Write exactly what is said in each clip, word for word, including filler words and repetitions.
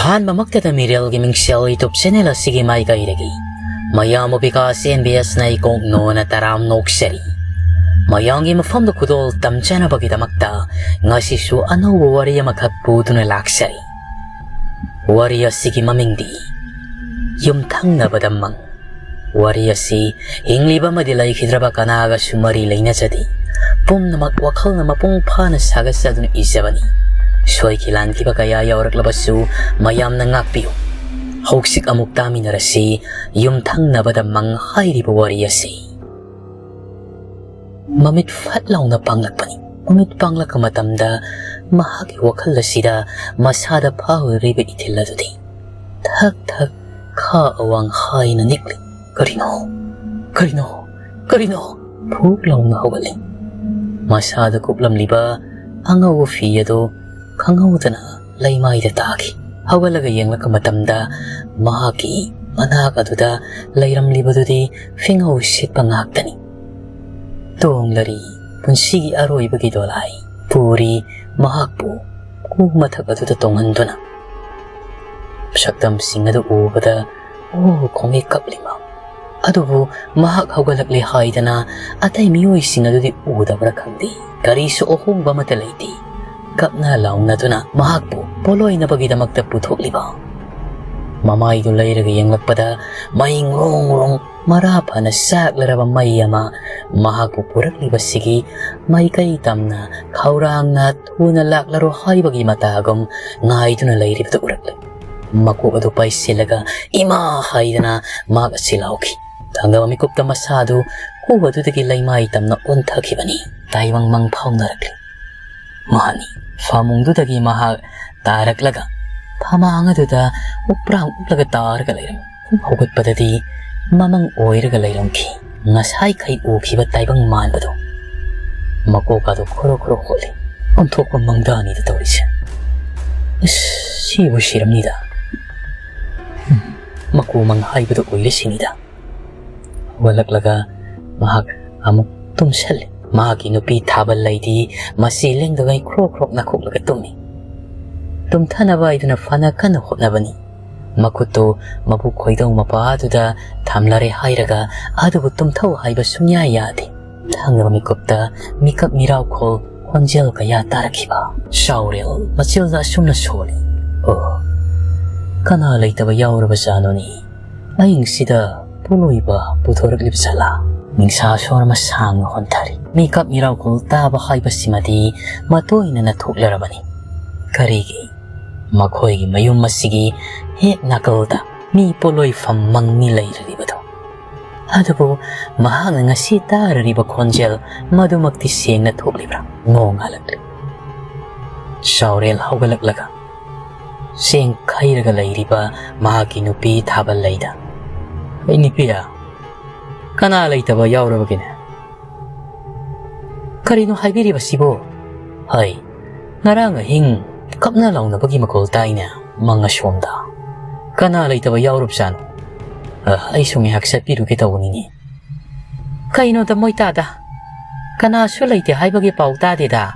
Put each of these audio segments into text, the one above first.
ꯑꯍꯥꯟꯕꯃꯛꯇꯗ ꯃꯤꯔꯦꯜꯒꯤ ꯃꯤꯡꯁꯦꯜ YouTube channel ꯑꯁꯤꯒꯤ ꯃꯥꯏꯀꯩꯗꯒꯤ ꯃꯌꯥꯝꯕꯨ ꯕꯤꯀꯥꯁ ꯑꯦꯝ ꯕꯤ ꯑꯦꯁꯅ ꯏꯀꯣꯛ ꯅꯣꯅ ꯇꯔꯥꯝ ꯅꯣꯛꯆꯔꯤ꯫ ꯃꯌꯥꯝꯒꯤ ꯃꯐꯝꯗ ꯈꯨꯗꯣꯜ ꯇꯝꯖꯅꯕꯒꯤꯗꯃꯛꯇ ꯉꯁꯤꯁꯨ ꯑꯅꯧꯕ ꯋꯥꯔꯤ ꯑꯃꯈꯛ ꯄꯨꯗꯨꯅ ꯂꯥꯛꯆꯔꯤ꯫ ꯋꯥꯔꯤ ꯑꯁꯤꯒꯤ ꯃꯃꯤꯡꯗꯤ ꯌꯨꯝꯊꯪꯅꯕꯗ ꯃꯪ꯫ ꯋꯥꯔꯤ ꯑꯁꯤ ꯍꯤꯡꯂꯤꯕ ꯑꯃꯗꯤ ꯂꯩꯈꯤꯗ꯭ꯔꯕ ꯀꯅꯥꯒꯁꯨ ꯃꯔꯤ ꯂꯩꯅꯖꯗꯦ꯫ ꯄꯨꯝꯅꯃꯛ ꯋꯥꯈꯜꯅ ꯃꯄꯨꯡ ꯐꯥꯅ ꯁꯥꯒꯠꯆꯗꯨꯅ ꯏꯖꯕꯅꯤ꯫ ꯁꯣꯏꯈꯤ ꯂꯥꯟꯈꯤꯕ ꯀꯌꯥ ꯌꯥꯎꯔꯛꯂꯕꯁꯨ ꯃꯌꯥꯝꯅ ꯉꯥꯛꯄꯤꯌꯨ꯫ ꯍꯧꯖꯤꯛ ꯑꯃꯨꯛ ꯇꯥꯃꯤꯟꯅꯔꯁꯤ ꯌꯨꯝꯊꯪꯅꯕꯗ ꯃꯪ ꯍꯥꯏꯔꯤꯕ ꯋꯥꯔꯤ ꯑꯁꯤ꯫ ꯃꯃꯤꯠ ꯐꯠ ꯂꯥꯎꯅ ꯄꯥꯡꯂꯛꯄꯅꯤ꯫ ꯃꯃꯤꯠ ꯄꯥꯡꯂꯛꯄ ꯃꯇꯝꯗ ꯃꯍꯥꯛꯀꯤ ꯋꯥꯈꯜ ꯑꯁꯤꯗ ꯃꯁꯥꯗ ꯐꯥꯎꯔꯤꯕ ꯏꯊꯤꯜ ꯑꯗꯨꯗꯤ ꯊꯛ ꯊꯛ ꯈꯥ ꯑꯋꯥꯡ ꯍꯥꯏꯅ ꯅꯤꯛꯂꯤ꯫ "ꯀꯔꯤꯅꯣ? ꯀꯔꯤꯅꯣ? ꯀꯔꯤꯅꯣ?" ꯐꯨꯛ ꯂꯥꯎꯅ ꯍꯧꯒꯠꯂꯤ꯫ ꯃꯁꯥꯗ ꯀꯨꯞꯂꯝꯂꯤꯕ ꯑꯉꯧꯕ ꯐꯤ ꯑꯗꯨ ꯈꯪꯍꯧꯗꯅ ꯂꯩꯃꯥꯏꯗ ꯇꯥꯈꯤ꯫ ꯍꯧꯒꯠꯂꯒ ꯌꯦꯡꯂꯛꯄ ꯃꯇꯝꯗ ꯃꯍꯥꯛꯀꯤ ꯃꯅꯥꯛ ꯑꯗꯨꯗ ꯂꯩꯔꯝꯂꯤꯕꯗꯨꯗꯤ ꯐꯤꯉꯧ ꯁꯤꯠꯄ ꯉꯥꯛꯇꯅꯤ꯫ ꯇꯣꯡꯂꯔꯤ ꯄꯨꯟꯁꯤꯒꯤ ꯑꯔꯣꯏꯕꯒꯤ ꯗꯣꯂꯥꯏ꯫ ꯄꯨꯔꯤ ꯃꯍꯥꯛꯄꯨ ꯀꯨ ꯃꯊꯛ ꯑꯗꯨꯗ ꯇꯣꯡꯍꯟꯗꯨꯅ꯫ ꯁꯛꯇꯝꯁꯤꯡ ꯑꯗꯨ ꯎꯕꯗ ꯑꯣ ꯈꯣꯡꯉꯦ ꯀꯞꯂꯤꯃ꯫ ꯑꯗꯨꯕꯨ ꯃꯍꯥꯛ ꯍꯧꯒꯠꯂꯛꯂꯦ ꯍꯥꯏꯗꯅ ꯑꯇꯩ ꯃꯤꯑꯣꯏꯁꯤꯡ ꯑꯗꯨꯗꯤ ꯎꯗꯕ꯭ꯔꯥ ꯈꯪꯗꯦ, ꯀꯔꯤꯁꯨ ꯑꯍꯣꯡꯕ ꯑꯃꯠꯇ ꯂꯩꯇꯦ꯫ ꯀꯞꯅ ꯂꯥꯎꯅꯗꯨꯅ ꯃꯍꯥꯛꯄꯨ ꯄꯣꯂꯣꯏꯅꯕꯒꯤꯗꯃꯛꯇ ꯄꯨꯊꯣꯛꯂꯤꯕ꯫ ꯃꯃꯥꯏꯗꯨ ꯂꯩꯔꯒ ꯌꯦꯡꯂꯛꯄꯗ ꯃꯩ ꯉꯣꯔꯣꯡ ꯉꯣꯔꯣꯡ ꯃꯔꯥ ꯐꯅ ꯆꯥꯛꯂꯔꯕ ꯃꯩ ꯑꯃ ꯃꯍꯥꯛꯄꯨ ꯄꯨꯔꯛꯂꯤꯕꯁꯤꯒꯤ ꯃꯥꯏꯀꯩ ꯇꯝꯅ ꯈꯧꯔꯥꯡꯅ ꯊꯨꯅ ꯂꯥꯛꯂꯔꯣ ꯍꯥꯏꯕꯒꯤ ꯃꯇꯥꯒꯨꯝ ꯉꯥꯏꯗꯨꯅ ꯂꯩꯔꯤꯕꯗꯨ ꯎꯔꯛꯂꯦ꯫ ꯃꯀꯣꯛ ꯑꯗꯨ ꯄꯥꯏꯁꯤꯜꯂꯒ "ꯏꯃꯥ!" ꯍꯥꯏꯗꯅ ꯃꯍꯥꯛ ꯑꯁꯤ ꯂꯥꯎꯈꯤ꯫ ꯊꯪꯗꯕ ꯃꯤꯀꯨꯞꯇ ꯃꯁꯥꯗꯨ ꯀꯨ ꯑꯗꯨꯗꯒꯤ ꯂꯩꯃꯥꯏ ꯇꯝꯅ ꯑꯣꯟꯊꯈꯤꯕꯅꯤ꯫ ꯇꯥꯏꯕꯪ ꯃꯪ ꯐꯥꯎꯅꯔꯛꯂꯤ꯫ ꯃꯍꯥꯛꯅꯤ꯫ ꯐꯃꯨꯡꯗꯨꯗꯒꯤ ꯃꯍꯥꯛ ꯇꯥꯔꯛꯂꯒ ꯐꯃꯥꯡ ꯑꯗꯨꯗ ꯎꯞꯄ꯭ꯔꯥꯡ ꯎꯞꯂꯒ ꯇꯥꯔꯒ ꯂꯩꯔꯝꯃꯤ꯫ ꯍꯧꯒꯠꯄꯗꯗꯤ ꯃꯃꯪ ꯑꯣꯏꯔꯒ ꯂꯩꯔꯝꯈꯤ꯫ ꯉꯁꯥꯏꯈꯩ ꯎꯈꯤꯕ ꯇꯥꯏꯕꯪ ꯃꯥꯟꯕꯗꯨ꯫ ꯃꯀꯣꯛ ꯑꯗꯨ ꯈꯣꯔꯣ ꯈꯣꯔꯣ ꯍꯣꯠꯂꯤ꯫ "ꯑꯣꯟꯊꯣꯛꯄ ꯃꯪꯗꯥꯅꯤꯗ ꯇꯧꯔꯤꯁꯦ꯫ ꯑꯁ, ꯁꯤꯕꯨ ꯁꯤꯔꯝꯅꯤꯗ꯫ ꯎꯝ, ꯃꯀꯨ ꯃꯪ ꯍꯥꯏꯕꯗꯨ ꯑꯣꯏꯔꯦ ꯁꯤꯅꯤꯗ"꯫ ꯍꯧꯒꯠꯂꯛꯂꯒ ꯃꯍꯥꯛ ꯑꯃꯨꯛ ꯇꯨꯝꯁꯜꯂꯤ꯫ ꯃꯍꯥꯛꯀꯤ ꯅꯨꯄꯤ ꯊꯥꯕꯜ ꯂꯩꯗꯤ ꯃꯁꯤ ꯂꯦꯡꯗꯉꯩ ꯈ꯭ꯔꯣꯛ ꯈ꯭ꯔꯣꯛ ꯅꯥꯈꯣꯛꯂꯒ ꯇꯨꯝꯃꯤ꯫ ꯇꯨꯝꯊꯅꯕ ꯍꯥꯏꯗꯨꯅ ꯐꯅ ꯀꯟꯅ ꯍꯣꯠꯅꯕꯅꯤ꯫ ꯃꯈꯨꯠꯇꯨ ꯃꯕꯨꯛ ꯈꯣꯏꯗꯧ ꯃꯄꯥꯗꯨꯗ ꯊꯝꯂꯔꯦ ꯍꯥꯏꯔꯒ ꯑꯗꯨꯕꯨ ꯇꯨꯝꯊꯧ ꯍꯥꯏꯕ ꯁꯨꯡꯌꯥ ꯌꯥꯗꯦ꯫ ꯊꯪꯅꯕ ꯃꯤꯀꯨꯞꯇ ꯃꯤꯀꯞ ꯃꯤꯔꯥꯎꯈꯣꯜ ꯈꯣꯟꯖꯦꯜ ꯀꯌꯥ ꯇꯥꯔꯛꯈꯤꯕ꯫ ꯁꯥꯎꯔꯦꯜ ꯃꯆꯤꯜꯗ ꯑꯁꯨꯝꯅ ꯁꯣꯜꯂꯤ꯫ ꯑꯣ, ꯀꯅꯥ ꯂꯩꯇꯕ ꯌꯥꯎꯔꯕꯖꯥꯠꯅꯣꯅꯦ? ꯑꯍꯤꯡꯁꯤꯗ ꯄꯣꯠꯂꯣꯏꯕ ꯄꯨꯊꯣꯔꯛꯂꯤꯕ ꯖꯥꯠꯂꯥ? ꯅꯤꯡꯁꯥ ꯁꯣꯔ ꯑꯃ ꯁꯥꯡꯅ ꯍꯣꯟꯊꯔꯤ꯫ ꯃꯤꯀꯞ ꯃꯤꯔꯥꯎꯈꯣꯜ ꯇꯥꯕ ꯍꯥꯏꯕꯁꯤꯃꯗꯤ ꯃꯇꯣꯏꯅꯅ ꯊꯣꯛꯂꯔꯕꯅꯤ꯫ ꯀꯔꯤꯒꯤ? ꯃꯈꯣꯏꯒꯤ ꯃꯌꯨꯝ ꯑꯁꯤꯒꯤ ꯍꯦꯛ ꯅꯥꯀꯜꯗ ꯃꯤ ꯄꯣꯠꯂꯣꯏꯐꯝ ꯃꯪꯅꯤ ꯂꯩꯔꯤꯕꯗꯣ꯫ ꯑꯗꯨꯕꯨ ꯃꯍꯥꯛꯅ ꯉꯁꯤ ꯇꯥꯔꯔꯤꯕ ꯈꯣꯟꯖꯦꯜ ꯃꯗꯨꯃꯛꯇꯤ ꯁꯦꯡꯅ ꯊꯣꯛꯂꯤꯕ꯭ꯔꯥ? ꯅꯣꯡ ꯉꯥꯜꯂꯛꯂꯤ꯫ ꯁꯥꯎꯔꯦꯜ ꯍꯧꯒꯠꯂꯛꯂꯒ ꯆꯦꯡ ꯈꯩꯔꯒ ꯂꯩꯔꯤꯕ ꯃꯍꯥꯛꯀꯤ ꯅꯨꯄꯤ ꯊꯥꯕꯜ ꯂꯩꯗ, "ꯑꯩ ꯅꯨꯄꯤꯌꯥ, ꯀꯅꯥ ꯂꯩꯇꯕ ꯌꯥꯎꯔꯕꯒꯦꯅꯦ?" "ꯀꯔꯤꯅꯣ ꯍꯥꯏꯕꯤꯔꯤꯕꯁꯤꯕꯨ?" "ꯍꯩ, ꯉꯔꯥꯡ ꯑꯍꯤꯡ ꯀꯞꯅ ꯂꯥꯎꯅꯕꯒꯤ ꯃꯈꯣꯜ ꯇꯥꯏꯅꯦ ꯃꯪ ꯑꯁꯣꯝꯗ꯫ ꯀꯅꯥ ꯂꯩꯇꯕ ꯌꯥꯎꯔꯕꯖꯥꯠꯅꯣ? ꯑ, ꯑꯩꯁꯨ ꯉꯥꯏꯍꯥꯛ ꯆꯠꯄꯤꯔꯨꯒꯦ ꯇꯧꯕꯅꯤꯅꯦ꯫" "ꯀꯩꯅꯣꯗ ꯃꯣꯏ ꯇꯥꯗ? ꯀꯅꯥꯁꯨ ꯂꯩꯇꯦ ꯍꯥꯏꯕꯒꯤ ꯄꯥꯎ ꯇꯥꯗꯦꯗ꯫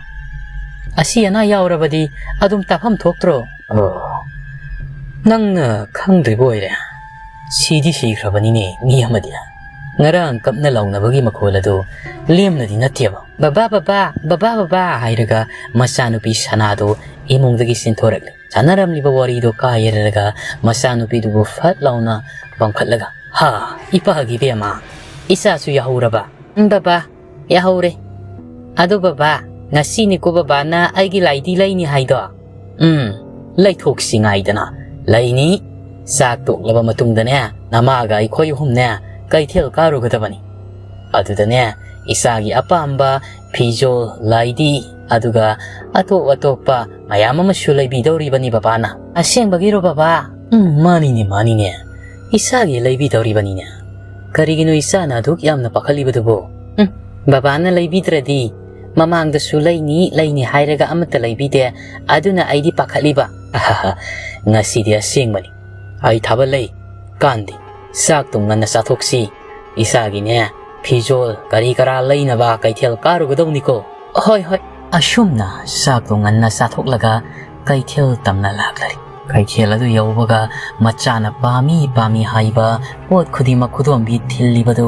ꯑꯁꯤ ꯑꯅꯥ ꯌꯥꯎꯔꯕꯗꯤ ꯑꯗꯨꯝ ꯇꯥꯐꯝ ꯊꯣꯛꯇ꯭ꯔꯣ?" "ꯑꯣ, ꯅꯪꯅ ꯈꯪꯗ꯭ꯔꯤꯕ ꯑꯣꯏꯔꯦ꯫ ꯁꯤꯗꯤ ꯁꯤꯈ꯭ꯔꯕꯅꯤꯅꯦ ꯃꯤ ꯑꯃꯗꯤ꯫ ꯉꯔꯥꯡ ꯀꯞꯅ ꯂꯥꯎꯅꯕꯒꯤ ꯃꯈꯣꯜ ꯑꯗꯨ ꯂꯦꯝꯅꯗꯤ ꯅꯠꯇꯦꯕ꯫" "ꯕꯕꯥ, ꯕꯕꯥ, ꯕꯕꯥ, ꯕꯕꯥ" ꯍꯥꯏꯔꯒ ꯃꯆꯥꯅꯨꯄꯤ ꯁꯅꯥꯗꯨ ꯏꯃꯨꯡꯗꯒꯤ ꯆꯦꯟꯊꯣꯔꯛꯂꯦ꯫ ꯁꯥꯟꯅꯔꯝꯂꯤꯕ ꯋꯥꯔꯤꯗꯨ ꯀꯥꯏꯔꯔꯒ ꯃꯆꯥꯅꯨꯄꯤꯗꯨꯕꯨ ꯐꯠ ꯂꯥꯎꯅ ꯄꯝꯈꯠꯂꯒ, "ꯍꯥ, ꯏꯄꯥꯒꯤ ꯕꯦꯝꯃ, ꯏꯆꯥꯁꯨ ꯌꯥꯍꯧꯔꯕ?" "ꯎꯝ, ꯕꯕꯥ, ꯌꯥꯍꯧꯔꯦ꯫ ꯑꯗꯣ ꯕꯕꯥ, ꯉꯁꯤꯅꯤꯀꯣ ꯕꯕꯥꯅ ꯑꯩꯒꯤ ꯂꯥꯏꯗꯤ ꯂꯩꯅꯤ ꯍꯥꯏꯗꯣ?" "ꯎꯝ, ꯂꯩꯊꯣꯛꯁꯤ ꯉꯥꯏꯗꯅ꯫ ꯂꯩꯅꯤ꯫ ꯆꯥꯛ ꯇꯣꯛꯂꯕ ꯃꯇꯨꯡꯗꯅꯦ, ꯅꯃꯥꯒ ꯑꯩꯈꯣꯏ ꯑꯍꯨꯝꯅꯦ ꯀꯩꯊꯦꯜ ꯀꯥꯔꯨꯒꯗꯕꯅꯤ꯫ ꯑꯗꯨꯗꯅꯦ, ꯏꯆꯥꯒꯤ ꯑꯄꯥꯝꯕ ꯐꯤꯖꯣꯜ, ꯂꯥꯏꯗꯤ, ꯑꯗꯨꯒ ꯑꯇꯣꯞ ꯑꯇꯣꯞꯄ ꯃꯌꯥꯝ ꯑꯃꯁꯨ ꯂꯩꯕꯤꯗꯧꯔꯤꯕꯅꯤ ꯕꯕꯥꯅ꯫" "ꯑꯁꯦꯡꯕꯒꯤꯔꯣ ꯕꯕꯥ?" "ꯎꯝ, ꯃꯥꯅꯤꯅꯦ, ꯃꯥꯅꯤꯅꯦ꯫ ꯏꯆꯥꯒꯤ ꯂꯩꯕꯤꯗꯧꯔꯤꯕꯅꯤꯅꯦ꯫ ꯀꯔꯤꯒꯤꯅꯣ ꯏꯆꯥꯅ ꯑꯗꯨꯛ ꯌꯥꯝꯅ ꯄꯥꯈꯠꯂꯤꯕꯗꯨꯕꯨ?" "ꯎꯝ, ꯕꯕꯥꯅ ꯂꯩꯕꯤꯗ꯭ꯔꯗꯤ ꯃꯃꯥꯡꯗꯁꯨ ꯂꯩꯅꯤ, ꯂꯩꯅꯤ ꯍꯥꯏꯔꯒ ꯑꯃꯠꯇ ꯂꯩꯕꯤꯗꯦ꯫ ꯑꯗꯨꯅ ꯑꯩꯗꯤ ꯄꯥꯈꯠꯂꯤꯕ꯫" "ꯉꯁꯤꯗꯤ ꯑꯁꯦꯡꯕꯅꯤ꯫ ꯑꯩ ꯊꯥꯕꯜ ꯂꯩ꯫ ꯀꯥꯟꯗꯦ꯫ ꯆꯥꯛꯇꯣ ꯉꯟꯅ ꯆꯥꯊꯣꯛꯁꯤ꯫ ꯏꯆꯥꯒꯤꯅꯦ, ꯐꯤꯖꯣꯜ ꯀꯔꯤ ꯀꯔꯥ ꯂꯩꯅꯕ ꯀꯩꯊꯦꯜ ꯀꯥꯔꯨꯒꯗꯧꯅꯤꯀꯣ꯫" "ꯍꯣꯏ, ꯍꯣꯏ꯫" ꯑꯁꯨꯝꯅ ꯆꯥꯛꯇꯣ ꯉꯟꯅ ꯆꯥꯊꯣꯛꯂꯒ ꯀꯩꯊꯦꯜ ꯇꯝꯅ ꯂꯥꯛꯂꯔꯤ꯫ ꯀꯩꯊꯦꯜ ꯑꯗꯨ ꯌꯧꯕꯒ ꯃꯆꯥꯅ ꯄꯥꯝꯃꯤ ꯄꯥꯝꯃꯤ ꯍꯥꯏꯕ ꯄꯣꯠ ꯈꯨꯗꯤꯡꯃꯛ ꯈꯨꯗꯣꯝꯕꯤ ꯊꯤꯜꯂꯤꯕꯗꯨ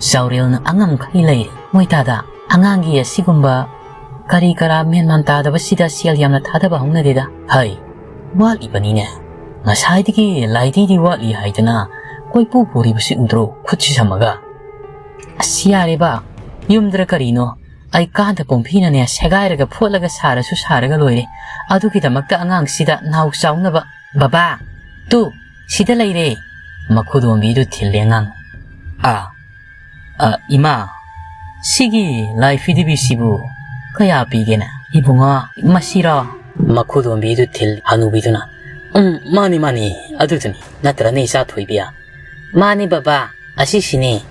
ꯆꯥꯎꯔꯦꯜꯅ ꯑꯉꯝꯈꯩ ꯂꯩꯔꯤ꯫ ꯃꯣꯏꯇꯥꯗ, ꯑꯉꯥꯡꯒꯤ ꯑꯁꯤꯒꯨꯝꯕ ꯀꯔꯤ ꯀꯔꯥ ꯃꯦꯟ ꯃꯥꯟ ꯇꯥꯗꯕꯁꯤꯗ ꯁꯦꯜ ꯌꯥꯝꯅ ꯊꯥꯗꯕ ꯍꯧꯅꯗꯦꯗ꯫ ꯍꯩ, ꯋꯥꯠꯂꯤꯕꯅꯤꯅꯦ꯫ ꯉꯁꯥꯏꯗꯒꯤ ꯂꯥꯏꯙꯤꯗꯤ ꯋꯥꯠꯂꯤ ꯍꯥꯏꯗꯅ ꯀꯣꯏꯄꯨ ꯄꯨꯔꯤꯕꯁꯤ ꯎꯗ꯭ꯔꯣ? ꯈꯨꯠꯁꯤ ꯁꯝꯃꯒ꯫ ꯑꯁ, ꯌꯥꯔꯦꯕ, ꯌꯨꯝꯗ꯭ꯔ ꯀꯔꯤꯅꯣ? ꯑꯩ ꯀꯥꯟꯗ ꯀꯣꯝꯐꯤꯅꯅꯦ ꯁꯦꯒꯥꯏꯔꯒ ꯐꯣꯠꯂꯒ ꯁꯥꯔꯁꯨ ꯁꯥꯔꯒ ꯂꯣꯏꯔꯦ꯫ ꯑꯗꯨꯒꯤꯗꯃꯛꯇ ꯑꯉꯥꯡꯁꯤꯗ ꯅꯥꯎ ꯆꯥꯎꯅꯕ꯫ ꯕꯕꯥ, ꯇꯨ, ꯁꯤꯗ ꯂꯩꯔꯦ꯫ ꯃꯈꯨꯗꯣꯝꯕꯤꯗꯨ ꯊꯤꯜꯂꯦ ꯑꯉꯥꯡ꯫ ꯑꯥ, ꯑ, ꯏꯃꯥ, ꯁꯤꯒꯤ ꯂꯥꯏ ꯐꯤꯗꯤꯕꯤꯁꯤꯕꯨ ꯀꯌꯥ ꯄꯤꯒꯦꯅ? ꯏꯕꯨꯡꯉꯣ, ꯃꯁꯤꯔꯣ? ꯃꯈꯨꯗꯣꯝꯕꯤꯗꯨ ꯊꯤꯜ ꯍꯅꯨꯕꯤꯗꯨꯅ, "ꯎꯝ, ꯃꯥꯅꯤ, ꯃꯥꯅꯤ, ꯑꯗꯨꯗꯨꯅꯤ, ꯅꯠꯇ꯭ꯔꯅꯦ, ꯏꯆꯥ ꯊꯣꯏꯕꯤ?" "ꯃꯥꯅꯤ, ꯕꯕꯥ, ꯑꯁꯤꯁꯤꯅꯤ꯫"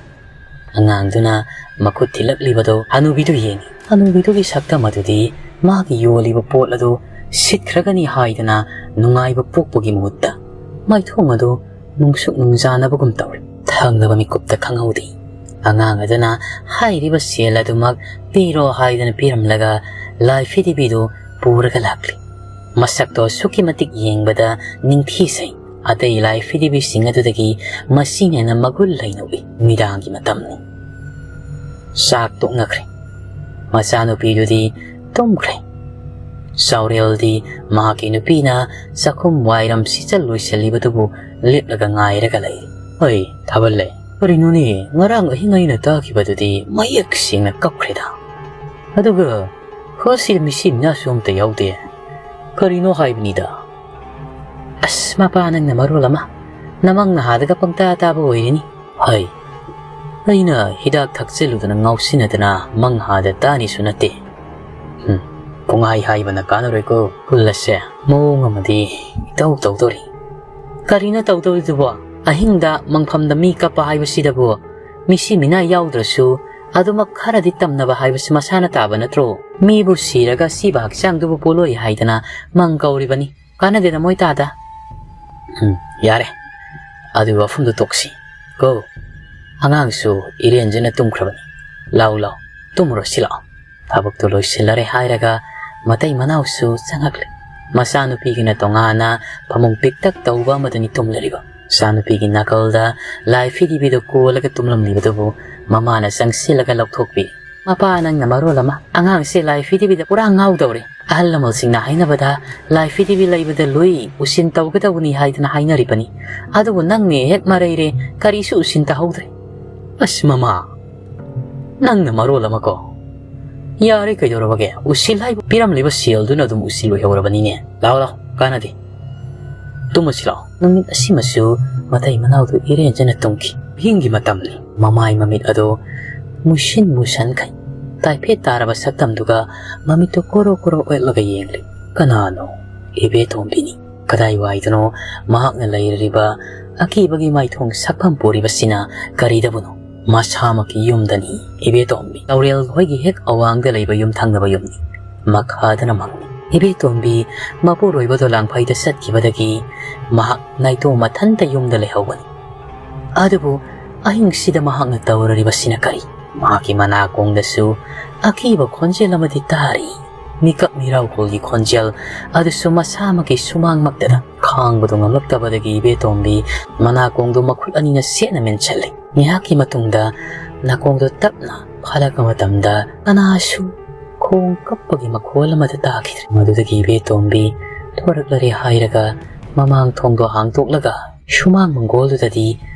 ꯑꯉꯥꯡꯗꯨꯅ ꯃꯈꯨꯠ ꯊꯤꯜꯂꯛꯂꯤꯕꯗꯨ ꯍꯅꯨꯕꯤꯗꯨ ꯌꯦꯡꯉꯤ꯫ ꯍꯅꯨꯕꯤꯗꯨꯒꯤ ꯁꯛꯇꯝ ꯑꯗꯨꯗꯤ ꯃꯥꯒꯤ ꯌꯣꯜꯂꯤꯕ ꯄꯣꯠ ꯑꯗꯨ ꯁꯤꯠꯈ꯭ꯔꯒꯅꯤ ꯍꯥꯏꯗꯅ ꯅꯨꯡꯉꯥꯏꯕ ꯄꯣꯛꯄꯒꯤ ꯃꯍꯨꯠꯇ ꯃꯥꯏꯊꯣꯡ ꯑꯗꯨ ꯅꯨꯡꯁꯨꯛ ꯅꯨꯡꯖꯥꯅꯕꯒꯨꯝ ꯇꯧꯔꯦ꯫ ꯊꯪꯅꯕ ꯃꯤꯀꯨꯞꯇ ꯈꯪꯍꯧꯗꯦ꯫ ꯑꯉꯥꯡ ꯑꯗꯨꯅ ꯍꯥꯏꯔꯤꯕ ꯁꯦꯜ ꯑꯗꯨꯃꯛ ꯄꯤꯔꯣ ꯍꯥꯏꯗꯅ ꯄꯤꯔꯝꯂꯒ ꯂꯥꯏ ꯐꯤꯗꯤꯕꯤꯗꯨ ꯄꯨꯔꯒ ꯂꯥꯛꯂꯤ꯫ ꯃꯁꯛꯇꯣ ꯑꯁꯨꯛꯀꯤ ꯃꯇꯤꯛ ꯌꯦꯡꯕꯗ ꯅꯤꯡꯊꯤꯖꯩ꯫ ꯑꯇꯩ ꯂꯥꯏ ꯐꯤꯗꯤꯕꯤꯁꯤꯡ ꯑꯗꯨꯗꯒꯤ ꯃꯁꯤꯅ ꯍꯦꯟꯅ ꯃꯒꯨꯟ ꯂꯩꯅ ꯎꯏ꯫ ꯅꯨꯃꯤꯗꯥꯡꯒꯤ ꯃꯇꯝꯅꯤ꯫ ꯆꯥꯛ ꯇꯣꯛꯅꯈ꯭ꯔꯦ꯫ ꯃꯆꯥꯅꯨꯄꯤꯗꯨꯗꯤ ꯇꯨꯝꯈ꯭ꯔꯦ꯫ ꯆꯥꯎꯔꯦꯜꯗꯤ ꯃꯍꯥꯛꯀꯤ ꯅꯨꯄꯤꯅ ꯆꯥꯛꯈꯨꯝ ꯋꯥꯏꯔꯝ ꯁꯤꯠꯆ ꯂꯣꯏꯁꯤꯜꯂꯤꯕꯗꯨꯕꯨ ꯂꯦꯞꯂꯒ ꯉꯥꯏꯔꯒ ꯂꯩ꯫ "ꯍꯣꯏ, ꯊꯥꯕꯜꯂꯩ, ꯀꯔꯤꯅꯣꯅꯦ? ꯉꯔꯥꯡ ꯑꯍꯤꯡ ꯑꯩꯅ ꯇꯥꯈꯤꯕꯗꯨꯗꯤ ꯃꯌꯦꯛ ꯁꯦꯡꯅ ꯀꯞꯈ꯭ꯔꯦꯗ꯫ ꯑꯗꯨꯒ ꯍꯣꯁꯤ ꯃꯤꯁꯤ ꯃꯤꯅꯥꯁꯨ ꯑꯝꯇ ꯌꯥꯎꯗꯦ꯫ ꯀꯔꯤꯅꯣ ꯍꯥꯏꯕꯅꯤꯗ?" "ꯑꯁ, ꯃꯄꯥ ꯅꯪꯅ ꯃꯔꯣꯜ ꯑꯃ, ꯅꯃꯪ ꯅꯍꯥꯗꯒ ꯄꯪꯇꯥ ꯇꯥꯕ ꯑꯣꯏꯔꯤꯅꯤ꯫" "ꯍꯩ, ꯑꯩꯅ ꯍꯤꯗꯥꯛ ꯊꯛꯆꯜꯂꯨꯗꯅ ꯉꯥꯎꯁꯤꯟꯅꯗꯅ ꯃꯪ ꯍꯥꯗ ꯇꯥꯅꯤꯁꯨ ꯅꯠꯇꯦ꯫ ꯍꯨꯝ, ꯄꯨꯡꯍꯥꯏ ꯍꯥꯏꯕꯅ ꯀꯥꯟꯅꯔꯣꯏꯀꯣ, ꯄꯨꯜꯂꯁꯦ ꯃꯑꯣꯡ ꯑꯃꯗꯤ ꯏꯇꯧ ꯇꯧꯗꯣꯔꯤ꯫" "ꯀꯔꯤꯅꯣ ꯇꯧꯗꯧꯔꯤꯗꯨꯕꯣ? ꯑꯍꯤꯡꯗ ꯃꯪꯐꯝꯗ ꯃꯤ ꯀꯞꯄ ꯍꯥꯏꯕꯁꯤꯗꯕꯨ ꯃꯤꯁꯤ ꯃꯤꯅꯥ ꯌꯥꯎꯗ꯭ꯔꯁꯨ ꯑꯗꯨꯃꯛ ꯈꯔꯗꯤ ꯇꯝꯅꯕ ꯍꯥꯏꯕꯁꯤ ꯃꯁꯥꯅ ꯇꯥꯕ ꯅꯠꯇ꯭ꯔꯣ? ꯃꯤꯕꯨ ꯁꯤꯔꯒ ꯁꯤꯕ ꯍꯛꯆꯥꯡꯗꯨꯕꯨ ꯄꯣꯠꯂꯣꯏ ꯍꯥꯏꯗꯅ ꯃꯪ ꯀꯧꯔꯤꯕꯅꯤ꯫ ꯀꯥꯟꯅꯗꯦꯗ ꯃꯣꯏ ꯇꯥꯗ꯫" "ꯎꯝ, ꯌꯥꯔꯦ, ꯑꯗꯨꯒꯤ ꯋꯥꯐꯝꯗꯨ ꯇꯣꯛꯁꯤ ꯀꯣ꯫ ꯑꯉꯥꯡꯁꯨ ꯏꯔꯦꯟꯖꯅ ꯇꯨꯝꯈ꯭ꯔꯕꯅꯤ꯫ ꯂꯥꯎ, ꯂꯥꯎ, ꯇꯨꯝꯃꯨꯔꯣ, ꯁꯤ ꯂꯥꯛꯑꯣ꯫" ꯊꯕꯛꯇꯨ ꯂꯣꯏꯁꯤꯜꯂꯔꯦ ꯍꯥꯏꯔꯒ ꯃꯇꯩ ꯃꯅꯥꯎꯁꯨ ꯆꯪꯉꯛꯂꯦ꯫ ꯃꯆꯥꯅꯨꯄꯤꯒꯤꯅ ꯇꯣꯉꯥꯟꯅ ꯐꯃꯨꯡ ꯄꯤꯛꯇꯛ ꯇꯧꯕ ꯑꯃꯗꯅꯤ ꯇꯨꯝꯂꯔꯤꯕ꯫ ꯃꯆꯥꯅꯨꯄꯤꯒꯤ ꯅꯥꯀꯜꯗ ꯂꯥꯏ ꯐꯤꯗꯤꯕꯤꯗꯨ ꯀꯣꯜꯂꯒ ꯇꯨꯝꯂꯝꯂꯤꯕꯗꯨꯕꯨ ꯃꯃꯥꯅ ꯆꯪꯁꯤꯜꯂꯒ ꯂꯧꯊꯣꯛꯄꯤ꯫ "ꯃꯄꯥ, ꯅꯪꯅ ꯃꯔꯣꯜ ꯑꯃ, ꯑꯉꯥꯡꯁꯦ ꯂꯥꯏ ꯐꯤꯗꯤꯕꯤꯗ ꯄꯨꯔꯥ ꯉꯥꯎꯗꯧꯔꯦ꯫ ꯑꯍꯜ ꯂꯃꯟꯁꯤꯡꯅ ꯍꯥꯏꯅꯕꯗ ꯂꯥꯏ ꯐꯤꯗꯤꯕꯤ ꯂꯩꯕꯗ ꯂꯨꯏ, ꯎꯁꯤꯟ ꯇꯧꯒꯗꯧꯕꯅꯤ ꯍꯥꯏꯗꯅ ꯍꯥꯏꯅꯔꯤꯕꯅꯤ꯫ ꯑꯗꯨꯕꯨ ꯅꯪꯅ ꯍꯦꯛ ꯃꯔꯩꯔꯦ, ꯀꯔꯤꯁꯨ ꯎꯁꯤꯟ ꯇꯧꯍꯧꯗ꯭ꯔꯦ꯫" "ꯑꯁ ꯃꯃꯥ, ꯅꯪꯅ ꯃꯔꯣꯜ ꯑꯃꯀꯣ꯫ ꯌꯥꯔꯦ, ꯀꯩꯗꯧꯔꯕꯒꯦ? ꯎꯁꯤꯜ ꯍꯥꯏꯕ ꯄꯤꯔꯝꯂꯤꯕ ꯁꯦꯜꯗꯨꯅ ꯑꯗꯨꯝ ꯎꯁꯤꯜ ꯑꯣꯏꯍꯧꯔꯕꯅꯤꯅꯦ꯫ ꯂꯥꯛꯑꯣ, ꯂꯥꯛꯑꯣ, ꯀꯥꯟꯅꯗꯦ꯫ ꯇꯨꯝꯃꯁꯤ ꯂꯥꯛꯑꯣ꯫" ꯅꯨꯃꯤꯠ ꯑꯁꯤꯃꯁꯨ ꯃꯇꯩ ꯃꯅꯥꯎꯗꯨ ꯏꯔꯦꯟꯖꯅ ꯇꯨꯝꯈꯤ꯫ ꯑꯍꯤꯡꯒꯤ ꯃꯇꯝꯅꯤ꯫ ꯃꯃꯥꯏ ꯃꯃꯤꯠ ꯑꯗꯨ ꯃꯨꯁꯤꯟ ꯃꯨꯁꯟꯈꯩ ꯇꯥꯏꯐꯦꯠ ꯇꯥꯔꯕ ꯁꯛꯇꯝꯗꯨꯒ ꯃꯃꯤꯠꯇꯨ ꯀꯣꯔꯣ ꯀꯣꯔꯣ ꯑꯣꯠꯂꯒ ꯌꯦꯡꯂꯤ꯫ ꯀꯅꯥꯅꯣ? ꯏꯕꯦꯇꯣꯝꯕꯤꯅꯤ꯫ ꯀꯗꯥꯏꯋꯥꯏꯗꯅꯣ ꯃꯍꯥꯛꯅ ꯂꯩꯔꯤꯕ ꯑꯀꯤꯕꯒꯤ ꯃꯥꯏꯊꯣꯡ ꯁꯛꯐꯝ ꯄꯨꯔꯤꯕꯁꯤꯅ ꯀꯔꯤꯗꯕꯨꯅꯣ? ꯃꯁꯥꯃꯛꯀꯤ ꯌꯨꯝꯗꯅꯤ ꯏꯕꯦꯇꯣꯝꯕꯤ꯫ ꯇꯧꯔꯦꯜ ꯍꯣꯏꯒꯤ ꯍꯦꯛ ꯑꯋꯥꯡꯗ ꯂꯩꯕ ꯌꯨꯝꯊꯪꯅꯕ ꯌꯨꯝꯅꯤ꯫ ꯃꯈꯥꯗꯅ ꯃꯪꯅꯤ꯫ ꯏꯕꯦꯇꯣꯝꯕꯤ ꯃꯄꯨꯔꯣꯏꯕꯗꯣ ꯂꯥꯡꯐꯩꯗ ꯆꯠꯈꯤꯕꯗꯒꯤ ꯃꯍꯥꯛ ꯅꯥꯏꯇꯣꯝ ꯃꯊꯟꯇ ꯌꯨꯝꯗ ꯂꯩꯍꯧꯕꯅꯤ꯫ ꯑꯗꯨꯕꯨ ꯑꯍꯤꯡꯁꯤꯗ ꯃꯍꯥꯛꯅ ꯇꯧꯔꯔꯤꯕꯁꯤꯅ ꯀꯔꯤ? ꯃꯍꯥꯛꯀꯤ ꯃꯅꯥꯀꯣꯡꯗꯁꯨ ꯑꯀꯤꯕ ꯈꯣꯟꯖꯦꯜ ꯑꯃꯗꯤ ꯇꯥꯔꯤ꯫ ꯃꯤꯀꯞ ꯃꯤꯔꯥꯎꯈꯣꯜꯒꯤ ꯈꯣꯟꯖꯦꯜ ꯑꯗꯨꯁꯨ ꯃꯁꯥꯃꯛꯀꯤ ꯁꯨꯃꯥꯡꯃꯛꯇꯗ꯫ ꯈꯥꯡꯕꯗꯨ ꯉꯝꯂꯛꯇꯕꯗꯒꯤ ꯏꯕꯦꯇꯣꯝꯕꯤ ꯃꯅꯥꯀꯣꯡꯗꯨ ꯃꯈꯨꯠ ꯑꯅꯤꯅ ꯁꯦꯠꯅ ꯃꯦꯟꯁꯤꯜꯂꯤ꯫ ꯉꯥꯏꯍꯥꯛꯀꯤ ꯃꯇꯨꯡꯗ ꯅꯥꯀꯣꯡꯗꯣ ꯇꯞꯅ ꯐꯥꯂꯛꯄ ꯃꯇꯝꯗ ꯀꯅꯥꯁꯨ ꯈꯣꯡ ꯀꯞꯄꯒꯤ ꯃꯈꯣꯜ ꯑꯃꯠꯇ ꯇꯥꯈꯤꯗ꯭ꯔꯦ꯫ ꯃꯗꯨꯗꯒꯤ ꯏꯕꯦꯇꯣꯝꯕꯤ ꯊꯣꯔꯛꯂꯔꯦ ꯍꯥꯏꯔꯒ ꯃꯃꯥꯡ ꯊꯣꯡꯗꯣ ꯍꯥꯡꯗꯣꯛꯂꯒ ꯁꯨꯃꯥꯡ ꯃꯪꯒꯣꯜꯗꯨꯗꯗꯤ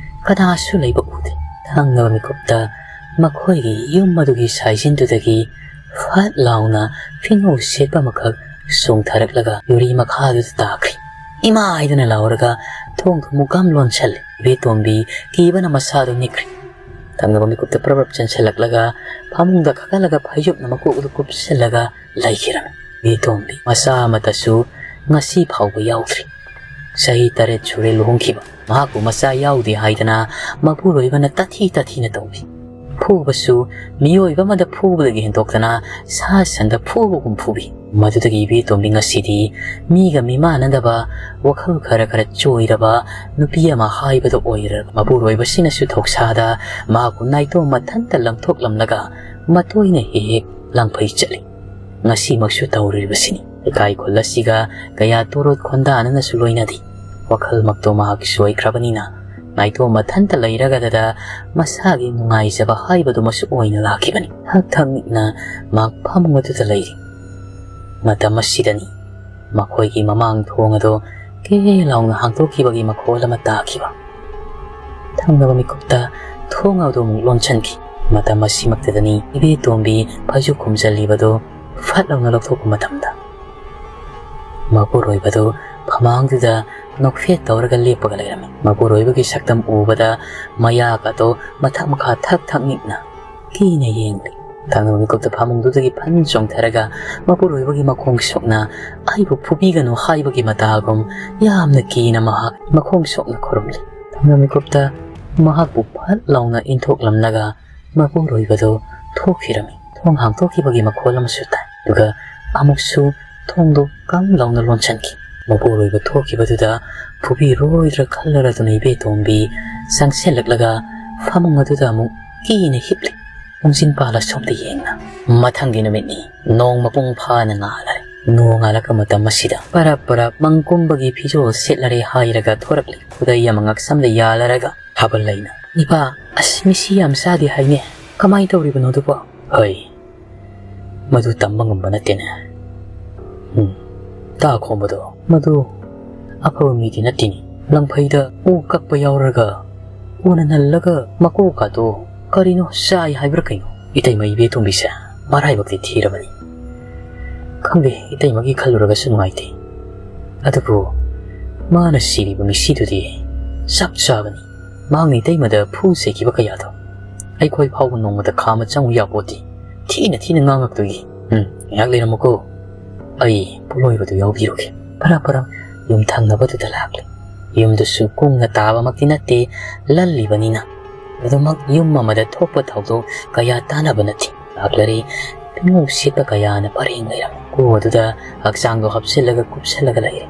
ꯀꯅꯥꯁꯨ ꯂꯩꯕ ꯎꯗꯦ꯫ ꯊꯪꯅꯕ ꯃꯤꯀꯨꯞꯇ ꯃꯈꯣꯏꯒꯤ ꯌꯨꯝ ꯑꯗꯨꯒꯤ ꯁꯥꯏꯖꯤꯟꯗꯨꯗꯒꯤ ꯐꯠ ꯂꯥꯎꯅ ꯐꯤꯉꯧ ꯁꯦꯠꯄ ꯑꯃꯈꯛ ꯆꯣꯡꯊꯔꯛꯂꯒ ꯌꯨꯔꯤ ꯃꯈꯥꯗꯨꯗ ꯇꯥꯈ꯭ꯔꯦ꯫ "ꯏꯃꯥ!" ꯍꯥꯏꯗꯨꯅ ꯂꯥꯎꯔꯒ ꯊꯣꯡꯗꯨ ꯃꯨꯛꯀꯥꯝ ꯂꯣꯟꯁꯜꯂꯦ꯫ ꯏꯕꯦꯇꯣꯝꯕꯤ ꯀꯤꯕꯅ ꯃꯁꯥꯗꯨ ꯅꯤꯛꯈ꯭ꯔꯦ꯫ ꯊꯪꯅꯕ ꯃꯤꯀꯨꯞꯇ ꯄ꯭ꯔꯞ ꯄ꯭ꯔꯞ ꯆꯦꯟꯁꯤꯜꯂꯛꯂꯒ ꯐꯃꯨꯡꯗ ꯀꯥꯈꯠꯂꯒ ꯐꯩꯖꯨꯞꯅ ꯃꯀꯣꯛ ꯑꯗꯨ ꯀꯨꯞꯁꯤꯜꯂꯒ ꯂꯩꯈꯤꯔꯝꯃꯤ꯫ ꯏꯕꯦꯇꯣꯝꯕꯤ ꯃꯆꯥ ꯑꯃꯠꯇꯁꯨ ꯉꯁꯤ ꯐꯥꯎꯕ ꯌꯥꯎꯗ꯭ꯔꯤ꯫ ꯆꯍꯤ ꯇꯔꯦꯠ ꯁꯨꯔꯦ ꯂꯨꯍꯣꯡꯈꯤꯕ꯫ ꯃꯍꯥꯛꯄꯨ ꯃꯆꯥ ꯌꯥꯎꯗꯦ ꯍꯥꯏꯗꯅ ꯃꯄꯨꯔꯣꯏꯕꯅ ꯇꯥꯊꯤ ꯇꯥꯊꯤꯅ ꯇꯧꯕꯤ꯫ ꯐꯨꯕꯁꯨ ꯃꯤꯑꯣꯏꯕ ꯑꯃꯗ ꯐꯨꯕꯗꯒꯤ ꯍꯦꯟꯗꯣꯛꯇꯅ ꯁꯥ ꯁꯟꯗ ꯐꯨꯕꯒꯨꯝ ꯐꯨꯕꯤ꯫ ꯃꯗꯨꯗꯒꯤ ꯏꯕꯦꯇꯣꯝꯕꯤ ꯉꯁꯤꯗꯤ ꯃꯤꯒ ꯃꯤꯃꯥꯟꯅꯗꯕ, ꯋꯥꯈꯜ ꯈꯔ ꯈꯔ ꯆꯣꯏꯔꯕ ꯅꯨꯄꯤ ꯑꯃ ꯍꯥꯏꯕꯗꯣ ꯑꯣꯏꯔꯦ꯫ ꯃꯄꯨꯔꯣꯏꯕꯁꯤꯅꯁꯨ ꯊꯧꯁꯥꯗ ꯃꯍꯥꯛꯄꯨ ꯅꯥꯏꯇꯣꯝ ꯃꯊꯟꯇ ꯂꯪꯊꯣꯛꯂꯝꯂꯒ ꯃꯇꯣꯏꯅ ꯍꯦꯛ ꯍꯦꯛ ꯂꯪꯐꯩ ꯆꯠꯂꯤ꯫ ꯉꯁꯤꯃꯛꯁꯨ ꯇꯧꯔꯤꯕꯁꯤꯅꯤ꯫ ꯂꯩꯀꯥꯏ ꯈꯨꯜ ꯑꯁꯤꯒ ꯀꯌꯥ ꯇꯣꯔꯣꯠ ꯈꯣꯟꯗꯥꯅꯅꯁꯨ ꯂꯣꯏꯅꯗꯦ꯫ ꯋꯥꯈꯜꯃꯛꯇꯣ ꯃꯍꯥꯛꯀꯤꯁꯨ ꯑꯣꯏꯈ꯭ꯔꯕꯅꯤꯅ, ꯅꯥꯏꯇꯣꯝ ꯃꯊꯟꯇ ꯂꯩꯔꯒꯗꯗ ꯃꯁꯥꯒꯤ ꯅꯨꯡꯉꯥꯏꯖꯕ ꯍꯥꯏꯕꯗꯨꯃꯁꯨ ꯑꯣꯏꯅ ꯂꯥꯛꯈꯤꯕꯅꯤ꯫ ꯊꯛ ꯊꯛ ꯅꯤꯛꯅ ꯃꯍꯥꯛ ꯐꯃꯨꯡ ꯑꯗꯨꯗ ꯂꯩꯔꯤ꯫ ꯃꯇꯝ ꯑꯁꯤꯗꯅꯤ ꯃꯈꯣꯏꯒꯤ ꯃꯃꯥꯡ ꯊꯣꯡ ꯑꯗꯨ ꯀꯦ ꯂꯥꯎꯅ ꯍꯥꯡꯗꯣꯛꯈꯤꯕꯒꯤ ꯃꯈꯣꯜ ꯑꯃ ꯇꯥꯈꯤꯕ꯫ ꯊꯪꯅꯕ ꯃꯤꯀꯨꯞꯇ ꯊꯣꯡ ꯑꯗꯨ ꯑꯃꯨꯛ ꯂꯣꯟꯁꯤꯟꯈꯤ꯫ ꯃꯇꯝ ꯑꯁꯤꯃꯛꯇꯗꯅꯤ ꯏꯕꯦꯇꯣꯝꯕꯤ ꯐꯩꯖꯨꯞ ꯈꯨꯝꯖꯤꯜꯂꯤꯕꯗꯨ ꯐꯠ ꯂꯥꯎꯅ ꯂꯧꯊꯣꯛꯄ ꯃꯇꯝꯗ, ꯃꯄꯨꯔꯣꯏꯕꯗꯨ ꯐꯃꯥꯡꯗꯨꯗ ꯅꯣꯛꯐꯦꯠ ꯇꯧꯔꯒ ꯂꯦꯞꯄꯒ ꯂꯩꯔꯝꯃꯤ꯫ ꯃꯄꯨꯔꯣꯏꯕꯒꯤ ꯁꯛꯇꯝ ꯎꯕꯗ ꯃꯌꯥꯒꯗꯣ ꯃꯊꯛ ꯃꯈꯥ ꯊꯛ ꯊꯛ ꯅꯤꯛꯅ ꯀꯤꯅ ꯌꯦꯡꯂꯤ꯫ ꯊꯪꯅꯕ ꯃꯤꯀꯨꯞꯇ ꯐꯃꯨꯡꯗꯨꯗꯒꯤ ꯐꯟ ꯆꯣꯡꯊꯔꯒ ꯃꯄꯨꯔꯣꯏꯕꯒꯤ ꯃꯈꯣꯡ ꯁꯣꯛꯅ "ꯑꯩꯕꯨ ꯐꯨꯕꯤꯒꯅꯨ" ꯍꯥꯏꯕꯒꯤ ꯃꯇꯥꯒꯨꯝ ꯌꯥꯝꯅ ꯀꯤꯅ ꯃꯍꯥꯛ ꯃꯈꯣꯡ ꯁꯣꯛꯅ ꯈꯨꯔꯨꯝꯂꯤ꯫ ꯊꯪꯅꯕ ꯃꯤꯀꯨꯞꯇ ꯃꯍꯥꯛꯄꯨ ꯐꯠ ꯂꯥꯎꯅ ꯏꯟꯊꯣꯛꯂꯝꯂꯒ ꯃꯄꯨꯔꯣꯏꯕꯗꯨ ꯊꯣꯛꯈꯤꯔꯝꯃꯤ꯫ ꯊꯣꯡ ꯍꯥꯡꯗꯣꯛꯈꯤꯕꯒꯤ ꯃꯈꯣꯜ ꯑꯃꯁꯨ ꯇꯥꯏ꯫ ꯑꯗꯨꯒ ꯑꯃꯨꯛꯁꯨ ꯊꯣꯡꯗꯨ ꯀꯪ ꯂꯥꯎꯅ ꯂꯣꯟꯁꯤꯟꯈꯤ꯫ ꯃꯄꯨꯔꯣꯏꯕ ꯊꯣꯛꯈꯤꯕꯗꯨꯗ ꯐꯨꯕꯤꯔꯣꯏꯗ꯭ꯔꯥ ꯈꯜꯂꯔꯗꯨꯅ ꯏꯕꯦꯇꯣꯝꯕꯤ ꯆꯪꯁꯤꯜꯂꯛꯂꯒ ꯐꯃꯨꯡ ꯑꯗꯨꯗ ꯑꯃꯨꯛ ꯀꯤꯅ ꯍꯤꯞꯂꯤ꯫ ꯄꯨꯡꯁꯤꯟ ꯄꯥꯜꯂ ꯁꯣꯝꯗ ꯌꯦꯡꯅ꯫ ꯃꯊꯪꯒꯤ ꯅꯨꯃꯤꯠꯅꯤ꯫ ꯅꯣꯡ ꯃꯄꯨꯡ ꯐꯥꯅ ꯉꯥꯜꯂꯔꯦ꯫ ꯅꯣꯡ ꯉꯥꯜꯂꯛꯄ ꯃꯇꯝ ꯑꯁꯤꯗ ꯄꯔꯞ ꯄꯔꯞ ꯃꯪꯀꯨꯝꯕꯒꯤ ꯐꯤꯖꯣꯜ ꯁꯦꯠꯂꯔꯦ ꯍꯥꯏꯔꯒ ꯊꯣꯔꯛꯂꯤ꯫ ꯈꯨꯗꯩ ꯑꯃ ꯉꯛꯁꯝꯗ ꯌꯥꯜꯂꯔꯒ ꯊꯥꯕꯜ ꯂꯩꯅ, "ꯏꯄꯥ, ꯑꯁ, ꯃꯤꯁꯤ ꯌꯥꯝ ꯆꯥꯗꯦ ꯍꯥꯏꯅꯦ꯫ ꯀꯃꯥꯏꯅ ꯇꯧꯔꯤꯕꯅꯣ ꯑꯗꯨꯕꯣ?" "ꯍꯩ, ꯃꯗꯨ ꯇꯝꯕ ꯉꯝꯕ ꯅꯠꯇꯦꯅꯦ꯫ ꯎꯝ, ꯇꯥ ꯈꯣꯝꯕꯗꯣ, ꯃꯗꯨ ꯑꯐꯕ ꯃꯤꯗꯤ ꯅꯠꯇꯦꯅꯦ꯫ ꯂꯪꯐꯩꯗ ꯑꯣꯛ ꯀꯛꯄ ꯌꯥꯎꯔꯒ, ꯎꯅ ꯅꯜꯂꯒ ꯃꯀꯣꯛꯀꯥꯗꯣ ꯀꯔꯤꯅꯣ ꯆꯥꯏ ꯍꯥꯏꯕ꯭ꯔꯥ ꯀꯩꯅꯣ? ꯏꯇꯩꯃ ꯏꯕꯦꯇꯣꯝꯕꯤꯁꯦ ꯃꯔꯥꯏꯕꯛꯇꯤ ꯊꯤꯔꯕꯅꯤ꯫ ꯈꯪꯗꯦ, ꯏꯇꯩꯃꯒꯤ ꯈꯜꯂꯨꯔꯒꯁꯨ ꯅꯨꯡꯉꯥꯏꯇꯦ꯫ ꯑꯗꯨꯕꯨ ꯃꯥꯅ ꯁꯤꯔꯤꯕ ꯃꯤꯁꯤꯗꯨꯗꯤ ꯆꯞ ꯆꯥꯕꯅꯤ꯫ ꯃꯍꯥꯛꯅ ꯏꯇꯩꯃꯗ ꯐꯨ ꯆꯩꯈꯤꯕ ꯀꯌꯥꯗꯣ ꯑꯩꯈꯣꯏ ꯐꯥꯎꯕ ꯅꯣꯡꯃꯇ ꯈꯥꯝꯃ ꯆꯪꯉꯨ ꯌꯥꯄꯣꯠꯇꯦ꯫ ꯊꯤꯅ ꯊꯤꯅ ꯉꯥꯡꯉꯛꯇꯣꯏꯒꯤ꯫ ꯎꯝ, ꯉꯥꯏꯍꯥꯛ ꯂꯩꯔꯝꯃꯨꯀꯣ꯫ ꯑꯩ ꯄꯣꯠꯂꯣꯏꯕꯗꯨ ꯌꯥꯎꯕꯤꯔꯨꯒꯦ꯫" ꯐꯔꯥ ꯐꯔꯥ ꯌꯨꯝ ꯊꯪꯅꯕꯗꯨꯗ ꯂꯥꯛꯂꯦ꯫ ꯌꯨꯝꯗꯨꯁꯨ ꯀꯨꯡꯅ ꯇꯥꯕꯃꯛꯇꯤ ꯅꯠꯇꯦ, ꯂꯜꯂꯤꯕꯅꯤꯅ꯫ ꯑꯗꯨꯃꯛ ꯌꯨꯝ ꯑꯃꯗ ꯊꯣꯛꯄ ꯊꯧꯗꯣꯛ ꯀꯌꯥ ꯇꯥꯟꯅꯕ ꯅꯠꯇꯦ꯫ ꯂꯥꯛꯂꯔꯦ꯫ ꯄꯤꯉꯧ ꯁꯦꯠꯄ ꯀꯌꯥꯅ ꯄꯔꯦꯡ ꯂꯩꯔꯝꯃꯤ꯫ ꯀꯣ ꯑꯗꯨꯗ ꯍꯛꯆꯥꯡꯗꯣ ꯍꯥꯞꯆꯤꯜꯂꯒ ꯀꯨꯞꯁꯜꯂꯒ ꯂꯩꯔꯦ꯫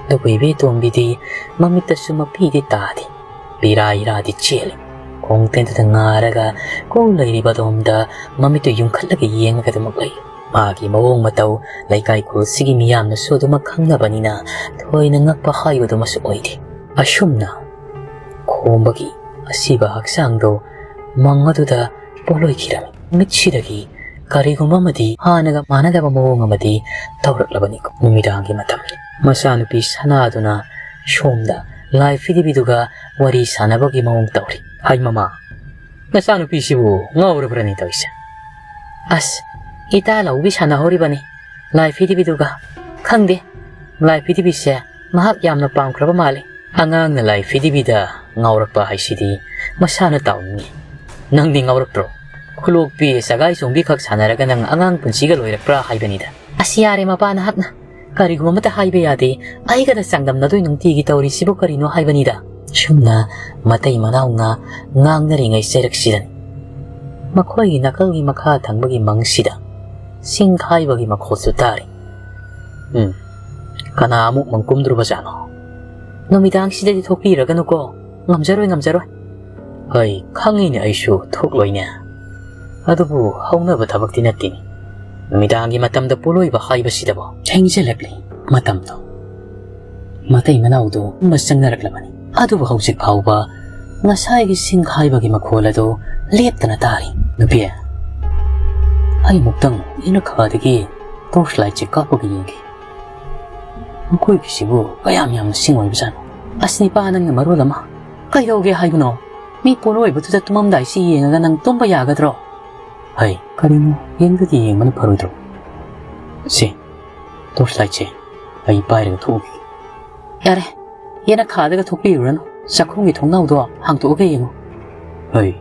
ꯑꯗꯨꯕꯨ ꯏꯕꯦꯇꯣꯝꯕꯤꯗꯤ ꯃꯃꯤꯠꯇꯁꯨ ꯃꯄꯤꯗꯤ ꯇꯥꯗꯦ꯫ ꯄꯤꯔꯥ ꯏꯔꯥꯗꯤ ꯆꯦꯜꯂꯤ꯫ ꯈꯣꯡꯇꯦꯟꯗꯨꯗ ꯉꯥꯔꯒ ꯀꯣ ꯂꯩꯔꯤꯕ ꯑꯗꯣꯝꯗ ꯃꯃꯤꯠꯇꯨ ꯌꯨꯡꯈꯠꯂꯒ ꯌꯦꯡꯉꯒ ꯑꯗꯨꯃꯛ ꯂꯩ꯫ ꯃꯥꯒꯤ ꯃꯑꯣꯡ ꯃꯇꯧ ꯂꯩꯀꯥꯏ ꯈꯨꯜꯁꯤꯒꯤ ꯃꯤꯌꯥꯝꯅꯁꯨ ꯑꯗꯨꯃꯛ ꯈꯪꯅꯕꯅꯤꯅ ꯊꯣꯏꯅ ꯉꯛꯄ ꯍꯥꯏꯕꯗꯨꯃꯁꯨ ꯑꯣꯏꯗꯦ꯫ ꯑꯁꯨꯝꯅ ꯈꯣꯝꯕꯒꯤ ꯑꯁꯤꯕ ꯍꯛꯆꯥꯡꯗꯣ ꯃꯪ ꯑꯗꯨꯗ ꯄꯣꯂꯣꯏꯈꯤꯔꯝꯃꯤ꯫ ꯃꯤꯠꯁꯤꯗꯒꯤ ꯀꯔꯤꯒꯨꯝꯕ ꯑꯃꯗꯤ ꯍꯥꯟꯅꯒ ꯃꯥꯟꯅꯗꯕ ꯃꯑꯣꯡ ꯑꯃꯗꯤ ꯇꯧꯔꯛꯂꯕꯅꯤꯀꯣ꯫ ꯅꯨꯃꯤꯗꯥꯡꯒꯤ ꯃꯇꯝꯅꯤ꯫ ꯃꯆꯥꯅꯨꯄꯤ ꯁꯅꯥꯗꯨꯅ ꯁꯣꯝꯗ ꯂꯥꯏ ꯐꯤꯗꯤꯕꯤꯗꯨꯒ ꯋꯥꯔꯤ ꯁꯥꯟꯅꯕꯒꯤ ꯃꯑꯣꯡ ꯇꯧꯔꯤ꯫ "ꯍꯥꯏ ꯃꯃꯥ, ꯅꯆꯥꯅꯨꯄꯤꯁꯤꯕꯨ ꯉꯥꯎꯔꯕ꯭ꯔꯅꯦ ꯇꯧꯔꯤꯁꯦ?" "ꯑꯁ, ꯏꯇꯥ ꯂꯧꯕꯤ ꯁꯥꯟꯅꯍꯧꯔꯤꯕꯅꯤ ꯂꯥꯏ ꯐꯤꯗꯤꯕꯤꯗꯨꯒ꯫ ꯈꯪꯗꯦ, ꯂꯥꯏ ꯐꯤꯗꯤꯕꯤꯁꯦ ꯃꯍꯥꯛ ꯌꯥꯝꯅ ꯄꯥꯝꯈ꯭ꯔꯕ ꯃꯥꯜꯂꯤ꯫ ꯑꯉꯥꯡꯅ ꯂꯥꯏ ꯐꯤꯗꯤꯕꯤꯗ ꯉꯥꯎꯔꯛꯄ ꯍꯥꯏꯁꯤꯗꯤ ꯃꯁꯥꯅ ꯇꯥꯎꯅꯤꯡꯉꯤ꯫ ꯅꯪꯗꯤ ꯉꯥꯎꯔꯛꯇ꯭ꯔꯣ? ꯈꯨꯂꯣꯛꯄꯤ ꯁꯒꯥꯏ ꯆꯣꯡꯕꯤ ꯈꯛ ꯁꯥꯟꯅꯔꯒ ꯅꯪ ꯑꯉꯥꯡ ꯄꯨꯟꯁꯤꯒ ꯂꯣꯏꯔꯛꯄ꯭ꯔꯥ ꯍꯥꯏꯕꯅꯤꯗ?" "ꯑꯁ, ꯌꯥꯔꯦ ꯃꯄꯥ, ꯅꯍꯥꯛꯅ ꯀꯔꯤꯒꯨꯝꯕ ꯑꯃꯠꯇ ꯍꯥꯏꯕ ꯌꯥꯗꯦ꯫ ꯑꯩꯒꯗ ꯆꯥꯡꯗꯝꯅꯗꯣꯏ ꯅꯨꯡꯇꯤꯒꯤ ꯇꯧꯔꯤꯁꯤꯕꯨ ꯀꯔꯤꯅꯣ ꯍꯥꯏꯕꯅꯤꯗ?" ꯁꯨꯝꯅ ꯃꯇꯩ ꯃꯅꯥꯎꯅ ꯉꯥꯡꯅꯔꯤꯉꯩ ꯆꯩꯔꯛꯁꯤꯗꯅꯤ꯫ ꯃꯈꯣꯏꯒꯤ ꯅꯥꯀꯜꯒꯤ ꯃꯈꯥ ꯊꯪꯕꯒꯤ ꯃꯪꯁꯤꯗ ꯁꯤꯡ ꯈꯥꯏꯕꯒꯤ ꯃꯈꯣꯜꯁꯨ ꯇꯥꯔꯤ꯫ "ꯎꯝ, ꯀꯅꯥ ꯑꯃꯨꯛ ꯃꯪ ꯀꯨꯝꯗ꯭ꯔꯨꯕꯖꯥꯠꯅꯣ? ꯅꯨꯃꯤꯗꯥꯡꯁꯤꯗꯗꯤ ꯊꯣꯛꯄꯤꯔꯒꯅꯨꯀꯣ꯫ ꯉꯝꯖꯔꯣꯏ, ꯉꯝꯖꯔꯣꯏ꯫" "ꯍꯣꯏ, ꯈꯪꯉꯤꯅꯦ ꯑꯩꯁꯨ ꯊꯣꯛꯂꯣꯏꯅꯦ꯫ ꯑꯗꯨꯕꯨ ꯍꯧꯅꯕ ꯊꯕꯛꯇꯤ ꯅꯠꯇꯦꯅꯦ꯫ ꯅꯨꯃꯤꯗꯥꯡꯒꯤ ꯃꯇꯝꯗ ꯄꯣꯂꯣꯏꯕ ꯍꯥꯏꯕꯁꯤꯗꯕꯣ?" ꯊꯦꯡꯖꯤꯜꯂꯛꯂꯤ ꯃꯇꯝꯗꯣ꯫ ꯃꯇꯩ ꯃꯅꯥꯎꯗꯣ ꯇꯨꯝꯕ ꯆꯪꯅꯔꯛꯂꯕꯅꯤ꯫ ꯑꯗꯨꯕꯨ ꯍꯧꯖꯤꯛ ꯐꯥꯎꯕ ꯉꯁꯥꯏꯒꯤ ꯁꯤꯡ ꯈꯥꯏꯕꯒꯤ ꯃꯈꯣꯜ ꯑꯗꯨ ꯂꯦꯞꯇꯅ ꯇꯥꯔꯤ꯫ "ꯅꯨꯄꯤ, ꯑꯩ ꯑꯃꯨꯛꯇꯪ ꯌꯦꯅꯈꯥꯗꯒꯤ torch lightꯁꯦ ꯀꯥꯞꯄꯒ ꯌꯦꯡꯒꯦ꯫ ꯃꯈꯣꯏꯒꯤꯁꯤꯕꯨ ꯀꯌꯥꯝ ꯌꯥꯝꯅ ꯁꯤꯡ ꯑꯣꯏꯕꯖꯥꯠꯅꯣ?" "ꯑꯁ, ꯅꯤꯄꯥ, ꯅꯪꯅ ꯃꯔꯣꯜ ꯑꯃ꯫ ꯀꯩꯗꯧꯒꯦ ꯍꯥꯏꯕꯅꯣ? ꯃꯤ ꯄꯣꯂꯣꯏꯕꯗꯨꯗ ꯇꯨꯝꯃꯝꯗꯥꯏꯁꯤ ꯌꯦꯡꯉꯒ ꯅꯪ ꯇꯨꯝꯕ ꯌꯥꯒꯗ꯭ꯔꯣ?" "ꯍꯩ, ꯀꯔꯤꯅꯣ, ꯌꯦꯡꯗꯗꯤ ꯌꯦꯡꯕꯅ ꯐꯔꯣꯏꯗ꯭ꯔꯣ? ꯁꯦ, torch lightꯁꯦ ꯑꯩ ꯄꯥꯏꯔꯒ ꯊꯣꯛꯎꯒꯦ꯫" "ꯌꯥꯔꯦ, ꯌꯦꯅꯈꯥꯗꯒ ꯊꯣꯛꯄꯤꯔꯨꯔꯅꯨ꯫ ꯆꯥꯛꯈꯨꯝꯒꯤ ꯊꯣꯡꯅꯥꯎꯗꯣ ꯍꯥꯡꯇꯣꯛꯑꯒ ꯌꯦꯡꯉꯨ꯫" "ꯍꯩ,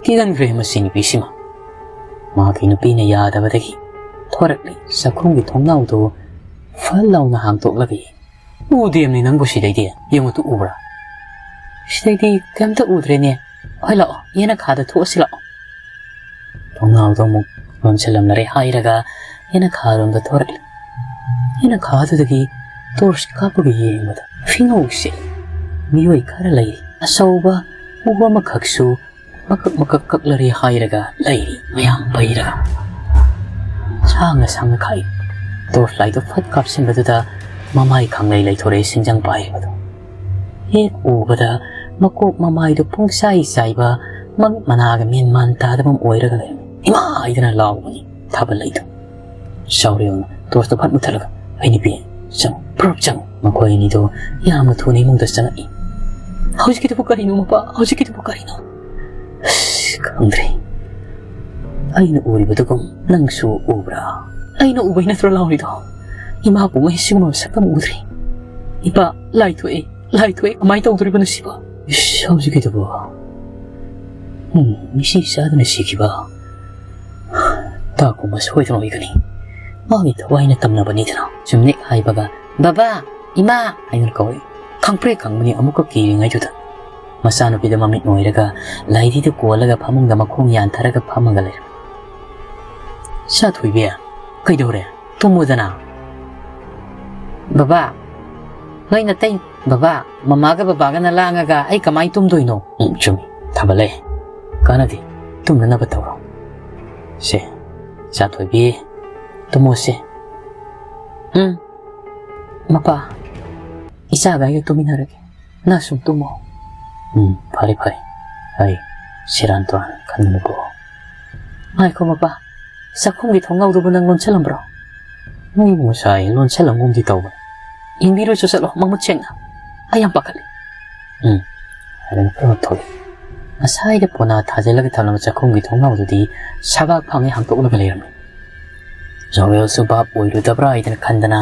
ꯀꯤꯒꯟꯈ꯭ꯔꯦ ꯃꯁꯤ ꯅꯨꯄꯤꯁꯤꯃ꯫" ꯃꯥꯒꯤ ꯅꯨꯄꯤꯅ ꯌꯥꯗꯕꯗꯒꯤ ꯊꯣꯔꯛꯂꯤ꯫ ꯆꯥꯛꯈꯨꯝꯒꯤ ꯊꯣꯡꯅꯥꯎꯗꯣ ꯐꯠ ꯂꯥꯎꯅ ꯍꯥꯡꯇꯣꯛꯂꯒ ꯌꯦꯡꯉꯤ꯫ "ꯎꯗꯦꯝꯅꯤ ꯅꯪꯕꯨ ꯁꯤꯗꯩꯗꯤ꯫ ꯌꯦꯡꯉꯨꯇꯨ, ꯎꯕ꯭ꯔꯥ?" "ꯁꯤꯗꯩꯗꯤ ꯀꯩꯝꯇ ꯎꯗ꯭ꯔꯦꯅꯦ꯫ ꯍꯣꯏ, ꯂꯥꯛꯑꯣ, ꯌꯦꯅꯈꯥꯗ ꯊꯣꯛꯑꯁꯤ ꯂꯥꯛꯑꯣ꯫" ꯊꯣꯡꯅꯥꯎꯗꯣ ꯑꯃꯨꯛ ꯂꯣꯟꯁꯤꯜꯂꯝꯂꯔꯦ ꯍꯥꯏꯔꯒ ꯌꯦꯅꯈꯥꯔꯣꯝꯗ ꯊꯣꯔꯛꯂꯤ꯫ ꯌꯦꯅꯈꯥꯗꯨꯗꯒꯤ torch ꯀꯥꯞꯄꯒ ꯌꯦꯡꯕꯗ ꯐꯤꯉꯧꯁꯦ ꯃꯤꯑꯣꯏ ꯈꯔ ꯂꯩꯔꯤ꯫ ꯑꯆꯧꯕ ꯎ ꯑꯃꯈꯛꯁꯨ ꯃꯀꯛ ꯃꯀꯛ ꯀꯛꯂꯔꯦ ꯍꯥꯏꯔꯒ ꯂꯩꯔꯤ ꯃꯌꯥꯝ ꯄꯩꯔꯒ꯫ ꯁꯥꯡꯅ ꯁꯥꯡꯅ ꯈꯥꯛꯏ꯫ Torch light ꯇꯨ ꯐꯠ ꯀꯥꯞꯁꯤꯟꯕꯗꯨꯗ ꯃꯃꯥꯏ ꯈꯪꯂꯩ ꯂꯩꯊꯣꯔꯛꯏ ꯁꯤꯡꯖꯪ ꯄꯥꯏꯔꯤꯕꯗꯣ꯫ ꯍꯦꯛ ꯎꯕꯗ ꯃꯀꯣꯛ ꯃꯃꯥꯏꯗꯨ ꯄꯨꯡꯆꯥꯏ ꯆꯥꯏꯕ, ꯃꯃꯤꯠ ꯃꯅꯥꯒ ꯃꯦꯟ ꯃꯥꯟ ꯇꯥꯗꯕ ꯑꯃ ꯑꯣꯏꯔꯒ ꯂꯩꯔꯝꯃꯤ꯫ "ꯏꯃꯥ!" ꯍꯥꯏꯗꯅ ꯂꯥꯎꯕꯅꯤ ꯊꯥꯕꯜꯂꯩꯗꯣ꯫ ꯆꯥꯎꯔꯦꯜꯅ torch ꯇꯨ ꯐꯠ ꯃꯨꯠꯊꯠꯂꯒ, "ꯑꯩ ꯅꯨꯄꯤ, ꯆꯪꯉꯨ, ꯄ꯭ꯔꯞ ꯆꯪꯉꯨ"꯫ ꯃꯈꯣꯏ ꯑꯅꯤꯗꯣ ꯌꯥꯝꯅ ꯊꯨꯅ ꯏꯃꯨꯡꯗ ꯆꯪꯉꯛꯏ꯫ "ꯍꯧꯖꯤꯛꯀꯤꯗꯨꯕꯨ ꯀꯔꯤꯅꯣ ꯃꯄꯥ? ꯍꯧꯖꯤꯛꯀꯤꯗꯨꯕꯨ ꯀꯔꯤꯅꯣ?" "ꯑꯁ, ꯈꯪꯗ꯭ꯔꯦ꯫ ꯑꯩꯅ ꯎꯔꯤꯕꯗꯨꯒꯨꯝ ꯅꯪꯁꯨ ꯎꯕ꯭ꯔꯥ?" "ꯑꯩꯅ ꯎꯕꯩ ꯅꯠꯇ꯭ꯔꯣ ꯂꯥꯎꯔꯤꯗꯣ? ꯏꯃꯥ ꯄꯣꯛꯉꯩ ꯁꯤꯒꯨꯝꯕ ꯃꯁꯛ ꯑꯃ ꯎꯗ꯭ꯔꯤ꯫ ꯏꯄꯥ, ꯂꯥꯏ ꯊꯣꯛꯑꯦ, ꯂꯥꯏ ꯊꯣꯛꯑꯦ, ꯀꯃꯥꯏꯅ ꯇꯧꯗꯣꯔꯤꯕꯅꯣ ꯁꯤꯕꯣ?" "ꯏꯁ, ꯍꯧꯖꯤꯛꯀꯤꯗꯨꯕꯨ? ꯎꯝ, ꯃꯤꯁꯤ ꯆꯥꯗꯨꯅ ꯁꯤꯈꯤꯕ ꯇꯥꯀꯨꯝꯕ ꯁꯣꯏꯗꯅ ꯑꯣꯏꯒꯅꯤ꯫ ꯃꯥꯒꯤ ꯊꯋꯥꯏꯅ ꯇꯝꯅꯕꯅꯤꯗꯅ꯫" ꯆꯨꯝꯅꯤꯛ ꯍꯥꯏꯕꯒ, "ꯕꯕꯥ, ꯏꯃꯥ" ꯍꯥꯏꯗꯨꯅ ꯀꯧꯏ꯫ ꯈꯪꯄ꯭ꯔꯦꯛ ꯈꯪꯕꯅꯤ ꯑꯃꯨꯛꯀ ꯀꯤꯔꯤꯉꯩꯗꯨꯗ꯫ ꯃꯆꯥꯅꯨꯄꯤꯗ ꯃꯃꯤꯠ ꯅꯣꯏꯔꯒ ꯂꯥꯏꯙꯤꯗꯨ ꯀꯣꯜꯂꯒ ꯐꯃꯨꯡꯗ ꯃꯈꯣꯡ ꯌꯥꯟꯊꯔꯒ ꯐꯝꯃꯒ ꯂꯩꯔꯝꯃꯤ꯫ "ꯏꯆꯥ ꯊꯣꯏꯕꯤ, ꯀꯩꯗꯧꯔꯦ? ꯇꯨꯝꯃꯨꯗꯅ꯫" "ꯕꯕꯥ, ꯅꯣꯏ ꯅꯇꯩ, ꯕꯕꯥ, ꯃꯃꯥꯒ ꯕꯕꯥꯒꯅ ꯂꯥꯡꯉꯒ ꯑꯩ ꯀꯃꯥꯏ ꯇꯨꯝꯗꯣꯏꯅꯣ?" "ꯎꯝ, ꯆꯨꯝꯃꯤ, ꯊꯥꯕꯜꯂꯩ꯫ ꯀꯥꯟꯅꯗꯦ, ꯇꯨꯝꯅꯅꯕ ꯇꯧꯔꯣ꯫ ꯁꯦ, ꯏꯆꯥ ꯊꯣꯏꯕꯤ, ꯇꯨꯝꯃꯣꯁꯦ꯫" "ꯎꯝ, ꯃꯄꯥ, ꯏꯆꯥꯒ ꯑꯩꯒ ꯇꯨꯃꯤꯟꯅꯔꯒꯦ꯫ ꯅꯪ ꯁꯨꯝ ꯇꯨꯝꯃꯣ꯫" "ꯎꯝ, ꯐꯔꯦ, ꯐꯔꯦ꯫ ꯑꯩ ꯁꯦꯔꯥꯟ ꯇꯨꯔꯥꯟ ꯈꯟꯒꯅꯨꯀꯣ꯫" "ꯉꯥꯏꯈꯣ ꯃꯄꯥ, ꯆꯥꯛꯈꯨꯝꯒꯤ ꯊꯣꯡꯅꯥꯎꯗꯨꯕꯨ ꯅꯪ ꯂꯣꯟꯁꯜꯂꯝꯕ꯭ꯔꯣ?" "ꯃꯩꯕꯨ ꯉꯁꯥꯏ ꯂꯣꯟꯁꯜꯂꯝꯒꯨꯝꯗꯤ ꯇꯧꯕꯅꯤ꯫" "ꯌꯦꯡꯕꯤꯔꯨꯆꯣ ꯆꯠꯂꯣ, ꯃꯃꯨꯠ ꯁꯦꯡꯅ꯫ ꯑꯩ ꯌꯥꯝ ꯄꯥꯈꯠꯂꯤ꯫" "ꯎꯝ꯫" ꯍꯥꯏꯔꯒ ꯄꯨꯔꯥ ꯊꯣꯛꯂꯛꯏ꯫ ꯉꯁꯥꯏꯗ ꯄꯣꯅꯥ ꯊꯥꯖꯤꯜꯂꯒ ꯊꯝꯂꯝꯕ ꯆꯥꯛꯈꯨꯝꯒꯤ ꯊꯣꯡꯅꯥꯎꯗꯨꯗꯤ ꯁꯕꯥꯛ ꯐꯪꯉꯦ ꯍꯥꯡꯇꯣꯛꯂꯒ ꯂꯩꯔꯝꯃꯤ꯫ ꯖꯣꯔꯦꯜꯁꯨ ꯚꯥꯞ ꯑꯣꯏꯔꯨꯗꯕ꯭ꯔꯥ ꯍꯥꯏꯗꯅ ꯈꯟꯗꯅ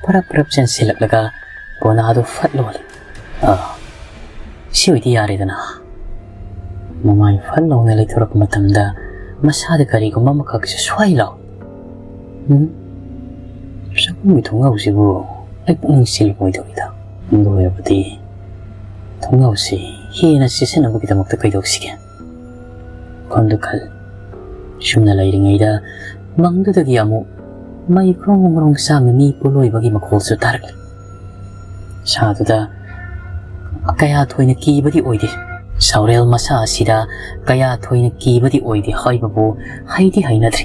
ꯄꯔꯞ ꯄꯔꯞ ꯆꯦꯟꯁꯤꯜꯂꯛꯂꯒ ꯄꯣꯅꯥꯗꯨ ꯐꯠ ꯂꯣꯜꯂꯤ꯫ "ꯑꯥ, ꯁꯤ ꯑꯣꯏꯗꯤ ꯌꯥꯔꯦꯗꯅ꯫" ꯃꯃꯥꯏ ꯐꯠ ꯂꯥꯎꯅ ꯂꯩꯊꯣꯔꯛꯄ ꯃꯇꯝꯗ ꯃꯁꯥꯗ ꯀꯔꯤꯒꯨꯝꯕ ꯑꯃꯈꯛꯁꯨ ꯁ꯭ꯋꯥꯏ ꯂꯥꯎ꯫ "ꯎꯝ? ꯆꯥꯛꯈꯨꯝꯒꯤ ꯊꯣꯡꯅꯥꯎꯁꯤꯕꯨ ꯑꯩ ꯄꯨꯛꯅꯤꯡ ꯆꯤꯜꯂꯤꯉꯣꯏꯗꯧꯔꯤꯗ꯫ ꯑꯗꯨ ꯑꯣꯏꯔꯕꯗꯤ ꯊꯣꯡꯅꯥꯎꯁꯤ ꯍꯦꯟꯅ ꯆꯦꯠꯁꯤꯟꯅꯕꯒꯤꯗꯃꯛꯇ ꯀꯩꯗꯧꯁꯤꯒꯦ?" ꯋꯥꯈꯜꯗꯨ ꯈꯜꯂꯤ꯫ ꯁꯨꯝꯅ ꯂꯩꯔꯤꯉꯩꯗ ꯃꯪꯗꯨꯗꯒꯤ ꯑꯃꯨꯛ ꯃꯩ ꯒ꯭ꯔꯣꯡ ꯒ꯭ꯔꯣꯡ ꯆꯥꯡꯅ ꯃꯤ ꯄꯣꯂꯣꯏꯕꯒꯤ ꯃꯈꯣꯜꯁꯨ ꯇꯥꯔꯛꯂꯤ꯫ ꯁꯥꯗꯨꯗ ꯀꯌꯥ ꯊꯣꯏꯅ ꯀꯤꯕꯗꯤ ꯑꯣꯏꯗꯦ꯫ ꯁꯥꯎꯔꯦꯜ ꯃꯁꯥ ꯑꯁꯤꯗ ꯀꯌꯥ ꯊꯣꯏꯅ ꯀꯤꯕꯗꯤ ꯑꯣꯏꯗꯦ ꯍꯥꯏꯕꯕꯨ ꯍꯩꯗꯤ ꯍꯩꯅꯗ꯭ꯔꯤ꯫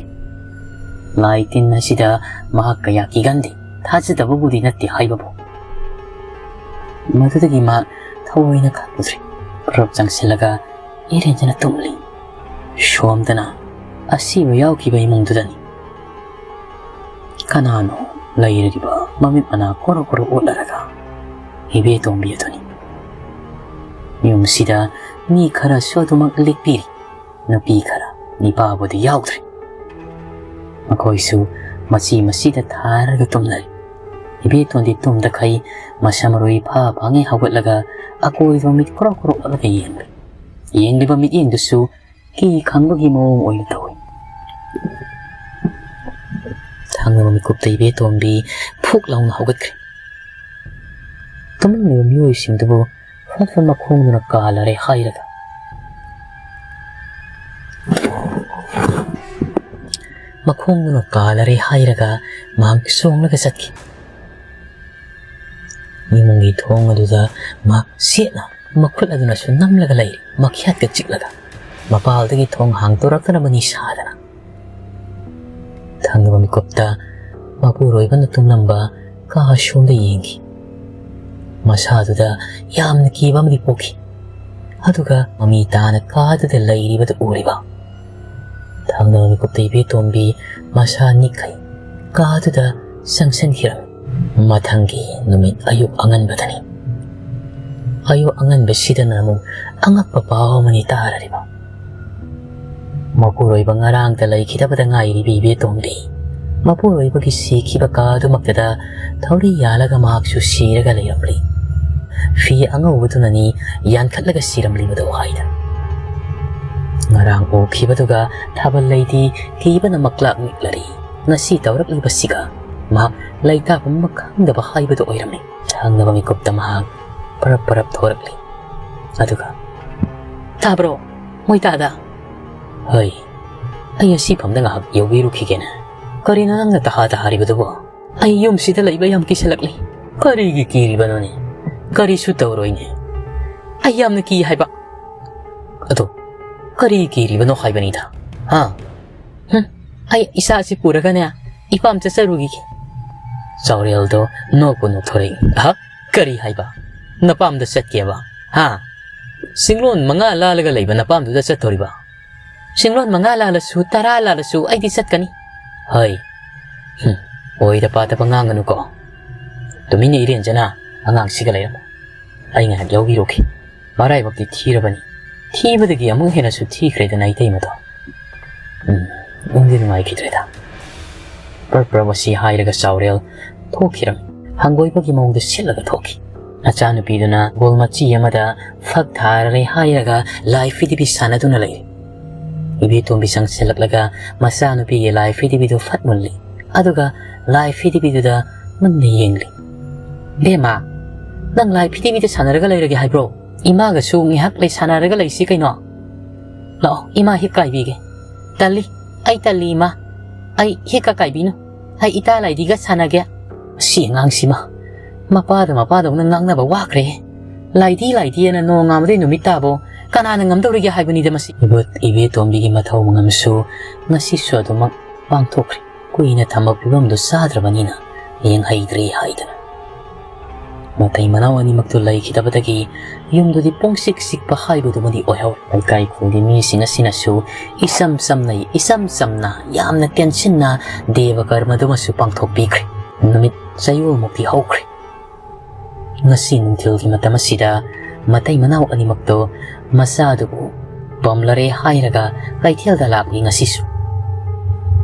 ꯂꯥꯏ ꯇꯤꯟ ꯑꯁꯤꯗ ꯃꯍꯥꯛ ꯀꯌꯥ ꯀꯤꯒꯟꯗꯦ, ꯊꯥꯖꯗꯕꯕꯨꯗꯤ ꯅꯠꯇꯦ ꯍꯥꯏꯕꯕꯨ꯫ ꯃꯗꯨꯗꯒꯤ ꯃꯍꯥꯛ ꯊꯑꯣꯏꯅ ꯈꯪꯂꯨꯗ꯭ꯔꯦ꯫ ꯄꯨꯔꯞ ꯆꯪꯁꯤꯜꯂꯒ ꯏꯔꯦꯟꯖꯅ ꯇꯨꯝꯂꯤ꯫ ꯁꯣꯝꯗꯅ ꯑꯁꯤꯕ ꯌꯥꯎꯈꯤꯕ ꯏꯃꯨꯡꯗꯨꯗꯅꯤ꯫ ꯀꯅꯥꯅꯣ ꯂꯩꯔꯤꯕ ꯃꯃꯤꯠ ꯃꯅꯥ ꯀꯣꯔꯣ ꯀꯣꯔꯣ ꯑꯣꯠꯂꯔꯒ? ꯏꯕꯦꯇꯣꯝꯕꯤ ꯑꯗꯨꯅꯤ꯫ ꯌꯨꯝꯁꯤꯗ ꯃꯤ ꯈꯔꯁꯨ ꯑꯗꯨꯃꯛ ꯂꯦꯛꯄꯤꯔꯤ꯫ ꯅꯨꯄꯤ ꯈꯔ, ꯅꯤꯄꯥꯕꯨꯗꯤ ꯌꯥꯎꯗ꯭ꯔꯦ꯫ ꯃꯈꯣꯏꯁꯨ ꯃꯆꯤ ꯃꯆꯤꯗ ꯊꯥꯔꯒ ꯇꯨꯝꯅꯔꯤ꯫ ꯏꯕꯦꯇꯣꯟꯗꯤ ꯇꯨꯝꯗꯈꯩ ꯃꯁꯝ ꯃꯔꯣꯏ ꯐꯥ ꯐꯥꯉꯩ ꯍꯧꯒꯠꯂꯒ ꯑꯀꯣꯏꯕ ꯃꯤꯠ ꯀ꯭ꯔꯣꯛ ꯀ꯭ꯔꯣꯛ ꯑꯣꯠꯂꯒ ꯌꯦꯡꯂꯤ꯫ ꯌꯦꯡꯂꯤꯕ ꯃꯤꯠꯌꯦꯡꯗꯨꯁꯨ ꯀꯤ ꯈꯪꯕꯒꯤ ꯃꯑꯣꯡ ꯑꯣꯏꯅ ꯇꯧꯏ꯫ ꯊꯪꯅꯕ ꯃꯤꯀꯨꯞꯇ ꯏꯕꯦꯇꯣꯝꯕꯤ ꯐꯨꯛ ꯂꯥꯎꯅ ꯍꯧꯒꯠꯈ꯭ꯔꯦ꯫ ꯇꯨꯝꯂꯝꯂꯤꯕ ꯃꯤꯑꯣꯏꯁꯤꯡꯗꯨꯕꯨ ꯐꯠ ꯐꯠ ꯃꯈꯣꯡꯗꯨꯅ ꯀꯥꯜꯂꯔꯦ ꯍꯥꯏꯔꯒ, ꯃꯈꯣꯡꯗꯨꯅ ꯀꯥꯜꯂꯔꯦ ꯍꯥꯏꯔꯒ ꯃꯍꯥꯛ ꯆꯣꯡꯂꯒ ꯆꯠꯈꯤ꯫ ꯏꯃꯨꯡꯒꯤ ꯊꯣꯡ ꯑꯗꯨꯗ ꯃꯍꯥꯛ ꯁꯦꯠꯅ ꯃꯈꯨꯠ ꯑꯗꯨꯅꯁꯨ ꯅꯝꯂꯒ ꯂꯩꯔꯤ, ꯃꯈ꯭ꯌꯥꯠꯀ ꯆꯤꯛꯂꯒ꯫ ꯃꯄꯥꯜꯗꯒꯤ ꯊꯣꯡ ꯍꯥꯡꯗꯣꯔꯛꯇꯅꯕ ꯅꯤꯁꯥꯗꯅ꯫ ꯊꯪꯅꯕ ꯃꯤꯀꯨꯞꯇ ꯃꯄꯨꯔꯣꯏꯕꯅ ꯇꯨꯝꯂꯝꯕ ꯀꯥ ꯑꯁꯣꯝꯗ ꯌꯦꯡꯈꯤ꯫ ꯃꯁꯥꯗꯨꯗ ꯌꯥꯝꯅ ꯀꯤꯕ ꯑꯃꯗꯤ ꯄꯣꯛꯈꯤ꯫ ꯑꯗꯨꯒ ꯃꯃꯤ ꯇꯥꯅ ꯀꯥꯗꯨꯗ ꯂꯩꯔꯤꯕꯗꯨ ꯎꯔꯤꯕ꯫ ꯊꯪꯅꯕ ꯃꯤꯀꯨꯞꯇ ꯏꯕꯦꯇꯣꯝꯕꯤ ꯃꯁꯥ ꯅꯤꯛꯈꯩ ꯀꯥꯗꯨꯗ ꯆꯪꯁꯤꯟꯈꯤꯔꯝꯃꯤ꯫ ꯃꯊꯪꯒꯤ ꯅꯨꯃꯤꯠ ꯑꯌꯨꯛ ꯑꯉꯟꯕꯗꯅꯤ꯫ ꯑꯌꯨꯛ ꯑꯉꯟꯕꯁꯤꯗꯅ ꯑꯃꯨꯛ ꯑꯉꯛꯄ ꯄꯥꯎ ꯑꯃꯅꯤ ꯇꯥꯔꯔꯤꯕ꯫ ꯃꯄꯨꯔꯣꯏꯕ ꯉꯔꯥꯡꯗ ꯂꯩꯈꯤꯗꯕꯗ ꯉꯥꯏꯔꯤꯕ ꯏꯕꯦꯇꯣꯝꯕꯤ, ꯃꯄꯨꯔꯣꯏꯕꯒꯤ ꯁꯤꯈꯤꯕ ꯀꯥ ꯑꯗꯨꯃꯛꯇꯗ ꯊꯧꯔꯤ ꯌꯥꯜꯂꯒ ꯃꯍꯥꯛꯁꯨ ꯁꯤꯔꯒ ꯂꯩꯔꯝꯂꯤ꯫ ꯐꯤ ꯑꯉꯧꯕꯗꯨꯅꯅꯤ ꯌꯥꯟꯈꯠꯂꯒ ꯁꯤꯔꯝꯂꯤꯕꯗꯣ ꯍꯥꯏꯗꯅ꯫ ꯉꯔꯥꯡ ꯎꯈꯤꯕꯗꯨꯒ ꯊꯥꯕꯜ ꯂꯩꯗꯤ ꯀꯤꯕꯅ ꯃꯛꯂꯥꯛ ꯅꯤꯛꯂꯔꯤ꯫ ꯉꯁꯤ ꯇꯧꯔꯛꯂꯤꯕꯁꯤꯒ ꯃꯍꯥꯛ ꯂꯩꯇꯥꯐꯝ ꯑꯃ ꯈꯪꯗꯕ ꯍꯥꯏꯕꯗꯨ ꯑꯣꯏꯔꯝꯃꯤ꯫ ꯊꯪꯅꯕ ꯃꯤꯀꯨꯞꯇ ꯃꯍꯥꯛ ꯄꯔꯞ ꯄꯔꯞ ꯊꯣꯔꯛꯂꯤ꯫ ꯑꯗꯨꯒ, "ꯇꯥꯕ꯭ꯔꯣ, ꯃꯣꯏꯇꯥꯗ?" "ꯍꯣꯏ, ꯑꯩ ꯑꯁꯤ ꯐꯝꯗ ꯉꯥꯏꯍꯥꯛ ꯌꯧꯕꯤꯔꯨꯈꯤꯒꯦꯅꯦ꯫ ꯀꯔꯤꯅꯣ ꯅꯪꯅ ꯇꯍꯥ ꯇꯍꯥꯔꯤꯕꯗꯨꯕꯣ? ꯑꯩ ꯌꯨꯝꯁꯤꯗ ꯂꯩꯕ ꯌꯥꯝ ꯀꯤꯁꯜꯂꯛꯂꯤ꯫ ꯀꯔꯤꯒꯤ ꯀꯤꯔꯤꯕꯅꯣꯅꯦ? ꯀꯔꯤꯁꯨ ꯇꯧꯔꯣꯏꯅꯦ꯫ ꯑꯩ ꯌꯥꯝꯅ ꯀꯤ ꯍꯥꯏꯕ꯫ ꯑꯗꯣ ꯀꯔꯤ ꯀꯤꯔꯤꯕꯅꯣ ꯍꯥꯏꯕꯅꯤꯗ, ꯍꯥ?" "ꯍꯨꯝ, ꯑꯩ ꯏꯆꯥꯁꯤ ꯄꯨꯔꯒꯅꯦ, ꯏꯄꯥꯝ ꯆꯠꯆꯔꯨꯈꯤꯒꯦ꯫ ꯆꯥꯎꯔꯦꯜꯗꯣ ꯅꯣꯛꯄꯨ ꯅꯣꯛꯊꯣꯔꯛꯏ꯫ "ꯑꯍ? ꯀꯔꯤ ꯍꯥꯏꯕ? ꯅꯄꯥꯝꯗ ꯆꯠꯀꯦꯕ? ꯍꯥ? ꯁꯤꯡꯂꯣꯟ ꯃꯉꯥ ꯂꯥꯜꯂꯒ ꯂꯩꯕ ꯅꯄꯥꯝꯗꯨꯗ ꯆꯠꯇꯣꯔꯤꯕ? ꯁꯤꯡꯂꯣꯟ ꯃꯉꯥ ꯂꯥꯜꯂꯁꯨ, ꯇꯔꯥ ꯂꯥꯜꯂꯁꯨ ꯑꯩꯗꯤ ꯆꯠꯀꯅꯤ꯫ ꯍꯣꯏ꯫ ꯍꯨꯝ, ꯑꯣꯏꯗ ꯄꯥꯗꯕ ꯉꯥꯡꯒꯅꯨꯀꯣ꯫ ꯇꯨꯃꯤꯟꯅ ꯏꯔꯦꯟꯖꯅ ꯑꯉꯥꯡꯁꯤꯒ ꯂꯩꯔꯝꯃꯨ꯫ ꯑꯩ ꯉꯥꯏꯍꯥꯛ ꯌꯥꯎꯕꯤꯔꯨꯈꯤ꯫ ꯃꯔꯥꯏꯕꯛꯇꯤ ꯊꯤꯔꯕꯅꯤ꯫ ꯊꯤꯕꯗꯒꯤ ꯑꯃꯨꯛ ꯍꯦꯟꯅꯁꯨ ꯊꯤꯈ꯭ꯔꯦꯗꯅ ꯏꯇꯩꯃꯗꯣ꯫ ꯎꯝ, ꯅꯨꯡꯗꯤ ꯅꯨꯡꯉꯥꯏꯈꯤꯗ꯭ꯔꯦꯗ꯫ ꯄ꯭ꯔꯞ ꯄ꯭ꯔꯞ ꯑꯁꯤ ꯍꯥꯏꯔꯒ ꯆꯥꯎꯔꯦꯜ ꯊꯣꯛꯈꯤꯔꯝꯃꯤ꯫ ꯍꯪꯒꯣꯏꯕꯒꯤ ꯃꯑꯣꯡꯗ ꯁꯤꯠꯂꯒ ꯊꯣꯛꯈꯤ꯫ ꯃꯆꯥꯅꯨꯄꯤꯗꯨꯅ ꯕꯣꯜ ꯃꯆꯤ ꯑꯃꯗ ꯐꯛ ꯊꯥꯔꯦ ꯍꯥꯏꯔꯒ ꯂꯥꯏ ꯐꯤꯗꯤꯕꯤ ꯁꯥꯟꯅꯗꯨꯅ ꯂꯩꯔꯤ꯫ ꯏꯕꯦꯇꯣꯝꯕꯤ ꯆꯪꯁꯤꯜꯂꯛꯂꯒ ꯃꯆꯥꯅꯨꯄꯤꯒꯤ ꯂꯥꯏ ꯐꯤꯗꯤꯕꯤꯗꯨ ꯐꯠ ꯃꯨꯜꯂꯤ꯫ ꯑꯗꯨꯒ ꯂꯥꯏ ꯐꯤꯗꯤꯕꯤꯗꯨꯗ ꯃꯨꯟꯅ ꯌꯦꯡꯂꯤ꯫ "ꯕꯦꯝꯃ, ꯅꯪ ꯂꯥꯏ ꯐꯤꯗꯤꯕꯤꯗ ꯁꯥꯟꯅꯔꯒ ꯂꯩꯔꯒꯦ ꯍꯥꯏꯕ꯭ꯔꯣ? ꯏꯃꯥꯒꯁꯨ ꯉꯥꯏꯍꯥꯛ ꯂꯩ ꯁꯥꯟꯅꯔꯒ ꯂꯩꯁꯤ ꯀꯩꯅꯣ꯫ ꯂꯥꯛꯑꯣ, ꯏꯃꯥ ꯍꯤꯛ ꯀꯥꯏꯕꯤꯒꯦ꯫" "ꯇꯜꯂꯤ, ꯑꯩ ꯇꯜꯂꯤ ꯏꯃꯥ꯫ ꯑꯩ ꯍꯤꯛꯀ ꯀꯥꯏꯕꯤꯅꯨ꯫ ꯑꯩ ꯏꯇꯥ ꯂꯥꯏꯗꯤꯒ ꯁꯥꯟꯅꯒꯦ꯫" ꯑꯁꯤ ꯑꯉꯥꯡꯁꯤꯃ ꯃꯄꯥꯗ ꯃꯄꯥꯗꯧꯅ ꯉꯥꯡꯅꯕ ꯋꯥꯈ꯭ꯔꯦ꯫ ꯂꯥꯏꯗꯤ ꯂꯥꯏꯗꯤꯑꯅ ꯅꯣꯡꯉꯥꯟꯕꯗꯩ ꯅꯨꯃꯤꯠ ꯇꯥꯕꯣ ꯀꯅꯥꯅ ꯉꯝꯗꯧꯔꯤꯒꯦ ꯍꯥꯏꯕꯅꯤꯗ ꯃꯁꯤ꯫ ꯏꯕꯣ-, ꯏꯕꯦꯇꯣꯝꯕꯤꯒꯤ ꯃꯊꯧ ꯃꯉꯝꯁꯨ ꯉꯁꯤꯁꯨ ꯑꯗꯨꯃꯛ ꯄꯥꯡꯊꯣꯛꯈ꯭ꯔꯦ꯫ ꯀꯨꯏꯅ ꯊꯝꯕ ꯐꯤꯕꯝꯗꯨ ꯆꯥꯗ꯭ꯔꯕꯅꯤꯅ ꯌꯦꯡꯍꯩꯗ꯭ꯔꯦ ꯍꯥꯏꯗꯅ꯫ ꯃꯇꯩ ꯃꯅꯥꯎ ꯑꯅꯤꯃꯛꯇꯨ ꯂꯩꯈꯤꯗꯕꯗꯒꯤ ꯌꯨꯝꯗꯨꯗꯤ ꯄꯨꯡꯆꯤꯛ ꯆꯤꯛꯄ ꯍꯥꯏꯕꯗꯨꯃꯗꯤ ꯑꯣꯏꯍꯧꯔꯦ꯫ ꯂꯩꯀꯥꯏ ꯈꯨꯜꯒꯤ ꯃꯤꯁꯤꯡ ꯑꯁꯤꯅꯁꯨ ꯏꯆꯝ ꯆꯝꯅ, ꯏꯆꯝ ꯆꯝꯅ ꯌꯥꯝꯅ ꯇꯦꯟꯁꯤꯟꯅ ꯗꯦꯕ ꯀꯔꯃꯗꯨꯃꯁꯨ ꯄꯥꯡꯊꯣꯛꯄꯤꯈ꯭ꯔꯦ꯫ ꯅꯨꯃꯤꯠ ꯆꯌꯣꯜꯃꯨꯛꯇꯤ ꯍꯧꯈ꯭ꯔꯦ꯫ ꯉꯁꯤ ꯅꯨꯡꯊꯤꯜꯒꯤ ꯃꯇꯝ ꯑꯁꯤꯗ ꯃꯇꯩ ꯃꯅꯥꯎ ꯑꯅꯤꯃꯛꯇꯣ ꯃꯆꯥꯗꯨꯕꯨ ꯄꯝꯂꯔꯦ ꯍꯥꯏꯔꯒ ꯀꯩꯊꯦꯜꯗ ꯂꯥꯛꯂꯤ ꯉꯁꯤꯁꯨ꯫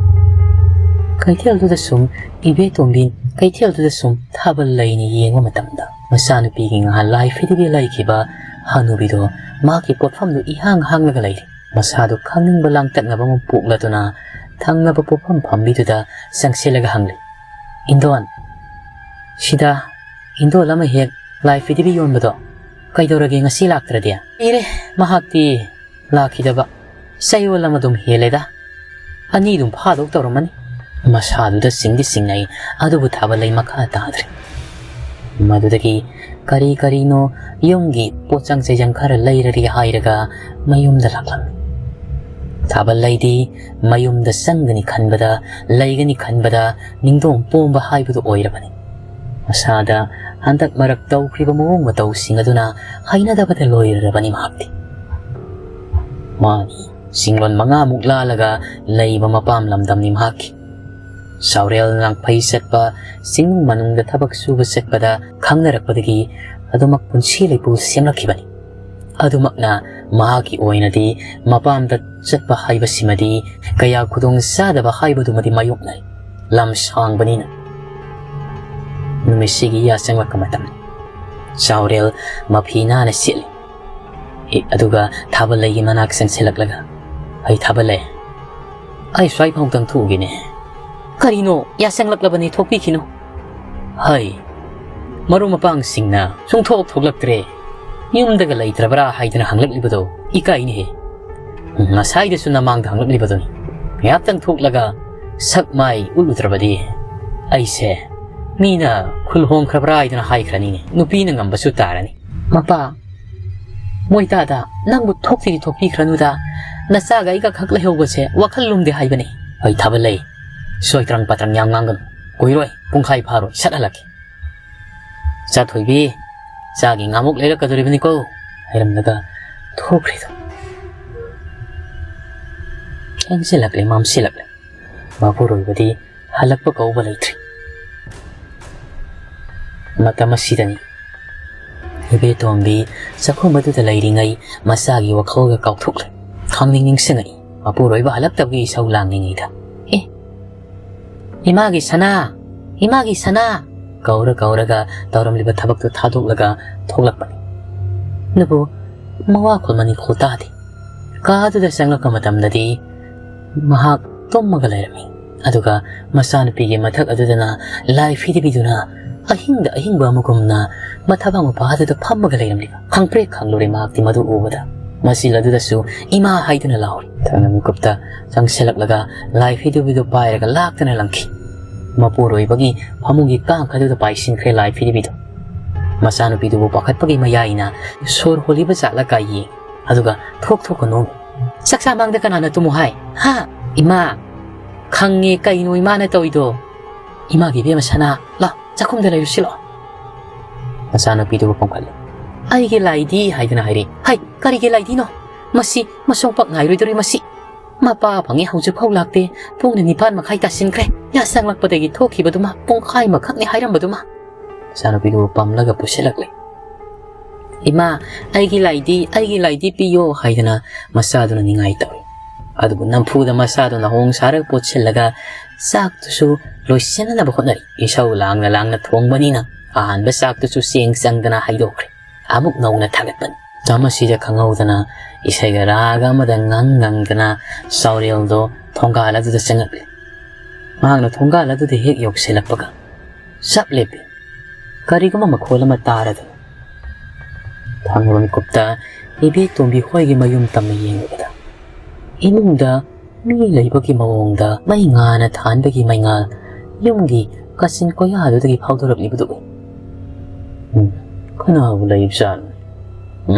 ꯀꯩꯊꯦꯜꯗꯨꯗ ꯁꯨꯝ ꯏꯕꯦꯇꯣꯝꯕꯤ ꯀꯩꯊꯦꯜꯗꯨꯗ ꯁꯨꯝ ꯊꯥꯕꯜ ꯂꯩꯅ ꯌꯦꯡꯕ ꯃꯇꯝꯗ ꯃꯆꯥꯅꯨꯄꯤꯒꯤ ꯉꯍꯥꯟ ꯂꯥꯏ ꯐꯤꯗꯤꯕꯤ ꯂꯩꯈꯤꯕ ꯍꯅꯨꯕꯤꯗꯣ ꯃꯍꯥꯛꯀꯤ ꯄꯣꯠꯐꯝꯗꯨ ꯏꯍꯥꯡ ꯍꯥꯡꯂꯒ ꯂꯩꯔꯤ꯫ ꯃꯁꯥꯗꯨ ꯈꯪꯅꯤꯡꯕ ꯂꯥꯡꯇꯛꯅꯕ ꯑꯃ ꯄꯣꯛꯂꯗꯨꯅ ꯊꯪꯅꯕ ꯄꯣꯠꯐꯝ ꯐꯝꯕꯤꯗꯨꯗ ꯆꯪꯁꯤꯜꯂꯒ ꯍꯪꯂꯤ, "ꯏꯟꯗꯣꯟ, ꯁꯤꯗ ꯏꯟꯗꯣꯜ ꯑꯃ ꯍꯦꯛ ꯂꯥꯏ ꯐꯤꯗꯤꯕꯤ ꯌꯣꯟꯕꯗꯣ ꯀꯩꯗꯧꯔꯒꯦ ꯉꯁꯤ ꯂꯥꯛꯇ꯭ꯔꯗꯤ?" "ꯏꯔꯦ, ꯃꯍꯥꯛꯇꯤ ꯂꯥꯛꯈꯤꯗꯕ ꯆꯌꯣꯜ ꯑꯃ ꯑꯗꯨꯝ ꯍꯦꯜꯂꯦꯗ꯫ ꯑꯅꯤ ꯑꯗꯨꯝ ꯐꯥꯗꯧ ꯇꯧꯔꯝꯃꯅꯤ꯫" ꯃꯁꯥꯗꯨꯗ ꯆꯤꯡꯗꯤ ꯆꯤꯡꯅꯩ, ꯑꯗꯨꯕꯨ ꯊꯥꯕ ꯂꯩ ꯃꯈꯥ ꯇꯥꯗ꯭ꯔꯦ꯫ ꯃꯗꯨꯗꯒꯤ ꯀꯔꯤ ꯀꯔꯤꯅꯣ ꯌꯨꯝꯒꯤ ꯄꯣꯠꯆꯪ ꯆꯩꯖꯪ ꯈꯔ ꯂꯩꯔꯒꯦ ꯍꯥꯏꯔꯒ ꯃꯌꯨꯝꯗ ꯂꯥꯛꯂꯝꯃꯤ꯫ ꯊꯥꯕꯜꯂꯩꯗꯤ ꯃꯌꯨꯝꯗ ꯆꯪꯒꯅꯤ ꯈꯟꯕꯗ, ꯂꯩꯒꯅꯤ ꯈꯟꯕꯗ ꯅꯤꯡꯗꯣꯡ ꯄꯣꯝꯕ ꯍꯥꯏꯕꯗꯨ ꯑꯣꯏꯔꯕꯅꯤ꯫ ꯃꯁꯥꯗ ꯍꯟꯗꯛ ꯃꯔꯛ ꯇꯧꯈ꯭ꯔꯤꯕ ꯃꯑꯣꯡ ꯃꯇꯧꯁꯤꯡ ꯑꯗꯨꯅ ꯍꯩꯅꯗꯕꯗ ꯂꯣꯏꯔꯕꯅꯤ ꯃꯍꯥꯛꯇꯤ꯫ ꯃꯥꯅꯤ, ꯆꯤꯡꯂꯣꯟ ꯃꯉꯥꯃꯨꯛ ꯂꯥꯜꯂꯒ ꯂꯩꯕ ꯃꯄꯥꯝ ꯂꯝꯗꯝꯅꯤ ꯃꯍꯥꯛꯀꯤ꯫ ꯆꯥꯎꯔꯦꯜ ꯂꯥꯡꯐꯩ ꯆꯠꯄ, ꯆꯤꯡ ꯃꯅꯨꯡꯗ ꯊꯕꯛ ꯁꯨꯕ ꯆꯠꯄꯗ ꯈꯪꯅꯔꯛꯄꯗꯒꯤ ꯑꯗꯨꯃꯛ ꯄꯨꯟꯁꯤ ꯂꯩꯄꯨ ꯁꯦꯝꯂꯛꯈꯤꯕꯅꯤ꯫ ꯑꯗꯨꯃꯛꯅ ꯃꯍꯥꯛꯀꯤ ꯑꯣꯏꯅꯗꯤ ꯃꯄꯥꯝꯗ ꯆꯠꯄ ꯍꯥꯏꯕꯁꯤꯃꯗꯤ ꯀꯌꯥ ꯈꯨꯗꯣꯡ ꯆꯥꯗꯕ ꯍꯥꯏꯕꯗꯨꯃꯗꯤ ꯃꯥꯌꯣꯛꯅꯔꯤ꯫ ꯂꯝ ꯁꯥꯡꯕꯅꯤꯅ꯫ ꯅꯨꯃꯤꯠꯁꯤꯒꯤ ꯌꯥꯆꯪꯂꯛꯄ ꯃꯇꯝ꯫ ꯆꯥꯎꯔꯦꯜ ꯃꯐꯤ ꯅꯥꯟꯅ ꯁꯦꯠꯂꯤ꯫ ꯑꯦ, ꯑꯗꯨꯒ ꯊꯥꯕꯜꯂꯩꯒꯤ ꯃꯅꯥꯛ ꯆꯪꯁꯤꯜꯂꯛꯂꯒ, "ꯑꯩ ꯊꯥꯕꯜꯂꯩ, ꯑꯩ ꯁ꯭ꯋꯥꯏ ꯐꯥꯎꯗꯪ ꯊꯣꯛꯎꯒꯦꯅꯦ꯫" "ꯀꯔꯤꯅꯣ? ꯌꯥꯆꯪꯂꯛꯂꯕꯅꯤ, ꯊꯣꯛꯄꯤꯈꯤꯅꯨ꯫" "ꯍꯩ, ꯃꯔꯨꯞ ꯃꯄꯥꯡꯁꯤꯡꯅ ꯁꯨꯡꯊꯣꯛ ꯊꯣꯛꯂꯛꯇ꯭ꯔꯦ, ꯌꯨꯝꯗꯒ ꯂꯩꯇ꯭ꯔꯕ꯭ꯔꯥ ꯍꯥꯏꯗꯅ ꯍꯪꯂꯛꯂꯤꯕꯗꯣ ꯏꯀꯥꯏꯅꯦꯍꯦ꯫ ꯉꯁꯥꯏꯗꯁꯨ ꯅꯃꯥꯡꯗ ꯍꯪꯂꯛꯂꯤꯕꯗꯨꯅꯤ꯫ ꯉꯥꯏꯍꯥꯛꯇꯪ ꯊꯣꯛꯂꯒ ꯁꯛ ꯃꯥꯏ ꯎꯠꯂꯨꯗ꯭ꯔꯕꯗꯤ ꯑꯩꯁꯦ ꯃꯤꯅ ꯈꯨꯜ ꯍꯣꯡꯈ꯭ꯔꯕ꯭ꯔꯥ ꯍꯥꯏꯗꯅ ꯍꯥꯏꯈ꯭ꯔꯅꯤꯅꯦ, ꯅꯨꯄꯤꯅ ꯉꯝꯕꯁꯨ ꯇꯥꯔꯅꯤ꯫" "ꯃꯄꯥ, ꯃꯣꯏꯇꯥꯗ ꯅꯪꯕꯨ ꯊꯣꯛꯇꯤꯗꯤ ꯊꯣꯛꯄꯤꯈ꯭ꯔꯅꯨꯗ, ꯅꯆꯥꯒ ꯑꯩꯒ ꯈꯛ ꯂꯩꯍꯧꯕꯁꯦ ꯋꯥꯈꯜ ꯂꯨꯝꯗꯦ ꯍꯥꯏꯕꯅꯤ꯫" "ꯑꯩ ꯊꯥꯕꯜꯂꯩ, ꯁꯣꯏ ꯇ꯭ꯔꯪ ꯄꯥꯇ꯭ꯔꯪ ꯌꯥꯝ ꯉꯥꯡꯒꯅꯨ, ꯀꯨꯏꯔꯣꯏ, ꯄꯨꯡꯈꯥꯏ ꯐꯥꯔꯣꯏ, ꯁꯠ ꯍꯜꯂꯛꯀꯦ꯫" "ꯆꯥꯊꯣꯏꯕꯤ, ꯆꯥꯒꯤ ꯉꯥꯃꯨꯛ ꯂꯩꯔꯛꯀꯗꯧꯔꯤꯕꯅꯤꯀꯣ," ꯍꯥꯏꯔꯝꯂꯒ ꯊꯣꯛꯈ꯭ꯔꯤꯗꯣ꯫ ꯊꯦꯡꯖꯤꯜꯂꯛꯂꯦ, ꯃꯝꯁꯤꯜꯂꯛꯂꯦ꯫ ꯃꯄꯨꯔꯣꯏꯕꯗꯤ ꯍꯜꯂꯛꯄ ꯀꯧꯕ ꯂꯩꯇ꯭ꯔꯤ꯫ ꯃꯇꯝ ꯑꯁꯤꯗꯅꯤ ꯏꯕꯦꯇꯣꯝꯕꯤ ꯆꯥꯛꯈꯨꯝ ꯑꯗꯨꯗ ꯂꯩꯔꯤꯉꯩ ꯃꯆꯥꯒꯤ ꯋꯥꯈꯜꯒ ꯀꯥꯎꯊꯣꯛꯂꯦ꯫ ꯈꯪꯅꯤꯡ ꯅꯤꯡꯁꯤꯡꯉꯛꯏ꯫ ꯃꯄꯨꯔꯣꯏꯕ ꯍꯜꯂꯛꯇꯕꯒꯤ ꯏꯁꯧ ꯂꯥꯡꯂꯤꯉꯩꯗ, "ꯑꯦ, ꯏꯃꯥꯒꯤ ꯁꯅꯥ, ꯏꯃꯥꯒꯤ ꯁꯅꯥ!" ꯀꯧꯔ ꯀꯧꯔꯒ ꯇꯧꯔꯝꯂꯤꯕ ꯊꯕꯛꯇꯨ ꯊꯥꯗꯣꯛꯂꯒ ꯊꯣꯛꯂꯛꯄꯅꯤ꯫ ꯑꯗꯨꯕꯨ ꯃꯋꯥ ꯈꯣꯜ ꯃꯅꯤꯡ ꯈꯣꯜ ꯇꯥꯗꯦ꯫ ꯀꯥ ꯑꯗꯨꯗ ꯆꯪꯂꯛꯄ ꯃꯇꯝꯗꯗꯤ ꯃꯍꯥꯛ ꯇꯨꯝꯃꯒ ꯂꯩꯔꯝꯃꯤ꯫ ꯑꯗꯨꯒ ꯃꯆꯥꯅꯨꯄꯤꯒꯤ ꯃꯊꯛ ꯑꯗꯨꯗꯅ ꯂꯥꯏ ꯐꯤꯗꯤꯕꯤꯗꯨꯅ ꯑꯍꯤꯡꯗ ꯑꯍꯤꯡꯕ ꯑꯃꯒꯨꯝꯅ ꯃꯊꯕꯥꯛ ꯃꯄꯥ ꯑꯗꯨꯗ ꯐꯝꯃꯒ ꯂꯩꯔꯝꯂꯤꯕ꯫ ꯈꯪꯄ꯭ꯔꯦꯛ ꯈꯪꯂꯨꯔꯦ ꯃꯍꯥꯛꯇꯤ ꯃꯗꯨ ꯎꯕꯗ꯫ ꯃꯆꯤꯜ ꯑꯗꯨꯗꯁꯨ "ꯏꯃꯥ" ꯍꯥꯏꯗꯨꯅ ꯂꯥꯎꯔꯤ꯫ ꯊꯪꯅ ꯃꯤꯀꯨꯞꯇ ꯆꯪꯁꯤꯜꯂꯛꯂꯒ ꯂꯥꯏ ꯐꯤꯗꯤꯕꯤꯗꯨ ꯄꯥꯏꯔꯒ ꯂꯥꯛꯇꯅ ꯂꯪꯈꯤ꯫ ꯃꯄꯨꯔꯣꯏꯕꯒꯤ ꯐꯃꯨꯡꯒꯤ ꯀꯥꯡꯈ ꯑꯗꯨꯗ ꯄꯥꯏꯁꯤꯟꯈ꯭ꯔꯦ ꯂꯥꯏ ꯐꯤꯗꯤꯕꯤꯗꯨ꯫ ꯃꯆꯥꯅꯨꯄꯤꯗꯨꯕꯨ ꯄꯥꯈꯠꯄꯒꯤ ꯃꯌꯥꯏꯅ ꯁꯣꯔ ꯍꯣꯜꯂꯤꯕ ꯖꯥꯠꯂ ꯀꯥꯏ ꯌꯦꯡ꯫ ꯑꯗꯨꯒ ꯊꯣꯛ ꯊꯣꯛꯀ ꯅꯣꯝꯃꯤ꯫ "ꯆꯥꯛꯆꯥ ꯃꯥꯡꯗ ꯀꯅꯥꯅ ꯇꯨꯝꯃꯨ ꯍꯥꯏ? ꯍꯥ? ꯏꯃꯥ, ꯈꯪꯉꯦ ꯀꯩꯅꯣ ꯏꯃꯥꯅ ꯇꯧꯔꯤꯗꯣ꯫ ꯏꯃꯥꯒꯤ ꯏꯕꯦꯝꯃ ꯁꯅꯥ, ꯂꯥꯎ, ꯆꯥꯛꯈꯨꯝꯗ ꯂꯩꯔꯨꯁꯤ ꯂꯥꯎ꯫" ꯃꯆꯥꯅꯨꯄꯤꯗꯨꯕꯨ ꯄꯣꯝꯈꯠꯂꯦ꯫ "ꯑꯩꯒꯤ ꯂꯥꯏꯗꯤ" ꯍꯥꯏꯗꯨꯅ ꯍꯥꯏꯔꯤ꯫ "ꯍꯩ, ꯀꯔꯤꯒꯤ ꯂꯥꯏꯗꯤꯅꯣ? ꯃꯁꯤ ꯃꯁꯣꯡꯄꯥꯛ ꯉꯥꯏꯔꯣꯏꯗꯧꯔꯤ ꯃꯁꯤ꯫ ꯃꯄꯥ ꯐꯪꯉꯤ ꯍꯧꯖꯤꯛꯐꯥꯎ ꯂꯥꯛꯇꯦ꯫ ꯄꯨꯡꯅ ꯅꯤꯄꯥꯟ ꯃꯈꯥꯏ ꯇꯥꯁꯤꯟꯈ꯭ꯔꯦ꯫ ꯌꯥꯆꯪꯂꯛꯄꯗꯒꯤ ꯊꯣꯛꯈꯤꯕꯗꯨꯃ ꯄꯨꯡꯈꯥꯏ ꯑꯃꯈꯛꯅꯤ ꯍꯥꯏꯔꯝꯕꯗꯨꯃ꯫" ꯃꯆꯥꯅꯨꯄꯤꯗꯨꯕꯨ ꯄꯝꯂꯒ ꯄꯨꯁꯤꯜꯂꯛꯂꯦ꯫ "ꯏꯃꯥ, ꯑꯩꯒꯤ ꯂꯥꯏꯗꯤ, ꯑꯩꯒꯤ ꯂꯥꯏꯗꯤ ꯄꯤꯌꯣ" ꯍꯥꯏꯗꯅ ꯃꯆꯥꯗꯨꯅ ꯅꯤꯡꯉꯥꯏ ꯇꯧꯏ꯫ ꯑꯗꯨꯕꯨ ꯅꯝꯐꯨꯗ ꯃꯆꯥꯗꯨ ꯅꯍꯣꯡ ꯁꯥꯔꯒ ꯄꯨꯁꯤꯜꯂꯒ ꯆꯥꯛꯇꯨꯁꯨ ꯂꯣꯏꯁꯤꯟꯅꯅꯕ ꯍꯣꯠꯅꯔꯤ꯫ ꯏꯁꯧ ꯂꯥꯡꯅ ꯂꯥꯡꯅ ꯊꯣꯡꯕꯅꯤꯅ ꯑꯍꯥꯟꯕ ꯆꯥꯛꯇꯨꯁꯨ ꯆꯦꯡ ꯆꯪꯗꯅ ꯍꯩꯗꯣꯛꯈ꯭ꯔꯦ꯫ ꯑꯃꯨꯛ ꯅꯧꯅ ꯊꯥꯒꯠꯄꯅꯤ꯫ ꯃꯁꯤꯗ ꯈꯪꯍꯧꯗꯅ ꯏꯁꯩꯒ ꯔꯥꯒ ꯑꯃꯗ ꯉꯪ ꯉꯪꯗꯅ ꯆꯥꯎꯔꯦꯜꯗꯣ ꯊꯣꯡꯒꯥꯜ ꯑꯗꯨꯗ ꯆꯪꯉꯛꯂꯦ꯫ ꯃꯍꯥꯛꯅ ꯊꯣꯡꯒꯥꯜ ꯑꯗꯨꯗ ꯍꯦꯛ ꯌꯧꯁꯤꯜꯂꯛꯄꯒ ꯆꯞ ꯂꯦꯞꯄꯤ꯫ ꯀꯔꯤꯒꯨꯝꯕ ꯃꯈꯣꯜ ꯑꯃ ꯇꯥꯔꯗꯨꯅ ꯊꯥꯡꯕ ꯃꯤꯀꯨꯞꯇ ꯏꯕꯦꯇꯣꯝꯕꯤ ꯍꯣꯏꯒꯤ ꯃꯌꯨꯝ ꯇꯝꯅ ꯌꯦꯡꯂꯨꯕꯗ ꯏꯃꯨꯡꯗ ꯃꯤ ꯂꯩꯕꯒꯤ ꯃꯑꯣꯡꯗ ꯃꯩ ꯉꯥꯅ ꯊꯥꯟꯕꯒꯤ ꯃꯩꯉꯥꯜ ꯌꯨꯝꯒꯤ ꯀꯥꯆꯤꯟ ꯀꯣꯌꯥꯗꯨꯗꯒꯤ ꯐꯥꯎꯗꯣꯔꯛꯂꯤꯕꯗꯨ ꯎꯏ꯫ "ꯎꯝ, ꯀꯅꯥꯕꯨ ꯂꯩꯕꯖꯥꯠꯅꯣ?" ꯎꯝ,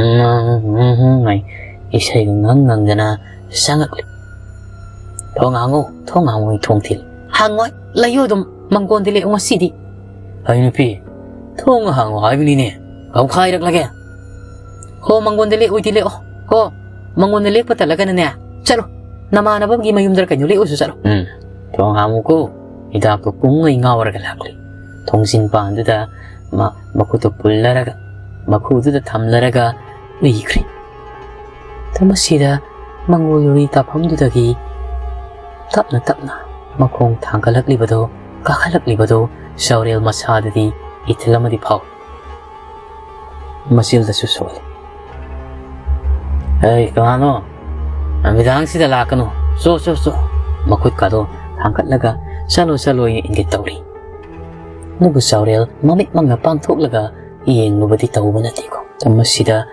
ꯎꯝ, ꯎꯝ, ꯍꯥꯏ ꯏꯁꯩꯒ ꯉꯪ ꯉꯪꯗꯅ ꯆꯪꯉꯛꯂꯤ꯫ "ꯊꯣꯡ ꯍꯥꯡꯉꯨ, ꯊꯣꯡ ꯍꯥꯡꯉꯨ, ꯑꯩ ꯊꯣꯡ ꯊꯤꯜꯂꯤ꯫" "ꯍꯥꯡꯉꯣꯏ, ꯂꯩꯌꯨ ꯑꯗꯨꯝ, ꯃꯪꯒꯣꯟꯗ ꯂꯦꯛꯎ ꯉꯁꯤꯗꯤ꯫" "ꯑꯩ ꯅꯨꯄꯤ, ꯊꯣꯡ ꯍꯥꯡꯉꯨ ꯍꯥꯏꯕꯅꯤꯅꯦ, ꯀꯧꯈꯥꯏꯔꯛꯂꯒꯦ꯫" "ꯍꯣ, ꯃꯪꯒꯣꯟꯗ ꯂꯦꯛꯑꯣꯏꯗꯤ ꯂꯦꯛꯑꯣ꯫ ꯍꯣ, ꯃꯪꯒꯣꯟꯗ ꯂꯦꯛꯄ ꯇꯜꯂꯒꯅꯅꯦ, ꯆꯠꯂꯣ, ꯅꯃꯥꯟꯅꯕꯒꯤ ꯃꯌꯨꯝꯗꯔ ꯀꯩꯅꯣ ꯂꯦꯛꯎꯁꯨ ꯆꯠꯂꯣ꯫" "ꯎꯝ, ꯊꯣꯡ ꯍꯥꯡꯉꯨꯀꯣ꯫" ꯍꯤꯗꯥꯛꯇꯣ ꯄꯨꯡꯉꯩ ꯉꯥꯎꯔꯒ ꯂꯥꯛꯂꯤ꯫ ꯊꯣꯡꯖꯤꯟ ꯄꯥꯟꯗꯨꯗ ꯃ-, ꯃꯈꯨꯠꯇꯨ ꯄꯨꯜꯂꯔꯒ, ꯃꯈꯨꯗꯨꯗ ꯊꯝꯂꯔꯒ ꯎꯏꯈ꯭ꯔꯦ꯫ ꯃꯁꯤꯗ ꯃꯪꯒꯣꯜ ꯎꯔꯤ ꯇꯥꯐꯝꯗꯨꯗꯒꯤ ꯇꯞꯅ ꯇꯞꯅ ꯃꯈꯣꯡ ꯊꯥꯡꯒꯠꯂꯛꯂꯤꯕꯗꯣ, ꯀꯥꯈꯠꯂꯛꯂꯤꯕꯗꯣ ꯆꯥꯎꯔꯦꯜ ꯃꯁꯥꯗꯗꯤ ꯏꯊꯤꯜ ꯑꯃꯗꯤ ꯐꯥꯎꯏ꯫ ꯃꯆꯤꯜꯗꯁꯨ ꯁꯣꯜꯂꯤ꯫ "ꯑꯩ ꯀꯅꯥꯅꯣ? ꯅꯨꯃꯤꯗꯥꯡꯁꯤꯗ ꯂꯥꯛꯀꯅꯨ꯫ ꯆꯣ, ꯆꯣ, ꯆꯣ꯫" ꯃꯈꯨꯠꯀꯥꯗꯣ ꯊꯥꯡꯒꯠꯂꯒ "ꯆꯠꯂꯣ, ꯆꯠꯂꯣ" ꯏꯪꯒꯤꯠ ꯇꯧꯔꯤ꯫ ꯑꯗꯨꯕꯨ ꯆꯥꯎꯔꯦꯜ ꯃꯃꯤꯠꯃꯛꯅ ꯄꯥꯡꯊꯣꯛꯂꯒ ꯌꯦꯡꯂꯨꯕꯗꯤ ꯇꯧꯕ ꯅꯠꯇꯦꯀꯣ꯫ ꯃꯇꯝ ꯑꯁꯤꯗ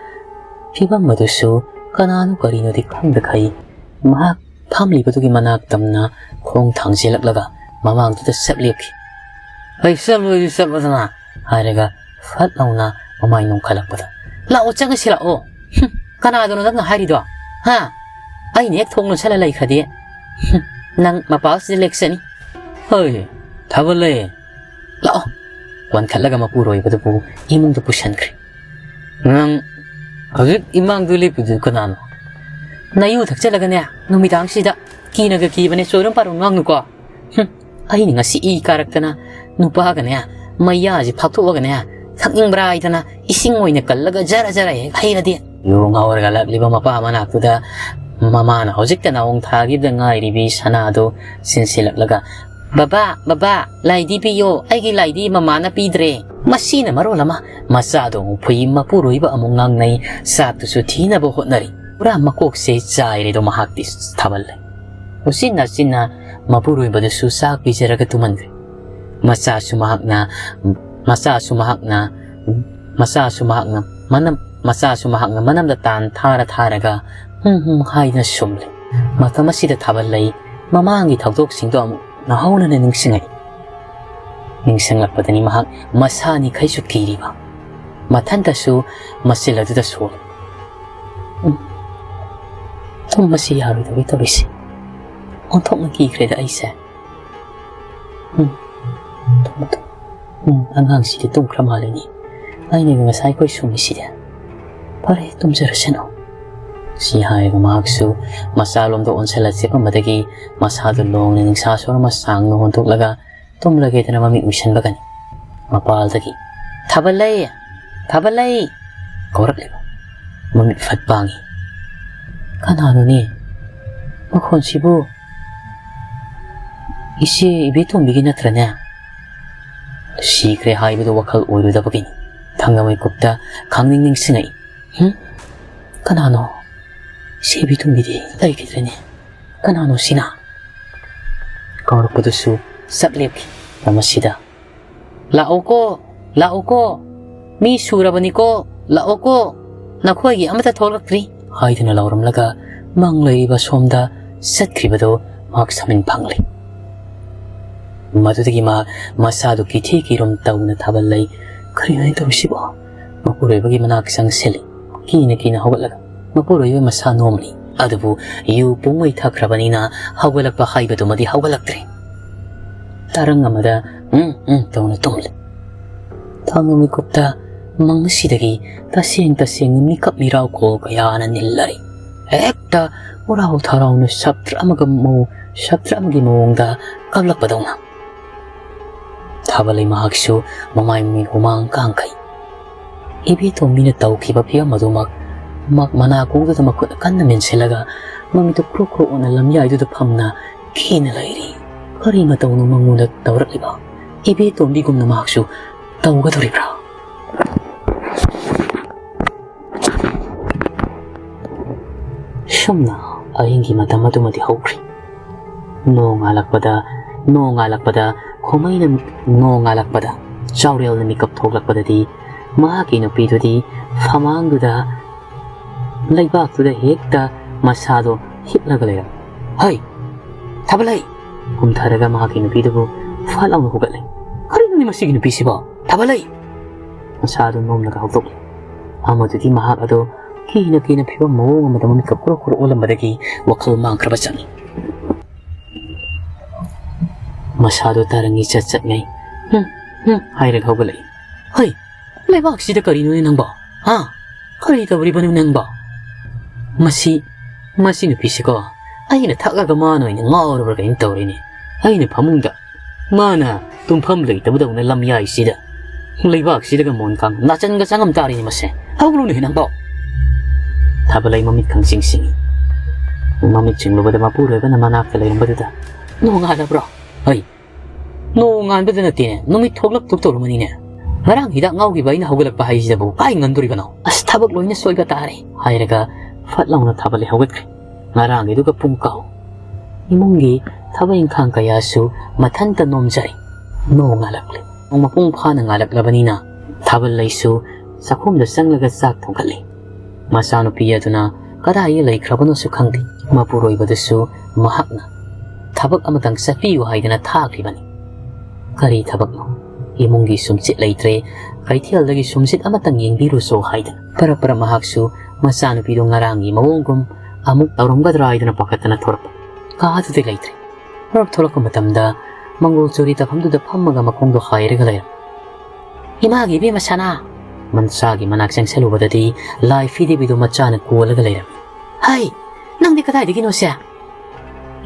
ꯐꯤꯕꯝ ꯑꯗꯨꯁꯨ ꯀꯅꯥꯅꯣ ꯀꯔꯤꯅꯣꯗꯤ ꯈꯪꯗꯈꯩ ꯃꯍꯥꯛ ꯐꯝꯂꯤꯕꯗꯨꯒꯤ ꯃꯅꯥꯛ ꯇꯝꯅ ꯈꯣꯡ ꯊꯥꯡꯖꯤꯜꯂꯛꯂꯒ ꯃꯃꯥꯡꯗꯨꯗ ꯁꯠ ꯂꯦꯞꯈꯤ꯫ "ꯑꯩ ꯆꯠꯂꯣꯏꯗꯤ ꯆꯠꯂꯣꯗꯅ" ꯍꯥꯏꯔꯒ ꯐꯠ ꯂꯥꯎꯅ ꯃꯃꯥꯏ ꯅꯣꯡꯈꯠꯂꯛꯄꯗ, "ꯂꯥꯛꯑꯣ, ꯆꯪꯉꯁꯤ ꯂꯥꯛꯑꯣ꯫ ꯍꯨꯝ, ꯀꯅꯥꯗꯅꯣ ꯅꯪꯅ ꯍꯥꯏꯔꯤꯗꯣ? ꯍꯥ?" ꯑꯩꯅ ꯍꯦꯛ ꯊꯣꯡ ꯂꯣꯟꯁꯜꯂ ꯂꯩꯈ꯭ꯔꯗꯤ, ꯍꯨꯝ, ꯅꯪ ꯃꯄꯥꯁꯤꯗ ꯂꯦꯛꯆꯅꯤ꯫ ꯍꯣꯏ, ꯊꯥꯕꯜꯂꯩ, ꯂꯥꯛꯑꯣ꯫ ꯋꯥꯟꯈꯠꯂꯒ ꯃꯄꯨꯔꯣꯏꯕꯗꯨꯕꯨ ꯏꯃꯨꯡꯗ ꯄꯨꯁꯟꯈ꯭ꯔꯦ꯫ "ꯅꯪ ꯍꯧꯖꯤꯛ ꯏꯃꯥꯡꯗ ꯂꯦꯞꯄꯤꯗꯨ ꯀꯅꯥꯅꯣ?" "ꯅꯌꯨ ꯊꯛꯆꯜꯂꯒꯅꯦ, ꯅꯨꯃꯤꯗꯥꯡꯁꯤꯗ ꯀꯤꯅꯒ ꯀꯤꯕꯅꯦ, ꯆꯣꯏꯔꯣꯝ ꯄꯥꯔꯣꯝ ꯉꯥꯡꯅꯨꯀꯣ꯫ ꯍꯨꯝ, ꯑꯩꯅ ꯉꯁꯤ ꯏ ꯀꯥꯔꯛꯇꯅ ꯅꯨꯄꯥꯒꯅꯦ, ꯃꯩꯌꯥꯁꯤ ꯐꯥꯛꯊꯣꯛꯑꯒꯅꯦ, ꯊꯛꯅꯤꯡꯕ꯭ꯔꯥ ꯍꯥꯏꯗꯅ ꯏꯁꯤꯡ ꯑꯣꯏꯅ ꯀꯜꯂꯒ ꯖꯔ ꯖꯔ ꯍꯦꯛ ꯍꯩꯔꯗꯤ?" ꯌꯨ ꯉꯥꯎꯔꯒ ꯂꯥꯛꯂꯤꯕ ꯃꯄꯥ ꯃꯅꯥꯛꯇꯨꯗ ꯃꯃꯥꯅ ꯍꯧꯖꯤꯛꯇ ꯅꯥꯎꯣꯡ ꯊꯥꯈꯤꯕꯗ ꯉꯥꯏꯔꯤꯕꯤ ꯁꯅꯥꯗꯨ ꯆꯤꯟꯁꯤꯜꯂꯛꯂꯒ, "ꯕꯕꯥ, ꯕꯕꯥ, ꯂꯥꯏꯗꯤ ꯄꯤꯌꯣ, ꯑꯩꯒꯤ ꯂꯥꯏꯗꯤ ꯃꯃꯥꯅ ꯄꯤꯗ꯭ꯔꯦ꯫" ꯃꯁꯤꯅ ꯃꯔꯣꯜ ꯑꯃ ꯃꯆꯥꯗꯣ ꯑꯃꯨꯛ ꯐꯨꯏ, ꯃꯄꯨꯔꯣꯏꯕ ꯑꯃꯨꯛ ꯉꯥꯡꯅꯩ, ꯆꯥꯛꯇꯨꯁꯨ ꯊꯤꯅꯕ ꯍꯣꯠꯅꯔꯤ꯫ ꯄꯨꯔꯥ ꯃꯀꯣꯛꯁꯦ ꯆꯥꯏꯔꯦꯗꯣ ꯃꯍꯥꯛꯇꯤ꯫ ꯊꯥꯕꯜꯂꯩ꯫ ꯎꯆꯤꯟ ꯅꯥꯆꯤꯟꯅ ꯃꯄꯨꯔꯣꯏꯕꯗꯨꯁꯨ ꯆꯥꯛ ꯄꯤꯖꯔꯒ ꯇꯨꯝꯍꯟꯈ꯭ꯔꯦ꯫ ꯃꯆꯥꯁꯨ ꯃꯍꯥꯛꯅ, ꯃꯆꯥꯁꯨ ꯃꯍꯥꯛꯅ, ꯃꯆꯥꯁꯨ ꯃꯍꯥꯛꯅ ꯃꯅꯝ, ꯃꯆꯥꯁꯨ ꯃꯍꯥꯛꯅ ꯃꯅꯝꯗ ꯇꯥꯟ ꯊꯥꯔ ꯊꯥꯔꯒ "ꯍꯨꯝ ꯍꯨꯝ" ꯍꯥꯏꯗꯨꯅ ꯁꯨꯝꯂꯦ꯫ ꯃꯇꯝ ꯑꯁꯤꯗ ꯊꯥꯕꯜꯂꯩ ꯃꯃꯥꯡꯒꯤ ꯊꯧꯗꯣꯛꯁꯤꯡꯗꯣ ꯑꯃꯨꯛ ꯅꯧꯍꯧꯅꯅ ꯅꯤꯡꯁꯤꯡꯉꯛꯏ꯫ ꯅꯤꯡꯁꯤꯡꯂꯛꯄꯗꯅꯤ ꯃꯍꯥꯛ ꯃꯁꯥꯅꯤ ꯈꯩꯁꯨ ꯀꯤꯔꯤꯕ꯫ ꯃꯊꯟꯇꯁꯨ ꯃꯆꯤꯜ ꯑꯗꯨꯗ ꯁꯣꯜꯂꯤ꯫ "ꯎꯝ, ꯇꯨꯝꯕꯁꯤ ꯌꯥꯔꯣꯏꯗꯧꯔꯤ ꯇꯧꯔꯤꯁꯦ꯫ ꯑꯣꯟꯊꯣꯛꯅ ꯀꯤꯈ꯭ꯔꯦꯗ ꯑꯩꯁꯦ꯫ ꯎꯝ, ꯇꯨꯝꯃꯨ, ꯇꯨꯝꯃꯨ꯫ ꯎꯝ, ꯑꯉꯥꯡꯁꯤꯗꯤ ꯇꯨꯝꯈ꯭ꯔ ꯃꯥꯜꯂꯤꯅꯦ꯫ ꯑꯩꯅ ꯉꯁꯥꯏ ꯑꯩꯈꯣꯏ ꯁꯨꯝꯃꯤꯁꯤꯗꯤ꯫ ꯐꯔꯦ, ꯇꯨꯝꯖꯔꯁꯅꯨ꯫" ꯁꯤ ꯍꯥꯏꯔꯒ ꯃꯍꯥꯛꯁꯨ ꯃꯆꯥꯂꯣꯝꯗ ꯑꯣꯟꯁꯤꯜꯂ ꯆꯦꯞꯄꯝꯕꯗꯒꯤ ꯃꯁꯥꯗꯨ ꯂꯣꯡꯅ ꯅꯤꯡꯁꯥ ꯁꯣꯔ ꯑꯃ ꯁꯥꯡꯅ ꯍꯣꯟꯗꯣꯛꯂꯒ ꯇꯨꯝꯂꯒꯦꯗꯅ ꯃꯃꯤꯠ ꯎꯏꯁꯟꯕꯒꯅꯤ꯫ ꯃꯄꯥꯜꯗꯒꯤ, "ꯊꯥꯕꯜꯂꯩ! ꯊꯥꯕꯜꯂꯩ!" ꯀꯧꯔꯛꯂꯤꯕ꯫ ꯃꯃꯤꯠ ꯐꯠ ꯄꯥꯡꯉꯤ꯫ "ꯀꯅꯥꯅꯣꯅꯦ? ꯃꯈꯣꯟꯁꯤꯕꯨ ꯏꯆꯦ ꯏꯕꯦꯇꯣꯝꯕꯤꯒꯤ ꯅꯠꯇ꯭ꯔꯅꯦ?" ꯁꯤꯈ꯭ꯔꯦ ꯍꯥꯏꯕꯗꯨ ꯋꯥꯈꯜ ꯑꯣꯏꯔꯨꯗꯕꯒꯤꯅꯤ꯫ ꯊꯪꯅ ꯃꯤꯀꯨꯞꯇ ꯈꯪꯅꯤꯡ ꯅꯤꯡꯁꯤꯡꯉꯛꯏ꯫ "ꯍꯨꯝ? ꯀꯅꯥꯅꯣ? ꯏꯆꯦ ꯏꯕꯦꯇꯣꯝꯕꯤꯗꯤ ꯂꯩꯈꯤꯗ꯭ꯔꯦꯅꯦ꯫ ꯀꯅꯥꯅꯣ ꯁꯤꯅ?" ꯀꯧꯔꯛꯄꯗꯨꯁꯨ ꯆꯞ ꯂꯦꯞꯈꯤ꯫ ꯃꯁꯤꯗ, "ꯂꯥꯛꯎꯀꯣ, ꯂꯥꯛꯎꯀꯣ, ꯃꯤ ꯁꯨꯔꯕꯅꯤꯀꯣ, ꯂꯥꯛꯎꯀꯣ, ꯅꯈꯣꯏꯒꯤ ꯑꯃꯠꯇ ꯊꯣꯛꯂꯛꯇ꯭ꯔꯤ" ꯍꯥꯏꯗꯨꯅ ꯂꯥꯎꯔꯝꯂꯒ ꯃꯪ ꯂꯩꯔꯤꯕ ꯁꯣꯝꯗ ꯆꯠꯈ꯭ꯔꯤꯕꯗꯨ ꯃꯍꯥꯛ ꯁꯃꯤꯟ ꯐꯪꯂꯦ꯫ ꯃꯗꯨꯗꯒꯤ ꯃꯍꯥꯛ ꯃꯁꯥꯗꯨ ꯀꯤꯊꯤ ꯀꯤꯔꯨꯝ ꯇꯧꯅ ꯊꯥꯕꯜꯂꯩ꯫ "ꯀꯔꯤꯅꯣ ꯑꯩꯅ ꯇꯧꯔꯤꯁꯤꯕꯣ?" ꯃꯄꯨꯔꯣꯏꯕꯒꯤ ꯃꯅꯥꯛ ꯆꯪꯁꯤꯜꯂꯤ꯫ ꯀꯤꯅ ꯀꯤꯅ ꯍꯧꯒꯠꯂꯒ ꯃꯄꯨꯔꯣꯏꯕ ꯃꯁꯥ ꯅꯣꯝꯂꯤ꯫ ꯑꯗꯨꯕꯨ ꯌꯨ ꯄꯨꯡꯃꯩ ꯊꯛꯈ꯭ꯔꯕꯅꯤꯅ ꯍꯧꯒꯠꯂꯛꯄ ꯍꯥꯏꯕꯗꯨꯃꯗꯤ ꯍꯧꯒꯠꯂꯛꯇ꯭ꯔꯦ꯫ ꯇꯔꯪ ꯑꯃꯗ ꯎꯝ ꯎꯝ ꯇꯧꯅ ꯇꯨꯝꯂꯦ꯫ ꯊꯥꯡꯒ ꯃꯤꯀꯨꯞꯇ ꯃꯪ ꯑꯁꯤꯗꯒꯤ ꯇꯁꯦꯡ ꯇꯁꯦꯡꯅ ꯃꯤꯀꯞ ꯃꯤꯔꯥꯎꯈꯣꯜ ꯀꯌꯥꯅ ꯅꯤꯜꯂꯔꯤ꯫ ꯍꯦꯛꯇ ꯎꯔꯥꯎ ꯊꯔꯥꯎꯅ ꯁꯞꯇ꯭ꯔ ꯑꯃꯒ ꯃꯑꯣ-, ꯁꯞꯇ꯭ꯔ ꯑꯃꯒꯤ ꯃꯑꯣꯡꯗ ꯀꯞꯂꯛꯄꯗꯧꯅ꯫ ꯊꯥꯕꯂꯩ ꯃꯍꯥꯛꯁꯨ ꯃꯃꯥꯏ ꯃꯃꯤꯠ ꯍꯨꯃꯥꯡ ꯀꯥꯡꯈꯩ꯫ ꯏꯕꯦꯇꯣꯝꯕꯤꯅ ꯇꯧꯈꯤꯕ ꯐꯤꯕꯝ ꯑꯗꯨꯃꯛ ꯃ-, ꯃꯅꯥꯀꯣꯡꯗꯨꯗ ꯃꯈꯨꯠ ꯀꯟꯅ ꯃꯦꯟꯁꯤꯜꯂꯒ ꯃꯃꯤꯠꯇꯨ ꯀ꯭ꯔꯣꯛ ꯀ꯭ꯔꯣꯛ ꯑꯣꯠꯅ ꯂꯝꯌꯥꯏꯗꯨꯗ ꯐꯝꯅ ꯀꯤꯅ ꯂꯩꯔꯤ꯫ ꯀꯔꯤ ꯃꯇꯧꯅꯣ ꯃꯉꯣꯟꯗ ꯇꯧꯔꯛꯂꯤꯕ? ꯏꯕꯦꯇꯣꯝꯕꯤꯒꯨꯝꯅ ꯃꯍꯥꯛꯁꯨ ꯇꯧꯒꯗꯧꯔꯤꯕ꯭ꯔꯥ? ꯁꯨꯝꯅ ꯑꯍꯤꯡꯒꯤ ꯃꯇꯝ ꯑꯗꯨꯃꯗꯤ ꯍꯧꯈ꯭ꯔꯦ꯫ ꯅꯣꯡ ꯉꯥꯜꯂꯛꯄꯗ, ꯅꯣꯡ ꯉꯥꯜꯂꯛꯄꯗ, ꯈꯣꯃꯩꯅ ꯅꯣꯡ ꯉꯥꯜꯂꯛꯄꯗ, ꯆꯥꯎꯔꯦꯜꯅ ꯃꯤꯀꯞ ꯊꯣꯛꯂꯛꯄꯗꯗꯤ ꯃꯍꯥꯛꯀꯤ ꯅꯨꯄꯤꯗꯨꯗꯤ ꯐꯃꯥꯡꯗꯨꯗ ꯂꯩꯕꯥꯛꯇꯨꯗ ꯍꯦꯛꯇ ꯃꯁꯥꯗꯣ ꯍꯤꯞꯂꯒ ꯂꯩꯔꯝꯃꯤ꯫ "ꯍꯩ, ꯊꯥꯕꯂꯩ!" ꯀꯨꯝꯊꯔꯒ ꯃꯍꯥꯛꯀꯤ ꯅꯨꯄꯤꯗꯨꯕꯨ ꯐꯠ ꯂꯥꯎꯅ ꯍꯧꯒꯠꯂꯦ꯫ "ꯀꯔꯤꯅꯣꯅꯦ ꯃꯁꯤꯒꯤ ꯅꯨꯄꯤꯁꯤꯕꯣ? ꯊꯥꯕꯂꯩ!" ꯃꯁꯥꯗꯨ ꯅꯣꯝꯂꯒ ꯍꯧꯗꯣꯛꯂꯦ꯫ ꯑꯃꯗꯨꯗꯤ ꯃꯍꯥꯛ ꯑꯗꯣ ꯀꯤꯅ ꯀꯤꯅ ꯐꯤꯕꯝ ꯃꯑꯣꯡ ꯑꯃꯗ ꯃꯃꯤꯠꯀ ꯀ꯭ꯔꯣꯛ ꯀ꯭ꯔꯣꯛ ꯑꯣꯜꯂꯝꯕꯗꯒꯤ ꯋꯥꯈꯜ ꯃꯥꯡꯈ꯭ꯔꯕ ꯆꯪꯏ꯫ ꯃꯁꯥꯗꯣ ꯇꯔꯪꯒꯤ ꯆꯠ ꯆꯠꯉꯩ "ꯍꯨꯝ, ꯍꯨꯝ" ꯍꯥꯏꯔꯒ ꯍꯧꯒꯠꯂꯛꯏ꯫ "ꯍꯩ, ꯂꯩꯕꯥꯛꯁꯤꯗ ꯀꯔꯤꯅꯣꯅꯦ ꯅꯪꯕꯣ? ꯍꯥ? ꯀꯔꯤ ꯇꯧꯔꯤꯕꯅꯣ ꯅꯪꯕꯣ? ꯃꯁꯤ, ꯃꯁꯤ ꯅꯨꯄꯤꯁꯤꯀꯣ, ꯑꯩꯅ ꯊꯛꯑꯒ ꯃꯥꯅ ꯑꯣꯏꯅ ꯉꯥꯎꯔꯕ꯭ꯔꯥ ꯀꯩꯅꯣ ꯇꯧꯔꯤꯅꯦ꯫ ꯑꯩꯅ ꯐꯃꯨꯡꯗ, ꯃꯥꯅ ꯇꯨꯝꯐꯝ ꯂꯩꯇꯕꯗꯧꯅ ꯂꯝꯌꯥꯏꯁꯤꯗ, ꯂꯩꯕꯥꯛꯁꯤꯗꯒ ꯃꯣꯟ ꯀꯥꯡ ꯅꯥꯆꯟꯒ ꯆꯪꯉꯝ ꯇꯥꯔꯤꯅꯦ ꯃꯁꯦ꯫ ꯍꯧꯒꯠꯂꯨꯅꯦ ꯅꯪꯕꯣ!" ꯊꯥꯕꯂꯩ ꯃꯃꯤꯠ ꯈꯪꯁꯤꯡ ꯁꯤꯡꯏ꯫ ꯃꯃꯤꯠ ꯆꯤꯡꯂꯨꯕꯗ ꯃꯄꯨꯔꯣꯏꯕꯅ ꯃꯅꯥꯛꯇ ꯂꯩꯔꯝꯕꯗꯨꯗ, "ꯅꯣꯡꯉꯥꯜꯂꯕ꯭ꯔꯣ? ꯍꯩ, ꯅꯣꯡ ꯉꯥꯟꯕꯗ ꯅꯠꯇꯦꯅꯦ, ꯅꯨꯃꯤꯠ ꯊꯣꯛꯂꯛꯇꯧ ꯇꯧꯔꯝꯃꯅꯤꯅꯦ꯫ ꯉꯔꯥꯡ ꯍꯤꯗꯥꯛ ꯉꯥꯎꯈꯤꯕ ꯑꯩꯅ ꯍꯧꯒꯠꯂꯛꯄ ꯍꯥꯏꯁꯤꯗꯕꯨ ꯀꯥꯏ ꯉꯟꯗꯣꯔꯤꯕꯅꯣ? ꯑꯁ, ꯊꯕꯛ ꯂꯣꯏꯅ ꯁꯣꯏꯕ ꯇꯥꯔꯦ," ꯍꯥꯏꯔꯒ ꯐꯠ ꯂꯥꯎꯅ ꯊꯥꯕꯂꯩ ꯍꯧꯒꯠꯈ꯭ꯔꯦ꯫ ꯉꯔꯥꯡꯒꯤꯗꯨꯒ ꯄꯨꯡ ꯀꯥꯎ꯫ ꯏꯃꯨꯡꯒꯤ ꯊꯕꯛ ꯏꯪꯈꯥꯡ ꯀꯌꯥꯁꯨ ꯃꯊꯟꯇ ꯅꯣꯝꯖꯔꯤ꯫ ꯅꯣꯡ ꯉꯥꯜꯂꯛꯂꯦ꯫ ꯅꯣꯡ ꯃꯄꯨꯡ ꯐꯥꯅ ꯉꯥꯜꯂꯛꯂꯕꯅꯤꯅ ꯊꯥꯕꯂꯩꯁꯨ ꯆꯥꯛꯈꯨꯝꯗ ꯆꯪꯂꯒ ꯆꯥꯛ ꯊꯣꯡꯒꯠꯂꯤ꯫ ꯃꯆꯥꯅꯨꯄꯤ ꯑꯗꯨꯅ ꯀꯗꯥꯏꯗ ꯂꯩꯈ꯭ꯔꯕꯅꯣꯁꯨ ꯈꯪꯗꯦ꯫ ꯃꯄꯨꯔꯣꯏꯕꯗꯁꯨ ꯃꯍꯥꯛꯅ ꯊꯕꯛ ꯑꯃꯇꯪ ꯆꯠꯄꯤꯌꯨ ꯍꯥꯏꯗꯅ ꯊꯥꯈ꯭ꯔꯤꯕꯅꯤ꯫ ꯀꯔꯤ ꯊꯕꯛꯅꯣ? ꯏꯃꯨꯡꯒꯤ ꯁꯨꯝꯆꯤꯠ ꯂꯩꯇ꯭ꯔꯦ, ꯀꯩꯊꯦꯜꯗꯒꯤ ꯁꯨꯝꯆꯤꯠ ꯑꯃꯇꯪ ꯌꯦꯡꯕꯤꯔꯨꯆꯣ ꯍꯥꯏꯗꯅ꯫ ꯄꯔꯞ ꯄꯔꯞ ꯃꯍꯥꯛꯁꯨ ꯃꯆꯥꯅꯨꯄꯤꯗꯨ ꯉꯔꯥꯡꯒꯤ ꯃꯑꯣꯡꯒꯨꯝ ꯑꯃꯨꯛ ꯇꯧꯔꯝꯒꯗ꯭ꯔꯥ ꯍꯥꯏꯗꯨꯅ ꯄꯥꯈꯠꯇꯅ ꯊꯣꯔꯛꯄ꯫ ꯀꯥꯗꯨꯗꯤ ꯂꯩꯇ꯭ꯔꯦ꯫ ꯍꯣꯔꯛ ꯊꯣꯛꯂꯛꯄ ꯃꯇꯝꯗ ꯃꯪꯒꯣꯜ ꯆꯨꯔꯤ ꯇꯧꯐꯝꯗꯨꯗ ꯐꯝꯃꯒ ꯃꯈꯣꯡꯗꯣ ꯍꯥꯏꯔꯒ ꯂꯩꯔꯝꯃꯤ꯫ "ꯏꯃꯥꯒꯤ ꯏꯕꯦꯝꯃ ꯁꯅꯥ!" ꯃꯆꯥꯒꯤ ꯃꯅꯥꯛ ꯆꯪꯁꯜꯂꯨꯕꯗꯗꯤ ꯂꯥꯏ ꯐꯤꯗꯤꯕꯤꯗꯣ ꯃꯆꯥꯅ ꯀꯣꯜꯂꯒ ꯂꯩꯔꯝꯃꯤ꯫ "ꯍꯩ! ꯅꯪꯗꯤ ꯀꯗꯥꯏꯗꯒꯤꯅꯣꯁꯦ?"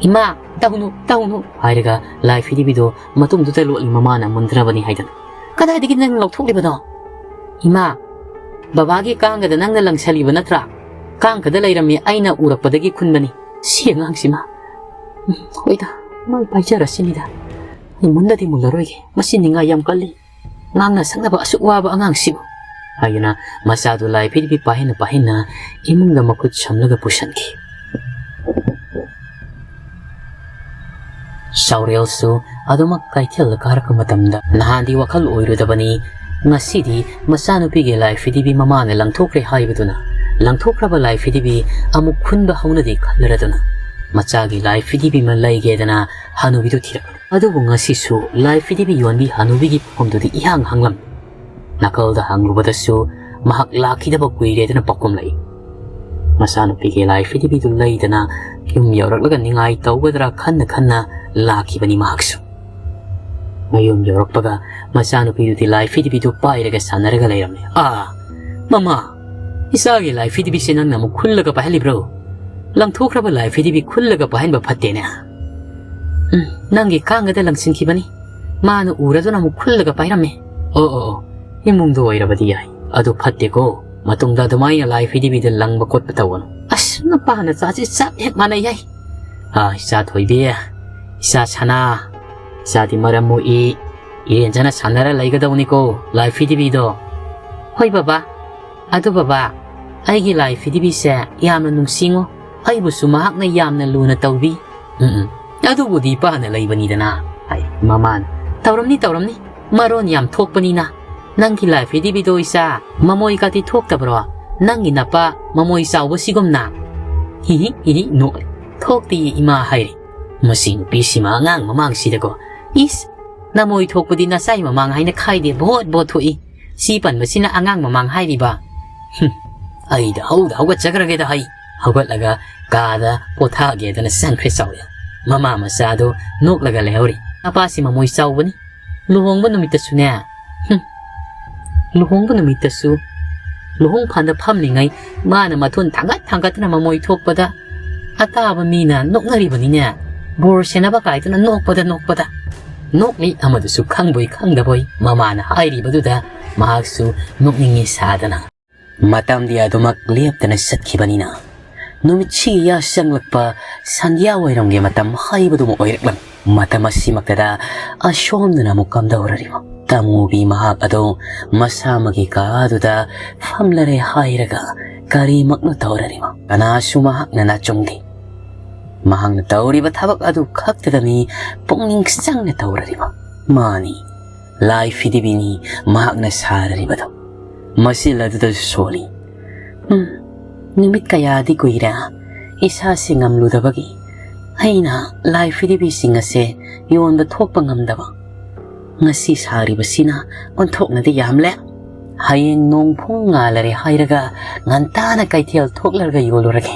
"ꯏꯃꯥ, ꯇꯧꯅꯨ, ꯇꯧꯅꯨ!" ꯍꯥꯏꯔꯒ ꯂꯥꯏ ꯐꯤꯗꯤꯕꯤꯗꯣ ꯃꯇꯨꯡꯗꯨꯗ ꯂꯣꯠꯂꯤ ꯃꯃꯥꯅ ꯃꯨꯟꯊ꯭ꯔꯕꯅꯤ ꯍꯥꯏꯗꯅ꯫ "ꯀꯗꯥꯏꯗꯒꯤ ꯅꯪ ꯂꯧꯊꯣꯛꯂꯤꯕꯅꯣ?" "ꯏꯃꯥ, ꯕꯕꯥꯒꯤ ꯀꯥꯡꯒꯗ ꯅꯪꯅ ꯂꯪꯁꯜꯂꯤꯕ ꯅꯠꯇ꯭ꯔꯥ? ꯀꯥꯡꯒꯗ ꯂꯩꯔꯝꯃꯤ, ꯑꯩꯅ ꯎꯔꯛꯄꯗꯒꯤ ꯈꯨꯟꯕꯅꯤ꯫ ꯁꯤ ꯑꯉꯥꯡꯁꯤꯃ꯫ ꯎꯝ, ꯍꯣꯏꯗ, ꯃꯥꯏ ꯄꯥꯏꯖꯔꯁꯤꯅꯤꯗ꯫ ꯑꯩ ꯃꯨꯟꯗꯗꯤ ꯃꯨꯜꯂꯔꯣꯏꯒꯦ꯫ ꯃꯁꯤ ꯅꯤꯡꯉꯥꯏ ꯌꯥꯝ ꯀꯜꯂꯤ꯫ ꯉꯥꯡꯅ ꯁꯛꯅꯕ ꯑꯁꯨꯛ ꯋꯥꯕ ꯑꯉꯥꯡꯁꯤꯕꯨ", ꯍꯥꯏꯗꯨꯅ ꯃꯆꯥꯗꯨ ꯂꯥꯏ ꯐꯤꯗꯤꯕꯤ ꯄꯥꯏꯍꯟꯅ ꯄꯥꯏꯍꯟꯅ ꯏꯃꯨꯡꯗ ꯃꯈꯨꯠ ꯁꯝꯂꯒ ꯄꯨꯁꯟꯈꯤ꯫ ꯆꯥꯎꯔꯦꯜꯁꯨ ꯑꯗꯨꯃꯛ ꯀꯩꯊꯦꯜꯗ ꯀꯥꯔꯛꯄ ꯃꯇꯝꯗ ꯅꯍꯥꯟꯗꯤ ꯋꯥꯈꯜ ꯑꯣꯏꯔꯨꯗꯕꯅꯤ, ꯉꯁꯤꯗꯤ ꯃꯆꯥꯅꯨꯄꯤꯒꯤ ꯂꯥꯏ ꯐꯤꯗꯤꯕꯤ ꯃꯃꯥꯅ ꯂꯪꯊꯣꯛꯈ꯭ꯔꯦ ꯍꯥꯏꯕꯗꯨꯅ ꯂꯪꯊꯣꯛꯈ꯭ꯔꯕ ꯂꯥꯏ ꯐꯤꯗꯤꯕꯤ ꯑꯃꯨꯛ ꯈꯨꯟꯕ ꯍꯧꯅꯗꯦ ꯈꯜꯂꯔꯗꯨꯅ ꯃꯆꯥꯒꯤ ꯂꯥꯏ ꯐꯤꯗꯤꯕꯤ ꯑꯃ ꯂꯩꯒꯦꯗꯅ ꯍꯅꯨꯕꯤꯗꯨ ꯊꯤꯔꯛꯂꯦ꯫ ꯑꯗꯨꯕꯨ ꯉꯁꯤꯁꯨ ꯂꯥꯏ ꯐꯤꯗꯤꯕꯤ ꯌꯣꯟꯕꯤ ꯍꯅꯨꯕꯤꯒꯤ ꯐꯝꯗꯨꯗꯤ ꯏꯍꯥꯡ ꯍꯥꯡꯂꯝꯃꯤ꯫ ꯅꯥꯀꯜꯗ ꯍꯪꯂꯨꯕꯗꯁꯨ ꯃꯍꯥꯛ ꯂꯥꯛꯈꯤꯗꯕ ꯀꯨꯏꯔꯦꯗꯅ ꯄꯥꯎꯈꯨꯝꯂꯛꯏ꯫ ꯃꯆꯥꯅꯨꯄꯤꯒꯤ ꯂꯥꯏ ꯐꯤꯗꯤꯕꯤꯗꯨ ꯂꯩꯗꯅ ꯌꯨꯝ ꯌꯧꯔꯛꯂꯒ ꯅꯤꯡꯉꯥꯏ ꯇꯧꯒꯗ꯭ꯔꯥ ꯈꯟꯅ ꯈꯟꯅ ꯂꯥꯛꯈꯤꯕꯅꯤ ꯃꯍꯥꯛꯁꯨ꯫ ꯃꯌꯨꯝ ꯌꯧꯔꯛꯄꯒ ꯃꯆꯥꯅꯨꯄꯤꯗꯨꯗꯤ ꯂꯥꯏ ꯐꯤꯗꯤꯕꯤꯗꯨ ꯄꯥꯏꯔꯒ ꯁꯥꯟꯅꯔꯒ ꯂꯩꯔꯝꯃꯤ꯫ "ꯑꯥ, ꯃꯃꯥ, ꯏꯆꯥꯒꯤ ꯂꯥꯏ ꯐꯤꯗꯤꯕꯤꯁꯦ ꯅꯪꯅ ꯑꯃꯨꯛ ꯈꯨꯜꯂꯒ ꯄꯥꯏꯍꯜꯂꯤꯕ꯭ꯔꯣ? ꯂꯪꯊꯣꯛꯈ꯭ꯔꯕ ꯂꯥꯏ ꯐꯤꯗꯤꯕꯤ ꯈꯨꯜꯂꯒ ꯄꯥꯏꯍꯟꯕ ꯐꯠꯇꯦꯅꯦ꯫ ꯎꯝ, ꯅꯪꯒꯤ ꯀꯥꯡꯒꯗ ꯂꯪꯁꯤꯟꯈꯤꯕꯅꯤ꯫ ꯃꯥꯅ ꯎꯔꯗꯨꯅ ꯑꯃꯨꯛ ꯈꯨꯜꯂꯒ ꯄꯥꯏꯔꯝꯃꯦ꯫ ꯑꯣ, ꯑꯣ, ꯑꯣ, ꯏꯃꯨꯡꯗ ꯑꯣꯏꯔꯕꯗꯤ ꯌꯥꯏ꯫ ꯑꯗꯨ ꯐꯠꯇꯦꯀꯣ꯫ ꯃꯇꯨꯡꯗ ꯑꯗꯨꯃꯥꯏꯅ ꯂꯥꯏ ꯐꯤꯗꯤꯕꯤꯗ ꯂꯪꯕ ꯈꯣꯠꯄ ꯇꯧꯒꯅꯨ꯫ ꯑꯁ, ꯅꯄꯥ ꯅꯆꯥꯁꯦ ꯆꯞ ꯍꯦꯛ ꯃꯥꯟꯅꯩ ꯍꯥꯏ꯫ ꯑꯥ, ꯏꯆꯥ ꯊꯣꯏꯕꯤ, ꯏꯆꯥ ꯁꯅꯥ, ꯏꯆꯥꯗꯤ ꯃꯔꯝ ꯃꯣꯛꯏ꯫ ꯏꯔꯦꯟꯖꯅ ꯁꯥꯟꯅꯔ ꯂꯩꯒꯗꯧꯅꯤꯀꯣ, ꯂꯥꯏ ꯐꯤꯗꯤꯕꯤꯗꯣ꯫" "ꯍꯣꯏ ꯕꯕꯥ꯫ ꯑꯗꯨ ꯕꯕꯥ, ꯑꯩꯒꯤ ꯂꯥꯏ ꯐꯤꯗꯤꯕꯤꯁꯦ ꯌꯥꯝꯅ ꯅꯨꯡꯁꯤꯉꯣ꯫ ꯑꯩꯕꯨꯁꯨ ꯃꯍꯥꯛꯅ ꯌꯥꯝꯅ ꯂꯨꯅ ꯇꯧꯕꯤ꯫" "ꯎꯝ, ꯎꯝ, ꯑꯗꯨꯕꯨꯗꯤ ꯏꯄꯥꯅ ꯂꯩꯕꯅꯤꯗꯅ", ꯍꯥꯏ ꯃꯃꯥꯅ꯫ "ꯇꯧꯔꯝꯅꯤ, ꯇꯧꯔꯝꯅꯤ꯫ ꯃꯔꯣꯟ ꯌꯥꯝ ꯊꯣꯛꯄꯅꯤꯅ꯫ ꯅꯪꯒꯤ ꯂꯥꯏ ꯐꯤꯗꯤꯕꯤꯗꯣ ꯏꯆꯥ, ꯃꯃꯣꯏ ꯀꯥꯇꯤ ꯊꯣꯛꯇꯕ꯭ꯔꯣ? ꯅꯪꯒꯤ ꯅꯄꯥ ꯃꯃꯣꯏ ꯆꯥꯎꯕꯁꯤꯒꯨꯝꯅ?" "ꯍꯤꯍꯤ, ꯍꯤꯍꯤ, ꯅꯣꯛꯂꯦ꯫ ꯊꯣꯛꯇꯦ ꯏꯃꯥ ꯍꯥꯏꯔꯦ꯫ ꯃꯁꯤ ꯅꯨꯄꯤꯁꯤꯃ ꯑꯉꯥꯡ ꯃꯃꯥꯡꯁꯤꯗꯀꯣ꯫ ꯏꯁ, ꯅꯃꯣꯏ ꯊꯣꯛꯄꯗꯤ ꯅꯆꯥꯏ ꯃꯃꯥꯡ ꯍꯥꯏꯅ ꯈꯥꯏꯗꯦ, ꯚꯣꯠ ꯚꯣꯠ ꯊꯣꯛꯏ꯫ ꯁꯤ ꯄꯟꯕꯁꯤꯅ ꯑꯉꯥꯡ ꯃꯃꯥꯡ ꯍꯥꯏꯔꯤꯕ꯫ ꯍꯨꯝ, ꯑꯩꯗ ꯍꯧꯗ ꯍꯧꯒꯠꯆꯈ꯭ꯔꯒꯦꯗ ꯍꯩ꯫ ꯍꯧꯒꯠꯂꯒ ꯀꯥꯗ ꯄꯣꯊꯥꯒꯦꯗꯅ ꯆꯪꯈ꯭ꯔꯦ ꯆꯥꯎꯔꯦꯜ꯫ ꯃꯃꯥ ꯃꯆꯥꯗꯣ ꯅꯣꯛꯂꯒ ꯂꯩꯍꯧꯔꯤ꯫ ꯃꯄꯥꯁꯤ ꯃꯃꯣꯏ ꯆꯥꯎꯕꯅꯤ꯫ ꯂꯨꯍꯣꯡꯕ ꯅꯨꯃꯤꯠꯇꯁꯨꯅꯦ, ꯍꯨꯝ, ꯂꯨꯍꯣꯡꯕ ꯅꯨꯃꯤꯠꯇꯁꯨ ꯂꯨꯍꯣꯡ ꯐꯥꯟꯗ ꯐꯝꯂꯤꯉꯩ ꯃꯥꯅ ꯃꯊꯨꯟ ꯊꯥꯡꯒꯠ ꯊꯥꯡꯒꯠꯇꯅ ꯃꯃꯣꯏ ꯊꯣꯛꯄꯗ ꯑꯇꯥꯕ ꯃꯤꯅ ꯅꯣꯛꯅꯔꯤꯕꯅꯤꯅꯦ꯫ ꯕꯣꯔ ꯁꯦꯟꯅꯕ ꯀꯥꯏꯗꯨꯅ ꯅꯣꯛꯄꯗ ꯅꯣꯛꯄꯗ꯫ ꯅꯣꯛꯂꯤ ꯑꯃꯗꯨꯁꯨ ꯈꯪꯕꯣꯏ ꯈꯪꯗꯕꯣꯏ ꯃꯃꯥꯅ ꯍꯥꯏꯔꯤꯕꯗꯨꯗ ꯃꯍꯥꯛꯁꯨ ꯅꯣꯛꯅꯤꯡꯉꯤ ꯁꯥꯗꯅ꯫ ꯃꯇꯝꯗꯤ ꯑꯗꯨꯃꯛ ꯂꯦꯞꯇꯅ ꯆꯠꯈꯤꯕꯅꯤꯅ ꯅꯨꯃꯤꯠꯁꯤꯒꯤ ꯌꯥ ꯆꯪꯂꯛꯄ ꯁꯟꯙ꯭ꯌꯥ ꯋꯥꯏꯔꯝꯒꯤ ꯃꯇꯝ ꯍꯥꯏꯕꯗꯨꯃ ꯑꯣꯏꯔꯛꯂꯝꯃꯤ꯫ ꯃꯇꯝ ꯑꯁꯤꯃꯛꯇꯗ ꯑꯁꯣꯝꯗꯅ ꯑꯃꯨꯛ ꯀꯝꯗꯧꯔꯔꯤꯕ ꯇꯃꯨꯕꯤ ꯃꯍꯥꯛ ꯑꯗꯨ ꯃꯁꯥꯃꯛꯀꯤ ꯀꯥꯗꯨꯗ ꯐꯝꯂꯔꯦ ꯍꯥꯏꯔꯒ ꯀꯔꯤꯃꯛꯅꯣ ꯇꯧꯔꯔꯤꯕ? ꯀꯅꯥꯁꯨ ꯃꯍꯥꯛꯅ ꯅꯥꯆꯨꯡꯗꯦ꯫ ꯃꯍꯥꯛꯅ ꯇꯧꯔꯤꯕ ꯊꯕꯛ ꯑꯗꯨ ꯈꯛꯇꯗꯅꯤ ꯄꯨꯛꯅꯤꯡ ꯆꯪꯅ ꯇꯧꯔꯔꯤꯕ꯫ ꯃꯥꯅꯤ, ꯂꯥꯏ ꯐꯤꯗꯤꯕꯤꯅꯤ ꯃꯍꯥꯛꯅ ꯁꯥꯔꯔꯤꯕꯗꯨ꯫ ꯃꯆꯤꯜ ꯑꯗꯨꯗꯁꯨ ꯁꯣꯜꯂꯤ꯫ ꯎꯝ, ꯅꯨꯃꯤꯠ ꯀꯌꯥꯗꯤ ꯀꯨꯏꯔꯦ ꯏꯁꯥꯁꯤ ꯉꯝꯂꯨꯗꯕꯒꯤ ꯑꯩꯅ ꯂꯥꯏ ꯐꯤꯗꯤꯕꯤꯁꯤꯡ ꯑꯁꯦ ꯌꯣꯟꯕ ꯊꯣꯛꯄ ꯉꯝꯗꯕ꯫ ꯉꯁꯤ ꯁꯥꯔꯤꯕꯁꯤꯅ ꯑꯣꯟꯊꯣꯛꯅꯗꯤ ꯌꯥꯝꯂꯦ꯫ ꯍꯌꯦꯡ ꯅꯣꯡ ꯐꯨꯡ ꯉꯥꯜꯂꯔꯦ ꯍꯥꯏꯔꯒ ꯉꯟꯇꯥꯅ ꯀꯩꯊꯦꯜ ꯊꯣꯛꯂꯔꯒ ꯌꯣꯜꯂꯨꯔꯒꯦ꯫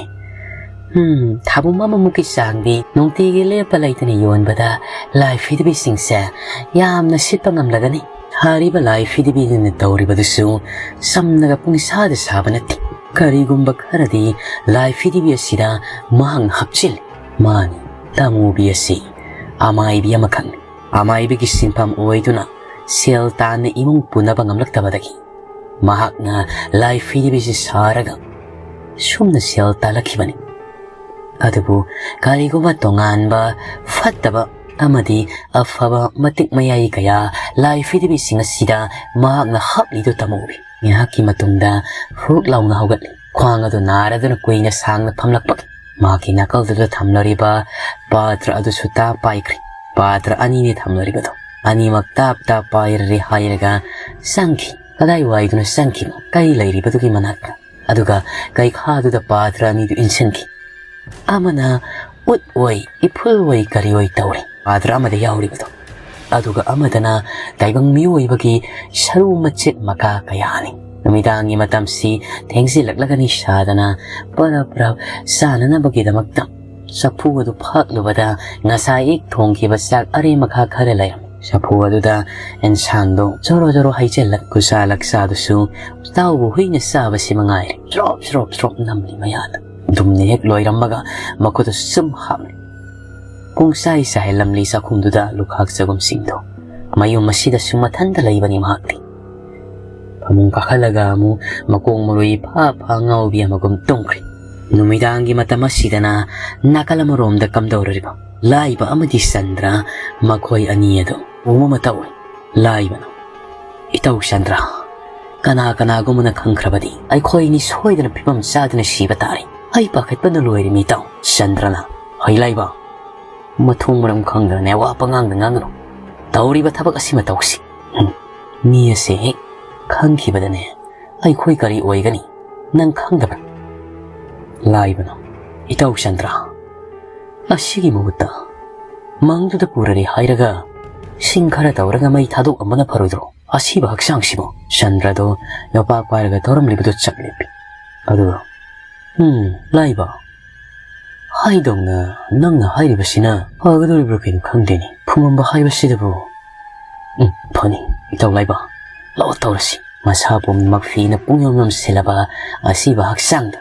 ꯎꯝ, ꯊꯥꯕꯨꯝ ꯑꯃꯃꯨꯛꯀꯤ ꯆꯥꯡꯗꯤ ꯅꯨꯡꯇꯤꯒꯤ ꯂꯦꯞꯄ ꯂꯩꯇꯅ ꯌꯣꯟꯕꯗ ꯂꯥꯏ ꯐꯤꯗꯤꯕꯤꯁꯤꯡꯁꯦ ꯌꯥꯝꯅ ꯁꯤꯠꯄ ꯉꯝꯂꯒꯅꯤ꯫ ꯍꯥꯏꯔꯤꯕ ꯂꯥꯏ ꯐꯤꯗꯤꯕꯤꯗꯨꯅ ꯇꯧꯔꯤꯕꯗꯨꯁꯨ ꯆꯝꯅꯒ ꯄꯨꯡꯁꯥꯗ ꯁꯥꯕ ꯅꯠꯇꯦ꯫ ꯀꯔꯤꯒꯨꯝꯕ ꯈꯔꯗꯤ ꯂꯥꯏ ꯐꯤꯗꯤꯕꯤ ꯑꯁꯤꯗ ꯃꯍꯥꯛꯅ ꯍꯥꯞꯆꯤꯜꯂꯤ꯫ ꯃꯥꯅꯤ, ꯇꯃꯨꯕꯤ ꯑꯁꯤ ꯑꯃꯥꯏꯕꯤ ꯑꯃꯈꯛꯅꯤ꯫ ꯑꯃꯥꯏꯕꯤꯒꯤ ꯁꯤꯟꯐꯝ ꯑꯣꯏꯗꯨꯅ ꯁꯦꯜ ꯇꯥꯟꯅ ꯏꯃꯨꯡ ꯄꯨꯅꯕ ꯉꯝꯂꯛꯇꯕꯗꯒꯤ ꯃꯍꯥꯛꯅ ꯂꯥꯏ ꯐꯤꯗꯤꯕꯤꯁꯤ ꯁꯥꯔꯒ ꯁꯨꯝꯅ ꯁꯦꯜ ꯇꯥꯜꯂꯛꯈꯤꯕꯅꯤ꯫ ꯑꯗꯨꯕꯨ ꯀꯔꯤꯒꯨꯝꯕ ꯇꯣꯉꯥꯟꯕ, ꯐꯠꯇꯕ ꯑꯃꯗꯤ ꯑꯐꯕ ꯃꯇꯤꯛ ꯃꯌꯥꯏ ꯀꯌꯥ ꯂꯥꯏ ꯐꯤꯗꯤꯕꯤꯁꯤꯡ ꯑꯁꯤꯗ ꯃꯍꯥꯛꯅ ꯍꯥꯞꯂꯤꯗꯨ ꯇꯝꯍꯧꯏ꯫ ꯉꯥꯏꯍꯥꯛꯀꯤ ꯃꯇꯨꯡꯗ ꯍꯨꯛ ꯂꯥꯎꯅ ꯍꯧꯒꯠꯂꯤ꯫ ꯈ꯭ꯋꯥꯡ ꯑꯗꯨ ꯅꯥꯔꯗꯨꯅ ꯀꯨꯏꯅ ꯁꯥꯡꯅ ꯐꯝꯂꯛꯄꯒꯤ ꯃꯍꯥꯛꯀꯤ ꯅꯥꯀꯜꯗꯨꯗ ꯊꯝꯂꯔꯤꯕ ꯄꯥꯇ꯭ꯔ ꯑꯗꯨꯁꯨ ꯇꯥꯞ ꯄꯥꯏꯈ꯭ꯔꯦ꯫ ꯄꯥꯇ꯭ꯔ ꯑꯅꯤꯅꯤ ꯊꯝꯂꯔꯤꯕꯗꯨ꯫ ꯑꯅꯤꯃꯛ ꯇꯥꯞ ꯇꯥꯞ ꯄꯥꯏꯔꯔꯦ ꯍꯥꯏꯔꯒ ꯆꯪꯈꯤ꯫ ꯀꯗꯥꯏ ꯋꯥꯏꯗꯨꯅ ꯆꯪꯈꯤꯕ? ꯀꯩ ꯂꯩꯔꯤꯕꯗꯨꯒꯤ ꯃꯅꯥꯛꯇ꯫ ꯑꯗꯨꯒ ꯀꯩꯈꯥꯗꯨꯗ ꯄꯥꯇ꯭ꯔ ꯑꯅꯤꯗꯨ ꯏꯟꯁꯤꯟꯈꯤ꯫ ꯑꯃꯅ ꯎꯠ ꯑꯣꯏ, ꯏꯐꯨꯜ ꯑꯣꯏ, ꯀꯔꯤ ꯑꯣꯏ ꯇꯧꯔꯤ꯫ ꯄꯥꯇ꯭ꯔ ꯑꯃꯗ ꯌꯥꯎꯔꯤꯕꯗꯨ꯫ ꯑꯗꯨꯒ ꯑꯃꯗꯅ ꯇꯥꯏꯕꯪ ꯃꯤꯑꯣꯏꯕꯒꯤ ꯁꯔꯨ ꯃꯆꯦꯠ ꯃꯀꯥ ꯀꯌꯥꯅꯤ꯫ ꯅꯨꯃꯤꯗꯥꯡꯒꯤ ꯃꯇꯝꯁꯤ ꯊꯦꯡꯖꯤꯜꯂꯛꯂꯒ ꯅꯤꯁꯥꯗꯅ ꯄꯔꯞ ꯄꯔꯞ ꯆꯥꯅꯅꯕꯒꯤꯗꯃꯛꯇ ꯆꯐꯨ ꯑꯗꯨ ꯐꯥꯛꯂꯨꯕꯗ ꯉꯁꯥꯏ ꯑꯌꯨꯛ ꯊꯣꯡꯈꯤꯕ ꯆꯥꯛ ꯑꯔꯦꯝ ꯑꯈꯥ ꯈꯔ ꯂꯩꯔꯝꯃꯤ꯫ ꯆꯐꯨ ꯑꯗꯨꯗ ꯑꯦꯟꯁꯥꯡꯗꯣ ꯖꯣꯔꯣ ꯖꯣꯔꯣ ꯍꯩꯖꯤꯜꯂꯛ ꯈꯨꯆꯥ ꯂꯛꯆꯥꯗꯨꯁꯨ ꯇꯥꯎꯕ ꯍꯨꯏꯅ ꯆꯥꯕꯁꯤ ꯃꯉꯥꯏꯔꯦ꯫ ꯆ꯭ꯔꯣꯞ ꯆ꯭ꯔꯣꯞ ꯆ꯭ꯔꯣꯞ ꯅꯝꯂꯤ ꯃꯌꯥꯗ꯫ ꯗꯨꯝꯅ ꯍꯦꯛ ꯂꯣꯏꯔꯝꯕꯒ ꯃꯈꯨꯠꯇ ꯁꯨꯝ ꯍꯥꯞꯂꯤ꯫ ꯄꯨꯡꯆꯥꯏ ꯆꯥꯏꯍꯜꯂꯝꯂꯤ ꯆꯥꯛꯈꯨꯝꯗꯨꯗ ꯂꯨꯈꯥꯛ ꯆꯒꯨꯝꯁꯤꯡꯗꯣ꯫ ꯃꯌꯨꯝ ꯑꯁꯤꯗꯁꯨ ꯃꯊꯟꯇ ꯂꯩꯕꯅꯤ ꯃꯍꯥꯛꯇꯤ꯫ ꯐꯃꯨꯡ ꯀꯥꯈꯠꯂꯒ ꯑꯃꯨꯛ ꯃꯀꯣꯡ ꯃꯔꯨ ꯏꯐꯥ ꯐꯥ ꯉꯥꯎꯕꯤ ꯑꯃꯒꯨꯝ ꯇꯨꯝꯈ꯭ꯔꯦ꯫ ꯅꯨꯃꯤꯗꯥꯡꯒꯤ ꯃꯇꯝ ꯑꯁꯤꯗꯅ ꯅꯥꯀꯜ ꯑꯃꯔꯣꯝꯗ ꯀꯝꯗꯧꯔꯔꯤꯕ ꯂꯥꯏꯕ ꯑꯃꯗꯤ ꯆꯟꯗ꯭ꯔ ꯃꯈꯣꯏ ꯑꯅꯤ ꯑꯗꯨ ꯎ ꯑꯃ ꯇꯧꯏ꯫ ꯂꯥꯏꯕꯅ, "ꯏꯇꯧ ꯆꯟꯗ꯭ꯔ, ꯀꯅꯥ ꯀꯅꯥꯒꯨꯝꯕꯅ ꯈꯪꯈ꯭ꯔꯕꯗꯤ ꯑꯩꯈꯣꯏ ꯑꯅꯤ ꯁꯣꯏꯗꯅ ꯐꯤꯕꯝ ꯆꯥꯗꯅ ꯁꯤꯕ ꯇꯥꯔꯦ꯫ ꯑꯩ ꯄꯥꯈꯠꯄꯅ ꯂꯣꯏꯔꯦ ꯃꯤ ꯏꯇꯥꯎ꯫" ꯆꯟꯗ꯭ꯔꯅ, "ꯍꯩ ꯂꯥꯏꯕ, ꯃꯊꯣꯡ ꯃꯔꯝ ꯈꯪꯗꯅꯅꯦ ꯋꯥ ꯄꯉꯥꯡꯗ ꯉꯥꯡꯒꯅꯨ꯫ ꯇꯧꯔꯤꯕ ꯊꯕꯛ ꯑꯁꯤꯃ ꯇꯧꯁꯤ꯫ ꯎꯝ, ꯃꯤ ꯑꯁꯦ ꯍꯦꯛ ꯈꯪꯈꯤꯕꯗꯅꯦ ꯑꯩꯈꯣꯏ ꯀꯔꯤ ꯑꯣꯏꯒꯅꯤ ꯅꯪ ꯈꯪꯗꯕ꯭ꯔꯥ?" ꯂꯥꯏꯕꯅ, "ꯏꯇꯥꯎ ꯆꯟꯗ꯭ꯔ, ꯑꯁꯤꯒꯤ ꯃꯍꯨꯠꯇ ꯃꯪꯗꯨꯗ ꯄꯨꯔꯔꯦ ꯍꯥꯏꯔꯒ ꯁꯤꯡ ꯈꯔ ꯇꯧꯔꯒ ꯃꯩ ꯊꯥꯗꯣꯛꯑꯝꯕꯅ ꯐꯔꯣꯏꯗ꯭ꯔꯣ? ꯑꯁꯤꯕ ꯍꯛꯆꯥꯡꯁꯤꯕꯨ?" ꯆꯟꯗ꯭ꯔꯗꯣ ꯌꯣꯄꯥꯛ ꯄꯥꯏꯔꯒ ꯇꯧꯔꯝꯂꯤꯕꯗꯨ ꯆꯞ ꯂꯦꯞꯄꯤ꯫ ꯑꯗꯨꯒ, "ꯎꯝ, ꯂꯥꯏꯕ, ꯍꯥꯏꯗꯧꯅ ꯅꯪꯅ ꯍꯥꯏꯔꯤꯕꯁꯤꯅ ꯐꯒꯗꯧꯔꯤꯕ꯭ꯔꯥ ꯀꯩꯅꯣ ꯈꯪꯗꯦꯅꯦ꯫ ꯐꯨꯝꯃꯝꯕ ꯍꯥꯏꯕꯁꯤꯗꯕꯨ꯫ ꯎꯝ, ꯐꯅꯤ, ꯏꯇꯥꯎ ꯂꯥꯏꯕ, ꯂꯥꯛꯑꯣ ꯇꯧꯔꯁꯤ꯫" ꯃꯁꯥ ꯄꯨꯝꯅꯃꯛ ꯐꯤꯅ ꯄꯨꯡꯌꯣꯝ ꯌꯣꯝꯁꯤꯜꯂꯕ ꯑꯁꯤꯕ ꯍꯛꯆꯥꯡꯗ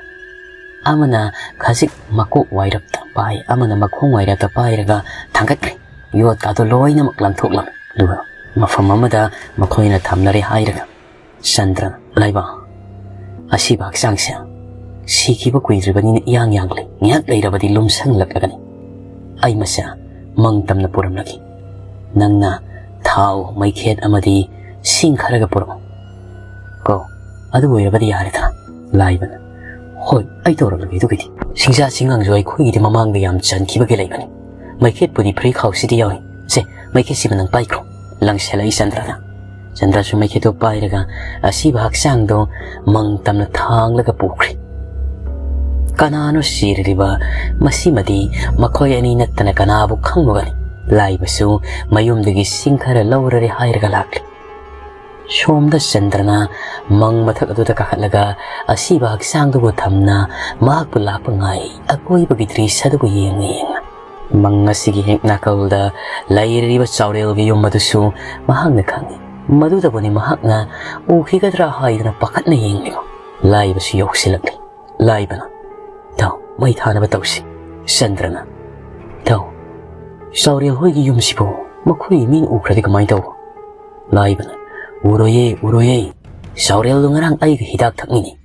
ꯑꯃꯅ ꯈꯖꯤꯛ ꯃꯀꯣꯛ ꯋꯥꯏꯔꯞꯇ ꯄꯥꯏ, ꯑꯃꯅ ꯃꯈꯣꯡ ꯋꯥꯏꯔꯞꯇ ꯄꯥꯏꯔꯒ ꯊꯥꯡꯒꯠꯈ꯭ꯔꯦ꯫ ꯌꯣꯠꯀꯥꯗꯣ ꯂꯣꯏꯅꯃꯛ ꯂꯪꯊꯣꯛꯂꯝꯃꯤ꯫ ꯑꯗꯨꯒ ꯃꯐꯝ ꯑꯃꯗ ꯃꯈꯣꯏꯅ ꯊꯝꯅꯔꯦ ꯍꯥꯏꯔꯒ ꯆꯟꯗ꯭ꯔꯅ, "ꯂꯥꯏꯕ, ꯑꯁꯤꯕ ꯍꯛꯆꯥꯡꯁꯦ ꯁꯤꯈꯤꯕ ꯀꯨꯏꯗ꯭ꯔꯤꯕꯅꯤꯅ ꯏꯌꯥꯡ ꯌꯥꯡꯂꯦ꯫ ꯉꯥꯏꯍꯥꯛ ꯂꯩꯔꯕꯗꯤ ꯂꯨꯝꯁꯪꯂꯛꯂꯒꯅꯤ꯫ ꯑꯩ ꯃꯁꯦ ꯃꯪ ꯇꯝꯅ ꯄꯨꯔꯝꯂꯒꯦ꯫ ꯅꯪꯅ ꯊꯥꯎ, ꯃꯩꯈꯦꯠ ꯑꯃꯗꯤ ꯁꯤꯡ ꯈꯔꯒ ꯄꯨꯔꯛꯎ ꯀꯣ꯫ ꯑꯗꯨ ꯑꯣꯏꯔꯕꯗꯤ ꯌꯥꯔꯦꯗꯅ꯫" ꯂꯥꯏꯕꯅ, "ꯍꯣꯏ, ꯑꯩ ꯇꯧꯔꯝꯂꯒꯦ ꯑꯗꯨꯒꯤꯗꯤ꯫ ꯁꯤꯡꯖꯥ ꯁꯤꯡꯉꯥꯡꯁꯨ ꯑꯩꯈꯣꯏꯒꯤꯗꯤ ꯃꯃꯥꯡꯗ ꯌꯥꯝ ꯆꯟꯈꯤꯕꯒꯤ ꯂꯩꯕꯅꯤ꯫ ꯃꯩꯈꯦꯠꯄꯨꯗꯤ ꯐ꯭ꯔꯤ ꯈꯥꯎꯁꯤꯗ ꯌꯥꯎꯔꯤ꯫ ꯁꯦ, ꯃꯩꯈꯦꯠꯁꯤꯃ ꯅꯪ ꯄꯥꯏꯈ꯭ꯔꯣ꯫" ꯂꯪꯁꯤꯜꯂꯛꯏ ꯆꯟꯗ꯭ꯔꯅ꯫ ꯆꯟꯗ꯭ꯔꯁꯨ ꯃꯩꯈꯦꯠꯇꯨ ꯄꯥꯏꯔꯒ ꯑꯁꯤꯕ ꯍꯛꯆꯥꯡꯗꯣ ꯃꯪ ꯇꯝꯅ ꯊꯥꯡꯂꯒ ꯄꯨꯈ꯭ꯔꯦ꯫ ꯀꯅꯥꯅꯣ ꯁꯤꯔꯤꯕ? ꯃꯁꯤꯃꯗꯤ ꯃꯈꯣꯏ ꯑꯅꯤ ꯅꯠꯇꯅ ꯀꯅꯥꯕꯨ ꯈꯪꯂꯨꯒꯅꯤ? ꯂꯥꯏꯕꯁꯨ ꯃꯌꯨꯝꯗꯒꯤ ꯁꯤꯡ ꯈꯔ ꯂꯧꯔꯔꯦ ꯍꯥꯏꯔꯒ ꯂꯥꯛꯂꯤ꯫ ꯁꯣꯝꯗ ꯆꯟꯗ꯭ꯔꯅ ꯃꯪ ꯃꯊꯛ ꯑꯗꯨꯗ ꯀꯥꯈꯠꯂꯒ ꯑꯁꯤꯕ ꯍꯛꯆꯥꯡꯗꯨꯕꯨ ꯊꯝꯅ ꯃꯍꯥꯛꯄꯨ ꯂꯥꯛꯄ ꯉꯥꯏ꯫ ꯑꯀꯣꯏꯕꯒꯤ ꯗ꯭ꯔꯤꯁ꯭ꯌ ꯑꯗꯨꯕꯨ ꯌꯦꯡꯅ ꯌꯦꯡꯅ꯫ ꯃꯪ ꯑꯁꯤꯒꯤ ꯍꯦꯛ ꯅꯥꯀꯜꯗ ꯂꯩꯔꯤꯕ ꯆꯥꯎꯔꯦꯜꯒꯤ ꯌꯨꯝ ꯑꯗꯨꯁꯨ ꯃꯍꯥꯛꯅ ꯈꯪꯏ꯫ ꯃꯗꯨꯗꯕꯨꯅꯤ ꯃꯍꯥꯛꯅ ꯎꯈꯤꯒꯗ꯭ꯔꯥ ꯍꯥꯏꯗꯨꯅ ꯄꯥꯈꯠꯅ ꯌꯦꯡꯂꯤꯕ꯫ ꯂꯥꯏꯕꯁꯨ ꯌꯧꯁꯤꯜꯂꯛꯂꯤ꯫ ꯂꯥꯏꯕꯅ, "ꯊꯧ, ꯃꯩ ꯊꯥꯅꯕ ꯇꯧꯁꯤ꯫" ꯆꯟꯗ꯭ꯔꯅ, "ꯊꯧ, ꯆꯥꯎꯔꯦꯜ ꯍꯣꯏꯒꯤ ꯌꯨꯝꯁꯤꯕꯨ ꯃꯈꯣꯏꯒꯤ ꯃꯤꯅ ꯎꯈ꯭ꯔꯗꯤ ꯀꯃꯥꯏꯅ ꯇꯧꯕ?" ꯂꯥꯏꯕꯅ, "ꯎꯔꯣꯏꯌꯦ, ꯎꯔꯣꯏꯌꯦ꯫ ꯆꯥꯎꯔꯦꯜꯗꯣ ꯉꯔꯥꯡ ꯑꯩꯒ ꯍꯤꯗꯥꯛ ꯊꯛꯃꯤꯟꯅꯩ꯫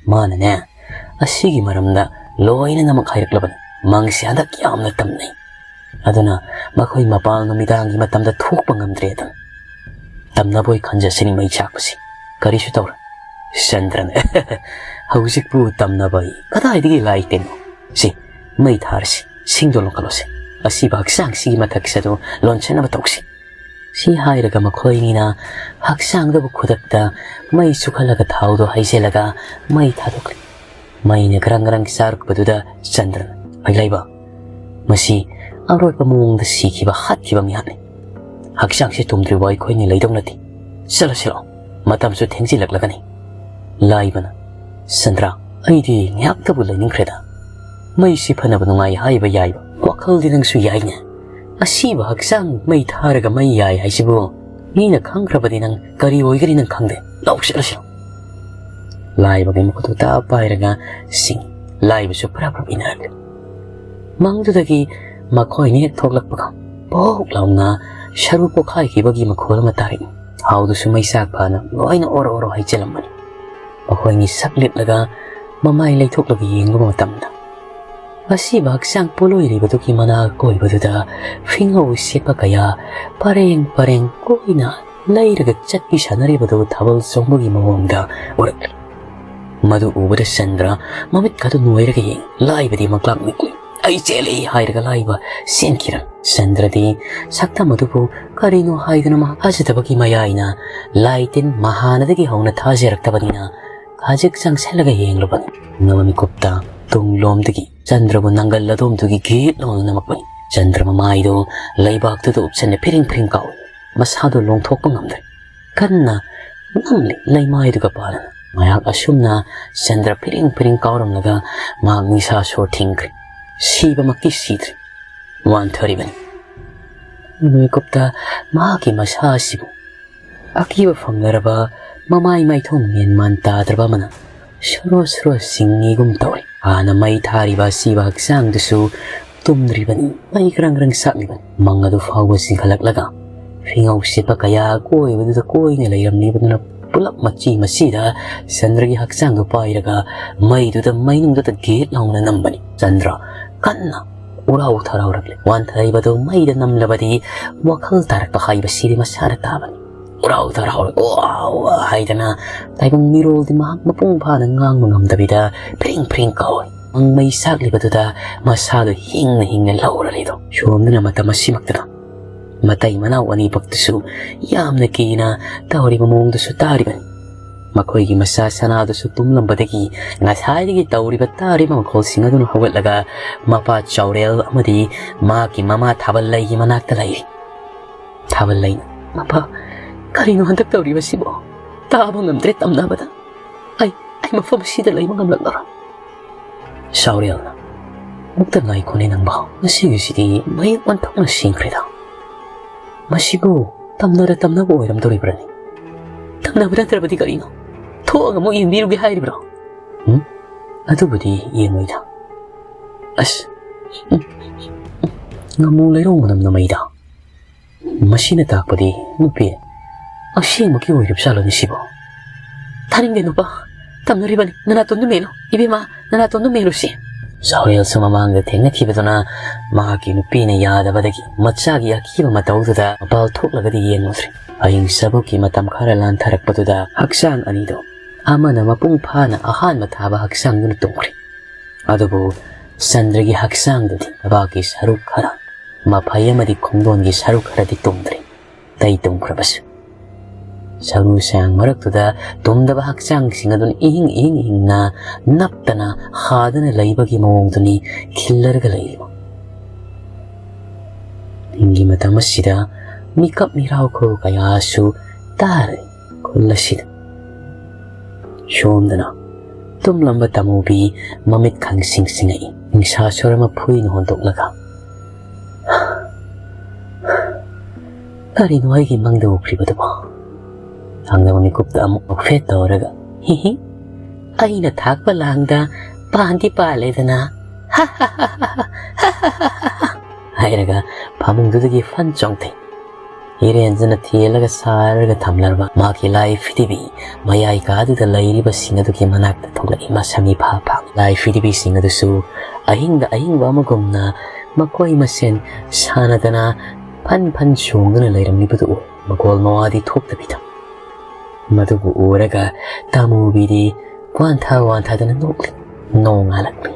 ꯃꯥꯅꯅꯦ, ꯑꯁꯤꯒꯤ ꯃꯔꯝꯗ ꯂꯣꯏꯅꯃꯛ ꯍꯥꯏꯔꯛꯂꯕꯅꯤ꯫ ꯃꯪꯁꯦ ꯍꯟꯗꯛ ꯌꯥꯝꯅ ꯇꯝꯅꯩ꯫ ꯑꯗꯨꯅ ꯃꯈꯣꯏ ꯃꯄꯥꯟ ꯅꯨꯃꯤꯗꯥꯡꯒꯤ ꯃꯇꯝꯗ ꯊꯣꯛꯄ ꯉꯝꯗ꯭ꯔꯦ ꯑꯗꯨꯝ꯫ ꯇꯝꯅꯕꯣꯏ ꯈꯟꯖꯁꯤꯅꯤ ꯃꯩ ꯆꯥꯛꯄꯁꯤ꯫ ꯀꯔꯤꯁꯨ ꯇꯧꯔꯣꯏ꯫" ꯆꯟꯗ꯭ꯔꯅ, "ꯍꯧꯖꯤꯛꯄꯨ ꯇꯝꯅꯕ ꯑꯩ ꯀꯗꯥꯏꯗꯒꯤ ꯂꯥꯏ ꯇꯤꯟꯅꯣ? ꯁꯤ, ꯃꯩ ꯊꯥꯔꯁꯤ, ꯁꯤꯡꯗꯣ ꯂꯧꯈꯠꯂꯣꯁꯦ꯫ ꯑꯁꯤꯕ ꯍꯛꯆꯥꯡꯁꯤꯒꯤ ꯃꯊꯛꯁꯤꯗ ꯂꯣꯟꯁꯤꯟꯅꯕ ꯇꯧꯁꯤ꯫" ꯁꯤ ꯍꯥꯏꯔꯒ ꯃꯈꯣꯏꯅꯤꯅ ꯍꯛꯆꯥꯡꯗꯕꯨ ꯈꯨꯗꯛꯇ ꯃꯩ ꯆꯨꯈꯠꯂꯒ ꯊꯥꯎꯗꯣ ꯍꯩꯖꯤꯜꯂꯒ ꯃꯩ ꯊꯥꯗꯣꯛꯂꯤ꯫ ꯃꯩꯅ ꯒ꯭ꯔꯪ ꯒ꯭ꯔꯪ ꯆꯥꯔꯛꯄꯗꯨꯗ ꯆꯟꯗ꯭ꯔꯅ, "ꯑꯩ ꯂꯩꯕ, ꯃꯁꯤ ꯑꯔꯣꯏꯕ ꯃꯑꯣꯡꯗ ꯁꯤꯈꯤꯕ ꯍꯥꯠꯈꯤꯕ ꯃꯤꯍꯥꯠꯅꯤ꯫ ꯍꯛꯆꯥꯡꯁꯦ ꯇꯨꯝꯗ꯭ꯔꯤꯕ ꯑꯩꯈꯣꯏꯅꯤ ꯂꯩꯗꯧ ꯅꯠꯇꯦ꯫ ꯆꯠꯂꯣ, ꯆꯠꯂꯣ, ꯃꯇꯝꯁꯨ ꯊꯦꯡꯖꯤꯜꯂꯛꯂꯒꯅꯤ꯫" ꯂꯥꯏꯕꯅ, "ꯆꯟꯗ꯭ꯔ, ꯑꯩꯗꯤ ꯉꯥꯏꯍꯥꯛꯇꯕꯨ ꯂꯩꯅꯤꯡꯈ꯭ꯔꯦꯗ꯫ ꯃꯩꯁꯤ ꯐꯅꯕ ꯅꯨꯡꯉꯥꯏ ꯍꯥꯏꯕ ꯌꯥꯏꯕ꯫ ꯋꯥꯈꯜꯗꯤ ꯅꯪꯁꯨ ꯌꯥꯏꯅꯦ꯫ ꯑꯁꯤꯕ ꯍꯛꯆꯥꯡ ꯃꯩ ꯊꯥꯔꯒ ꯃꯩ ꯌꯥꯏ ꯍꯥꯏꯁꯤꯕꯨ ꯃꯤꯅ ꯈꯪꯈ꯭ꯔꯕꯗꯤ ꯅꯪ ꯀꯔꯤ ꯑꯣꯏꯒꯅꯤ ꯅꯪ ꯈꯪꯗꯦ꯫ ꯂꯥꯎ, ꯆꯠꯂꯁꯤ꯫" ꯂꯥꯏꯕꯒꯤ ꯃꯈꯨꯠꯇꯨ ꯇꯞ ꯄꯥꯏꯔꯒ ꯁꯤꯡ꯫ ꯂꯥꯏꯕꯁꯨ ꯄ꯭ꯔꯞ ꯄ꯭ꯔꯞ ꯏꯟꯅꯔꯛꯂꯦ꯫ ꯃꯪꯗꯨꯗꯒꯤ ꯃꯈꯣꯏꯅꯤ ꯍꯦꯛ ꯊꯣꯛꯂꯛꯄꯒ ꯄꯣꯛ ꯂꯥꯎꯅ ꯁꯔꯨ ꯄꯣꯛꯈꯥꯏꯈꯤꯕꯒꯤ ꯃꯈꯣꯜ ꯑꯃ ꯇꯥꯔꯛꯏ꯫ ꯊꯥꯎꯗꯨꯁꯨ ꯃꯩ ꯆꯥꯛ ꯐꯅ ꯂꯣꯏꯅ ꯑꯣꯔꯣ ꯑꯣꯔꯣ ꯍꯩꯖꯤꯜꯂꯝꯕꯅꯤ꯫ ꯃꯈꯣꯏꯅꯤ ꯁꯛ ꯂꯤꯠꯂꯒ ꯃꯃꯥꯏ ꯂꯩꯊꯣꯛꯂꯒ ꯌꯦꯡꯂꯨꯕ ꯃꯇꯝꯗ, ꯑꯁꯤꯕ ꯍꯛꯆꯥꯡ ꯄꯣꯠꯂꯣꯏꯔꯤꯕꯗꯨꯒꯤ ꯃꯅꯥꯛ ꯀꯣꯏꯕꯗꯨꯗ ꯐꯤꯉꯧ ꯁꯦꯠꯄ ꯀꯌꯥ ꯄꯔꯦꯡ ꯄꯔꯦꯡ ꯀꯣꯏꯅ ꯂꯩꯔꯒ ꯆꯠꯄꯤ ꯁꯥꯟꯅꯔꯤꯕꯗꯨ ꯊꯥꯕꯜ ꯆꯣꯡꯕꯒꯤ ꯃꯑꯣꯡꯗ ꯎꯔꯛꯂꯤ꯫ ꯃꯗꯨ ꯎꯕꯗ ꯆꯟꯗ꯭ꯔ ꯃꯃꯤꯠꯀꯗꯨ ꯅꯣꯏꯔꯒ ꯌꯦꯡ, ꯂꯥꯏꯕꯗꯤ ꯃꯪꯀ꯭ꯂꯥꯛ ꯅꯤꯛꯂꯤ꯫ "ꯑꯩ ꯆꯦꯜꯂꯤ!" ꯍꯥꯏꯔꯒ ꯂꯥꯏꯕ ꯆꯦꯟꯈꯤꯔꯝ꯫ ꯆꯟꯗ꯭ꯔꯗꯤ ꯁꯛꯇꯝ ꯑꯗꯨꯕꯨ ꯀꯔꯤꯅꯣ ꯍꯥꯏꯗꯨꯅ ꯃꯍꯥꯛ ꯊꯥꯖꯗꯕꯒꯤ ꯃꯌꯥꯏꯅ ꯂꯥꯏ ꯇꯤꯟ ꯃꯍꯥꯅꯗꯒꯤ ꯍꯧꯅ ꯊꯥꯖꯔꯛꯇꯕꯅꯤꯅ ꯈꯖꯤꯛ ꯆꯪꯁꯤꯜꯂꯒ ꯌꯦꯡꯂꯨꯕꯅꯤ꯫ ꯅꯣꯡꯃ ꯃꯤꯀꯨꯞꯇ ꯇꯨꯡꯂꯣꯝꯗꯒꯤ ꯆꯟꯗ꯭ꯔꯕꯨ ꯅꯪꯒꯜ ꯑꯗꯣꯝꯗꯒꯤ ꯒꯤꯠ ꯂꯥꯎꯅ ꯅꯝꯃꯛꯄꯅꯤ꯫ ꯆꯟꯗ꯭ꯔ ꯃꯃꯥꯏꯗꯨ ꯂꯩꯕꯥꯛꯇꯨꯗ ꯎꯞꯁꯟꯅ ꯐꯤꯔꯤꯡ ꯐꯤꯔꯤꯡ ꯀꯥꯎꯏ꯫ ꯃꯁꯥꯗꯨ ꯂꯣꯡꯊꯣꯛꯄ ꯉꯝꯗ꯭ꯔꯦ꯫ ꯀꯟꯅ ꯅꯝꯂꯤ ꯂꯩꯃꯥꯏꯗꯨꯒ ꯄꯥꯜꯂꯅ꯫ ꯃꯍꯥꯛ ꯑꯁꯨꯝꯅ ꯆꯟꯗ꯭ꯔ ꯐꯤꯔꯤꯡ ꯐꯤꯔꯤꯡ ꯀꯥꯎꯔꯝꯂꯒ ꯃꯍꯥꯛ ꯅꯤꯡꯁꯥ ꯁꯣꯔ ꯊꯤꯡꯈ꯭ꯔꯦ꯫ ꯁꯤꯕꯃꯛꯇꯤ ꯁꯤꯗ꯭ꯔꯤ꯫ ꯋꯥꯟꯊꯔꯤꯕꯅꯤ꯫ ꯃꯤꯀꯨꯞꯇ ꯃꯍꯥꯛꯀꯤ ꯃꯁꯥ ꯑꯁꯤꯕꯨ ꯑꯀꯤꯕ ꯐꯪꯂꯔꯕ ꯃꯃꯥꯏ ꯃꯥꯏꯊꯣꯡ ꯃꯦꯟ ꯃꯥꯟ ꯇꯥꯗ꯭ꯔꯕ ꯑꯃꯅ ꯁꯣꯔꯣ ꯁꯣꯔꯣ ꯆꯤꯡꯉꯤꯒꯨꯝ ꯇꯧꯔꯤ꯫ ꯍꯥꯟꯅ ꯃꯩ ꯊꯥꯔꯤꯕ ꯑꯁꯤꯕ ꯍꯛꯆꯥꯡꯗꯨꯁꯨ ꯇꯨꯝꯗ꯭ꯔꯤꯕꯅꯤ꯫ ꯃꯩ ꯈ꯭ꯔꯪ ꯈ꯭ꯔꯪ ꯁꯥꯠꯂꯤꯕꯅꯤ꯫ ꯃꯪ ꯑꯗꯨ ꯐꯥꯎꯕ ꯆꯤꯡꯈꯠꯂꯛꯂꯒ ꯐꯤꯉꯧ ꯁꯤꯠꯄ ꯀꯌꯥ ꯀꯣꯏꯕꯗꯨꯗ ꯀꯣꯏꯅ ꯂꯩꯔꯝꯂꯤꯕꯗꯨꯅ ꯄꯨꯂꯞ ꯃꯆꯤ ꯃꯆꯤꯗ ꯆꯟꯗ꯭ꯔꯒꯤ ꯍꯛꯆꯥꯡꯗꯨ ꯄꯥꯏꯔꯒ ꯃꯩꯗꯨꯗ ꯃꯩꯅꯨꯡꯗꯨꯗ ꯒꯦꯠ ꯂꯥꯎꯅ ꯅꯝꯕꯅꯤ꯫ ꯆꯟꯗ꯭ꯔ ꯀꯟꯅ ꯎꯔꯥꯎ ꯊꯔꯥꯎꯔꯛꯂꯦ꯫ ꯋꯥꯟꯊꯔꯤꯕꯗꯨ ꯃꯩꯗ ꯅꯝꯂꯕꯗꯤ ꯋꯥꯈꯜ ꯇꯥꯔꯛꯄ ꯍꯥꯏꯕꯁꯤꯗꯤ ꯃꯁꯥꯅ ꯇꯥꯕꯅꯤ꯫ ꯎꯔꯥꯎ ꯊꯔꯥꯎꯔ "ꯋꯥꯎ" ꯍꯥꯏꯗꯅ ꯇꯥꯏꯕꯪ ꯃꯤꯔꯣꯜꯗꯤ ꯃꯍꯥꯛ ꯃꯄꯨꯡ ꯐꯥꯅ ꯉꯥꯡꯕ ꯉꯝꯗꯕꯤꯗ ꯐ꯭ꯔꯤꯡ ꯐ꯭ꯔꯤꯡ ꯀꯥꯎꯏ꯫ ꯃꯪ ꯃꯩ ꯁꯥꯛꯂꯤꯕꯗꯨꯗ ꯃꯁꯥꯗꯨ ꯍꯤꯡꯅ ꯍꯤꯡꯅ ꯂꯧꯔꯔꯤꯗꯣ꯫ ꯁꯣꯝꯗꯅ ꯃꯇꯝ ꯑꯁꯤꯃꯛꯇꯗ ꯃꯇꯩ ꯃꯅꯥꯎ ꯑꯅꯤꯃꯛꯇꯁꯨ ꯌꯥꯝꯅ ꯀꯤꯅ ꯇꯧꯔꯤꯕ ꯃꯑꯣꯡꯗꯨꯁꯨ ꯇꯥꯔꯤꯕꯅꯤ꯫ ꯃꯈꯣꯏꯒꯤ ꯃꯆꯥ ꯁꯅꯥꯗꯨꯁꯨ ꯇꯨꯝꯂꯝꯕꯗꯒꯤ ꯉꯁꯥꯏꯗꯒꯤ ꯇꯧꯔꯤꯕ ꯇꯥꯔꯤꯕ ꯃꯈꯣꯜꯁꯤꯡ ꯑꯗꯨꯅ ꯍꯧꯒꯠꯂꯒ ꯃꯄꯥ ꯆꯥꯎꯔꯦꯜ ꯑꯃꯗꯤ ꯃꯍꯥꯛꯀꯤ ꯃꯃꯥ ꯊꯥꯕꯜ ꯂꯩꯒꯤ ꯃꯅꯥꯛꯇ ꯂꯩꯔꯤ꯫ ꯊꯥꯕꯜ ꯂꯩꯅ, "ꯃꯄꯥ, ꯀꯔꯤꯅꯣ ꯍꯟꯗꯛ ꯇꯧꯔꯤꯕꯁꯤꯕꯣ? ꯇꯥꯕ ꯉꯝꯗ꯭ꯔꯦ ꯇꯝꯅꯕꯗ꯫ ꯑꯩ, ꯑꯩ ꯃꯐꯝ ꯑꯁꯤꯗ ꯂꯩꯕ ꯉꯝꯂꯛꯂꯔꯣꯏ꯫" ꯆꯥꯎꯔꯦꯜꯅ, "ꯑꯃꯨꯛꯇ ꯉꯥꯏꯈꯣꯅꯦ ꯅꯪꯕꯣ꯫ ꯉꯁꯤꯒꯤꯁꯤꯗꯤ ꯃꯌꯦꯛ ꯑꯣꯟꯊꯣꯛꯅ ꯁꯦꯡꯈ꯭ꯔꯦꯗ꯫ ꯃꯁꯤꯕꯨ ꯇꯝꯅꯔ ꯇꯝꯅꯕ ꯑꯣꯏꯔꯝꯗꯣꯔꯤꯕ꯭ꯔꯅꯦ? ꯇꯝꯅꯕ ꯅꯠꯇ꯭ꯔꯕꯗꯤ ꯀꯔꯤꯅꯣ? ꯊꯣꯛꯑꯒ ꯑꯃꯨꯛ ꯌꯦꯡꯕꯤꯔꯨꯒꯦ ꯍꯥꯏꯔꯤꯕ꯭ꯔꯣ?" "ꯎꯝ, ꯑꯗꯨꯕꯨꯗꯤ ꯌꯦꯡꯉꯣꯏꯗ꯫ ꯑꯁ, ꯎꯝ, ꯎꯝ, ꯉꯥꯃꯨ ꯂꯩꯔꯧ ꯃꯅꯝ ꯅꯃꯩꯗ꯫ ꯃꯁꯤꯅ ꯇꯥꯛꯄꯗꯤ ꯅꯨꯄꯤ ꯑꯁꯦꯡꯕꯒꯤ ꯑꯣꯏꯔꯤꯕ ꯖꯥꯠꯂꯣꯅꯦ ꯁꯤꯕꯣ?" "ꯊꯥꯅꯤꯡꯗꯦ ꯅꯨꯄꯥ, ꯇꯝꯅꯔꯤꯕꯅꯤ꯫ ꯅꯅꯥꯇꯣꯟꯗꯨ ꯃꯦꯜꯂꯨ꯫ ꯏꯕꯦꯝꯃ, ꯅꯅꯥꯇꯣꯟꯗꯨ ꯃꯦꯜꯂꯨꯁꯤ꯫" ꯆꯥꯎꯔꯦꯜꯁꯨ ꯃꯃꯥꯡꯗ ꯊꯦꯡꯅꯈꯤꯕꯗꯨꯅ ꯃꯍꯥꯛꯀꯤ ꯅꯨꯄꯤꯅ ꯌꯥꯗꯕꯗꯒꯤ ꯃꯆꯥꯒꯤ ꯑꯀꯤꯕ ꯃꯇꯧꯗꯨꯗ ꯃꯄꯥꯜ ꯊꯣꯛꯂꯒꯗꯤ ꯌꯦꯡꯂꯨꯗ꯭ꯔꯦ꯫ ꯑꯍꯤꯡ ꯆꯕꯣꯛꯀꯤ ꯃꯇꯝ ꯈꯔ ꯂꯥꯟꯊꯔꯛꯄꯗꯨꯗ ꯍꯛꯆꯥꯡ ꯑꯅꯤꯗꯣ ꯑꯃꯅ ꯃꯄꯨꯡ ꯐꯥꯅ ꯑꯍꯥꯟꯕ ꯊꯥꯕ ꯍꯛꯆꯥꯡꯗꯨꯅ ꯇꯨꯝꯈ꯭ꯔꯦ꯫ ꯑꯗꯨꯕꯨ ꯆꯟꯗ꯭ꯔꯒꯤ ꯍꯛꯆꯥꯡꯗꯨꯗꯤ ꯂꯩꯕꯥꯛꯀꯤ ꯁꯔꯨꯛ ꯈꯔ, ꯃꯐꯩ ꯑꯃꯗꯤ ꯈꯣꯡꯗꯣꯟꯒꯤ ꯁꯔꯨꯛ ꯈꯔꯗꯤ ꯇꯨꯝꯗ꯭ꯔꯤ꯫ ꯑꯇꯩ ꯇꯨꯝꯈ꯭ꯔꯕꯁꯨ ꯁꯔꯨ ꯁꯌꯥꯡ ꯃꯔꯛꯇꯨꯗ ꯇꯨꯝꯗꯕ ꯍꯛꯆꯥꯡꯁꯤꯡ ꯑꯗꯨꯅ ꯏꯍꯤꯡ ꯏꯍꯤꯡ ꯍꯤꯡꯅ ꯅꯞꯇꯅ ꯍꯥꯗꯅ ꯂꯩꯕꯒꯤ ꯃꯑꯣꯡꯗꯨꯅꯤ ꯈꯤꯜꯂꯔꯒ ꯂꯩꯔꯤꯕ꯫ ꯅꯤꯡꯒꯤ ꯃꯇꯝ ꯑꯁꯤꯗ ꯃꯤꯀꯞ ꯃꯤꯔꯥꯎꯈꯣꯜ ꯀꯌꯥꯁꯨ ꯇꯥꯔꯦ ꯈꯨꯜ ꯑꯁꯤꯗ꯫ ꯁꯣꯝꯗꯅ ꯇꯨꯝꯂꯝꯕ ꯇꯥꯃꯨꯕꯤ ꯃꯃꯤꯠ ꯈꯪꯁꯤꯡ ꯁꯤꯡꯉꯛꯏ꯫ ꯅꯤꯡꯁꯥ ꯁꯣꯔ ꯑꯃ ꯐꯨꯏꯅ ꯍꯣꯟꯗꯣꯛꯂꯒ, "ꯀꯔꯤꯅꯣ ꯑꯩꯒꯤ ꯃꯪꯗ ꯎꯈ꯭ꯔꯤꯕꯗꯨꯕꯣ?" ꯍꯪꯅꯕ ꯃꯤꯀꯨꯞꯇ ꯑꯃꯨꯛ ꯅꯣꯛꯐꯦꯠ ꯇꯧꯔꯒ, "ꯍꯤ ꯍꯤ, ꯑꯩꯅ ꯊꯥꯛꯄ ꯂꯥꯡꯗ ꯄꯥꯟꯗꯤ ꯄꯥꯜꯂꯦꯗꯅ, ꯍꯥꯏꯔꯒ ꯐꯃꯨꯡꯗꯨꯗꯒꯤ ꯐꯟ ꯆꯣꯡꯊꯩ꯫ ꯏꯔꯦꯟꯖꯅ ꯊꯦꯜꯂꯒ ꯁꯥꯔꯒ ꯊꯝꯂꯔꯕ ꯃꯥꯒꯤ ꯂꯥꯏ ꯐꯤꯗꯤꯕꯤ ꯃꯌꯥꯏ ꯀꯥꯗꯨꯗ ꯂꯩꯔꯤꯕꯁꯤꯡ ꯑꯗꯨꯒꯤ ꯃꯅꯥꯛꯇ ꯊꯣꯛꯂꯛꯏ ꯃꯁꯝ ꯏꯐꯥ ꯐꯥ꯫ ꯂꯥꯏ ꯐꯤꯗꯤꯕꯤꯁꯤꯡ ꯑꯗꯨꯁꯨ ꯑꯍꯤꯡꯗ ꯑꯍꯤꯡꯕ ꯑꯃꯒꯨꯝꯅ ꯃꯈꯣꯏ ꯃꯁꯦꯟ ꯁꯥꯟꯅꯗꯅ ꯐꯟ ꯐꯟ ꯆꯣꯡꯗꯨꯅ ꯂꯩꯔꯝꯂꯤꯕꯗꯨ ꯎ꯫ ꯃꯈꯣꯜ ꯃꯋꯥꯗꯤ ꯊꯣꯛꯇꯕꯤꯗ꯫ ꯃꯗꯨꯕꯨ ꯎꯔꯒ ꯇꯥꯃꯨꯕꯤꯗꯤ ꯋꯥꯟꯊ ꯋꯥꯟꯊꯗꯅ ꯅꯣꯛꯂꯤ꯫ ꯅꯣꯡ ꯉꯥꯜꯂꯛꯂꯤ꯫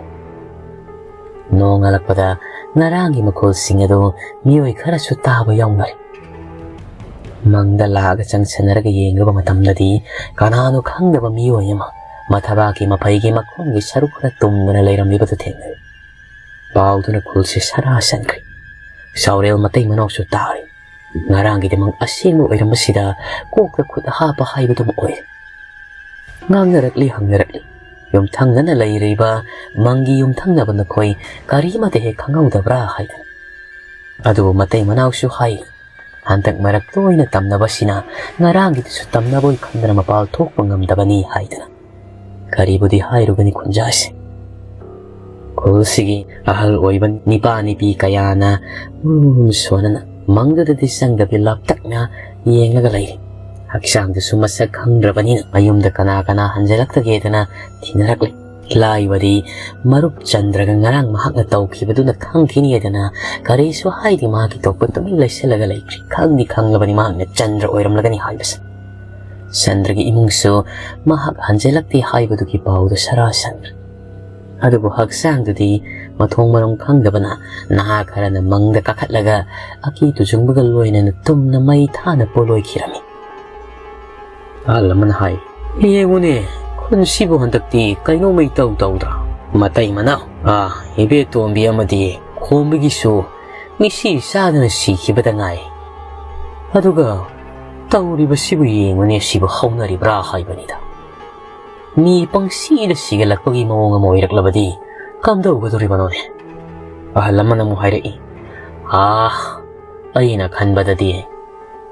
ꯅꯣꯡ ꯉꯥꯜꯂꯛꯄꯗ ꯉꯔꯥꯡꯒꯤ ꯃꯈꯣꯜꯁꯤꯡ ꯑꯗꯨ ꯃꯤꯑꯣꯏ ꯈꯔꯁꯨ ꯇꯥꯕ ꯌꯥꯎꯅꯔꯦ꯫ ꯃꯪꯗ ꯂꯥꯛꯑꯒ ꯆꯪꯁꯟꯅꯔꯒ ꯌꯦꯡꯂꯨꯕ ꯃꯇꯝꯗꯗꯤ ꯀꯅꯥꯅꯣ ꯈꯪꯗꯕ ꯃꯤꯑꯣꯏ ꯑꯃ ꯃꯊꯕꯥꯛꯀꯤ ꯃꯐꯩꯒꯤ ꯃꯈꯣꯡꯒꯤ ꯁꯔꯨꯛ ꯈꯔ ꯇꯨꯝꯗꯅ ꯂꯩꯔꯝꯂꯤꯕꯗꯨ ꯊꯦꯡꯅꯩ꯫ ꯄꯥꯎꯗꯨꯅ ꯈꯨꯜꯁꯦ ꯁꯔꯥ ꯁꯟꯈ꯭ꯔꯦ꯫ ꯁꯥꯎꯔꯦꯜ ꯃꯇꯩ ꯃꯅꯥꯎꯁꯨ ꯇꯥꯔꯦ꯫ ꯉꯔꯥꯡꯒꯤꯗꯤ ꯃꯪ ꯑꯁꯦꯡꯕ ꯑꯣꯏꯔꯝꯕꯁꯤꯗ ꯀꯣꯛꯇ ꯈꯨꯠ ꯍꯥꯞꯄ ꯍꯥꯏꯕꯗꯨꯃ ꯑꯣꯏꯔꯦ꯫ ꯉꯥꯡꯅꯔꯛꯂꯤ ꯍꯪꯅꯔꯛꯂꯤ꯫ ꯌꯨꯝꯊꯪꯅꯅ ꯂꯩꯔꯤꯕ ꯃꯪꯒꯤ ꯌꯨꯝꯊꯪꯅꯕ ꯅꯈꯣꯏ ꯀꯔꯤꯃꯇ ꯍꯦꯛ ꯈꯪꯍꯧꯗꯕ꯭ꯔꯥ ꯍꯥꯏꯗꯅ꯫ ꯑꯗꯨꯕꯨ ꯃꯇꯩ ꯃꯅꯥꯎꯁꯨ ꯍꯥꯏ, ꯍꯟꯗꯛ ꯃꯔꯛ ꯇꯣꯏꯅ ꯇꯝꯅꯕꯁꯤꯅ ꯉꯔꯥꯡꯒꯤꯗꯨꯁꯨ ꯇꯝꯅꯕꯣꯏ ꯈꯟꯗꯅ ꯃꯄꯥꯜ ꯊꯣꯛꯄ ꯉꯝꯗꯕꯅꯤ ꯍꯥꯏꯗꯅ꯫ ꯀꯔꯤꯕꯨꯗꯤ ꯍꯥꯏꯔꯨꯒꯅꯤ ꯈꯨꯟꯖꯥꯁꯦ꯫ ꯈꯨꯜꯁꯤꯒꯤ ꯑꯍꯜ ꯑꯣꯏꯕ ꯅꯤꯄꯥ ꯅꯤꯄꯤ ꯀꯌꯥꯅ ꯃꯨꯟ ꯁꯣꯟꯅꯅ ꯃꯪꯗꯨꯗꯗꯤ ꯆꯪꯗꯕꯤ ꯂꯥꯞꯇꯛꯅ ꯌꯦꯡꯂꯒ ꯂꯩꯔꯤ꯫ ꯍꯛꯆꯥꯡꯗꯨꯁꯨ ꯃꯁꯛ ꯈꯪꯗ꯭ꯔꯕꯅꯤꯅ ꯃꯌꯨꯝꯗ ꯀꯅꯥ ꯀꯅꯥ ꯍꯟꯖꯤꯜꯂꯛꯇꯒꯦꯗꯅ ꯊꯤꯅꯔꯛꯂꯤ꯫ ꯂꯥꯏꯕꯗꯤ ꯃꯔꯨꯞ ꯆꯟꯗ꯭ꯔꯒ ꯉꯔꯥꯡ ꯃꯍꯥꯛꯅ ꯇꯧꯈꯤꯕꯗꯨꯅ ꯈꯪꯈꯤꯅꯤ ꯍꯥꯏꯗꯅ ꯀꯔꯤꯁꯨ ꯍꯥꯏꯗꯦ꯫ ꯃꯍꯥꯛꯀꯤ ꯊꯣꯛꯄ ꯇꯨꯃꯤꯟ ꯂꯩꯁꯤꯜꯂꯒ ꯂꯩꯈ꯭ꯔꯤ꯫ ꯈꯪꯗꯤ ꯈꯪꯂꯕꯅꯤ ꯃꯍꯥꯛꯅ ꯆꯟꯗ꯭ꯔ ꯑꯣꯏꯔꯝꯂꯒꯅꯤ ꯍꯥꯏꯕꯁꯦ꯫ ꯆꯟꯗ꯭ꯔꯒꯤ ꯏꯃꯨꯡꯁꯨ ꯃꯍꯥꯛ ꯍꯟꯖꯤꯜꯂꯛꯇꯦ ꯍꯥꯏꯕꯗꯨꯒꯤ ꯄꯥꯎꯗ ꯁꯔꯥ ꯁꯟꯈ꯭ꯔꯦ꯫ ꯑꯗꯨꯕꯨ ꯍꯛꯆꯥꯡꯗꯨꯗꯤ ꯃꯊꯣꯡ ꯃꯔꯝ ꯈꯪꯗꯕꯅ ꯅꯍꯥ ꯈꯔꯅ ꯃꯪꯗ ꯀꯥꯈꯠꯂꯒ ꯑꯀꯤ ꯇꯨꯖꯨꯡꯕꯒ ꯂꯣꯏꯅꯅ ꯇꯨꯝꯅ ꯃꯩ ꯊꯥꯅ ꯄꯣꯂꯣꯏꯈꯤꯔꯝꯃꯤ꯫ ꯑꯍꯜ ꯑꯃꯅ ꯍꯥꯏ, "ꯌꯦꯡꯉꯨꯅꯦ, ꯈꯨꯟꯁꯤꯕꯨ ꯍꯟꯗꯛꯇꯤ ꯀꯩꯅꯣꯝꯃ ꯏꯇꯧ ꯇꯧꯗ꯭ꯔꯥ?" ꯃꯇꯩ ꯃꯅꯥꯎ, ꯑꯥ, ꯏꯕꯦꯇꯣꯝꯕꯤ ꯑꯃꯗꯤ ꯈꯣꯝꯕꯒꯤꯁꯨ ꯃꯤꯁꯤ ꯆꯥꯗꯅ ꯁꯤꯈꯤꯕꯗ ꯉꯥꯏ꯫ ꯑꯗꯨꯒ "ꯇꯧꯔꯤꯕꯁꯤꯕꯨ ꯌꯦꯡꯉꯨꯅꯦ, ꯁꯤꯕꯨ ꯍꯧꯅꯔꯤꯕ꯭ꯔꯥ ꯍꯥꯏꯕꯅꯤꯗ꯫ ꯃꯤ ꯄꯪꯁꯤꯗ ꯁꯤꯒꯠꯂꯛꯄꯒꯤ ꯃꯑꯣꯡ ꯑꯃ ꯑꯣꯏꯔꯛꯂꯕꯗꯤ ꯀꯝꯗꯧꯒꯗꯧꯔꯤꯕꯅꯣꯅꯦ?" ꯑꯍꯜ ꯑꯃꯅ ꯑꯃꯨꯛ ꯍꯥꯏꯔꯛꯏ, "ꯑꯥ, ꯑꯩꯅ ꯈꯟꯕꯗꯗꯤ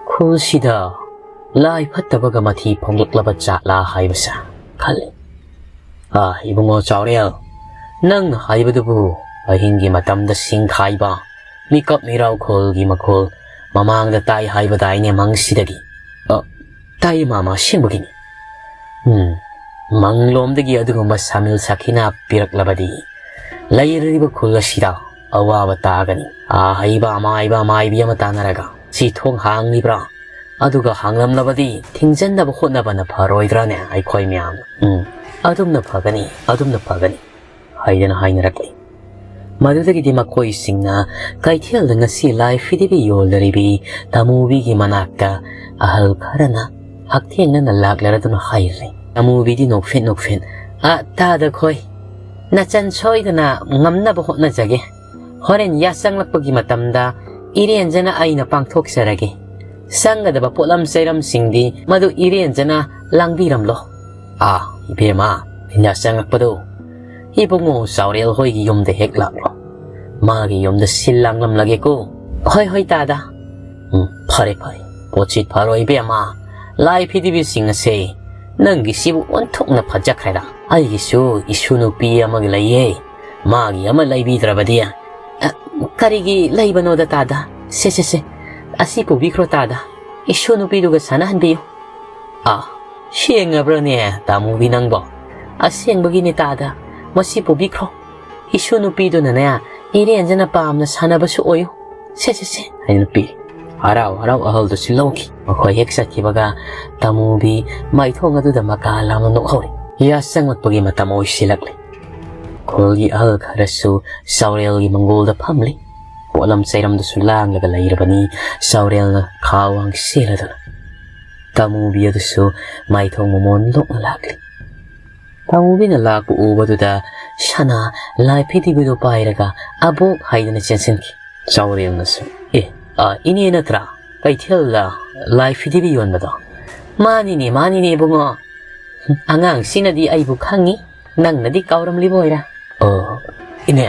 ꯈꯨꯜꯁꯤꯗ ꯂꯥꯏ ꯐꯠꯇꯕꯒ ꯃꯊꯤ ꯐꯣꯡꯂꯛꯂꯕ ꯖꯥꯠꯂꯥ ꯍꯥꯏꯕꯁꯦ ꯈꯜꯂꯤ꯫ ꯑꯥ, ꯏꯕꯨꯡꯉꯣ ꯆꯥꯎꯔꯦꯜ, ꯅꯪꯅ ꯍꯥꯏꯕꯗꯨꯕꯨ ꯑꯍꯤꯡꯒꯤ ꯃꯇꯝꯗ ꯁꯤꯡꯈꯥꯏꯕ, ꯃꯤꯀꯞ ꯃꯤꯔꯥꯎ ꯈꯨꯜꯒꯤ ꯃꯈꯣꯜ ꯃꯃꯥꯡꯗ ꯇꯥꯏ ꯍꯥꯏꯕꯗꯥꯏꯅꯦ ꯃꯪꯁꯤꯗꯒꯤ?" "ꯑ, ꯇꯥꯏ ꯃꯥꯃ, ꯑꯁꯦꯡꯕꯒꯤꯅꯤ꯫ ꯎꯝ, ꯃꯪꯂꯣꯝꯗꯒꯤ ꯑꯗꯨꯒꯨꯝꯕ ꯁꯥꯃꯤꯜ ꯁꯥꯈꯤꯅ ꯄꯤꯔꯛꯂꯕꯗꯤ ꯂꯩꯔꯤꯕ ꯈꯨꯜ ꯑꯁꯤꯗ ꯑꯋꯥꯕ ꯇꯥꯒꯅꯤ꯫ ꯑꯍꯩꯕ ꯑꯃꯥꯏꯕ ꯑꯃꯥꯏꯕꯤ ꯑꯃ ꯇꯥꯟꯅꯔꯒ ꯁꯤ ꯊꯣꯡ ꯍꯥꯡꯂꯤꯕ꯭ꯔꯥ? ꯑꯗꯨꯒ ꯍꯥꯡꯂꯝꯂꯕꯗꯤ ꯊꯤꯡꯖꯤꯟꯅꯕ ꯍꯣꯠꯅꯕꯅ ꯐꯔꯣꯏꯗ꯭ꯔꯥꯅꯦ ꯑꯩꯈꯣꯏ ꯃꯌꯥꯝꯅ?" "ꯎꯝ, ꯑꯗꯨꯝꯅ ꯐꯒꯅꯤ, ꯑꯗꯨꯝꯅ ꯐꯒꯅꯤ" ꯍꯥꯏꯗꯅ ꯍꯥꯏꯅꯔꯛꯂꯤ꯫ ꯃꯗꯨꯗꯒꯤꯗꯤ ꯃꯈꯣꯏꯁꯤꯡꯅ ꯀꯩꯊꯦꯜꯗ ꯉꯁꯤ ꯂꯥꯏ ꯐꯤꯗꯤꯕꯤ ꯌꯣꯜꯂꯔꯤꯕꯤ ꯇꯥꯃꯨꯕꯤꯒꯤ ꯃꯅꯥꯛꯇ ꯑꯍꯜ ꯈꯔꯅ ꯍꯛꯊꯦꯡꯅꯅ ꯂꯥꯛꯂꯔꯗꯨꯅ ꯍꯥꯏꯔꯦ꯫ ꯇꯥꯃꯨꯕꯤꯗꯤ ꯅꯣꯛꯐꯦꯠ ꯅꯣꯛꯐꯦꯠ, "ꯑ, ꯇꯥꯗ ꯈꯣꯏ, ꯅꯆꯟ ꯁꯣꯏꯗꯅ ꯉꯝꯅꯕ ꯍꯣꯠꯅꯖꯒꯦ꯫ ꯍꯣꯔꯦꯟ ꯌꯥꯆꯪꯂꯛꯄꯒꯤ ꯃꯇꯝꯗ ꯏꯔꯦꯟꯖꯅ ꯑꯩꯅ ꯄꯥꯡꯊꯣꯛꯆꯔꯒꯦ꯫ ꯆꯪꯒꯗꯕ ꯄꯣꯠꯂꯝ ꯆꯩꯔꯝꯁꯤꯡꯗꯤ ꯃꯗꯨ ꯏꯔꯦꯟꯖꯅ ꯂꯥꯡꯕꯤꯔꯝꯂꯣ꯫" "ꯑꯥ, ꯏꯕꯦꯝꯃ, ꯌꯥꯆꯪꯂꯛꯄꯗꯣ ꯏꯕꯨꯡꯉꯣ ꯆꯥꯎꯔꯦꯜ ꯍꯣꯏꯒꯤ ꯌꯨꯝꯗ ꯍꯦꯛ ꯂꯥꯛꯂꯣ꯫ ꯃꯥꯒꯤ ꯌꯨꯝꯗ ꯁꯤꯜ ꯂꯥꯡꯂꯝꯂꯒꯦꯀꯣ꯫" "ꯍꯣꯏ, ꯍꯣꯏ, ꯇꯥꯗ꯫" "ꯎꯝ, ꯐꯔꯦ, ꯐꯔꯦ꯫ ꯄꯣꯠꯁꯤ ꯐꯔꯣ ꯏꯕꯦꯝꯃ꯫ ꯂꯥꯏ ꯐꯤꯗꯤꯕꯤꯁꯤꯡ ꯑꯁꯦ ꯅꯪꯒꯤꯁꯤꯕꯨ ꯑꯣꯟꯊꯣꯛꯅ ꯐꯖꯈ꯭ꯔꯦꯗ꯫ ꯑꯩꯒꯤꯁꯨ ꯏꯁꯨ ꯅꯨꯄꯤ ꯑꯃꯒꯤ ꯂꯩꯌꯦ꯫ ꯃꯥꯒꯤ ꯑꯃ ꯂꯩꯕꯤꯗ꯭ꯔꯕꯗꯤ꯫" "ꯑ, ꯀꯔꯤꯒꯤ ꯂꯩꯕꯅꯣꯗ ꯇꯥꯗ? ꯁꯦ, ꯁꯦ, ꯁꯦ, ꯑꯁꯤ ꯄꯨꯕꯤꯈ꯭ꯔꯣ ꯇꯥꯗ꯫ ꯏꯁꯨ ꯅꯨꯄꯤꯗꯨꯒ ꯁꯥꯟꯅꯍꯟꯕꯤꯌꯨ꯫" "ꯑꯥ, ꯁꯦꯡꯉꯕ꯭ꯔꯅꯦ ꯇꯥꯃꯨꯕꯤ ꯅꯪꯕꯣ? ꯑꯁꯦꯡꯕꯒꯤꯅꯦ ꯇꯥꯗ, ꯃꯁꯤ ꯄꯨꯕꯤꯈ꯭ꯔꯣ꯫ ꯏꯁꯨ ꯅꯨꯄꯤꯗꯨꯅꯅꯦ ꯏꯔꯦꯟꯖꯅ ꯄꯥꯝꯅ ꯁꯥꯟꯅꯕꯁꯨ ꯑꯣꯏꯌꯨ꯫ ꯁꯦ, ꯁꯦ, ꯁꯦ" ꯍꯥꯏꯅ ꯄꯤꯔꯤ꯫ ꯍꯔꯥꯎ ꯍꯔꯥꯎ ꯑꯍꯜꯗꯨꯁꯨ ꯂꯧꯈꯤ꯫ ꯃꯈꯣꯏ ꯍꯦꯛ ꯆꯠꯈꯤꯕꯒ ꯇꯥꯃꯨꯕꯤ ꯃꯥꯏꯊꯣꯡ ꯑꯗꯨꯗ ꯃꯀꯥ ꯂꯥꯝꯅ ꯅꯣꯛꯍꯧꯔꯤ꯫ ꯌꯥꯆꯪꯂꯛꯄꯒꯤ ꯃꯇꯝ ꯑꯣꯏꯁꯤꯜꯂꯛꯂꯦ꯫ ꯈꯨꯜꯒꯤ ꯑꯍꯜ ꯈꯔꯁꯨ ꯆꯥꯎꯔꯦꯜꯒꯤ ꯃꯪꯒꯣꯜꯗ ꯐꯝꯂꯤ꯫ ꯄꯣꯠꯂꯝ ꯆꯩꯔꯝꯗꯨꯁꯨ ꯂꯥꯡꯂꯒ ꯂꯩꯔꯕꯅꯤ꯫ ꯆꯥꯎꯔꯦꯜꯅ ꯈꯥ ꯋꯥꯡ ꯆꯦꯜꯂꯗꯨꯅ ꯇꯥꯃꯨꯕꯤ ꯑꯗꯨꯁꯨ ꯃꯥꯏꯊꯣꯡ ꯃꯃꯣꯟ ꯂꯣꯛꯅ ꯂꯥꯛꯂꯤ꯫ ꯇꯥꯃꯨꯕꯤꯅ ꯂꯥꯛꯄ ꯎꯕꯗꯨꯗ ꯁꯅꯥ ꯂꯥꯏ ꯐꯤꯗꯤꯕꯤꯗꯨ ꯄꯥꯏꯔꯒ "ꯑꯕꯣꯛ" ꯍꯥꯏꯗꯨꯅ ꯆꯦꯟꯁꯤꯟꯈꯤ꯫ ꯆꯥꯎꯔꯦꯜꯅꯁꯨ, "ꯑꯦ, ꯑꯥ, ꯏꯅꯦ ꯅꯠꯇ꯭ꯔꯥ? ꯀꯩꯊꯦꯜꯗ ꯂꯥꯏ ꯐꯤꯗꯤꯕꯤ ꯌꯣꯟꯕꯗꯣ? ꯃꯥꯅꯤꯅꯦ, ꯃꯥꯅꯤꯅꯦ ꯏꯕꯨꯡꯉꯣ꯫ ꯑꯉꯥꯡꯁꯤꯅꯗꯤ ꯑꯩꯕꯨ ꯈꯪꯉꯤ, ꯅꯪꯅꯗꯤ ꯀꯥꯎꯔꯝꯂꯤꯕ ꯑꯣꯏꯔꯦ꯫ ꯑꯣ, ꯏꯅꯦ,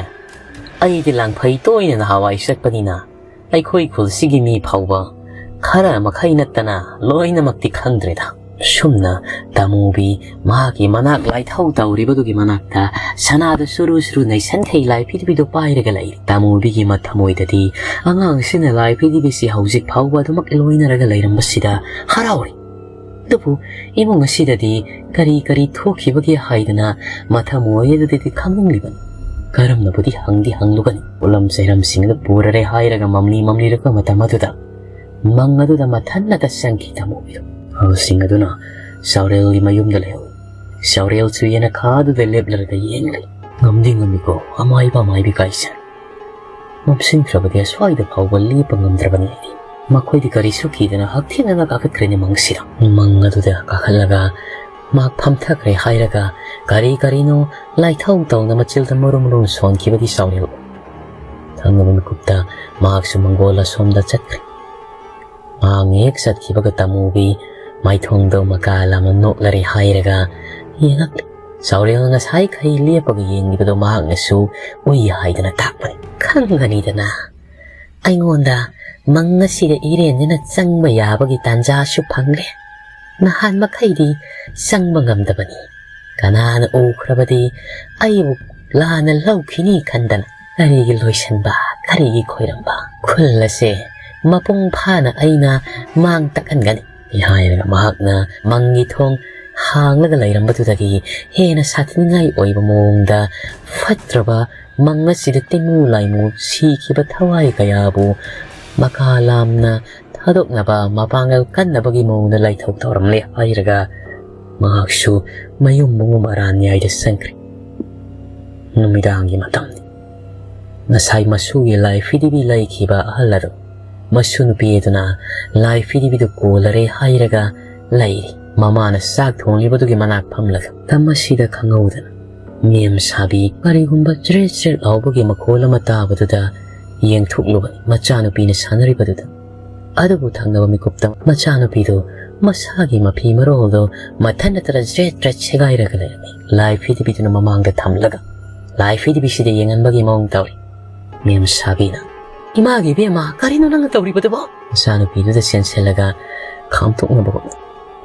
ꯑꯩꯗꯤ ꯂꯥꯡꯐꯩ ꯇꯣꯏꯅ ꯅꯍꯥꯟꯋꯥꯏ ꯆꯠꯄꯅꯤꯅ ꯑꯩꯈꯣꯏ ꯈꯨꯜꯁꯤꯒꯤ ꯃꯤ ꯐꯥꯎꯕ ꯈꯔ ꯃꯈꯩ ꯅꯠꯇꯅ ꯂꯣꯏꯅꯃꯛꯇꯤ ꯈꯪꯗ꯭ꯔꯦꯗ꯫ ꯁꯨꯝꯅ ꯇꯥꯃꯨꯕꯤ ꯃꯍꯥꯛꯀꯤ ꯃꯅꯥꯛ ꯂꯥꯏꯊꯧ ꯇꯧꯔꯤꯕꯗꯨꯒꯤ ꯃꯅꯥꯛꯇ ꯁꯅꯥꯗ ꯁꯨꯔꯨ ꯁꯨꯔꯨ ꯅꯩꯁꯟꯈꯩ ꯂꯥꯏ ꯐꯤꯗꯤꯕꯤꯗꯨ ꯄꯥꯏꯔꯒ ꯂꯩꯔꯤ꯫ ꯇꯥꯃꯨꯕꯤꯒꯤ ꯃꯊꯃꯣꯏꯗꯗꯤ ꯑꯉꯥꯡꯁꯤꯅ ꯂꯥꯏ ꯐꯤꯗꯤꯕꯤꯁꯤ ꯍꯧꯖꯤꯛ ꯐꯥꯎꯕ ꯑꯗꯨꯃꯛ ꯂꯣꯏꯅꯔꯒ ꯂꯩꯔꯝꯕꯁꯤꯗ ꯍꯔꯥꯎꯔꯤ꯫ ꯑꯗꯨꯕꯨ ꯏꯃꯨꯡ ꯑꯁꯤꯗꯗꯤ ꯀꯔꯤ ꯀꯔꯤ ꯊꯣꯛꯈꯤꯕꯒꯦ ꯍꯥꯏꯗꯅ ꯃꯊꯃꯣꯏ ꯑꯗꯨꯗꯗꯤ ꯈꯪꯅꯤꯡꯂꯤꯕꯅꯤ꯫ ꯀꯔꯝꯅꯕꯨꯗꯤ ꯍꯪꯗꯤ ꯍꯪꯂꯨꯒꯅꯤ꯫ ꯄꯣꯠꯂꯝ ꯆꯩꯔꯝꯁꯤꯡ ꯑꯗꯨ ꯄꯨꯔꯔꯦ ꯍꯥꯏꯔꯒ ꯃꯝꯂꯤ ꯃꯝꯂꯤꯔꯛꯄ ꯃꯇꯝ ꯑꯗꯨꯗ ꯃꯪ ꯑꯗꯨꯗ ꯃꯊꯟꯅꯇ ꯆꯪꯈꯤ ꯇꯥꯃꯨꯕꯤꯗꯨ꯫ ꯑꯍꯜꯁꯤꯡ ꯑꯗꯨꯅ ꯆꯥꯎꯔꯦꯜꯒꯤ ꯃꯌꯨꯝꯗ ꯂꯩꯍꯧꯏ꯫ ꯆꯥꯎꯔꯦꯜꯁꯨ ꯌꯦꯅꯈꯥꯗꯨꯗ ꯂꯦꯞꯂꯔꯒ ꯌꯦꯡꯂꯤ꯫ ꯉꯝꯗꯤ ꯉꯝꯃꯤꯀꯣ ꯑꯃꯥꯏꯕ ꯑꯃꯥꯏꯕꯤ ꯀꯥꯏꯁꯦ꯫ ꯃꯝꯁꯤꯟꯈ꯭ꯔꯕꯗꯤ ꯑꯁ꯭ꯋꯥꯏꯗ ꯐꯥꯎꯕ ꯂꯦꯞꯄ ꯉꯝꯗ꯭ꯔꯕꯅꯤ ꯑꯩꯗꯤ꯫ ꯃꯈꯣꯏꯗꯤ ꯀꯔꯤꯁꯨ ꯀꯤꯗꯅ ꯍꯛꯊꯦꯡꯅꯅ ꯀꯥꯈꯠꯈ꯭ꯔꯦꯅꯦ ꯃꯪꯁꯤꯗ꯫ ꯃꯪ ꯑꯗꯨꯗ ꯀꯥꯈꯠꯂꯒ ꯃꯍꯥꯛ ꯐꯝꯊꯈ꯭ꯔꯦ ꯍꯥꯏꯔꯒ ꯀꯔꯤ ꯀꯔꯤꯅꯣ ꯂꯥꯏꯊꯧ ꯇꯧꯅ ꯃꯆꯤꯜꯗ ꯃꯔꯨꯝ ꯃꯔꯨꯝ ꯁꯣꯟꯈꯤꯕꯗꯤ ꯆꯥꯎꯔꯦꯜ꯫ ꯊꯪꯅꯕ ꯃꯤꯀꯨꯞꯇ ꯃꯍꯥꯛꯁꯨ ꯃꯪꯒꯣꯜ ꯑꯁꯣꯝꯗ ꯆꯠꯈ꯭ꯔꯦ꯫ ꯃꯍꯥꯛꯅ ꯍꯦꯛ ꯆꯠꯈꯤꯕꯒ ꯇꯥꯃꯨꯕꯤ ꯃꯥꯏꯊꯣꯡꯗꯣ ꯃꯀꯥ ꯂꯥꯝꯅ ꯅꯣꯛꯂꯔꯦ ꯍꯥꯏꯔꯒ ꯌꯦꯡꯉꯛꯂꯤ꯫ ꯆꯥꯎꯔꯦꯜ ꯉꯁꯥꯏꯈꯩ ꯂꯦꯞꯄꯒ ꯌꯦꯡꯂꯤꯕꯗꯣ ꯃꯍꯥꯛꯅꯁꯨ ꯎꯏ ꯍꯥꯏꯗꯅ ꯇꯥꯛꯄꯅꯤ꯫ ꯈꯪꯒꯅꯤꯗꯅ, ꯑꯩꯉꯣꯟꯗ ꯃꯪ ꯑꯁꯤꯗ ꯏꯔꯦꯟꯁꯤꯅ ꯆꯪꯕ ꯌꯥꯕꯒꯤ ꯇꯥꯟꯖꯥꯁꯨ ꯐꯪꯂꯦ꯫ ꯅꯍꯥꯟ ꯃꯈꯩꯗꯤ ꯆꯪꯕ ꯉꯝꯗꯕꯅꯤ꯫ ꯀꯅꯥꯅ ꯎꯈ꯭ꯔꯕꯗꯤ ꯑꯩꯕꯨ ꯂꯥꯟꯅ ꯂꯧꯈꯤꯅꯤ ꯈꯟꯗꯅ ꯀꯔꯤꯒꯤ ꯂꯣꯏꯁꯟꯕ, ꯀꯔꯤꯒꯤ ꯈꯣꯏꯔꯝꯕ? ꯈꯨꯜ ꯑꯁꯦ ꯃꯄꯨꯡ ꯐꯥꯅ ꯑꯩꯅ ꯃꯥꯡ ꯇꯥꯛꯍꯟꯒꯅꯤ ꯍꯥꯏꯔꯒ ꯃꯍꯥꯛꯅ ꯃꯪꯒꯤ ꯊꯣꯡ ꯍꯥꯡꯂꯒ ꯂꯩꯔꯝꯕꯗꯨꯗꯒꯤ ꯍꯦꯟꯅ ꯁꯥꯊꯤꯅꯤꯡꯉꯥꯏ ꯑꯣꯏꯕ ꯃꯑꯣꯡꯗ ꯐꯠꯇ꯭ꯔꯕ ꯃꯪ ꯑꯁꯤꯗ ꯇꯤꯡꯃꯨ ꯂꯥꯏꯃꯨ ꯁꯤꯈꯤꯕ ꯊꯋꯥꯏ ꯀꯌꯥꯕꯨ ꯃꯀꯥ ꯂꯥꯝꯅ ꯊꯥꯗꯣꯛꯅꯕ ꯃꯄꯥꯡꯒꯜ ꯀꯟꯅꯕꯒꯤ ꯃꯑꯣꯡꯗ ꯂꯥꯏꯊꯧ ꯇꯧꯔꯝꯂꯦ ꯍꯥꯏꯔꯒ ꯃꯍꯥꯛꯁꯨ ꯃꯌꯨꯝ ꯃꯉꯨ ꯃꯔꯥꯟ ꯌꯥꯏꯗ ꯆꯪꯈ꯭ꯔꯦ꯫ ꯅꯨꯃꯤꯗꯥꯡꯒꯤ ꯃꯇꯝꯅꯤ꯫ ꯉꯁꯥꯏ ꯃꯁꯨꯒꯤ ꯂꯥꯏ ꯐꯤꯗꯤꯕꯤ ꯂꯩꯈꯤꯕ ꯑꯍꯜ ꯑꯗꯨ ꯃꯁꯨ ꯅꯨꯄꯤ ꯑꯗꯨꯅ ꯂꯥꯏ ꯐꯤꯗꯤꯕꯤꯗꯨ ꯀꯣꯜꯂꯔꯦ ꯍꯥꯏꯔꯒ ꯂꯩꯔꯤ꯫ ꯃꯃꯥꯅ ꯆꯥꯛ ꯊꯣꯡꯂꯤꯕꯗꯨꯒꯤ ꯃꯅꯥꯛ ꯐꯝꯂꯒ ꯇꯝ ꯑꯁꯤꯗ ꯈꯪꯍꯧꯗꯅ ꯃꯦꯝ ꯁꯥꯕꯤ ꯀꯔꯤꯒꯨꯝꯕ ꯆ꯭ꯔꯦꯠ ꯆ꯭ꯔꯦꯠ ꯂꯥꯎꯕꯒꯤ ꯃꯈꯣꯜ ꯑꯃ ꯇꯥꯕꯗꯨꯗ ꯌꯦꯡꯊꯣꯛꯂꯨꯕꯅꯤ꯫ ꯃꯆꯥꯅꯨꯄꯤꯅ ꯁꯥꯟꯅꯔꯤꯕꯗꯨꯗ ꯑꯗꯨꯕꯨ ꯊꯪꯅꯕ ꯃꯤꯀꯨꯞꯇ ꯃꯆꯥꯅꯨꯄꯤꯗꯨ ꯃꯁꯥꯒꯤ ꯃꯐꯤ ꯃꯔꯣꯜꯗꯨ ꯃꯊꯟ ꯅꯠꯇꯅ ꯖ꯭ꯔꯦꯠ ꯖ꯭ꯔꯦꯠ ꯁꯦꯒꯥꯏꯔꯒ ꯂꯩꯔꯝꯃꯤ꯫ ꯂꯥꯏ ꯐꯤꯗꯤꯕꯤꯗꯨꯅ ꯃꯃꯥꯡꯗ ꯊꯝꯂꯒ ꯂꯥꯏ ꯐꯤꯗꯤꯕꯤꯁꯤꯗ ꯌꯦꯡꯍꯟꯕꯒꯤ ꯃꯑꯣꯡ ꯇꯧꯔꯤ꯫ ꯃꯦꯝ ꯁꯥꯕꯤꯅ, "ꯏꯃꯥꯒꯤ ꯏꯕꯦꯝꯃ, ꯀꯔꯤꯅꯣ ꯅꯪꯅ ꯇꯧꯔꯤꯕꯗꯨꯕꯣ?" ꯃꯆꯥꯅꯨꯄꯤꯗꯨꯗ ꯆꯦꯟꯁꯤꯜꯂꯒ ꯈꯥꯝꯇꯣꯛꯅꯕꯒꯨꯝ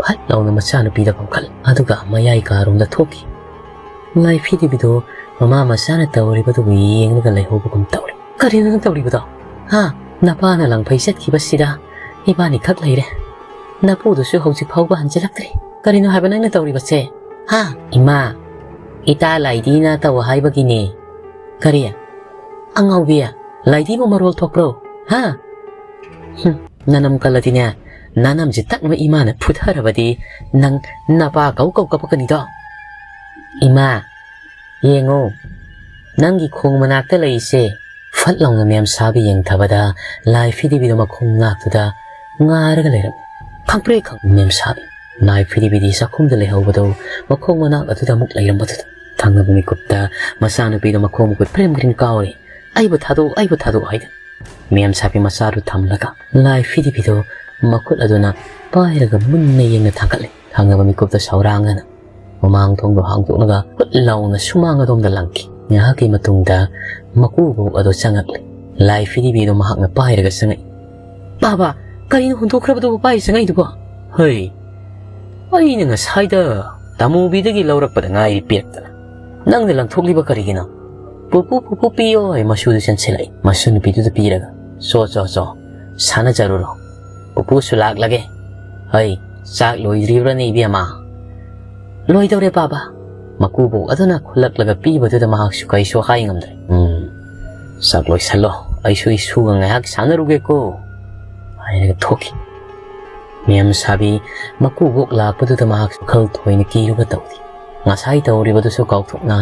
ꯐꯠ ꯂꯥꯎꯅ ꯃꯆꯥꯅꯨꯄꯤꯗ ꯀꯧꯈꯠꯂꯦ꯫ ꯑꯗꯨꯒ ꯃꯌꯥꯏ ꯀꯥꯔꯣꯝꯗ ꯊꯣꯛꯈꯤ꯫ ꯂꯥꯏ ꯐꯤꯗꯤꯕꯤꯗꯨ ꯃꯃꯥ ꯃꯆꯥꯅ ꯇꯧꯔꯤꯕꯗꯨꯕꯨ ꯌꯦꯡꯂꯒ ꯂꯩꯍꯧꯕꯒꯨꯝ ꯇꯧꯔꯦ꯫ "ꯀꯔꯤꯅꯣ ꯅꯪ ꯇꯧꯔꯤꯕꯗꯣ? ꯍꯥ? ꯅꯄꯥꯅ ꯂꯪꯐꯩ ꯆꯠꯈꯤꯕꯁꯤꯗ ꯏꯕꯥꯅꯤꯈꯛ ꯂꯩꯔꯦ꯫ ꯅꯄꯨꯗꯨꯁꯨ ꯍꯧꯖꯤꯛ ꯐꯥꯎꯕ ꯍꯟꯖꯤꯜꯂꯛꯇ꯭ꯔꯤ꯫ ꯀꯔꯤꯅꯣ ꯍꯥꯏꯕ ꯅꯪꯅ ꯇꯧꯔꯤꯕꯁꯦ? ꯍꯥ?" "ꯏꯃꯥ, ꯏꯇꯥ ꯂꯥꯏꯗꯤꯅ ꯇꯧ ꯍꯥꯏꯕꯒꯤꯅꯦ꯫" "ꯀꯔꯤ? ꯑꯉꯥꯎꯕꯤ, ꯂꯥꯏꯗꯤꯕꯨ ꯃꯔꯣꯜ ꯊꯣꯛꯄ꯭ꯔꯣ? ꯍꯥ? ꯍꯨꯝ, ꯅꯅꯝ ꯀꯜꯂꯗꯤꯅꯦ, ꯅꯅꯝꯁꯦ ꯇꯛꯅ ꯏꯃꯥꯅ ꯐꯨꯊꯔꯕꯗꯤ ꯅꯪ ꯅꯄꯥ ꯀꯧ ꯀꯧ ꯀꯞꯄꯛꯀꯅꯤꯗꯣ꯫ ꯏꯃꯥ, ꯌꯦꯡꯉꯣ, ꯅꯪꯒꯤ ꯈꯣꯡ ꯃꯅꯥꯛꯇ ꯂꯩꯔꯤꯁꯦ꯫" ꯐꯠ ꯂꯥꯎꯅ ꯃꯦꯝ ꯁꯥꯕꯤ ꯌꯦꯡꯊꯕꯗ ꯂꯥꯏ ꯐꯤꯗꯤꯕꯤꯗꯣ ꯃꯈꯣꯡ ꯉꯥꯛꯇꯨꯗ ꯉꯥꯔꯒ ꯂꯩꯔꯝꯃꯤ꯫ ꯈꯪꯄ꯭ꯔꯦꯛ ꯈꯪ ꯃꯦꯝ ꯁꯥꯕꯤ꯫ ꯂꯥꯏ ꯐꯤꯗꯤꯕꯤꯗꯤ ꯆꯥꯛꯈꯨꯝꯗ ꯂꯩꯍꯧꯕꯗꯨ ꯃꯈꯣꯡ ꯃꯅꯥꯛ ꯑꯗꯨꯗ ꯑꯃꯨꯛ ꯂꯩꯔꯝꯕꯗꯨꯗ ꯊꯪꯅꯕ ꯃꯤꯀꯨꯞꯇ ꯃꯆꯥꯅꯨꯄꯤꯗꯣ ꯃꯈꯣꯡ ꯃꯈꯨꯠ ꯐ꯭ꯔꯤꯝ ꯐ꯭ꯔꯤꯝ ꯀꯥꯎꯔꯤ꯫ "ꯑꯩꯕꯨ ꯊꯥꯗꯣꯛꯎ, ꯑꯩꯕꯨ ꯊꯥꯗꯣꯛꯎ" ꯍꯥꯏꯗꯅ꯫ ꯃꯦꯝ ꯁꯥꯕꯤ ꯃꯆꯥꯗꯨ ꯊꯝꯂꯒ ꯂꯥꯏ ꯐꯤꯗꯤꯕꯤꯗꯣ ꯃꯈꯨꯠ ꯑꯗꯨꯅ ꯄꯥꯏꯔꯒ ꯃꯨꯟꯅ ꯌꯦꯡꯅ ꯊꯥꯡꯒꯠꯂꯦ꯫ ꯊꯪꯅꯕ ꯃꯤꯀꯨꯞꯇ ꯁꯧꯔꯥꯡꯉꯅ ꯃꯃꯥꯡ ꯊꯣꯡꯗꯣ ꯍꯥꯡꯗꯣꯛꯂꯒ ꯍꯨꯠ ꯂꯥꯎꯅ ꯁꯨꯃꯥꯡ ꯑꯗꯣꯝꯗ ꯂꯪꯈꯤ꯫ ꯉꯥꯏꯍꯥꯛꯀꯤ ꯃꯇꯨꯡꯗ ꯃꯀꯨꯕꯣꯛ ꯑꯗꯣ ꯆꯪꯉꯛꯂꯦ꯫ ꯂꯥꯏ ꯐꯤꯗꯤꯕꯤꯗꯣ ꯃꯍꯥꯛꯅ ꯄꯥꯏꯔꯒ ꯆꯪꯉꯛꯏ꯫ "ꯕꯥꯕꯥ, ꯀꯔꯤꯅꯣ ꯍꯨꯟꯗꯣꯛꯈ꯭ꯔꯕꯗꯨꯕꯨ ꯄꯥꯏ ꯆꯪꯉꯛꯏꯗꯨꯕꯣ?" "ꯍꯩ, ꯑꯩꯅ ꯉꯁꯥꯏꯗ ꯇꯥꯃꯨꯕꯤꯗꯒꯤ ꯂꯧꯔꯛꯄꯗ ꯉꯥꯏꯔꯤ ꯄꯤꯔꯛꯇꯅ꯫ ꯅꯪꯅ ꯂꯪꯊꯣꯛꯂꯤꯕ ꯀꯔꯤꯒꯤꯅꯣ? ꯄꯨꯄꯨ, ꯄꯨꯄꯨ ꯄꯤꯌꯣ" ꯍꯥꯏ ꯃꯁꯨꯗꯨ ꯆꯦꯟꯁꯤꯜꯂꯛꯏ꯫ ꯃꯁꯨ ꯅꯨꯄꯤꯗꯨꯗ ꯄꯤꯔꯒ, "ꯆꯣ, ꯆꯣ, ꯆꯣ, ꯁꯥꯟꯅꯖꯔꯨꯔꯣ꯫ ꯄꯨꯄꯨꯁꯨ ꯂꯥꯛꯂꯒꯦ꯫ ꯍꯩ, ꯆꯥꯛ ꯂꯣꯏꯗ꯭ꯔꯤꯕ꯭ꯔꯅꯦ ꯏꯕꯦꯝꯃ?" "ꯂꯣꯏꯗꯧꯔꯦ ꯕꯥꯕꯥ꯫" ꯃꯀꯨꯕꯣꯛ ꯑꯗꯨꯅ ꯈꯨꯜꯂꯛꯂꯒ ꯄꯤꯕꯗꯨꯗ ꯃꯍꯥꯛꯁꯨ ꯀꯩꯁꯨ ꯍꯥꯏ ꯉꯝꯗ꯭ꯔꯦ꯫ "ꯎꯝ, ꯆꯥꯛ ꯂꯣꯏꯁꯜꯂꯣ, ꯑꯩꯁꯨ ꯏꯁꯨꯒ ꯉꯥꯏꯍꯥꯛ ꯁꯥꯟꯅꯔꯨꯒꯦꯀꯣ" ꯍꯥꯏꯔꯒ ꯊꯣꯛꯈꯤ꯫ ꯃꯦꯝ ꯁꯥꯕꯤ ꯃꯀꯨꯕꯣꯛ ꯂꯥꯛꯄꯗꯨꯗ ꯃꯍꯥꯛꯁꯨ ꯋꯥꯈꯜ ꯊꯣꯏꯅ ꯀꯤꯔꯨꯕ ꯇꯧꯗꯦ꯫ ꯉꯁꯥꯏ ꯇꯧꯔꯤꯕꯗꯨꯁꯨ ꯀꯥꯎꯊꯣꯛꯅ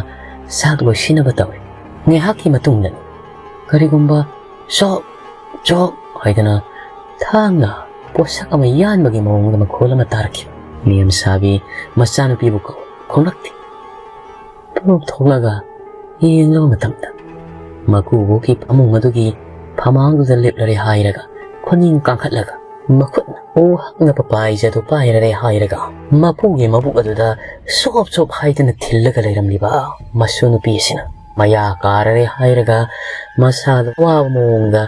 ꯆꯥꯛ ꯂꯣꯏꯁꯤꯟꯅꯕ ꯇꯧꯔꯤ꯫ ꯉꯥꯏꯍꯥꯛꯀꯤ ꯃꯇꯨꯡꯗꯅꯤ ꯀꯔꯤꯒꯨꯝꯕ ꯆꯣꯛ ꯆꯣꯛ ꯍꯥꯏꯗꯅ ꯊꯥꯡꯅ ꯄꯣꯠꯁꯛ ꯑꯃ ꯌꯥꯟꯕꯒꯤ ꯃꯑꯣꯡꯗ ꯃꯈꯣꯜ ꯑꯃ ꯇꯥꯔꯛꯈꯤꯕ꯫ ꯃꯦꯝ ꯁꯥꯕꯤ ꯃꯆꯥꯅꯨꯄꯤꯕꯨ ꯀꯧ-, ꯈꯣꯡꯂꯛꯇꯦ꯫ ꯄꯨꯔꯣꯛ ꯊꯣꯛꯂꯒ ꯌꯦꯡꯂꯕ ꯃꯇꯝꯗ ꯃꯀꯨꯕꯣꯛꯀꯤ ꯐꯃꯨꯡ ꯑꯗꯨꯒꯤ ꯐꯃꯥꯡꯗꯨꯗ ꯂꯦꯞꯂꯔꯦ ꯍꯥꯏꯔꯒ ꯐꯅꯤꯡ ꯀꯥꯡꯈꯠꯂꯒ ꯃꯈꯨꯠꯅ ꯎ ꯍꯛꯅꯕ ꯄꯥꯏꯖꯗꯨ ꯄꯥꯏꯔꯔꯦ ꯍꯥꯏꯔꯒ ꯃꯄꯨꯒꯤ ꯃꯕꯨꯛ ꯑꯗꯨꯗ ꯁꯣꯞ ꯁꯣꯞ ꯍꯥꯏꯗꯅ ꯊꯤꯜꯂꯒ ꯂꯩꯔꯝꯂꯤꯕ ꯃꯁꯨ ꯅꯨꯄꯤ ꯑꯁꯤꯅ ꯃꯌꯥ ꯀꯥꯔꯔꯦ ꯍꯥꯏꯔꯒ ꯃꯁꯥꯗ ꯋꯥꯕ ꯃꯑꯣꯡꯗ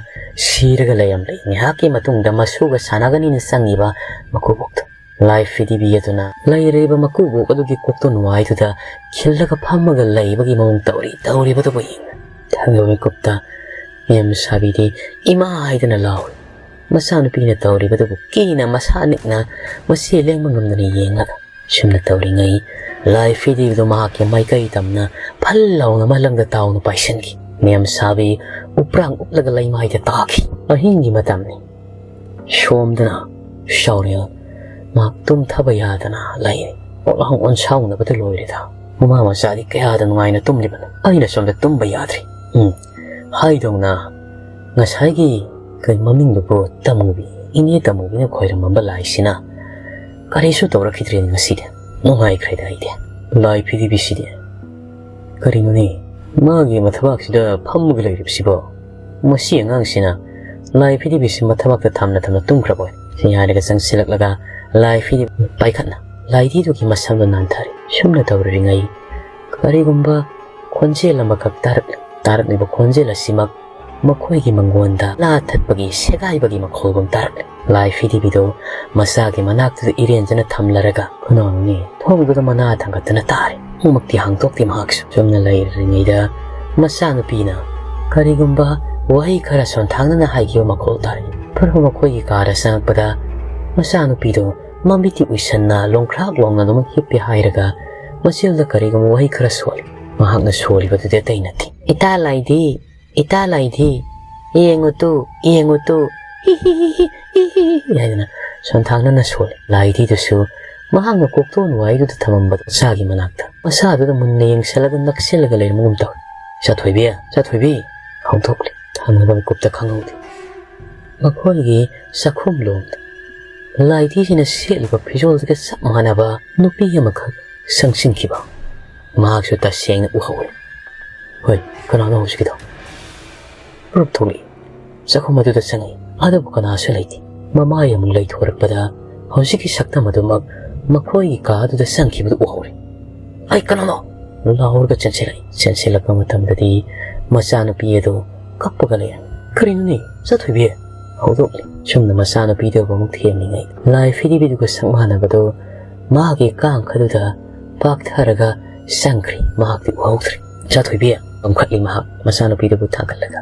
ꯁꯤꯔꯒ ꯂꯩꯔꯝꯂꯦ꯫ ꯉꯥꯏꯍꯥꯛꯀꯤ ꯃꯇꯨꯡꯗ ꯃꯁꯨꯒ ꯁꯥꯟꯅꯒꯅꯤꯅ ꯆꯪꯉꯤꯕ ꯃꯀꯨꯕꯣꯛꯇꯣ ꯂꯥꯏ ꯐꯤꯗꯤꯕꯤ ꯑꯗꯨꯅ ꯂꯩꯔꯤꯕ ꯃꯀꯨꯕꯣꯛ ꯑꯗꯨꯒꯤ ꯀꯣꯛꯇꯣ ꯅꯨꯡꯉꯥꯏꯗꯨꯗ ꯈꯤꯜꯂꯒ ꯐꯝꯃꯒ ꯂꯩꯕꯒꯤ ꯃꯑꯣꯡ ꯇꯧꯔꯤ꯫ ꯇꯧꯔꯤꯕꯗꯨꯕꯨ ꯌꯦꯡꯅ ꯊꯪꯅꯕ ꯃꯤꯀꯨꯞꯇ ꯃꯦꯝ ꯁꯥꯕꯤꯗꯤ ꯏꯃꯥ ꯍꯥꯏꯗꯅ ꯂꯥꯎꯔꯤ꯫ ꯃꯆꯥꯅꯨꯄꯤꯅ ꯇꯧꯔꯤꯕꯗꯨꯕꯨ ꯀꯤꯅ ꯃꯁꯥ ꯅꯤꯛꯅ ꯃꯁꯤ ꯂꯦꯡꯕ ꯉꯝꯗꯅ ꯌꯦꯡꯂꯒ ꯁꯨꯝꯅ ꯇꯧꯔꯤꯉꯩ ꯂꯥꯏ ꯐꯤꯗꯤꯕꯤꯗꯨ ꯃꯍꯥꯛꯀꯤ ꯃꯥꯏꯀꯩ ꯇꯝꯅ ꯐꯜ ꯂꯥꯎꯅ ꯃꯂꯪꯗ ꯇꯥꯎꯅ ꯄꯥꯏꯁꯤꯟꯈꯤ꯫ ꯃꯦꯝ ꯁꯥꯕꯤ ꯎꯄ꯭ꯔꯥꯡ ꯎꯞꯂꯒ ꯂꯩꯃꯥꯏꯗ ꯇꯥꯈꯤ꯫ ꯑꯍꯤꯡꯒꯤ ꯃꯇꯝꯅꯤ꯫ ꯁꯣꯝꯗꯅ ꯁꯥꯎꯔꯤꯌꯥ ꯃꯍꯥꯛ ꯇꯨꯝꯊꯕ ꯌꯥꯗꯅ ꯂꯩꯔꯤ꯫ ꯑꯣꯂꯥꯡ ꯑꯣꯟꯁꯥꯎꯅꯕꯗ ꯂꯣꯏꯔꯦꯗ꯫ ꯃꯃꯥ ꯃꯆꯥꯗꯤ ꯀꯌꯥꯗ ꯅꯨꯡꯉꯥꯏꯅ ꯇꯨꯝꯂꯤꯕꯅꯣ, ꯑꯩꯅ ꯁꯣꯝꯗ ꯇꯨꯝꯕ ꯌꯥꯗ꯭ꯔꯤ꯫ ꯎꯝ, ꯍꯥꯏꯗꯧꯅ ꯉꯁꯥꯏꯒꯤ ꯀꯩ ꯃꯃꯤꯡꯗꯨꯕꯨ ꯇꯃꯨꯕꯤ, ꯏꯅꯦ ꯇꯃꯨꯕꯤꯅ ꯈꯣꯏꯔꯝꯃꯝꯕ ꯂꯥꯏꯁꯤꯅ ꯀꯔꯤꯁꯨ ꯇꯧꯔꯛꯈꯤꯗ꯭ꯔꯦ ꯉꯁꯤꯗꯤ꯫ ꯅꯨꯡꯉꯥꯏꯈ꯭ꯔꯦꯗ ꯑꯩꯗꯤ꯫ ꯂꯥꯏ ꯐꯤꯗꯤꯕꯤꯁꯤꯗꯤ ꯀꯔꯤꯅꯣꯅꯦ? ꯃꯥꯒꯤ ꯃꯊꯕꯥꯛꯁꯤꯗ ꯐꯝꯃꯒ ꯂꯩꯔꯤꯕꯁꯤꯕꯣ? ꯃꯁꯤ ꯑꯉꯥꯡꯁꯤꯅ ꯂꯥꯏ ꯐꯤꯗꯤꯕꯤꯁꯤ ꯃꯊꯕꯥꯛꯇ ꯊꯝꯅ ꯊꯝꯅ ꯇꯨꯝꯈ꯭ꯔꯕꯣꯏ? ꯁꯤ ꯍꯥꯏꯔꯒ ꯆꯪꯁꯤꯜꯂꯛꯂꯒ ꯂꯥꯏ ꯐꯤꯗꯤꯕꯤ ꯄꯥꯏꯈꯠꯅ ꯂꯥꯏꯙꯤꯗꯨꯒꯤ ꯃꯁꯝꯗꯣ ꯅꯥꯟꯊꯔꯦ꯫ ꯁꯨꯝꯅ ꯇꯧꯔꯤꯉꯩ ꯀꯔꯤꯒꯨꯝꯕ ꯈꯣꯟꯖꯦꯜ ꯑꯃꯈꯛ ꯇꯥꯔꯛꯂꯦ꯫ ꯇꯥꯔꯛꯂꯤꯕ ꯈꯣꯟꯖꯦꯜ ꯑꯁꯤꯃꯛ ꯃꯈꯣꯏꯒꯤ ꯃꯪꯒꯣꯟꯗ ꯂꯥ ꯊꯠꯄꯒꯤ ꯁꯦꯒꯥꯏꯕꯒꯤ ꯃꯈꯣꯜꯒꯨꯝ ꯇꯥꯔꯛꯂꯦ꯫ ꯂꯥꯏ ꯐꯤꯗꯤꯕꯤꯗꯣ ꯃꯆꯥꯒꯤ ꯃꯅꯥꯛꯇꯨꯗ ꯏꯔꯦꯟꯖꯅ ꯊꯝꯂꯔꯒ ꯈꯨꯅꯥꯎꯅꯤ ꯊꯣꯡꯗꯨꯗ ꯃꯅꯥ ꯊꯥꯡꯒꯠꯇꯨꯅ ꯇꯥꯔꯦ꯫ ꯈꯣꯡꯃꯛꯇꯤ ꯍꯥꯡꯗꯣꯛꯇꯦ ꯃꯍꯥꯛꯁꯨ꯫ ꯆꯨꯝꯅ ꯂꯩꯔꯤꯉꯩꯗ ꯃꯆꯥꯅꯨꯄꯤꯅ ꯀꯔꯤꯒꯨꯝꯕ ꯋꯥꯍꯩ ꯈꯔ ꯁꯣꯟꯊꯥꯡꯅꯅ ꯍꯥꯏꯈꯤꯕ ꯃꯈꯣꯜ ꯇꯥꯔꯦ꯫ ꯐꯔꯕ ꯃꯈꯣꯏꯒꯤ ꯀꯥꯗ ꯆꯪꯉꯛꯄꯗ ꯃꯆꯥꯅꯨꯄꯤꯗꯣ ꯃꯃꯤꯠꯇꯤ ꯎꯏꯁꯟꯅ ꯂꯣꯡꯈ꯭ꯔꯥꯛ ꯂꯣꯡꯅ ꯑꯗꯨꯃꯛ ꯍꯤꯞꯄꯤ ꯍꯥꯏꯔꯒ ꯃꯆꯤꯜꯗ ꯀꯔꯤꯒꯨꯝꯕ ꯋꯥꯍꯩ ꯈꯔ ꯁꯣꯜꯂꯤ꯫ ꯃꯍꯥꯛꯅ ꯁꯣꯜꯂꯤꯕꯗꯨꯗꯤ ꯑꯇꯩ ꯅꯠꯇꯦ꯫ "ꯏꯇꯥ ꯂꯥꯏꯙꯤ, ꯏꯇꯥ ꯂꯥꯏꯙꯤ, ꯌꯦꯡꯉꯨ ꯇꯨ, ꯌꯦꯡꯉꯨ ꯇꯨ, ꯍꯤ ꯍꯤ ꯍꯤ ꯍꯤ ꯍꯤ ꯍꯤ ꯍꯤ" ꯍꯥꯏꯗꯅ ꯁꯣꯟꯊꯥꯡꯅꯅ ꯁꯣꯜꯂꯤ꯫ ꯂꯥꯏꯙꯤꯗꯨꯁꯨ ꯃꯍꯥꯛꯅ ꯀꯣꯛꯇꯣꯟ ꯋꯥꯏꯗꯨꯗ ꯊꯝꯃꯝꯕ ꯃꯆꯥꯒꯤ ꯃꯅꯥꯛꯇ ꯃꯆꯥꯗꯨꯗ ꯃꯨꯟꯅ ꯌꯦꯡꯁꯤꯜꯂꯒ ꯅꯛꯁꯤꯜꯂꯒ ꯂꯩꯔꯝꯒꯨꯝ ꯇꯧꯏ꯫ "ꯆꯥꯊꯣꯏꯕꯤ, ꯆꯥꯊꯣꯏꯕꯤ!" ꯍꯧꯗꯣꯛꯂꯤ꯫ ꯊꯪꯅꯕ ꯃꯤꯀꯨꯞꯇ ꯈꯪꯍꯧꯗꯦ꯫ ꯃꯈꯣꯏꯒꯤ ꯆꯥꯛꯈꯨꯝ ꯂꯣꯝꯗ ꯂꯥꯏꯙꯤꯁꯤꯅ ꯁꯦꯠꯂꯤꯕ ꯐꯤꯖꯣꯜꯗꯨꯒ ꯆꯞ ꯃꯥꯟꯅꯕ ꯅꯨꯄꯤ ꯑꯃꯈꯛ ꯆꯪꯁꯤꯟꯈꯤꯕ ꯃꯍꯥꯛꯁꯨ ꯇꯁꯦꯡꯅ ꯎꯍꯧꯏ꯫ "ꯍꯣꯏ, ꯀꯅꯥꯅꯣ ꯍꯧꯖꯤꯛꯀꯤꯗꯣ?" ꯄ꯭ꯔꯨꯞ ꯊꯣꯛꯂꯛꯏ꯫ ꯆꯥꯛꯈꯨꯝ ꯑꯗꯨꯗ ꯆꯪꯉꯤ꯫ ꯑꯗꯨꯕꯨ ꯀꯅꯥꯁꯨ ꯂꯩꯇꯦ꯫ ꯃꯃꯥꯏ ꯑꯃꯨꯛ ꯂꯩꯊꯣꯔꯛꯄꯗ ꯍꯧꯖꯤꯛꯀꯤ ꯁꯛꯇꯝ ꯑꯗꯨꯃꯛ ꯃꯈꯣꯏꯒꯤ ꯀꯥ ꯑꯗꯨꯗ ꯆꯪꯈꯤꯕꯗꯨ ꯎꯍꯧꯔꯦ꯫ "ꯑꯩ ꯀꯅꯥꯅꯣ?" ꯂꯥꯎꯔꯒ ꯆꯦꯟꯁꯤꯜꯂꯛꯏ꯫ ꯆꯦꯟꯁꯤꯜꯂꯛꯄ ꯃꯇꯝꯗꯗꯤ ꯃꯆꯥꯅꯨꯄꯤ ꯑꯗꯨ ꯀꯞꯄꯒ ꯂꯩꯔꯝꯃꯤ꯫ "ꯀꯔꯤꯅꯣꯅꯦ, ꯆꯥꯊꯣꯏꯕꯤ?" ꯍꯧꯗꯣꯛꯂꯦ꯫ ꯁꯨꯝꯅ ꯃꯆꯥꯅꯨꯄꯤꯗꯨꯕꯨ ꯑꯃꯨꯛ ꯊꯦꯝꯂꯤꯉꯩ, ꯂꯥꯏ ꯐꯤꯗꯤꯕꯤꯗꯨꯒ ꯁꯛ ꯃꯥꯟꯅꯕꯗꯨ ꯃꯍꯥꯛꯀꯤ ꯀꯥꯡꯈꯗꯨꯗ ꯄꯥꯛꯊꯔꯒ ꯆꯪꯈ꯭ꯔꯦ꯫ ꯃꯍꯥꯛꯇꯤ ꯎꯍꯧꯗ꯭ꯔꯦ꯫ ꯆꯥꯊꯣꯏꯕꯤ ꯄꯥꯝꯈꯠꯂꯤ ꯃꯍꯥꯛ ꯃꯆꯥꯅꯨꯄꯤꯗꯨꯕꯨ ꯊꯥꯡꯒꯠꯂꯒ꯫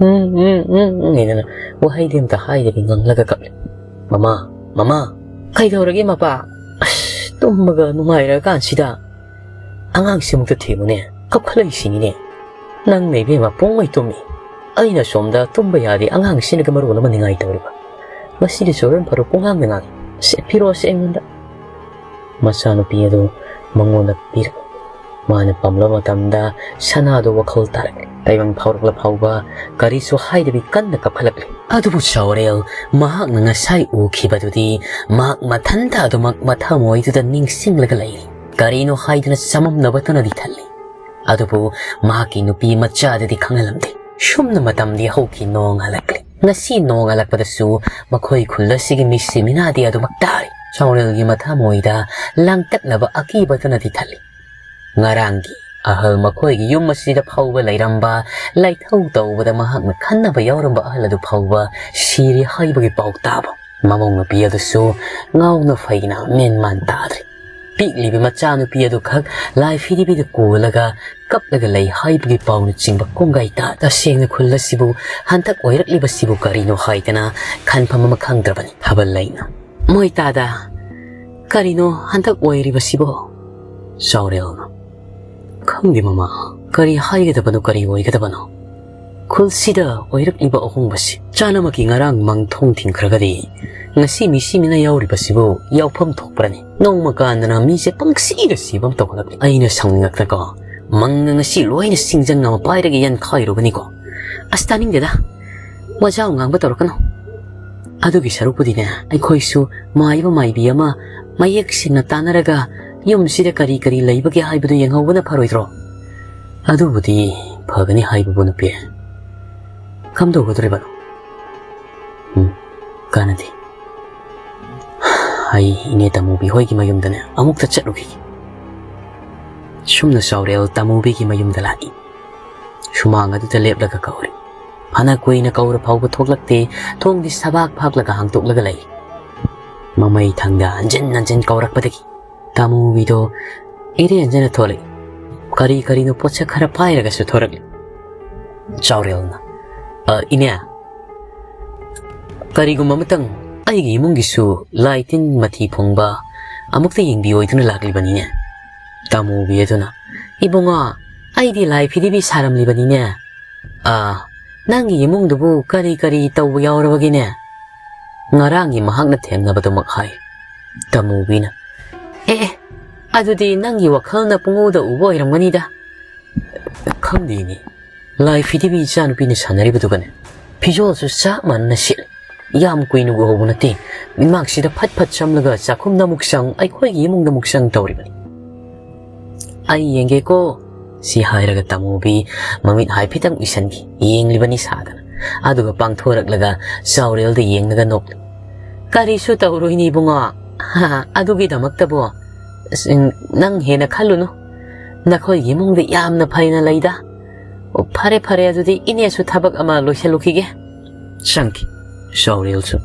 "ꯎꯝ, ꯎꯝ, ꯎꯝ, ꯎꯝ" ꯍꯥꯏꯗꯅ ꯋꯥꯍꯩꯗꯤ ꯑꯝꯇ ꯍꯥꯏꯗꯕꯤ ꯉꯪꯂꯒ ꯀꯞꯂꯤ꯫ "ꯃꯃꯥ, ꯃꯃꯥ!" "ꯀꯩꯗꯧꯔꯒꯦ ꯃꯄꯥ?" "ꯑꯁ, ꯇꯨꯝꯃꯒ ꯅꯨꯡꯉꯥꯏꯔꯀꯥꯟꯁꯤꯗ ꯑꯉꯥꯡꯁꯤꯃꯨꯛꯇ ꯊꯦꯝꯃꯨꯅꯦ, ꯀꯞꯈꯠꯂꯛꯏꯁꯤꯅꯤꯅꯦ꯫ ꯅꯪꯅ ꯏꯕꯦꯝꯃ ꯄꯨꯡꯃꯩ ꯇꯨꯝꯃꯤ, ꯑꯩꯅ ꯁꯣꯝꯗ ꯇꯨꯝꯕ ꯌꯥꯗꯦ, ꯑꯉꯥꯡꯁꯤꯅꯒ ꯃꯔꯣꯜ ꯑꯃ ꯅꯤꯡꯉꯥꯏ ꯇꯧꯔꯤꯕ꯫ ꯉꯁꯤꯗꯤ ꯆꯨꯔꯟ ꯐꯔꯨ ꯄꯨꯡꯉꯥꯡꯗ ꯉꯥꯡꯉꯤ꯫ ꯁꯦ, ꯄꯤꯔꯛꯑꯣꯁꯦ ꯑꯩꯉꯣꯟꯗ"꯫ ꯃꯆꯥꯅꯨꯄꯤ ꯑꯗꯨ ꯃꯉꯣꯟꯗ ꯄꯤꯔꯛꯏ꯫ ꯃꯥꯅ ꯄꯝꯂꯕ ꯃꯇꯝꯗ ꯁꯅꯥꯗꯨ ꯋꯥꯈꯜ ꯇꯥꯔꯛꯂꯦ꯫ ꯇꯥꯏꯕꯪ ꯐꯥꯎꯔꯛꯂ ꯐꯥꯎꯕ ꯀꯔꯤꯁꯨ ꯍꯥꯏꯗꯕꯤ ꯀꯟꯅ ꯀꯞꯈꯠꯂꯛꯂꯤ꯫ ꯑꯗꯨꯕꯨ ꯆꯥꯎꯔꯦꯜ ꯃꯍꯥꯛꯅ ꯉꯁꯥꯏ ꯎꯈꯤꯕꯗꯨꯗꯤ ꯃꯍꯥꯛ ꯃꯊꯟꯇ ꯑꯗꯨꯃꯛ ꯃꯊꯃꯣꯏꯗꯨꯗ ꯅꯤꯡꯁꯤꯡꯂꯒ ꯂꯩꯔꯤ꯫ ꯀꯔꯤꯅꯣ ꯍꯥꯏꯗꯨꯅ ꯆꯃꯝꯅꯕꯇꯅꯗꯤ ꯊꯜꯂꯤ꯫ ꯑꯗꯨꯕꯨ ꯃꯍꯥꯛꯀꯤ ꯅꯨꯄꯤ ꯃꯆꯥꯗꯗꯤ ꯈꯪꯍꯜꯂꯝꯗꯦ꯫ ꯁꯨꯝꯅ ꯃꯇꯝꯗꯤ ꯍꯧꯈꯤ, ꯅꯣꯡ ꯍꯜꯂꯛꯂꯦ꯫ ꯉꯁꯤ ꯅꯣꯡ ꯍꯜꯂꯛꯄꯗꯁꯨ ꯃꯈꯣꯏ ꯈꯨꯜ ꯑꯁꯤꯒꯤ ꯃꯤꯁꯤ ꯃꯤꯅꯥꯗꯤ ꯑꯗꯨꯃꯛ ꯇꯥꯔꯤ꯫ ꯆꯥꯎꯔꯦꯜꯒꯤ ꯃꯊꯃꯣꯏꯗ ꯂꯥꯡꯇꯛꯅꯕ ꯑꯀꯤꯕꯇꯅꯗꯤ ꯊꯜꯂꯤ꯫ ꯉꯔꯥꯡꯒꯤ ꯑꯍꯜ ꯃꯈꯣꯏꯒꯤ ꯌꯨꯝ ꯑꯁꯤꯗ ꯐꯥꯎꯕ ꯂꯩꯔꯝꯕ, ꯂꯥꯏꯊꯧ ꯇꯧꯕꯗ ꯃꯍꯥꯛꯅ ꯈꯟꯅꯕ ꯌꯥꯎꯔꯝꯕ ꯑꯍꯜ ꯑꯗꯨ ꯐꯥꯎꯕ ꯁꯤꯔꯦ ꯍꯥꯏꯕꯒꯤ ꯄꯥꯎ ꯇꯥꯕ꯫ ꯃꯃꯧ ꯅꯨꯄꯤ ꯑꯗꯨꯁꯨ ꯉꯥꯎꯅ ꯐꯩꯅ ꯃꯦꯟ ꯃꯥꯟ ꯇꯥꯗ꯭ꯔꯦ꯫ ꯄꯤꯛꯂꯤꯕ ꯃꯆꯥꯅꯨꯄꯤ ꯑꯗꯨꯈꯛ ꯂꯥꯏ ꯐꯤꯗꯤꯕꯤꯗ ꯀꯣꯜꯂꯒ ꯀꯞꯂꯒ ꯂꯩ ꯍꯥꯏꯕꯒꯤ ꯄꯥꯎꯅꯆꯤꯡꯕ ꯀꯣꯡꯒꯥꯏ ꯇꯥ꯫ ꯇꯁꯦꯡꯅ ꯈꯨꯜ ꯑꯁꯤꯕꯨ ꯍꯟꯗꯛ ꯑꯣꯏꯔꯛꯂꯤꯕꯁꯤꯕꯨ ꯀꯔꯤꯅꯣ ꯍꯥꯏꯗꯅ ꯈꯟꯐꯝ ꯑꯃ ꯈꯪꯗ꯭ꯔꯕꯅꯤ ꯊꯥꯕꯜ ꯂꯩꯅ꯫ "ꯃꯣꯏ ꯇꯥꯗ, ꯀꯔꯤꯅꯣ ꯍꯟꯗꯛ ꯑꯣꯏꯔꯤꯕꯁꯤꯕꯣ?" ꯆꯥꯎꯔꯦꯜꯅ꯫ "ꯈꯪꯗꯦ ꯃꯃꯥ, ꯀꯔꯤ ꯍꯥꯏꯒꯗꯕꯅꯣ, ꯀꯔꯤ ꯑꯣꯏꯒꯗꯕꯅꯣ? ꯈꯨꯜꯁꯤꯗ ꯑꯣꯏꯔꯛꯂꯤꯕ ꯑꯍꯣꯡꯕꯁꯤ ꯆꯥꯅꯃꯛꯀꯤ ꯉꯔꯥꯡ ꯃꯪ ꯊꯣꯡ ꯊꯤꯡꯈ꯭ꯔꯒꯗꯤ ꯉꯁꯤ ꯃꯤꯁꯤ ꯃꯤꯅ ꯌꯥꯎꯔꯤꯕꯁꯤꯕꯨ ꯌꯥꯎꯐꯝ ꯊꯣꯛꯄ꯭ꯔꯅꯤ? ꯅꯣꯡꯃ ꯀꯥꯟꯗꯅ ꯃꯤꯁꯦ ꯄꯪꯁꯤꯗ ꯁꯤꯕ ꯑꯃ ꯇꯧꯈꯠꯂꯛꯂꯤ꯫ ꯑꯩꯅ ꯁꯥꯎꯅꯤꯡꯉꯛꯇꯀꯣ, ꯃꯪꯒ ꯉꯁꯤ ꯂꯣꯏꯅ ꯁꯤꯡꯖꯪ ꯑꯃ ꯄꯥꯏꯔꯒ ꯌꯥꯟꯈꯥꯏꯔꯨꯕꯅꯤꯀꯣ꯫ ꯑꯁ, ꯇꯥꯅꯤꯡꯗꯦꯗ, ꯋꯥꯖꯥꯎ ꯉꯥꯡꯕ ꯇꯧꯔꯛꯀꯅꯨ꯫ ꯑꯗꯨꯒꯤ ꯁꯔꯨꯛꯄꯨꯗꯤꯅꯦ, ꯑꯩꯈꯣꯏꯁꯨ ꯃꯥꯏꯕ ꯃꯥꯏꯕꯤ ꯑꯃ ꯃꯌꯦꯛ ꯁꯦꯡꯅ ꯇꯥꯟꯅꯔꯒ ꯌꯨꯝꯁꯤꯗ ꯀꯔꯤ ꯀꯔꯤ ꯂꯩꯕꯒꯦ ꯍꯥꯏꯕꯗꯨ ꯌꯦꯡꯍꯧꯕꯅ ꯐꯔꯣꯏꯗ꯭ꯔꯣ?" "ꯑꯗꯨꯕꯨꯗꯤ ꯐꯒꯅꯤ ꯍꯥꯏꯕꯕꯨ ꯅꯨꯄꯤ, ꯀꯝꯗꯧꯒꯗꯧꯔꯤꯕꯅꯣ?" ꯎꯝ, ꯀꯥꯟꯅꯗꯦ꯫ ꯑꯩ ꯏꯅꯦ ꯇꯃꯨꯕꯤ ꯍꯣꯏꯒꯤ ꯃꯌꯨꯝꯗꯅꯦ ꯑꯃꯨꯛꯇ ꯆꯠꯂꯨꯈꯤꯒꯦ꯫ ꯁꯨꯝꯅ ꯆꯥꯎꯔꯦꯜ ꯇꯃꯨꯕꯤꯒꯤ ꯃꯌꯨꯝꯗ ꯂꯥꯛꯏ꯫ ꯁꯨꯃꯥꯡ ꯑꯗꯨꯗ ꯂꯦꯞꯂꯒ ꯀꯧꯔꯤ꯫ ꯐꯅ ꯀꯨꯏꯅ ꯀꯧꯔ ꯐꯥꯎꯕ ꯊꯣꯛꯂꯛꯇꯦ꯫ ꯊꯣꯡꯗꯤ ꯁꯕꯥꯛ ꯐꯥꯛꯂꯒ ꯍꯥꯡꯇꯣꯛꯂꯒ ꯂꯩ꯫ ꯃꯃꯩ ꯊꯪꯗ ꯍꯟꯖꯤꯟ ꯍꯟꯖꯤꯟ ꯀꯧꯔꯛꯄꯗꯒꯤ ꯇꯥꯃꯨꯕꯤꯗꯣ ꯏꯔꯦꯟꯖꯅ ꯊꯣꯛꯂꯛꯏ꯫ ꯀꯔꯤ ꯀꯔꯤꯅꯣ ꯄꯣꯠꯁꯛ ꯈꯔ ꯄꯥꯏꯔꯒꯁꯨ ꯊꯣꯔꯛꯂꯤ꯫ ꯆꯥꯎꯔꯦꯜꯅ, "ꯑ, ꯏꯅꯦ, ꯀꯔꯤꯒꯨꯝꯕ ꯑꯃꯇꯪ ꯑꯩꯒꯤ ꯏꯃꯨꯡꯒꯤꯁꯨ ꯂꯥꯏ ꯇꯤꯟ ꯃꯊꯤ ꯐꯣꯡꯕ ꯑꯃꯨꯛꯇ ꯌꯦꯡꯕꯤꯌꯣꯏꯗꯨꯅ ꯂꯥꯛꯂꯤꯕꯅꯤꯅꯦ꯫" ꯇꯥꯃꯨꯕꯤ ꯑꯗꯨꯅ, "ꯏꯕꯨꯡꯉꯣ, ꯑꯩꯗꯤ ꯂꯥꯏ ꯐꯤꯗꯤꯕꯤ ꯁꯥꯔꯝꯂꯤꯕꯅꯤꯅꯦ꯫ ꯑꯥ, ꯅꯪꯒꯤ ꯏꯃꯨꯡꯗꯨꯕꯨ ꯀꯔꯤ ꯀꯔꯤ ꯇꯧꯕ ꯌꯥꯎꯔꯕꯒꯦꯅꯦ?" ꯉꯔꯥꯡꯒꯤ ꯃꯍꯥꯛꯅ ꯊꯦꯡꯅꯕꯗꯨꯃꯛ ꯍꯥꯏ꯫ ꯇꯥꯃꯨꯕꯤꯅ, "ꯑꯦ, ꯑꯦ, ꯑꯗꯨꯗꯤ ꯅꯪꯒꯤ ꯋꯥꯈꯜꯅ ꯄꯨꯡꯎꯗ ꯎꯕ ꯑꯣꯏꯔꯝꯒꯅꯤꯗ꯫" "ꯈꯪꯗꯦꯅꯦ, ꯂꯥꯏ ꯐꯤꯗꯤꯕꯤ ꯏꯆꯥꯅꯨꯄꯤꯅ ꯁꯥꯟꯅꯔꯤꯕꯗꯨꯒꯅꯦ ꯐꯤꯖꯣꯜꯁꯨ ꯆꯞ ꯃꯥꯟꯅꯅ ꯁꯦꯠꯂꯤ꯫ ꯌꯥꯝ ꯀꯨꯏꯅ ꯎꯍꯧꯕ ꯅꯠꯇꯦ꯫ ꯃꯤꯃꯥꯡꯁꯤꯗ ꯐꯠ ꯐꯠ ꯆꯝꯂꯒ ꯆꯥꯛꯈꯨꯝꯗ ꯑꯃꯨꯛ ꯆꯪ, ꯑꯩꯈꯣꯏꯒꯤ ꯏꯃꯨꯡꯗ ꯑꯃꯨꯛ ꯆꯪ ꯇꯧꯔꯤꯕꯅꯤ꯫" "ꯑꯩ ꯌꯦꯡꯒꯦꯀꯣ꯫" ꯁꯤ ꯍꯥꯏꯔꯒ ꯇꯥꯃꯨꯕꯤ ꯃꯃꯤꯠ ꯍꯥꯏꯐꯦꯠꯇꯪ ꯎꯏꯁꯟꯈꯤ, ꯌꯦꯡꯂꯤꯕꯅꯤ ꯁꯥꯗꯅ꯫ ꯑꯗꯨꯒ ꯄꯥꯡꯊꯣꯔꯛꯂꯒ ꯆꯥꯎꯔꯦꯜꯗ ꯌꯦꯡꯂꯒ ꯅꯣꯛꯂꯤ꯫ "ꯀꯔꯤꯁꯨ ꯇꯧꯔꯣꯏꯅꯦ ꯏꯕꯨꯡꯉꯣ꯫ ꯑꯗꯨꯒꯤꯗꯃꯛꯇꯕꯨ ꯑꯁ, ꯅꯪ ꯍꯦꯟꯅ ꯈꯜꯂꯨꯅꯨ꯫ ꯅꯈꯣꯏꯒꯤ ꯏꯃꯨꯡꯗ ꯌꯥꯝꯅ ꯐꯩꯅ ꯂꯩꯗ꯫ ꯑꯣ, ꯐꯔꯦ, ꯐꯔꯦ, ꯑꯗꯨꯗꯤ ꯏꯅꯦꯁꯨ ꯊꯕꯛ ꯑꯃ ꯂꯣꯏꯁꯤꯜꯂꯨꯈꯤꯒꯦ꯫" ꯆꯪꯈꯤ꯫ ꯆꯥꯎꯔꯦꯜꯁꯨ,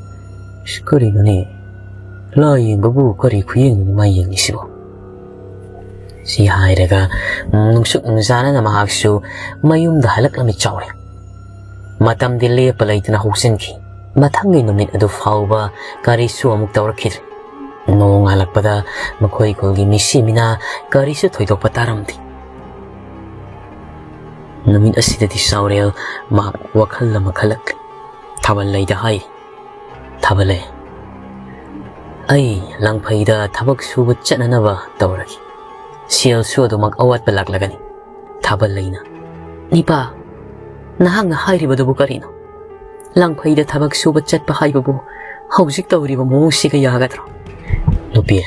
"ꯏꯁ, ꯀꯔꯤꯅꯣꯅꯦ? ꯂꯥꯏ ꯌꯦꯡꯕꯕꯨ ꯀꯔꯤ ꯈꯨꯌꯦꯡꯅꯣꯅꯦ ꯃꯥ ꯌꯦꯡꯉꯤꯁꯤꯕꯣ?" ꯁꯤ ꯍꯥꯏꯔꯒ ꯅꯨꯡꯁꯨꯛ ꯅꯨꯡꯖꯥꯅꯅ ꯃꯍꯥꯛꯁꯨ ꯃꯌꯨꯝꯗ ꯍꯜꯂꯛꯂꯝꯃꯤ ꯆꯥꯎꯔꯦꯜ꯫ ꯃꯇꯝꯗꯤ ꯂꯦꯞꯄ ꯂꯩꯇꯅ ꯍꯧꯖꯤꯟꯈꯤ꯫ ꯃꯊꯪꯒꯤ ꯅꯨꯃꯤꯠ ꯑꯗꯨ ꯐꯥꯎꯕ ꯀꯔꯤꯁꯨ ꯑꯃꯨꯛ ꯇꯧꯔꯛꯈꯤꯗ꯭ꯔꯦ꯫ ꯅꯣꯡꯉꯥꯜꯂꯛꯄꯗ ꯃꯈꯣꯏ ꯈꯨꯜꯒꯤ ꯃꯤꯁꯤ ꯃꯤꯅꯥ ꯀꯔꯤꯁꯨ ꯊꯣꯏꯗꯣꯛꯄ ꯇꯥꯔꯝꯗꯦ꯫ ꯅꯨꯃꯤꯠ ꯑꯁꯤꯗꯗꯤ ꯆꯥꯎꯔꯦꯜ ꯃꯍꯥꯛ ꯋꯥꯈꯜ ꯑꯃ ꯈꯜꯂꯛꯂꯤ꯫ ꯊꯥꯕꯜ ꯂꯩꯗ ꯍꯥꯏ, "ꯊꯥꯕꯜ ꯂꯩ, ꯑꯩ ꯂꯪꯐꯩꯗ ꯊꯕꯛ ꯁꯨꯕ ꯆꯠꯅꯅꯕ ꯇꯧꯔꯒꯦ꯫ ꯁꯦꯜꯁꯨ ꯑꯗꯨꯃꯛ ꯑꯋꯥꯠꯄ ꯂꯥꯛꯂꯒꯅꯤ꯫" ꯊꯥꯕꯜ ꯂꯩꯅ, "ꯅꯤꯄꯥ, ꯅꯍꯥꯛꯅ ꯍꯥꯏꯔꯤꯕꯗꯨꯕꯨ ꯀꯔꯤꯅꯣ? ꯂꯪꯐꯩꯗ ꯊꯕꯛ ꯁꯨꯕ ꯆꯠꯄ ꯍꯥꯏꯕꯕꯨ ꯍꯧꯖꯤꯛ ꯇꯧꯔꯤꯕ ꯃꯑꯣꯡꯁꯤꯒ ꯌꯥꯒꯗ꯭ꯔꯣ?" "ꯅꯨꯄꯤ,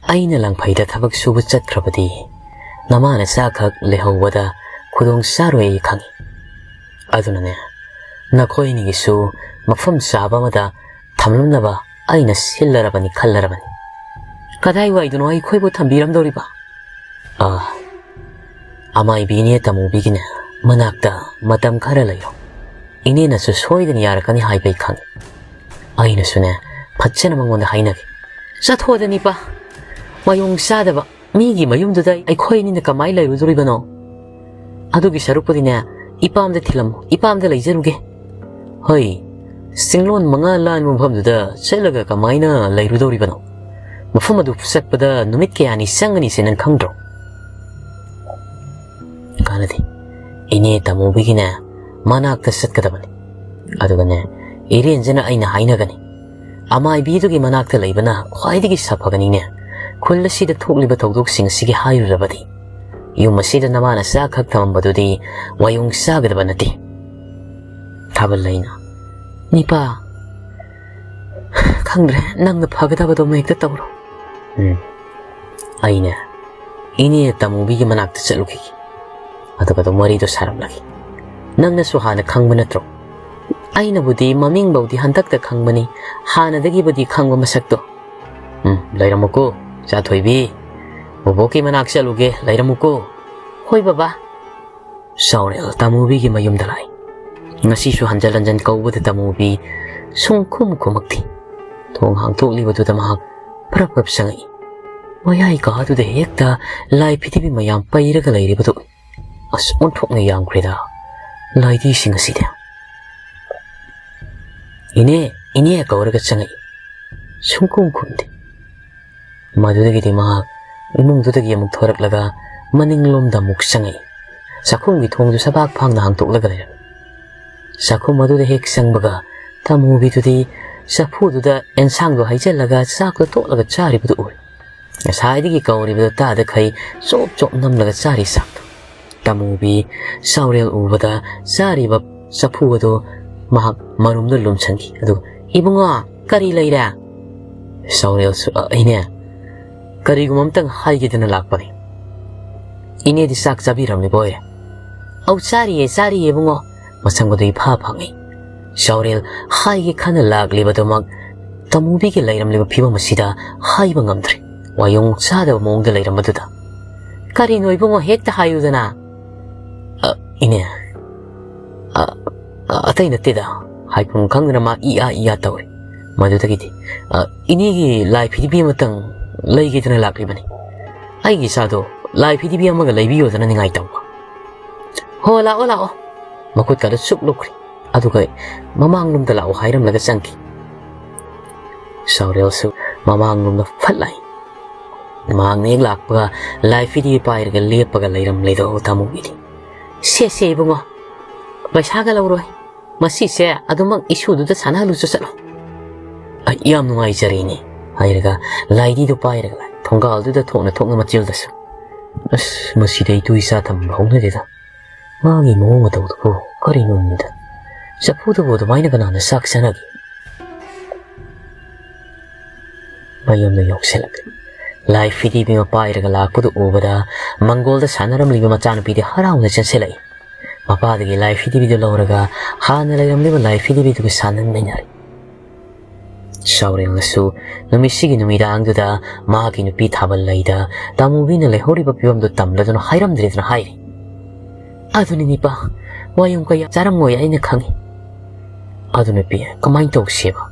ꯑꯩꯅ ꯂꯪꯐꯩꯗ ꯊꯕꯛ ꯁꯨꯕ ꯆꯠꯈ꯭ꯔꯕꯗꯤ ꯅꯃꯥ ꯅꯆꯥꯈꯛ ꯂꯩꯍꯧꯕꯗ ꯈꯨꯗꯣꯡ ꯆꯥꯔꯣꯏ ꯑꯩ ꯈꯪꯏ꯫ ꯑꯗꯨꯅꯅꯦ, ꯅꯈꯣꯏ ꯑꯅꯤꯒꯤꯁꯨ ꯃꯐꯝ ꯆꯥꯕ ꯑꯃꯗ ꯊꯝꯂꯝꯅꯕ ꯑꯩꯅ ꯁꯤꯜꯂꯔꯕꯅꯤ, ꯈꯜꯂꯔꯕꯅꯤ꯫ ꯀꯗꯥꯏꯋꯥꯏꯗꯅꯣ ꯑꯩꯈꯣꯏꯕꯨ ꯊꯝꯕꯤꯔꯝꯗꯧꯔꯤꯕ? ꯑ, ꯑꯃꯥꯏꯕꯤꯅꯦ ꯇꯥꯃꯨꯕꯤꯒꯤꯅꯦ ꯃꯅꯥꯛꯇ ꯃꯇꯝ ꯈꯔ ꯂꯩꯔꯣ꯫ ꯏꯅꯦꯅꯁꯨ ꯁꯣꯏꯗꯅ ꯌꯥꯔꯛꯀꯅꯤ ꯍꯥꯏꯕ ꯑꯩ ꯈꯪꯏ꯫ ꯑꯩꯅꯁꯨꯅꯦ ꯐꯖꯅ ꯃꯉꯣꯟꯗ ꯍꯥꯏꯅꯒꯦ꯫ ꯆꯠꯊꯣꯛꯑꯗꯅꯤꯄꯥ, ꯃꯌꯣꯡ ꯆꯥꯗꯕ꯫ ꯃꯤꯒꯤ ꯃꯌꯨꯝꯗꯨꯗ ꯑꯩꯈꯣꯏ ꯑꯅꯤꯅ ꯀꯃꯥꯏꯅ ꯂꯩꯔꯨꯗꯣꯔꯤꯕꯅꯣ? ꯑꯗꯨꯒꯤ ꯁꯔꯨꯛꯄꯨꯗꯤꯅꯦ, ꯏꯄꯥꯝꯗ ꯊꯤꯜꯂꯝꯃꯨ, ꯏꯄꯥꯝꯗ ꯂꯩꯖꯔꯨꯒꯦ꯫ ꯍꯣꯏ, ꯆꯤꯡꯂꯣꯟ ꯃꯉꯥ ꯂꯥꯟꯕ ꯃꯐꯝꯗꯨꯗ ꯆꯠꯂꯒ ꯀꯃꯥꯏꯅ ꯂꯩꯔꯨꯗꯧꯔꯤꯕꯅꯣ? ꯃꯐꯝ ꯑꯗꯨ ꯆꯠꯄꯗ ꯅꯨꯃꯤꯠ ꯀꯌꯥꯅꯤ ꯆꯪꯒꯅꯤꯁꯦ ꯅꯪ ꯈꯪꯗ꯭ꯔꯣ? ꯀꯥꯟꯅꯗꯦ꯫ ꯏꯅꯦ ꯇꯥꯃꯨꯕꯤꯒꯤꯅꯦ ꯃꯅꯥꯛꯇ ꯆꯠꯀꯗꯕꯅꯤ꯫ ꯑꯗꯨꯒꯅꯦ, ꯏꯔꯦꯟꯖꯅ ꯑꯩꯅ ꯍꯥꯏꯅꯒꯅꯤ꯫ ꯑꯃꯥꯏꯕꯤꯗꯨꯒꯤ ꯃꯅꯥꯛꯇ ꯂꯩꯕꯅ ꯈ꯭ꯋꯥꯏꯗꯒꯤ ꯁꯥꯐꯒꯅꯤꯅꯦ꯫ ꯈꯨꯜ ꯑꯁꯤꯗ ꯊꯣꯛꯂꯤꯕ ꯊꯧꯗꯣꯛꯁꯤꯡ ꯑꯁꯤꯒꯤ ꯍꯥꯏꯔꯨꯔꯕꯗꯤ, ꯌꯨꯝ ꯑꯁꯤꯗ ꯅꯃꯥꯅ ꯆꯥ ꯈꯛ ꯊꯝꯃꯝꯕꯗꯨꯗꯤ ꯋꯥꯌꯣꯡ ꯆꯥꯒꯗꯕ ꯅꯠꯇꯦ꯫ ꯊꯥꯕꯜ ꯂꯩꯅ, "ꯅꯤꯄꯥ, ꯈꯪꯗ꯭ꯔꯦ, ꯅꯪꯅ ꯐꯒꯗꯕꯗꯣ ꯑꯃ ꯍꯦꯛꯇ ꯇꯧꯔꯣ꯫" ꯎꯝ, ꯑꯩꯅꯦ ꯏꯅꯦ ꯇꯥꯃꯨꯕꯤꯒꯤ ꯃꯅꯥꯛꯇ ꯆꯠꯂꯨꯈꯤꯒꯦ꯫ ꯑꯗꯨꯒ ꯑꯗꯨꯝ ꯋꯥꯔꯤꯗꯣ ꯁꯥꯔꯝꯂꯒꯦ꯫ ꯅꯪꯅꯁꯨ ꯍꯥꯟꯅ ꯈꯪꯕ ꯅꯠꯇ꯭ꯔꯣ? ꯑꯩꯅꯕꯨꯗꯤ ꯃꯃꯤꯡꯐꯧꯗꯤ ꯍꯟꯗꯛꯇ ꯈꯪꯕꯅꯤ, ꯍꯥꯟꯅꯗꯒꯤꯕꯨꯗꯤ ꯈꯪꯕ ꯃꯁꯛꯇꯣ꯫ ꯎꯝ, ꯂꯩꯔꯝꯃꯨꯀꯣ, ꯆꯥꯊꯣꯏꯕꯤ꯫ ꯕꯣꯕꯣꯛꯀꯤ ꯃꯅꯥꯛ ꯆꯠꯂꯨꯒꯦ, ꯂꯩꯔꯝꯃꯨꯀꯣ꯫ ꯍꯣꯏ ꯕꯕꯥ꯫ ꯆꯥꯎꯔꯦꯜ ꯇꯥꯃꯨꯕꯤꯒꯤ ꯃꯌꯨꯝꯗ ꯂꯥꯛꯏ꯫ ꯉꯁꯤꯁꯨ ꯍꯟꯖꯟ ꯍꯟꯖꯟ ꯀꯧꯕꯗ ꯇꯥꯃꯨꯕꯤ ꯁꯨꯡꯈꯨꯝ ꯈꯨꯝꯃꯛꯇꯦ꯫ ꯊꯣꯡ ꯍꯥꯡꯇꯣꯛꯂꯤꯕꯗꯨꯗ ꯃꯍꯥꯛ ꯄ꯭ꯔꯞ ꯄ꯭ꯔꯞ ꯆꯪꯉꯛꯏ꯫ ꯃꯌꯥꯏ ꯀꯥꯗꯨꯗ ꯍꯦꯛꯇ ꯂꯥꯏ ꯐꯤꯗꯤꯕꯤ ꯃꯌꯥꯝ ꯄꯩꯔꯒ ꯂꯩꯔꯤꯕꯗꯨ ꯎꯏ꯫ ꯑꯁ, ꯑꯣꯟꯊꯣꯛꯅ ꯌꯥꯝꯈ꯭ꯔꯦꯗ ꯂꯥꯏꯙꯤꯁꯤꯡ ꯑꯁꯤꯗꯤ꯫ "ꯏꯅꯦ, ꯏꯅꯦ" ꯀꯧꯔꯒ ꯆꯪꯉꯛꯏ꯫ ꯁꯨꯡꯈꯨꯝ ꯈꯨꯝꯗꯦ꯫ ꯃꯗꯨꯗꯒꯤꯗꯤ ꯃꯍꯥꯛ ꯏꯃꯨꯡꯗꯨꯗꯒꯤ ꯑꯃꯨꯛ ꯊꯣꯔꯛꯂꯒ ꯃꯅꯤꯡꯂꯣꯝꯗ ꯑꯃꯨꯛ ꯆꯪꯉꯛꯏ꯫ ꯆꯥꯛꯈꯨꯝꯒꯤ ꯊꯣꯡꯗꯨ ꯁꯕꯥꯛ ꯐꯥꯡꯅ ꯍꯥꯡꯇꯣꯛꯂꯒ ꯂꯩꯔꯝꯃꯤ꯫ ꯆꯥꯛꯈꯨꯝ ꯑꯗꯨꯗ ꯍꯦꯛ ꯆꯪꯕꯒ ꯇꯥꯃꯨꯕꯤꯗꯨꯗꯤ ꯆꯐꯨꯗꯨꯗ ꯑꯦꯟꯁꯥꯡꯗꯣ ꯍꯩꯖꯤꯜꯂꯒ ꯆꯥꯛꯇꯣ ꯇꯣꯠꯂꯒ ꯆꯥꯔꯤꯕꯗꯨ ꯎꯔꯦ꯫ ꯉꯁꯥꯏꯗꯒꯤ ꯀꯧꯔꯤꯕꯗꯨ ꯇꯥꯗꯈꯩ ꯆꯣꯞ ꯆꯣꯞ ꯅꯝꯂꯒ ꯆꯥꯔꯤ ꯆꯥꯛꯇꯣ꯫ ꯇꯥꯃꯨꯕꯤ ꯆꯥꯎꯔꯦꯜ ꯎꯕꯗ ꯆꯥꯔꯤꯕ ꯆꯐꯨ ꯑꯗꯨ ꯃꯍꯥꯛ ꯃꯔꯨꯝꯗ ꯂꯨꯝꯁꯟꯈꯤ꯫ ꯑꯗꯨꯒ, "ꯏꯕꯨꯡꯉꯣ, ꯀꯔꯤ ꯂꯩꯔꯦ?" ꯆꯥꯎꯔꯦꯜꯁꯨ, "ꯑ, ꯏꯅꯦ, ꯀꯔꯤꯒꯨꯝꯕ ꯑꯝꯇꯪ ꯍꯥꯏꯒꯦꯗꯅ ꯂꯥꯛꯄꯅꯤ꯫ ꯏꯅꯦꯗꯤ ꯆꯥꯛ ꯆꯥꯕꯤꯔꯝꯂꯤꯕ ꯑꯣꯏꯔꯦ?" "ꯑꯧ, ꯆꯥꯔꯤꯌꯦ, ꯆꯥꯔꯤꯌꯦ, ꯏꯕꯨꯡꯉꯣ꯫" ꯃꯁꯝꯒꯗꯨ ꯏꯐꯥ ꯐꯥꯉꯩ꯫ ꯆꯥꯎꯔꯦꯜ ꯍꯥꯏꯒꯦ ꯈꯟꯅ ꯂꯥꯛꯂꯤꯕꯗꯨꯃꯛ ꯇꯃꯨꯕꯤꯒꯤ ꯂꯩꯔꯝꯂꯤꯕ ꯐꯤꯕꯝ ꯑꯁꯤꯗ ꯍꯥꯏꯕ ꯉꯝꯗ꯭ꯔꯦ꯫ ꯋꯥꯌꯣꯡ ꯆꯥꯗꯕ ꯃꯑꯣꯡꯗ ꯂꯩꯔꯝꯕꯗꯨꯗ꯫ "ꯀꯔꯤꯅꯣ ꯏꯕꯨꯡꯉꯣ, ꯍꯦꯛꯇ ꯍꯥꯏꯌꯨꯗꯅ?" "ꯑ, ꯏꯅꯦ, ꯑ, ꯑ, ꯑꯇꯩ ꯅꯠꯇꯦꯗ," ꯍꯥꯏꯐꯝ ꯈꯪꯗꯅ ꯃꯥ ꯏ ꯑꯥ ꯏ ꯑꯥ ꯇꯧꯔꯦ꯫ ꯃꯗꯨꯗꯒꯤꯗꯤ, "ꯑ, ꯏꯅꯦꯒꯤ ꯂꯥꯏ ꯐꯤꯗꯤꯕꯤ ꯑꯃꯇꯪ ꯂꯩꯒꯦꯗꯅ ꯂꯥꯛꯂꯤꯕꯅꯤ꯫ ꯑꯩꯒꯤ ꯏꯆꯥꯗꯣ ꯂꯥꯏ ꯐꯤꯗꯤꯕꯤ ꯑꯃꯒ ꯂꯩꯕꯤꯌꯣꯗꯅ ꯅꯤꯡꯉꯥꯏ ꯇꯧꯕ꯫" "ꯍꯣ, ꯂꯥꯛꯑꯣ, ꯂꯥꯛꯑꯣ꯫" ꯃꯈꯨꯠꯀꯗꯣ ꯆꯨꯞ ꯂꯨꯞꯈ꯭ꯔꯦ꯫ ꯑꯗꯨꯒ ꯃꯃꯥꯡꯂꯣꯝꯗ ꯂꯥꯛꯑꯣ ꯍꯥꯏꯔꯝꯂꯒ ꯆꯪꯈꯤ꯫ ꯆꯥꯎꯔꯦꯜꯁꯨ ꯃꯃꯥꯡꯂꯣꯝꯗ ꯐꯠ ꯂꯥꯛꯏ꯫ ꯃꯍꯥꯛꯅ ꯍꯦꯛ ꯂꯥꯛꯄꯒ ꯂꯥꯏ ꯐꯤꯗꯤ ꯄꯥꯏꯔꯒ ꯂꯦꯞꯄꯒ ꯂꯩꯔꯝꯂꯦꯗꯣ ꯇꯥꯃꯣꯒꯤꯗꯤ꯫ "ꯁꯦ, ꯁꯦ ꯏꯕꯨꯡꯉꯣ, ꯄꯩꯁꯥꯒ ꯂꯧꯔꯣꯏ꯫ ꯃꯁꯤꯁꯦ ꯑꯗꯨꯃꯛ ꯏꯁꯨꯗꯨꯗ ꯁꯥꯟꯅꯍꯜꯂꯨꯆꯣ ꯆꯠꯂꯣ꯫" "ꯑꯩ ꯌꯥꯝ ꯅꯨꯡꯉꯥꯏꯖꯔꯦꯅꯦ," ꯍꯥꯏꯔꯒ ꯂꯥꯏꯗꯤꯗꯨ ꯄꯥꯏꯔꯒ ꯂꯥꯛꯏ꯫ ꯊꯣꯡꯒꯥꯜꯗꯨꯗ ꯊꯣꯛꯅ ꯊꯣꯛꯅ ꯃꯆꯦꯜꯗꯁꯨ꯫ "ꯑꯁ, ꯃꯁꯤꯗ ꯏꯇꯨ ꯏꯆꯥ ꯊꯝꯕ ꯍꯧꯅꯗꯦꯗ꯫ ꯃꯥꯒꯤ ꯃꯑꯣꯡ ꯃꯇꯧꯗꯨꯕꯨ ꯀꯔꯤꯅꯣꯃꯤꯗ? ꯆꯐꯨꯗꯕꯨ ꯑꯗꯨꯃꯥꯏꯅ ꯀꯅꯥꯅ ꯆꯥꯛ ꯆꯥꯅꯒꯦ?" ꯃꯌꯨꯝꯗ ꯌꯧꯁꯤꯜꯂꯛꯂꯦ꯫ ꯂꯥꯏ ꯐꯤꯗꯤꯕꯤ ꯑꯃ ꯄꯥꯏꯔꯒ ꯂꯥꯛꯄꯗꯨ ꯎꯕꯗ ꯃꯪꯒꯣꯜꯗ ꯁꯥꯟꯅꯔꯝꯂꯤꯕ ꯃꯆꯥꯅꯨꯄꯤꯗꯤ ꯍꯔꯥꯎꯅ ꯆꯦꯟꯁꯤꯜꯂꯛꯏ꯫ ꯃꯄꯥꯗꯒꯤ ꯂꯥꯏ ꯐꯤꯗꯤꯕꯤꯗꯨ ꯂꯧꯔꯒ ꯍꯥꯟꯅ ꯂꯩꯔꯝꯂꯤꯕ ꯂꯥꯏ ꯐꯤꯗꯤꯕꯤꯗꯨꯒ ꯁꯥꯟꯅꯃꯤꯟꯅꯔꯦ꯫ ꯆꯥꯎꯔꯦꯜꯅꯁꯨ ꯅꯨꯃꯤꯠꯁꯤꯒꯤ ꯅꯨꯃꯤꯗꯥꯡꯗꯨꯗ ꯃꯍꯥꯛꯀꯤ ꯅꯨꯄꯤ ꯊꯥꯕꯜ ꯂꯩꯗ ꯇꯥꯃꯨꯕꯤꯅ ꯂꯩꯍꯧꯔꯤꯕ ꯐꯤꯕꯝꯗꯨ ꯇꯝꯂꯗꯨꯅ ꯍꯥꯏꯔꯝꯗ꯭ꯔꯦꯗꯅ ꯍꯥꯏꯔꯤ꯫ "ꯑꯗꯨꯅꯤꯅꯦ ꯏꯄꯥ, ꯋꯥꯌꯨꯝ ꯀꯌꯥ ꯆꯥꯔꯝꯃꯣꯏ ꯑꯩꯅ ꯈꯪꯏ꯫ ꯑꯗꯨ ꯅꯨꯄꯤ, ꯀꯃꯥꯏꯅ ꯇꯧꯁꯦꯕ?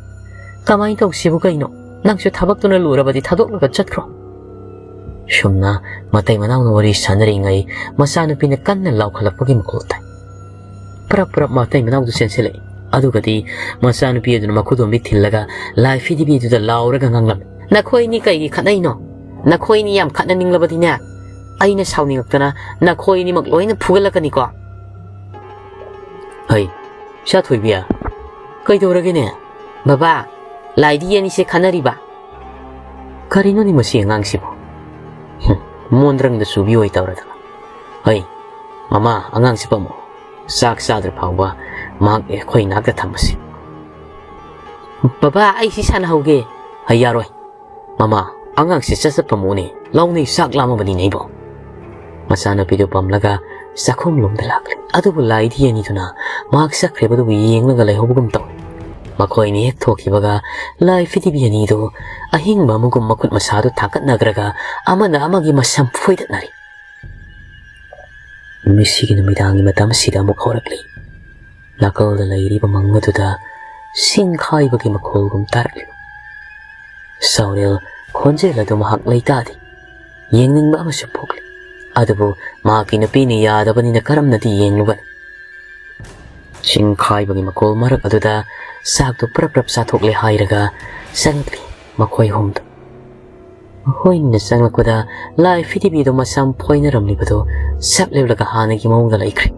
ꯀꯃꯥꯏꯅ ꯇꯧꯁꯦꯕꯨ ꯀꯩꯅꯣ? ꯅꯪꯁꯨ ꯊꯕꯛꯇꯨꯅ ꯂꯨꯔꯕꯗꯤ ꯊꯥꯗꯣꯛꯂꯒ ꯆꯠꯈ꯭ꯔꯣ꯫" ꯁꯨꯝꯅ ꯃꯇꯩ ꯃꯅꯥꯎꯅ ꯋꯥꯔꯤ ꯁꯥꯟꯅꯔꯤꯉꯩ ꯃꯆꯥꯅꯨꯄꯤꯅ ꯀꯟꯅ ꯂꯥꯎꯈꯠꯂꯛꯄꯒꯤ ꯃꯈꯣꯜ ꯇꯥꯏ꯫ ꯄ꯭ꯔꯞ ꯄ꯭ꯔꯞ ꯃꯇꯩ ꯃꯅꯥꯎꯗꯨ ꯆꯦꯟꯁꯤꯜꯂꯛꯏ꯫ ꯑꯗꯨꯒꯗꯤ ꯃꯆꯥꯅꯨꯄꯤ ꯑꯗꯨꯅ ꯃꯈꯨꯗꯣꯝꯕꯤ ꯊꯤꯜꯂꯒ ꯂꯥꯏ ꯐꯤꯗꯤꯕꯤꯗꯨꯗ ꯂꯥꯎꯔꯒ ꯉꯥꯡꯂꯝꯃꯤ꯫ "ꯅꯈꯣꯏ ꯑꯅꯤ ꯀꯩꯒꯤ ꯈꯠꯅꯩꯅꯣ? ꯅꯈꯣꯏ ꯑꯅꯤ ꯌꯥꯝ ꯈꯠꯅꯅꯤꯡꯂꯕꯗꯤꯅꯦ, ꯑꯩꯅ ꯁꯥꯎꯅꯤꯡꯉꯛꯇꯅ ꯅꯈꯣꯏ ꯑꯅꯤꯃꯛ ꯂꯣꯏꯅ ꯐꯨꯒꯠꯂꯛꯀꯅꯤꯀꯣ꯫" "ꯍꯩ, ꯏꯆꯥ ꯊꯣꯏꯕꯤ, ꯀꯩꯗꯧꯔꯒꯦꯅꯦ?" "ꯕꯕꯥ, ꯂꯥꯏꯗꯤ ꯑꯅꯤꯁꯦ ꯈꯠꯅꯔꯤꯕ꯫" "ꯀꯔꯤꯅꯣꯅꯦ ꯃꯁꯤ ꯑꯉꯥꯡꯁꯤꯕꯨ? ꯍꯨꯝ, ꯃꯣꯟꯗ꯭ꯔꯪꯗ ꯆꯨꯕꯤ ꯑꯣꯏ ꯇꯧꯔꯗꯅ꯫ ꯍꯩ, ꯃꯃꯥ, ꯑꯉꯥꯡꯁꯤ ꯄꯝꯃꯣ꯫ ꯆꯥꯛ ꯆꯥꯗ꯭ꯔ ꯐꯥꯎꯕ ꯃꯍꯥꯛ ꯑꯩꯈꯣꯏ ꯅꯥꯛꯇ ꯊꯝꯃꯁꯤ꯫" "ꯕꯕꯥ, ꯑꯩ ꯁꯤ ꯁꯥꯟꯅꯍꯧꯒꯦ꯫" "ꯍꯩ, ꯌꯥꯔꯣꯏ꯫ ꯃꯃꯥ, ꯑꯉꯥꯡꯁꯤ ꯆꯠ ꯆꯠ ꯄꯝꯃꯨꯅꯦ꯫ ꯂꯥꯎꯅꯦ, ꯆꯥꯛ ꯂꯥꯝꯃꯕꯅꯤꯅꯦ ꯑꯩꯕꯣ꯫" ꯃꯆꯥꯅꯨꯄꯤꯗꯨ ꯄꯝꯂꯒ ꯆꯥꯛꯈꯨꯝꯂꯣꯝꯗ ꯂꯥꯛꯂꯤ꯫ ꯑꯗꯨꯕꯨ ꯂꯥꯏꯗꯤ ꯑꯅꯤꯗꯨꯅ ꯃꯍꯥꯛ ꯆꯠꯈ꯭ꯔꯤꯕꯗꯨꯕꯨ ꯌꯦꯡꯂꯒ ꯂꯩꯍꯧꯕꯒꯨꯝ ꯇꯧꯏ꯫ ꯃꯈꯣꯏꯅ ꯍꯦꯛ ꯊꯣꯛꯈꯤꯕꯒ ꯂꯥꯏ ꯐꯤꯗꯤꯕꯤ ꯑꯅꯤꯗꯨ ꯑꯍꯤꯡꯕ ꯑꯃꯒꯨꯝ ꯃꯈꯨꯠ ꯃꯁꯥꯗꯨ ꯊꯥꯡꯒꯠꯅꯈ꯭ꯔꯒ ꯑꯃꯅ ꯑꯃꯒꯤ ꯃꯁꯝ ꯐꯣꯏꯗꯠꯅꯔꯤ꯫ ꯃꯁꯤꯒꯤ ꯅꯨꯃꯤꯗꯥꯡꯒꯤ ꯃꯇꯝ ꯑꯁꯤꯗ ꯑꯃꯨꯛ ꯍꯧꯔꯛꯂꯤ꯫ ꯅꯥꯀꯜꯗ ꯂꯩꯔꯤꯕ ꯃꯪ ꯑꯗꯨꯗ ꯁꯤꯡ ꯈꯥꯏꯕꯒꯤ ꯃꯈꯣꯜꯒꯨꯝ ꯇꯥꯔꯛꯂꯤꯕ ꯁꯥꯎꯔꯦꯜ ꯈꯣꯟꯖꯦꯜ ꯑꯗꯨ ꯃꯍꯥꯛ ꯂꯩꯇꯥꯗꯦ꯫ ꯌꯦꯡꯅꯤꯡꯕ ꯑꯃꯁꯨ ꯄꯣꯛꯂꯤ꯫ ꯑꯗꯨꯕꯨ ꯃꯍꯥꯛꯀꯤ ꯅꯨꯄꯤꯅ ꯌꯥꯗꯕꯅꯤꯅ ꯀꯔꯝꯅꯗꯤ ꯌꯦꯡꯂꯨꯒꯅꯤ? ꯁꯤꯡ ꯈꯥꯏꯕꯒꯤ ꯃꯈꯣꯜ ꯃꯔꯛ ꯑꯗꯨꯗ ꯆꯥꯛꯇꯨ ꯄ꯭ꯔꯞ ꯄ꯭ꯔꯞ ꯆꯥꯊꯣꯛꯂꯦ ꯍꯥꯏꯔꯒ ꯆꯪꯂꯛꯂꯤ ꯃꯈꯣꯏ ꯑꯍꯨꯝꯗꯨ꯫ ꯃꯈꯣꯏꯅ ꯆꯪꯂꯛꯄꯗ ꯂꯥꯏ ꯐꯤꯗꯤꯕꯤꯗꯨ ꯃꯁꯝ ꯐꯣꯏꯅꯔꯝꯂꯤꯕꯗꯨ ꯆꯞ ꯂꯦꯞꯂꯒ ꯍꯥꯟꯅꯒꯤ ꯃꯑꯣꯡꯗ ꯂꯩꯈ꯭ꯔꯦ꯫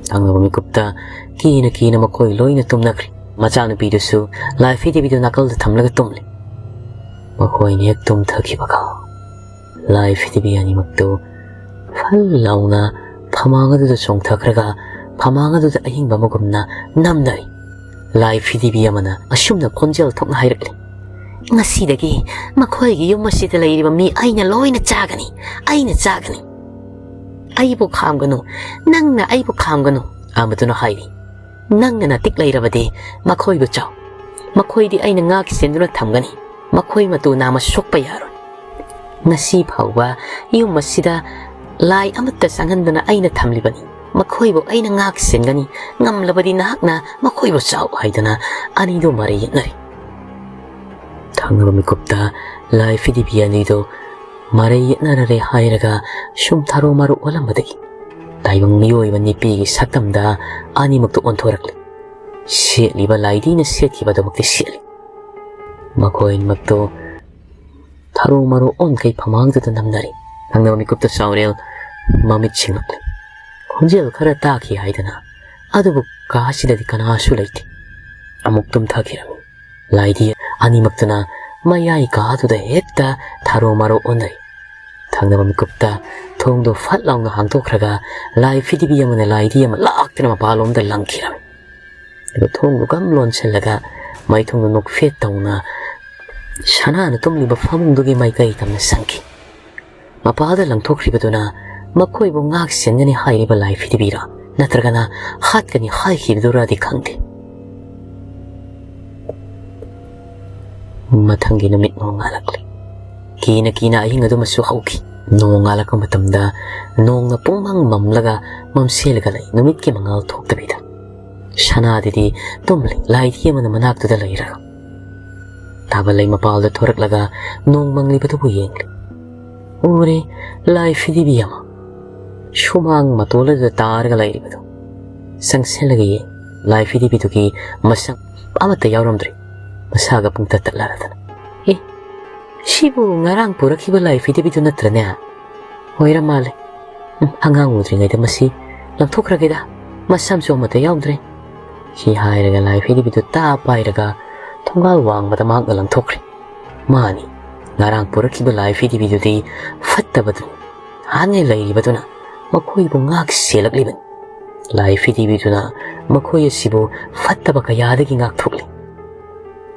ꯊꯪꯅꯕ ꯃꯤꯀꯨꯞꯇ ꯀꯤꯅ ꯀꯤꯅ ꯃꯈꯣꯏ ꯂꯣꯏꯅ ꯇꯨꯝꯅꯈ꯭ꯔꯦ꯫ ꯃꯆꯥꯅꯨꯄꯤꯗꯨꯁꯨ ꯂꯥꯏ ꯐꯤꯗꯤꯕꯤꯗꯨ ꯅꯥꯀꯜꯗ ꯊꯝꯂꯒ ꯇꯨꯝꯂꯤ꯫ ꯃꯈꯣꯏꯅ ꯍꯦꯛ ꯇꯨꯝꯊꯈꯤꯕꯒ ꯂꯥꯏ ꯐꯤꯗꯤꯕꯤ ꯑꯅꯤꯃꯛꯇꯨ ꯐꯜ ꯂꯥꯎꯅ ꯐꯃꯥꯡ ꯑꯗꯨꯗ ꯆꯣꯡꯊꯈ꯭ꯔꯒ ꯐꯃꯥꯡ ꯑꯗꯨꯗ ꯑꯍꯤꯡꯕ ꯑꯃꯒꯨꯝꯅ ꯅꯝꯅꯔꯤ꯫ ꯂꯥꯏ ꯐꯤꯗꯤꯕꯤ ꯑꯃꯅ ꯑꯁꯨꯝꯅ ꯈꯣꯟꯖꯦꯜ ꯊꯣꯛꯅ ꯍꯥꯏꯔꯛꯂꯤ, "ꯉꯁꯤꯗꯒꯤ ꯃꯈꯣꯏꯒꯤ ꯌꯨꯝ ꯑꯁꯤꯗ ꯂꯩꯔꯤꯕ ꯃꯤ ꯑꯩꯅ ꯂꯣꯏꯅ ꯆꯥꯒꯅꯤ, ꯑꯩꯅ ꯆꯥꯒꯅꯤ꯫ ꯑꯩꯕꯨ ꯈꯥꯝꯒꯅꯨ, ꯅꯪꯅ ꯑꯩꯕꯨ ꯈꯥꯝꯒꯅꯨ," ꯑꯃꯗꯨꯅ ꯍꯥꯏꯔꯤ꯫ "ꯅꯪꯅ ꯅꯇꯤꯛ ꯂꯩꯔꯕꯗꯤ ꯃꯈꯣꯏꯕꯨ ꯆꯥꯎ꯫ ꯃꯈꯣꯏꯗꯤ ꯑꯩꯅ ꯉꯥꯛ ꯁꯦꯟꯗꯨꯅ ꯊꯝꯒꯅꯤ꯫ ꯃꯈꯣꯏ ꯃꯇꯨ ꯅꯥꯝꯃ ꯁꯣꯛꯄ ꯌꯥꯔꯣꯏ꯫ ꯉꯁꯤ ꯐꯥꯎꯕ ꯌꯨꯝ ꯑꯁꯤꯗ ꯂꯥꯏ ꯑꯃꯠꯇ ꯆꯪꯍꯟꯗꯅ ꯑꯩꯅ ꯊꯝꯂꯤꯕꯅꯤ꯫ ꯃꯈꯣꯏꯕꯨ ꯑꯩꯅ ꯉꯥꯛ ꯁꯦꯟꯒꯅꯤ꯫ ꯉꯝꯂꯕꯗꯤ ꯅꯍꯥꯛꯅ ꯃꯈꯣꯏꯕꯨ ꯆꯥꯎ," ꯍꯥꯏꯗꯨꯅ ꯑꯅꯤꯗꯨ ꯃꯔꯩ ꯌꯦꯠꯅꯔꯤ꯫ ꯊꯪꯅꯕ ꯃꯤꯀꯨꯞꯇ ꯂꯥꯏ ꯐꯤꯗꯤꯕꯤ ꯑꯅꯤꯗꯨ ꯃꯔꯩ ꯌꯦꯠꯅꯔꯔꯦ ꯍꯥꯏꯔꯒ ꯁꯨꯝ ꯊꯥꯔꯣ ꯃꯥꯔꯣ ꯑꯣꯜꯂꯝꯕꯗꯒꯤ ꯇꯥꯏꯕꯪ ꯃꯤꯑꯣꯏꯕ ꯅꯤꯄꯤꯒꯤ ꯁꯛꯇꯝꯗ ꯑꯅꯤꯃꯛꯇꯨ ꯑꯣꯟꯊꯣꯔꯛꯂꯤ꯫ ꯁꯦꯠꯂꯤꯕ ꯂꯥꯏꯗꯤꯅ ꯁꯦꯠꯈꯤꯕꯗꯨꯃꯛꯇꯤ ꯁꯦꯠꯂꯤ꯫ ꯃꯈꯣꯏ ꯑꯅꯤꯃꯛꯇꯨ ꯊꯥꯔꯣ ꯃꯥꯔꯣ ꯑꯣꯟꯈꯩ ꯐꯃꯥꯡꯗꯨꯗ ꯅꯝꯅꯔꯤ꯫ ꯊꯪꯅꯕ ꯃꯤꯀꯨꯞꯇ ꯆꯥꯎꯔꯦꯜ ꯃꯃꯤꯠ ꯁꯤꯡꯂꯛꯂꯤ꯫ ꯈꯣꯟꯖꯦꯜ ꯈꯔ ꯇꯥꯈꯤ ꯍꯥꯏꯗꯅ, ꯑꯗꯨꯕꯨ ꯀꯥ ꯑꯁꯤꯗꯗꯤ ꯀꯅꯥꯁꯨ ꯂꯩꯇꯦ꯫ ꯑꯃꯨꯛ ꯇꯨꯝꯊꯈꯤꯔꯝꯃꯤ꯫ ꯂꯥꯏꯗꯤ ꯑꯅꯤꯃꯛꯇꯨꯅ ꯃꯌꯥꯏ ꯀꯥꯗꯨꯗ ꯍꯦꯛꯇ ꯊꯥꯔꯣ ꯃꯥꯔꯣ ꯑꯣꯟꯅꯔꯤ꯫ ꯊꯪꯅꯕ ꯃꯤꯀꯨꯞꯇ ꯊꯣꯡꯗꯣ ꯐꯠ ꯂꯥꯎꯅ ꯍꯥꯡꯗꯣꯛꯈ꯭ꯔꯒ ꯂꯥꯏ ꯐꯤꯗꯤꯕꯤ ꯑꯃꯅ ꯂꯥꯏꯗꯤ ꯑꯃ ꯂꯥꯛꯇꯨꯅ ꯃꯄꯥꯟꯂꯣꯝꯗ ꯂꯪꯈꯤꯔꯝꯃꯤ꯫ ꯑꯗꯨꯒ ꯊꯣꯡꯗꯨ ꯒꯝ ꯂꯣꯟꯁꯤꯜꯂꯒ ꯃꯥꯏꯊꯣꯡꯗꯨ ꯅꯣꯛꯐꯦꯠ ꯇꯧꯅ ꯁꯅꯥꯅ ꯇꯨꯝꯂꯤꯕ ꯐꯃꯨꯡꯗꯨꯒꯤ ꯃꯥꯏꯀꯩ ꯇꯝꯅ ꯆꯪꯈꯤ꯫ ꯃꯄꯥꯗ ꯂꯪꯊꯣꯛꯈ꯭ꯔꯤꯕꯗꯨꯅ ꯃꯈꯣꯏꯕꯨ ꯉꯥꯛ ꯁꯦꯟꯒꯅꯤ ꯍꯥꯏꯔꯤꯕ ꯂꯥꯏ ꯐꯤꯗꯤꯕꯤꯔꯥ, ꯅꯠꯇ꯭ꯔꯒꯅ ꯍꯥꯠꯀꯅꯤ ꯍꯥꯏꯈꯤꯕꯗꯨꯔꯗꯤ ꯈꯪꯗꯦ꯫ ꯃꯊꯪꯒꯤ ꯅꯨꯃꯤꯠ ꯅꯣꯡꯉꯥꯜꯂꯛꯂꯦ꯫ ꯀꯤꯅ ꯀꯤꯅ ꯑꯍꯤꯡ ꯑꯗꯨꯃꯁꯨ ꯍꯧꯈꯤ꯫ ꯅꯣꯡꯉꯥꯜꯂꯛꯄ ꯃꯇꯝꯗ ꯅꯣꯡꯅ ꯄꯨꯡꯃꯝ ꯃꯝꯂꯒ ꯃꯝꯁꯦꯜꯂꯒ ꯂꯩ, ꯅꯨꯃꯤꯠꯀꯤ ꯃꯉꯥꯜ ꯊꯣꯛꯇꯕꯤꯗ꯫ ꯁꯅꯥꯗꯤꯗꯤ ꯇꯨꯝꯂꯤ, ꯂꯥꯏꯙꯤ ꯑꯃꯅ ꯃꯅꯥꯛꯇꯨꯗ ꯂꯩꯔꯒ꯫ ꯊꯥꯕꯜꯂꯩ ꯃꯄꯥꯜꯗ ꯊꯣꯔꯛꯂꯒ ꯅꯣꯡ ꯃꯪꯂꯤꯕꯗꯨꯕꯨ ꯌꯦꯡꯂꯤ꯫ ꯎꯔꯦ, ꯂꯥꯏ ꯐꯤꯗꯤꯕꯤ ꯑꯃ ꯁꯨꯃꯥꯡ ꯃꯇꯣꯜ ꯑꯗꯨꯗ ꯇꯥꯔꯒ ꯂꯩꯔꯤꯕꯗꯨ꯫ ꯆꯪꯁꯤꯜꯂꯒ ꯌꯦꯡ, ꯂꯥꯏ ꯐꯤꯗꯤꯕꯤꯗꯨꯒꯤ ꯃꯁꯛ ꯑꯃꯠꯇ ꯌꯥꯎꯔꯝꯗ꯭ꯔꯦ꯫ ꯃꯁꯥꯒ ꯄꯨꯡꯇꯠ ꯇꯠꯂꯔꯗꯅ꯫ "ꯑꯦ, ꯁꯤꯕꯨ ꯉꯔꯥꯡ ꯄꯨꯔꯛꯈꯤꯕ ꯂꯥꯏ ꯐꯤꯗꯤꯕꯤꯗꯨ ꯅꯠꯇ꯭ꯔꯅꯦ? ꯑꯣꯏꯔ ꯃꯥꯜꯂꯦ꯫ ꯎꯝ, ꯑꯉꯥꯡ ꯎꯗ꯭ꯔꯤꯉꯩꯗ ꯃꯁꯤ ꯂꯪꯊꯣꯛꯈ꯭ꯔꯒꯦꯗ, ꯃꯁꯝꯁꯨ ꯑꯃꯠꯇ ꯌꯥꯎꯗ꯭ꯔꯦ"꯫ ꯁꯤ ꯍꯥꯏꯔꯒ ꯂꯥꯏ ꯐꯤꯗꯤꯕꯤꯗꯨ ꯇꯥ ꯄꯥꯏꯔꯒ ꯊꯣꯡꯒꯥꯜ ꯋꯥꯡꯃꯗ ꯃꯍꯥꯛꯅ ꯂꯪꯊꯣꯛꯈ꯭ꯔꯦ꯫ ꯃꯥꯅꯤ, ꯉꯔꯥꯡ ꯄꯨꯔꯛꯈꯤꯕ ꯂꯥꯏ ꯐꯤꯗꯤꯕꯤꯗꯨꯗꯤ ꯐꯠꯇꯕꯗꯨꯅꯤ꯫ ꯍꯥꯟꯅ ꯂꯩꯔꯤꯕꯗꯨꯅ ꯃꯈꯣꯏꯕꯨ ꯉꯥꯛ ꯁꯦꯜꯂꯛꯂꯤꯕꯅꯤ꯫ ꯂꯥꯏ ꯐꯤꯗꯤꯕꯤꯗꯨꯅ ꯃꯈꯣꯏ ꯑꯁꯤꯕꯨ ꯐꯠꯇꯕ ꯀꯌꯥꯗꯒꯤ ꯉꯥꯛꯊꯣꯛꯂꯤ꯫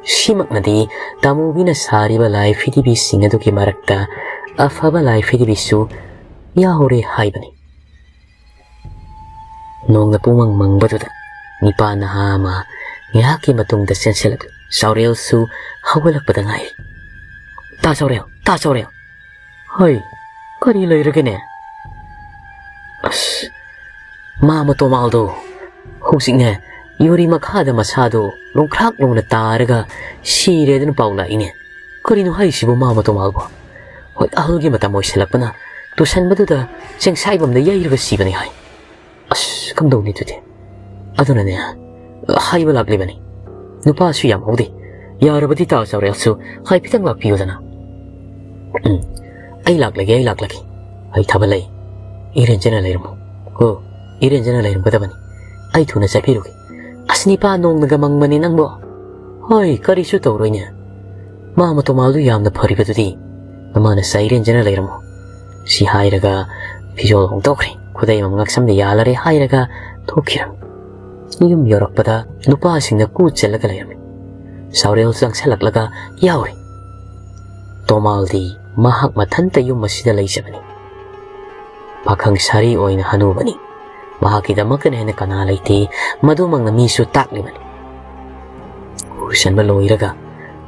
ꯁꯤꯃꯛꯅꯗꯤ ꯇꯥꯃꯨꯕꯤꯅ ꯁꯥꯔꯤꯕ ꯂꯥꯏ ꯐꯤꯗꯤꯕꯤꯁꯤꯡ ꯑꯗꯨꯒꯤ ꯃꯔꯛꯇ ꯑꯐꯕ ꯂꯥꯏ ꯐꯤꯗꯤꯕꯤꯁꯨ ꯌꯥꯎꯔꯦ ꯍꯥꯏꯕꯅꯤ꯫ ꯅꯣꯡꯅ ꯄꯨꯡꯃꯪ ꯃꯪꯕꯗꯨꯗ ꯅꯤꯄꯥ ꯅꯍꯥ ꯑꯃ ꯉꯥꯏꯍꯥꯛꯀꯤ ꯃꯇꯨꯡꯗ ꯆꯦꯟꯁꯤꯜꯂꯛꯂꯤ꯫ ꯆꯥꯎꯔꯦꯜꯁꯨ ꯍꯧꯒꯠꯂꯛꯄꯗ ꯉꯥꯏꯔꯤ꯫ "ꯇꯥ ꯆꯥꯎꯔꯦꯜ, ꯇꯥ ꯆꯥꯎꯔꯦꯜ!" "ꯍꯩ, ꯀꯔꯤ ꯂꯩꯔꯒꯦꯅꯦ?" "ꯑꯁ, ꯃꯥ ꯃꯇꯣꯃꯥꯜꯗꯣ ꯍꯧꯖꯤꯛꯅꯦ ꯌꯨꯔꯤ ꯃꯈꯥꯗ ꯃꯁꯥꯗꯣ ꯂꯣꯡꯈ꯭ꯔꯥꯛ ꯂꯣꯡꯅ ꯇꯥꯔꯒ ꯁꯤꯔꯦꯗꯅ ꯄꯥꯎ ꯂꯥꯛꯏꯅꯦ꯫ ꯀꯔꯤꯅꯣ ꯍꯥꯏꯔꯤꯁꯤꯕꯨ ꯃꯥ ꯃꯇꯣꯃꯥꯜꯕꯣ? ꯍꯣꯏ, ꯑꯍꯜꯒꯤ ꯃꯇꯝ ꯑꯣꯏꯁꯤꯜꯂꯛꯄꯅ ꯇꯨꯁꯟꯕꯗꯨꯗ ꯆꯦꯡꯁꯥꯏꯕꯝꯗ ꯌꯩꯔꯒ ꯁꯤꯕꯅꯤ ꯍꯥꯏ꯫ ꯑꯁ, ꯀꯝꯗꯧꯅꯤ ꯑꯗꯨꯗꯤ? ꯑꯗꯨꯅꯅꯦ, ꯍꯥꯏꯕ ꯂꯥꯛꯂꯤꯕꯅꯤ꯫ ꯅꯨꯄꯥꯁꯨ ꯌꯥꯝ ꯍꯧꯗꯦ꯫ ꯌꯥꯔꯕꯗꯤ ꯇꯥ ꯆꯥꯎꯔꯦꯜꯁꯨ ꯍꯥꯏꯐꯦꯠꯇꯪ ꯂꯥꯛꯄꯤꯌꯨꯗꯅ꯫" "ꯎꯝ, ꯑꯩ ꯂꯥꯛꯂꯒꯦ, ꯑꯩ ꯂꯥꯛꯂꯒꯦ꯫ ꯑꯩ ꯊꯕꯛ ꯂꯩ꯫ ꯏꯔꯦꯟꯖꯅ ꯂꯩꯔꯝꯃꯨ꯫ ꯍꯣ, ꯏꯔꯦꯟꯖꯅ ꯂꯩꯔꯝꯒꯗꯕꯅꯤ꯫ ꯑꯩ ꯊꯨꯅ ꯆꯠꯄꯤꯔꯨꯒꯦ꯫ ꯑꯁ, ꯅꯤꯄꯥ ꯅꯣꯡꯅꯒ ꯃꯪꯕꯅꯦ ꯅꯪꯕꯣ꯫ ꯍꯣꯏ, ꯀꯔꯤꯁꯨ ꯇꯧꯔꯣꯏꯅꯦ꯫ ꯃꯥ ꯃꯇꯣꯃꯥꯜꯗꯨ ꯌꯥꯝꯅ ꯐꯔꯤꯕꯗꯨꯗꯤ꯫ ꯃꯃꯥꯅ ꯆꯩꯔꯦꯟꯖꯅ ꯂꯩꯔꯝꯃꯨ꯫" ꯁꯤ ꯍꯥꯏꯔꯒ ꯐꯤꯖꯣꯜ ꯍꯣꯡꯗꯣꯛꯈ꯭ꯔꯦ꯫ ꯈꯨꯗꯩ ꯑꯃꯃꯝ ꯉꯛꯁꯝꯗ ꯌꯥꯜꯂꯔꯦ ꯍꯥꯏꯔꯒ ꯊꯣꯛꯈꯤꯔꯝꯃꯤ꯫ ꯌꯨꯝ ꯌꯧꯔꯛꯄꯗ ꯅꯨꯄꯥꯁꯤꯡꯅ ꯀꯨ ꯆꯜꯂꯒ ꯂꯩꯔꯝꯃꯤ꯫ ꯆꯥꯎꯔꯦꯜ ꯆꯪꯁꯜꯂꯛꯂꯒ ꯌꯥꯎꯔꯦ꯫ ꯇꯣꯃꯥꯜꯗꯤ ꯃꯍꯥꯛ ꯃꯊꯟꯇ ꯌꯨꯝ ꯑꯁꯤꯗ ꯂꯩꯖꯕꯅꯤ꯫ ꯄꯥꯈꯪ ꯁꯥꯔꯤ ꯑꯣꯏꯅ ꯍꯅꯨꯕꯅꯤ꯫ ꯃꯍꯥꯛꯀꯤꯗꯃꯛꯇꯅ ꯍꯦꯟꯅ ꯀꯅꯥ ꯂꯩꯇꯦ, ꯃꯗꯨꯃꯛꯅ ꯃꯤꯁꯨ ꯇꯥꯛꯂꯤꯕꯅꯤ꯫ ꯎꯁꯟꯕ ꯂꯣꯏꯔꯒ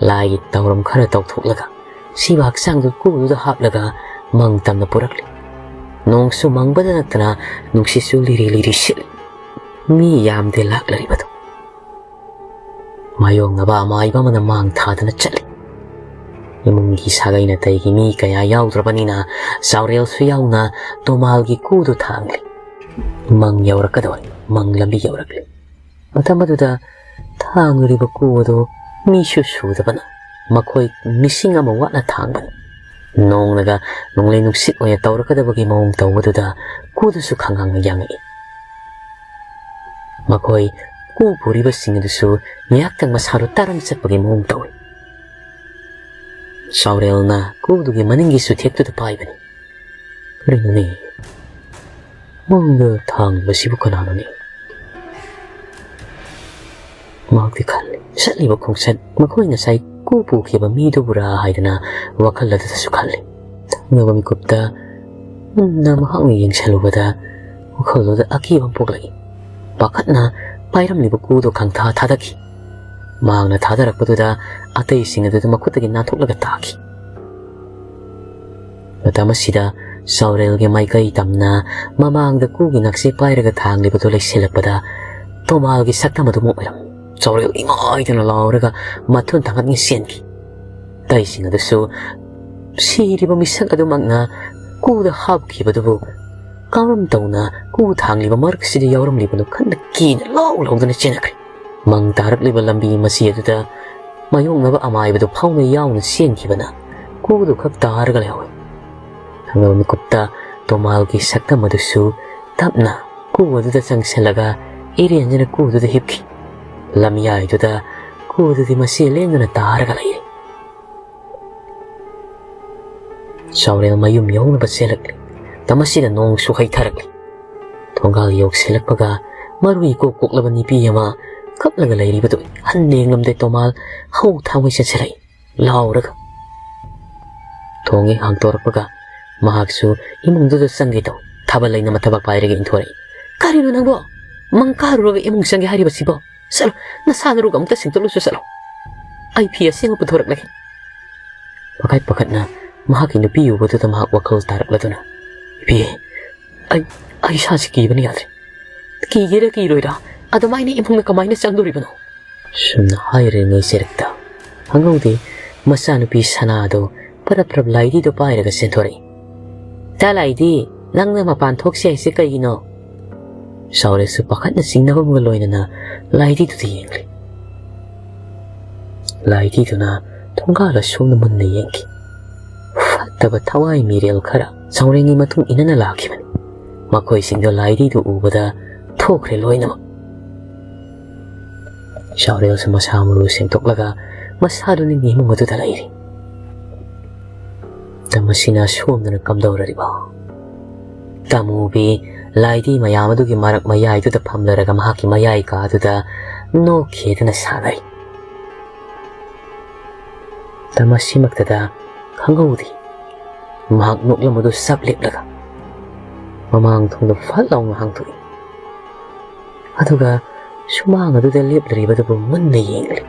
ꯂꯥꯏꯒꯤ ꯊꯧꯔꯝ ꯈꯔ ꯇꯧꯊꯣꯛꯂꯒ ꯁꯤꯕ ꯍꯛꯆꯥꯡꯗꯨ ꯀꯨꯗꯨꯗ ꯍꯥꯞꯂꯒ ꯃꯪ ꯇꯝꯅ ꯄꯨꯔꯛꯂꯤ꯫ ꯅꯣꯡꯁꯨ ꯃꯪꯕꯗ ꯅꯠꯇꯅ ꯅꯨꯡꯁꯤꯠꯁꯨ ꯂꯤꯔꯤ ꯂꯤꯔꯤ ꯁꯤꯠꯂꯤ꯫ ꯃꯤ ꯌꯥꯝꯗꯦ ꯂꯥꯛꯂꯔꯤꯕꯗꯨ꯫ ꯃꯥꯌꯣꯛꯅꯕ ꯑꯃꯥꯏꯕ ꯑꯃꯅ ꯃꯥꯡ ꯊꯥꯗꯅ ꯆꯠꯂꯤ꯫ ꯏꯃꯨꯡꯒꯤ ꯁꯥꯒꯩ ꯅꯥꯇꯩꯒꯤ ꯃꯤ ꯀꯌꯥ ꯌꯥꯎꯗ꯭ꯔꯕꯅꯤꯅ ꯆꯥꯎꯔꯦꯜꯁꯨ ꯌꯥꯎꯅ ꯇꯣꯃꯥꯜꯒꯤ ꯀꯨꯗꯨ ꯊꯥꯡꯂꯤ꯫ ꯃꯪ ꯌꯧꯔꯛꯀꯗꯧꯔꯦ꯫ ꯃꯪ ꯂꯝꯕꯤ ꯌꯧꯔꯛꯂꯤ꯫ ꯃꯇꯝ ꯑꯗꯨꯗ ꯊꯥꯡꯂꯨꯔꯤꯕ ꯀꯨ ꯑꯗꯨ ꯃꯤꯁꯨ ꯁꯨꯗꯕꯅ ꯃꯈꯣꯏ ꯃꯤꯁꯤꯡ ꯑꯃ ꯋꯥꯠꯅ ꯊꯥꯡꯕꯅꯤ꯫ ꯅꯣꯡꯅꯒ ꯅꯣꯡꯂꯩ ꯅꯨꯡꯁꯤꯠ ꯑꯣꯏꯅ ꯇꯧꯔꯛꯀꯗꯕꯒꯤ ꯃꯑꯣꯡ ꯇꯧꯕꯗꯨꯗ ꯀꯨꯗꯨꯁꯨ ꯈꯪꯉꯥꯡꯅ ꯌꯥꯡꯉꯛꯏ꯫ ꯃꯈꯣꯏ ꯀꯨ ꯄꯨꯔꯤꯕꯁꯤꯡ ꯑꯗꯨꯁꯨ ꯉꯥꯏꯍꯥꯛꯇꯪ ꯃꯁꯥꯗꯨ ꯇꯥꯔꯪ ꯆꯠꯄꯒꯤ ꯃꯑꯣꯡ ꯇꯧꯏ꯫ ꯆꯥꯎꯔꯦꯜꯅ ꯀꯨꯗꯨꯒꯤ ꯃꯅꯤꯡꯒꯤ ꯆꯨꯊꯦꯛꯇꯨꯗ ꯄꯥꯏꯕꯅꯤ꯫ "ꯀꯔꯤꯅꯣꯅꯦ? ꯃꯥꯡꯗ ꯊꯥꯡꯂꯤꯕꯁꯤꯕꯨ ꯀꯅꯥꯅꯣꯅꯦ?" ꯃꯍꯥꯛꯇꯤ ꯈꯜꯂꯤ, ꯆꯠꯂꯤꯕ ꯈꯣꯡꯆꯠ ꯃꯈꯣꯏ ꯉꯁꯥꯏ ꯀꯨ ꯄꯨꯈꯤꯕ ꯃꯤꯗꯨꯕꯨꯔꯥ ꯍꯥꯏꯗꯅ ꯋꯥꯈꯜ ꯑꯗꯨꯗꯁꯨ ꯈꯜꯂꯤ꯫ ꯊꯪꯅꯕ ꯃꯤꯀꯨꯞꯇ ꯃꯨꯟꯅ ꯃꯍꯥꯛꯅ ꯌꯦꯡꯁꯤꯜꯂꯨꯕꯗ ꯋꯥꯈꯜꯗꯨꯗ ꯑꯀꯤꯕ ꯑꯃ ꯄꯣꯛꯂꯛꯏ꯫ ꯄꯥꯈꯠꯅ ꯄꯥꯏꯔꯝꯂꯤꯕ ꯀꯨꯗꯨ ꯈꯪꯊꯥ ꯊꯥꯗꯈꯤ꯫ ꯃꯍꯥꯛꯅ ꯊꯥꯗꯔꯛꯄꯗꯨꯗ ꯑꯇꯩꯁꯤꯡ ꯑꯗꯨꯗ ꯃꯈꯨꯠꯇꯒꯤ ꯅꯥꯟꯊꯣꯛꯂꯒ ꯇꯥꯈꯤ꯫ ꯃꯇꯝ ꯑꯁꯤꯗ ꯆꯥꯎꯔꯦꯜꯒꯤ ꯃꯥꯏꯀꯩ ꯇꯝꯅ ꯃꯃꯥꯡꯗ ꯀꯨꯒꯤ ꯅꯛꯁꯦ ꯄꯥꯏꯔꯒ ꯊꯥꯡꯂꯤꯕꯗꯨ ꯂꯩꯁꯤꯜꯂꯛꯄꯗ ꯇꯣꯃꯥꯜꯒꯤ ꯁꯛꯇꯝ ꯑꯗꯨꯃꯛ ꯑꯣꯏꯔꯝꯃꯤ꯫ ꯆꯥꯎꯔꯦꯜ ꯏꯃꯥꯏꯗꯅ ꯂꯥꯎꯔꯒ ꯃꯊꯨꯟ ꯊꯥꯡꯒꯠꯅ ꯆꯦꯟꯈꯤ꯫ ꯑꯇꯩꯁꯤꯡ ꯑꯗꯨꯁꯨ ꯁꯤꯔꯤꯕ ꯃꯤꯁꯛ ꯑꯗꯨꯃꯛꯅ ꯀꯨꯗ ꯍꯥꯞꯈꯤꯕꯗꯨꯕꯨ ꯀꯔꯝ ꯇꯧꯅ ꯀꯨ ꯊꯥꯡꯂꯤꯕ ꯃꯔꯛꯁꯤꯗ ꯌꯥꯎꯔꯝꯂꯤꯕꯅꯣ ꯈꯟꯅ ꯀꯤꯅ ꯂꯥꯎ ꯂꯥꯎꯗꯨꯅ ꯆꯦꯟꯅꯈ꯭ꯔꯦ꯫ ꯃꯪ ꯇꯥꯔꯛꯂꯤꯕ ꯂꯝꯕꯤ ꯃꯆꯤ ꯑꯗꯨꯗ ꯃꯥꯌꯣꯛꯅꯕ ꯑꯃꯥꯏꯕꯗꯨ ꯐꯥꯎꯅ ꯌꯥꯎꯅ ꯆꯦꯟꯈꯤꯕꯅ ꯀꯨꯗꯨ ꯈꯛ ꯇꯥꯔꯒ ꯂꯩꯍꯧꯏ꯫ ꯊꯪꯅꯕ ꯃꯤꯀꯨꯞꯇ ꯇꯣꯃꯥꯜꯒꯤ ꯁꯛꯇꯝ ꯑꯗꯨꯁꯨ ꯇꯞꯅ ꯀꯨ ꯑꯗꯨꯗ ꯆꯪꯁꯤꯜꯂꯒ ꯏꯔꯦꯟꯖꯅ ꯀꯨꯗꯨꯗ ꯍꯤꯞꯈꯤ꯫ ꯂꯝꯌꯥꯏꯗꯨꯗ ꯀꯨꯗꯨꯗꯤ ꯃꯆꯦ ꯂꯦꯡꯗꯅ ꯇꯥꯔꯒ ꯂꯩꯔꯦ꯫ ꯆꯥꯎꯔꯦꯜ ꯃꯌꯨꯝ ꯌꯧꯅꯕ ꯆꯦꯜꯂꯛꯂꯤ꯫ ꯃꯇꯝ ꯑꯁꯤꯗ ꯅꯣꯡꯁꯨ ꯍꯩꯊꯔꯛꯂꯤ꯫ ꯊꯣꯡꯒꯥꯜ ꯌꯧꯁꯤꯜꯂꯛꯄꯒ ꯃꯔꯨ ꯏꯀꯣꯛ ꯀꯣꯛꯂꯕ ꯅꯨꯄꯤ ꯑꯃ ꯀꯞꯂꯒ ꯂꯩꯔꯤꯕꯗꯨ ꯍꯟꯅ ꯌꯦꯡꯂꯝꯗꯦ ꯇꯣꯃꯥꯜ ꯍꯧ ꯊꯥꯡꯃꯩ ꯆꯦꯟꯁꯤꯜꯂꯛꯏ ꯂꯥꯎꯔꯒ꯫ ꯊꯣꯡ ꯍꯦꯛ ꯍꯥꯡꯗꯣꯔꯛꯄꯒ ꯃꯍꯥꯛꯁꯨ ꯏꯃꯨꯡꯗꯨꯗ ꯆꯪꯒꯦ ꯇꯧꯏ꯫ ꯑꯕ ꯂꯩꯅ ꯃꯊꯕꯥꯛ ꯄꯥꯏꯔꯒ ꯏꯟꯊꯣꯔꯛꯏ꯫ "ꯀꯔꯤꯅꯣ ꯅꯪꯕꯣ? ꯃꯪ ꯀꯥꯔꯨꯔꯒ ꯏꯃꯨꯡ ꯆꯪꯒꯦ ꯍꯥꯏꯔꯤꯕꯁꯤꯕꯣ? ꯆꯠꯂꯣ, ꯅꯁꯥ ꯅꯔꯨꯒ ꯑꯃꯨꯛꯇ ꯁꯦꯡꯗꯣꯛꯂꯨꯆꯣ, ꯆꯠꯂꯣ꯫ ꯑꯩ ꯐꯤ ꯑꯁꯦꯡꯕ ꯄꯨꯊꯣꯔꯛꯂꯒꯦ꯫" ꯄꯥꯈꯠ ꯄꯥꯈꯠꯅ ꯃꯍꯥꯛꯀꯤ ꯅꯨꯄꯤ ꯎꯕꯗꯨꯗ ꯃꯍꯥꯛ ꯋꯥꯈꯜ ꯇꯥꯔꯛꯂꯗꯨꯅ, "ꯏꯕꯤ, ꯑꯩ, ꯑꯩ ꯏꯁꯥꯁꯤ ꯀꯤꯕꯅ ꯌꯥꯗ꯭ꯔꯦ꯫ ꯀꯤꯒꯦꯔꯥ ꯀꯤꯔꯣꯏꯔꯥ, ꯑꯗꯨꯃꯥꯏꯅ ꯏꯃꯨꯡꯗ ꯀꯃꯥꯏꯅ ꯆꯪꯗꯣꯔꯤꯕꯅꯣ?" ꯁꯨꯝꯅ ꯍꯥꯏꯔꯤꯉꯩ ꯆꯦꯔꯛꯇ ꯈꯪꯍꯧꯗꯦ ꯃꯆꯥꯅꯨꯄꯤ ꯁꯅꯥꯗꯣ ꯄꯔꯞ ꯄꯔꯞ ꯂꯥꯏꯗꯤꯗꯣ ꯄꯥꯏꯔꯒ ꯆꯦꯟꯊꯣꯔꯛꯏ꯫ "ꯇꯥ ꯂꯥꯏꯗꯤ, ꯅꯪꯅ ꯃꯄꯥꯟ ꯊꯣꯛꯁꯤ ꯍꯥꯏꯁꯦ ꯀꯩꯒꯤꯅꯣ?" ꯆꯥꯎꯔꯦꯜꯁꯨ ꯄꯥꯈꯠꯅ ꯆꯤꯡꯅꯕ ꯑꯃꯒ ꯂꯣꯏꯅꯅ ꯂꯥꯏꯗꯤꯗꯨꯗ ꯌꯦꯡꯂꯤ꯫ ꯂꯥꯏꯗꯤꯗꯨꯅ ꯊꯣꯡꯒꯥꯜ ꯑꯁꯣꯝꯗ ꯃꯨꯟꯅ ꯌꯦꯡꯈꯤ꯫ ꯐꯠꯇꯕ ꯊꯋꯥꯏ ꯃꯤꯔꯦꯜ ꯈꯔ ꯆꯥꯎꯔꯦꯜꯒꯤ ꯃꯇꯨꯡ ꯏꯟꯅꯅ ꯂꯥꯛꯈꯤꯕꯅꯤ꯫ ꯃꯈꯣꯏꯁꯤꯡꯗꯣ ꯂꯥꯏꯗꯤꯗꯨ ꯎꯕꯗ ꯊꯣꯛꯈ꯭ꯔꯦ ꯂꯣꯏꯅꯃꯛ꯫ ꯆꯥꯎꯔꯦꯜꯁꯨ ꯃꯁꯥ ꯃꯎ ꯁꯦꯡꯗꯣꯛꯂꯒ ꯃꯁꯥꯗꯨ ꯅꯤꯡ ꯏꯃꯨꯡ ꯑꯗꯨꯗ ꯂꯩꯔꯤ꯫ ꯇ ꯃꯁꯤꯅ ꯁꯣꯝꯗꯅ ꯀꯝꯗꯧꯔꯔꯤꯕ? ꯇꯥꯃꯨꯕꯤ ꯂꯥꯏꯗꯤ ꯃꯌꯥꯝ ꯑꯗꯨꯒꯤ ꯃꯔꯛ ꯃꯌꯥꯏꯗꯨꯗ ꯐꯝꯂꯔꯒ ꯃꯍꯥꯛꯀꯤ ꯃꯌꯥꯏ ꯀꯥꯗꯨꯗ ꯅꯣꯛꯈꯤꯗꯨꯅ ꯁꯥꯟꯅꯔꯤ꯫ ꯇ ꯃꯁꯤꯃꯛꯇꯗ ꯈꯪꯍꯧꯗꯦ ꯃꯍꯥꯛ ꯅꯣꯛꯂꯝꯕꯗꯨ ꯆꯞ ꯂꯦꯞꯂꯒ ꯃꯃꯥꯡ ꯊꯣꯡꯗ ꯐꯠ ꯂꯥꯎꯅ ꯍꯥꯡꯗꯣꯛꯏ꯫ ꯑꯗꯨꯒ ꯁꯨꯃꯥꯡ ꯑꯗꯨꯗ ꯂꯦꯞꯂꯔꯤꯕꯗꯨꯕꯨ ꯃꯨꯟꯅ ꯌꯦꯡꯂꯤ꯫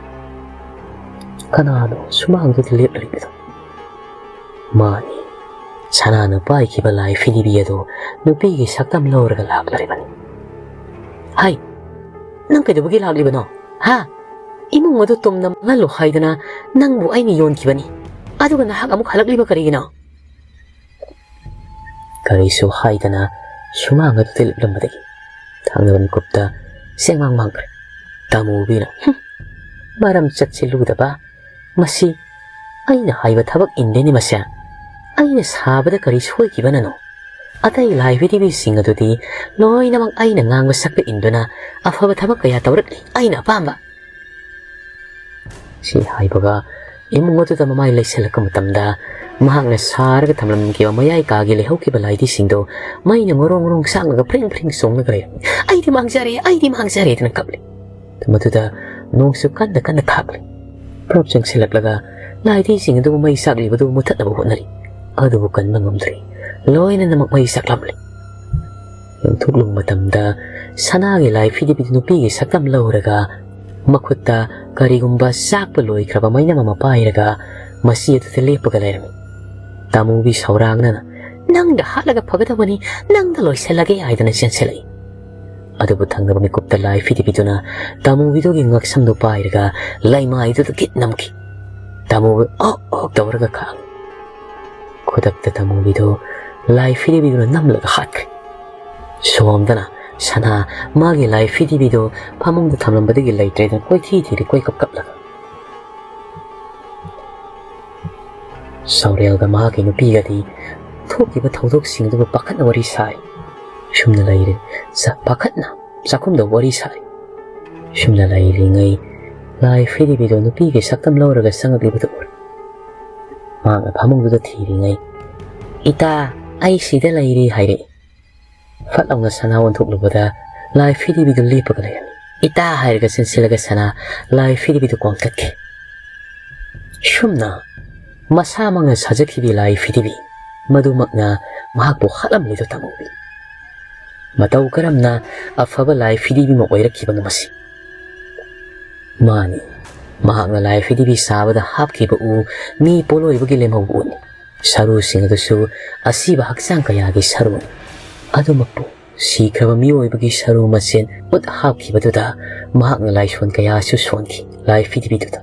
ꯀꯅꯥꯅꯣ ꯁꯨꯃꯥꯡꯗꯨꯗ ꯂꯦꯞꯂꯔꯤꯕꯗꯣ? ꯃꯥꯅꯤ, ꯁꯅꯥꯅ ꯄꯥꯏꯈꯤꯕ ꯂꯥꯏ ꯐꯤꯗꯤꯕꯤ ꯑꯗꯨ ꯅꯨꯄꯤꯒꯤ ꯁꯛꯇꯝ ꯂꯧꯔꯒ ꯂꯥꯛꯂꯔꯤꯕꯅꯤ꯫ "ꯍꯥꯏ, ꯅꯪ ꯀꯩꯗꯧꯕꯒꯤ ꯂꯥꯛꯂꯤꯕꯅꯣ? ꯍꯥ? ꯏꯃꯨꯡ ꯑꯗꯨ ꯇꯨꯝꯅ ꯃꯥꯡꯍꯜꯂꯨ ꯍꯥꯏꯗꯅ ꯅꯪꯕꯨ ꯑꯩꯅ ꯌꯣꯟꯈꯤꯕꯅꯤ꯫ ꯑꯗꯨꯒ ꯅꯍꯥꯛ ꯑꯃꯨꯛ ꯍꯜꯂꯛꯂꯤꯕ ꯀꯔꯤꯒꯤꯅꯣ?" ꯀꯔꯤꯁꯨ ꯍꯥꯏꯗꯅ ꯁꯨꯃꯥꯡ ꯑꯗꯨꯗ ꯂꯦꯞꯂꯝꯕꯗꯒꯤ ꯊꯪꯅꯕ ꯃꯤꯀꯨꯞꯇ ꯆꯦꯡꯃꯥꯡ ꯃꯥꯡꯈ꯭ꯔꯦ꯫ ꯇꯥꯃꯨꯕꯤꯅ, "ꯍꯨꯝ, ꯃꯔꯝ ꯆꯠꯁꯤꯜꯂꯨꯗꯕ꯫ ꯃꯁꯤ ꯑꯩꯅ ꯍꯥꯏꯕ ꯊꯕꯛ ꯏꯟꯗꯦꯅꯦ ꯃꯁꯦ꯫ ꯑꯩꯅ ꯁꯥꯕꯗ ꯀꯔꯤ ꯁꯣꯏꯈꯤꯕꯅꯅꯣ? ꯑꯇꯩ ꯂꯥꯏ ꯐꯤꯗꯤꯕꯤꯁꯤꯡ ꯑꯗꯨꯗꯤ ꯂꯣꯏꯅꯃꯛ ꯑꯩꯅ ꯉꯥꯡꯕ ꯁꯛꯄ ꯏꯟꯗꯨꯅ ꯑꯐꯕ ꯊꯕꯛ ꯀꯌꯥ ꯇꯧꯔꯛꯂꯤ ꯑꯩꯅ ꯑꯄꯥꯝꯕ꯫" ꯁꯤ ꯍꯥꯏꯕꯒ ꯏꯃꯨꯡ ꯑꯗꯨꯗ ꯃꯃꯥꯏ ꯂꯩꯁꯜꯂꯛꯄ ꯃꯇꯝꯗ ꯃꯍꯥꯛꯅ ꯁꯥꯔꯒ ꯊꯝꯂꯝꯈꯤꯕ ꯃꯌꯥꯏ ꯀꯥꯒꯤ ꯂꯩꯍꯧꯈꯤꯕ ꯂꯥꯏꯙꯤꯁꯤꯡꯗꯣ ꯃꯩꯅ ꯉꯣꯔꯣꯡ ꯉꯣꯔꯣꯡ ꯆꯥꯛꯂꯒ ꯐ꯭ꯔꯤꯡ ꯐ꯭ꯔꯤꯡ ꯆꯣꯡꯂꯒ ꯂꯩꯔꯝꯃꯤ꯫ "ꯑꯩꯗꯤ ꯃꯥꯡꯖꯔꯦ, ꯑꯩꯗꯤ ꯃꯥꯡꯖꯔꯦ" ꯍꯥꯏꯗꯅ ꯀꯞꯂꯤ꯫ ꯃꯗꯨꯗ ꯅꯣꯡꯁꯨ ꯀꯟꯅ ꯀꯟꯅ ꯈꯥꯛꯂꯤ꯫ ꯄ꯭ꯔꯞ ꯆꯪꯁꯤꯜꯂꯛꯂꯒ ꯂꯥꯏꯙꯤꯁꯤꯡ ꯑꯗꯨꯕꯨ ꯃꯩ ꯆꯥꯛꯂꯤꯕꯗꯨ ꯃꯨꯊꯠꯅꯕ ꯍꯣꯠꯅꯔꯤ꯫ ꯑꯗꯨꯕꯨ ꯀꯟꯕ ꯉꯝꯗ꯭ꯔꯦ꯫ ꯂꯣꯏꯅꯅꯃꯛ ꯃꯩ ꯆꯥꯛꯂꯝꯂꯦ꯫ ꯌꯨꯝꯊꯣꯛꯂꯨꯕ ꯃꯇꯝꯗ ꯁꯅꯥꯒꯤ ꯂꯥꯏ ꯐꯤꯗꯤꯕꯤꯗꯨ ꯅꯨꯄꯤꯒꯤ ꯁꯛꯇꯝ ꯂꯧꯔꯒ ꯃꯈꯨꯠꯇ ꯀꯔꯤꯒꯨꯝꯕ ꯆꯥꯛꯄ ꯂꯣꯏꯈ꯭ꯔꯕ ꯃꯩꯅꯝ ꯑꯃ ꯄꯥꯏꯔꯒ ꯃꯁꯤ ꯑꯗꯨꯗ ꯂꯦꯞꯄꯒ ꯂꯩꯔꯝꯃꯤ꯫ ꯇꯥꯃꯨꯕꯤ ꯁꯧꯔꯥꯡꯅꯅ "ꯅꯪꯗ ꯍꯥꯠꯂꯒ ꯐꯒꯗꯕꯅꯤ, ꯅꯪꯗ ꯂꯣꯏꯁꯤꯜꯂꯒꯦ" ꯍꯥꯏꯗꯅ ꯆꯦꯟꯁꯤꯜꯂꯛꯏ꯫ ꯑꯗꯨꯕꯨ ꯊꯪꯅꯕ ꯃꯤꯀꯨꯞꯇ ꯂꯥꯏ ꯐꯤꯗꯤꯕꯤꯗꯨꯅ ꯇꯥꯃꯨꯕꯤꯗꯨꯒꯤ ꯉꯛꯁꯝꯗꯨ ꯄꯥꯏꯔꯒ ꯂꯩꯃꯥꯏꯗꯨꯗ ꯒꯤꯠ ꯅꯝꯈꯤ꯫ ꯇꯥꯃꯨꯕꯤ ꯑꯣꯛ ꯑꯣꯛ ꯇꯧꯔꯒ ꯈꯥꯡꯉꯤ꯫ ꯈꯨꯗꯛꯇ ꯇꯥꯃꯨꯕꯤꯗꯨ ꯂꯥꯏ ꯐꯤꯗꯤꯕꯤꯗꯨꯅ ꯅꯝꯂꯒ ꯍꯥꯠꯈ꯭ꯔꯦ꯫ ꯁꯣꯝꯗꯅ ꯁꯅꯥ ꯃꯥꯒꯤ ꯂꯥꯏ ꯐꯤꯗꯤꯕꯤꯗꯨ ꯐꯃꯨꯡꯗ ꯊꯝꯂꯝꯕꯗꯒꯤ ꯂꯩꯇ꯭ꯔꯦꯗꯅ ꯀꯣꯏꯊꯤ ꯊꯤꯔꯤ ꯀꯣꯏꯀꯞ ꯀꯞꯂꯒ꯫ ꯁꯥꯎꯔꯦꯜꯒ ꯃꯍꯥꯛꯀꯤ ꯅꯨꯄꯤꯒꯗꯤ ꯊꯣꯛꯈꯤꯕ ꯊꯧꯗꯣꯛꯁꯤꯡ ꯑꯗꯨꯕꯨ ꯄꯥꯈꯠꯅ ꯋꯥꯔꯤ ꯁꯥꯏ꯫ ꯁꯨꯝꯅ ꯂꯩꯔꯦ꯫ ꯆ-, ꯄꯥꯈꯠꯅ ꯆꯥꯛꯈꯨꯝꯗ ꯋꯥꯔꯤ ꯁꯥꯏ꯫ ꯁꯨꯝꯅ ꯂꯩꯔꯤꯉꯩ ꯂꯥꯏ ꯐꯤꯗꯤꯕꯤꯗꯣ ꯅꯨꯄꯤꯒꯤ ꯁꯛꯇꯝ ꯂꯧꯔꯒ ꯆꯪꯉꯛꯂꯤꯕꯗꯨ ꯎꯔꯦ꯫ ꯃꯍꯥꯛꯅ ꯐꯃꯨꯡꯗꯨꯗ ꯊꯤꯔꯤꯉꯩ, "ꯏꯇꯥ, ꯑꯩ ꯁꯤꯗ ꯂꯩꯔꯤ" ꯍꯥꯏꯔꯛꯏ꯫ ꯐꯠ ꯂꯥꯎꯅ ꯁꯅꯥ ꯑꯣꯟꯊꯣꯛꯂꯨꯕꯗ ꯂꯥꯏ ꯐꯤꯗꯤꯕꯤꯗꯨ ꯂꯦꯞꯄꯒ ꯂꯩꯔꯝꯃꯤ꯫ "ꯏꯇꯥ" ꯍꯥꯏꯔꯒ ꯆꯦꯟꯁꯤꯜꯂꯒ ꯁꯅꯥ ꯂꯥꯏ ꯐꯤꯗꯤꯕꯤꯗꯨ ꯀꯣꯟꯈꯠꯈꯤ꯫ ꯁꯨꯝꯅ ꯃꯁꯥꯃꯛꯅ ꯁꯥꯖꯈꯤꯕꯤ ꯂꯥꯏ ꯐꯤꯗꯤꯕꯤ ꯃꯗꯨꯃꯛꯅ ꯃꯍꯥꯛꯄꯨ ꯍꯥꯠꯂꯝꯂꯤꯗꯨ ꯇꯥꯃꯨꯕꯤ꯫ ꯃꯇꯧ ꯀꯔꯝꯅ ꯑꯐꯕ ꯂꯥꯏ ꯐꯤꯗꯤꯕꯤ ꯑꯃ ꯑꯣꯏꯔꯛꯈꯤꯕꯅꯣ ꯃꯁꯤ? ꯃꯥꯅꯤ, ꯃꯍꯥꯛꯅ ꯂꯥꯏ ꯐꯤꯗꯤꯕꯤ ꯁꯥꯕꯗ ꯍꯥꯞꯈꯤꯕ ꯎ ꯃꯤ ꯄꯣꯠꯂꯣꯏꯕꯒꯤ ꯂꯦꯝꯍꯧꯕ ꯎꯅꯤ꯫ ꯁꯔꯨꯁꯤꯡ ꯑꯗꯨꯁꯨ ꯑꯁꯤꯕ ꯍꯛꯆꯥꯡ ꯀꯌꯥꯒꯤ ꯁꯔꯨꯅꯤ꯫ ꯑꯗꯨꯃꯛꯄꯨ ꯁꯤꯈ꯭ꯔꯕ ꯃꯤꯑꯣꯏꯕꯒꯤ ꯁꯔꯨ ꯃꯆꯦꯠ ꯎꯠ ꯍꯥꯞꯈꯤꯕꯗꯨꯗ ꯃꯍꯥꯛꯅ ꯂꯥꯏꯁꯣꯟ ꯀꯌꯥꯁꯨ ꯁꯣꯟꯈꯤ ꯂꯥꯏ ꯐꯤꯗꯤꯕꯤꯗꯨꯗ꯫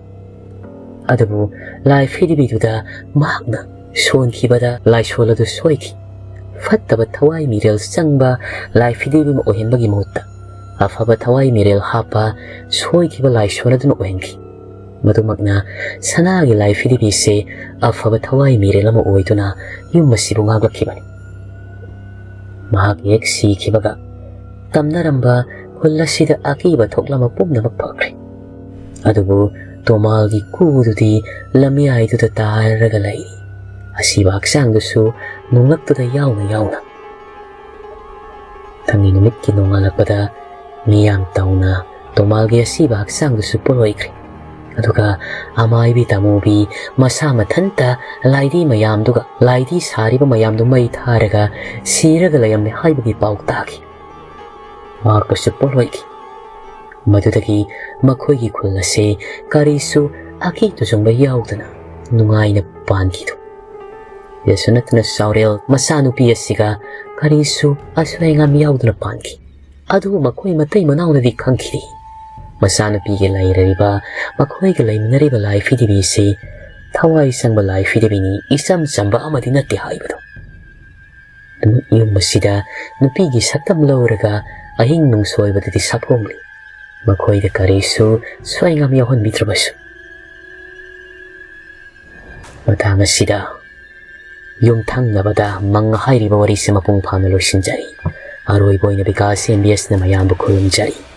ꯑꯗꯨꯕꯨ ꯂꯥꯏ ꯐꯤꯗꯤꯕꯤꯗꯨꯗ ꯃꯍꯥꯛꯅ ꯁꯣꯟꯈꯤꯕꯗ ꯂꯥꯏꯁꯣꯟ ꯑꯗꯨ ꯁꯣꯏꯈꯤ꯫ ꯐꯠꯇꯕ ꯊꯋꯥꯏ ꯃꯤꯔꯦꯜ ꯆꯪꯕ ꯂꯥꯏ ꯐꯤꯗꯤꯕꯤ ꯑꯃ ꯑꯣꯏꯍꯟꯕꯒꯤ ꯃꯍꯨꯠꯇ ꯑꯐꯕ ꯊꯋꯥꯏ ꯃꯤꯔꯦꯜ ꯍꯥꯞꯄ ꯁꯣꯏꯈꯤꯕ ꯂꯥꯏꯁꯣꯟ ꯑꯗꯨꯅ ꯑꯣꯏꯍꯟꯈꯤ꯫ ꯃꯗꯨꯃꯛꯅ ꯁꯅꯥꯒꯤ ꯂꯥꯏ ꯐꯤꯗꯤꯕꯤꯁꯦ ꯑꯐꯕ ꯊꯋꯥꯏ ꯃꯤꯔꯦꯜ ꯑꯃ ꯑꯣꯏꯗꯨꯅ ꯌꯨꯝ ꯑꯁꯤꯕꯨ ꯉꯥꯛꯂꯛꯈꯤꯕꯅꯤ꯫ ꯃꯍꯥꯛ ꯍꯦꯛ ꯁꯤꯈꯤꯕꯒ ꯇꯝꯅꯔꯝꯕ ꯈꯨꯜ ꯑꯁꯤꯗ ꯑꯀꯤꯕ ꯊꯣꯛꯂꯝꯕ ꯄꯨꯝꯅꯃꯛ ꯐꯈ꯭ꯔꯦ꯫ ꯑꯗꯨꯕꯨ ꯇꯣꯃꯥꯜꯒꯤ ꯀꯨꯗꯨꯗꯤ ꯂꯝꯌꯥꯏꯗꯨꯗ ꯇꯥꯔꯒ ꯂꯩꯔꯤ꯫ ꯑꯁꯤꯕ ꯍꯛꯆꯥꯡꯗꯨꯁꯨ ꯅꯣꯡꯂꯛꯇꯨꯗ ꯌꯥꯎꯅ ꯌꯥꯎꯅ꯫ ꯊꯪꯒꯤ ꯅꯨꯃꯤꯠꯀꯤ ꯅꯣꯡꯉꯥꯜꯂꯛꯄꯗ ꯃꯤꯌꯥꯝ ꯇꯧꯅ ꯇꯣꯃꯥꯜꯒꯤ ꯑꯁꯤꯕ ꯍꯛꯆꯥꯡꯗꯨꯁꯨ ꯄꯣꯠꯂꯣꯏꯈ꯭ꯔꯦ꯫ ꯑꯗꯨꯒ ꯑꯃꯥꯏꯕꯤ ꯇꯥꯃꯨꯕꯤ ꯃꯁꯥ ꯃꯊꯟꯇ ꯂꯥꯏꯙꯤ ꯃꯌꯥꯝꯗꯨꯒ, ꯂꯥꯏꯙꯤ ꯁꯥꯔꯤꯕ ꯃꯌꯥꯝꯗꯨ ꯃꯩ ꯊꯥꯔꯒ ꯁꯤꯔꯒ ꯂꯩꯔꯝꯃꯦ ꯍꯥꯏꯕꯒꯤ ꯄꯥꯎ ꯇꯥꯈꯤ꯫ ꯃꯍꯥꯛꯄꯨꯁꯨ ꯄꯣꯠꯂꯣꯏꯈꯤ꯫ ꯃꯗꯨꯗꯒꯤ ꯃꯈꯣꯏꯒꯤ ꯈꯨꯜ ꯑꯁꯤ ꯀꯔꯤꯁꯨ ꯑꯀꯤ ꯇꯨꯖꯨꯡꯕ ꯌꯥꯎꯗꯅ ꯅꯨꯡꯉꯥꯏꯅ ꯄꯥꯟꯈꯤꯗꯨ꯫ ꯁꯤꯗꯁꯨ ꯅꯠꯇꯅ ꯆꯥꯎꯔꯦꯜ ꯃꯆꯥꯅꯨꯄꯤ ꯑꯁꯤꯒ ꯀꯔꯤꯁꯨ ꯑꯁꯣꯏ ꯑꯉꯥꯝ ꯌꯥꯎꯗꯅ ꯄꯥꯟꯈꯤ꯫ ꯑꯗꯨꯕꯨ ꯃꯈꯣꯏ ꯃꯇꯩ ꯃꯅꯥꯎꯅꯗꯤ ꯈꯪꯈꯤꯗꯦ꯫ ꯃꯆꯥꯅꯨꯄꯤꯒꯤ ꯂꯩꯔꯤꯕ ꯃꯈꯣꯏꯒ ꯂꯩꯃꯤꯟꯅꯔꯤꯕ ꯂꯥꯏ ꯐꯤꯗꯤꯕꯤꯁꯤ ꯊꯋꯥꯏ ꯆꯪꯕ ꯂꯥꯏ ꯐꯤꯗꯤꯕꯤꯅꯤ, ꯏꯆꯝ ꯆꯝꯕ ꯑꯃꯗꯤ ꯅꯠꯇꯦ ꯍꯥꯏꯕꯗꯨ꯫ ꯌꯨꯝ ꯑꯁꯤꯗ ꯅꯨꯄꯤꯒꯤ ꯁꯛꯇꯝ ꯂꯧꯔꯒ ꯑꯍꯤꯡ ꯅꯨꯡꯁꯣꯏꯕꯗꯗꯤ ꯁꯥꯐꯣꯡꯂꯤ꯫ ꯃꯈꯣꯏꯗ ꯀꯔꯤꯁꯨ ꯁꯣꯏꯉꯥꯝ ꯌꯥꯎꯍꯟꯕꯤꯗ꯭ꯔꯕꯁꯨ꯫ ꯃꯇꯥꯡ ꯑꯁꯤꯗ ꯌꯨꯝꯊꯪꯅꯕꯗ ꯃꯪ ꯍꯥꯏꯔꯤꯕ ꯋꯥꯔꯤꯁꯤ ꯃꯄꯨꯡ ꯐꯥꯅ ꯂꯣꯏꯁꯤꯟꯖꯔꯤ꯫ ꯑꯔꯣꯏꯕ ꯑꯣꯏꯅ ꯕꯤꯀꯥꯁ ꯑꯦꯝ ꯕꯤ ꯑꯦꯁꯅ ꯃꯌꯥꯝꯕꯨ ꯈꯨꯔꯨꯝꯖꯔꯤ꯫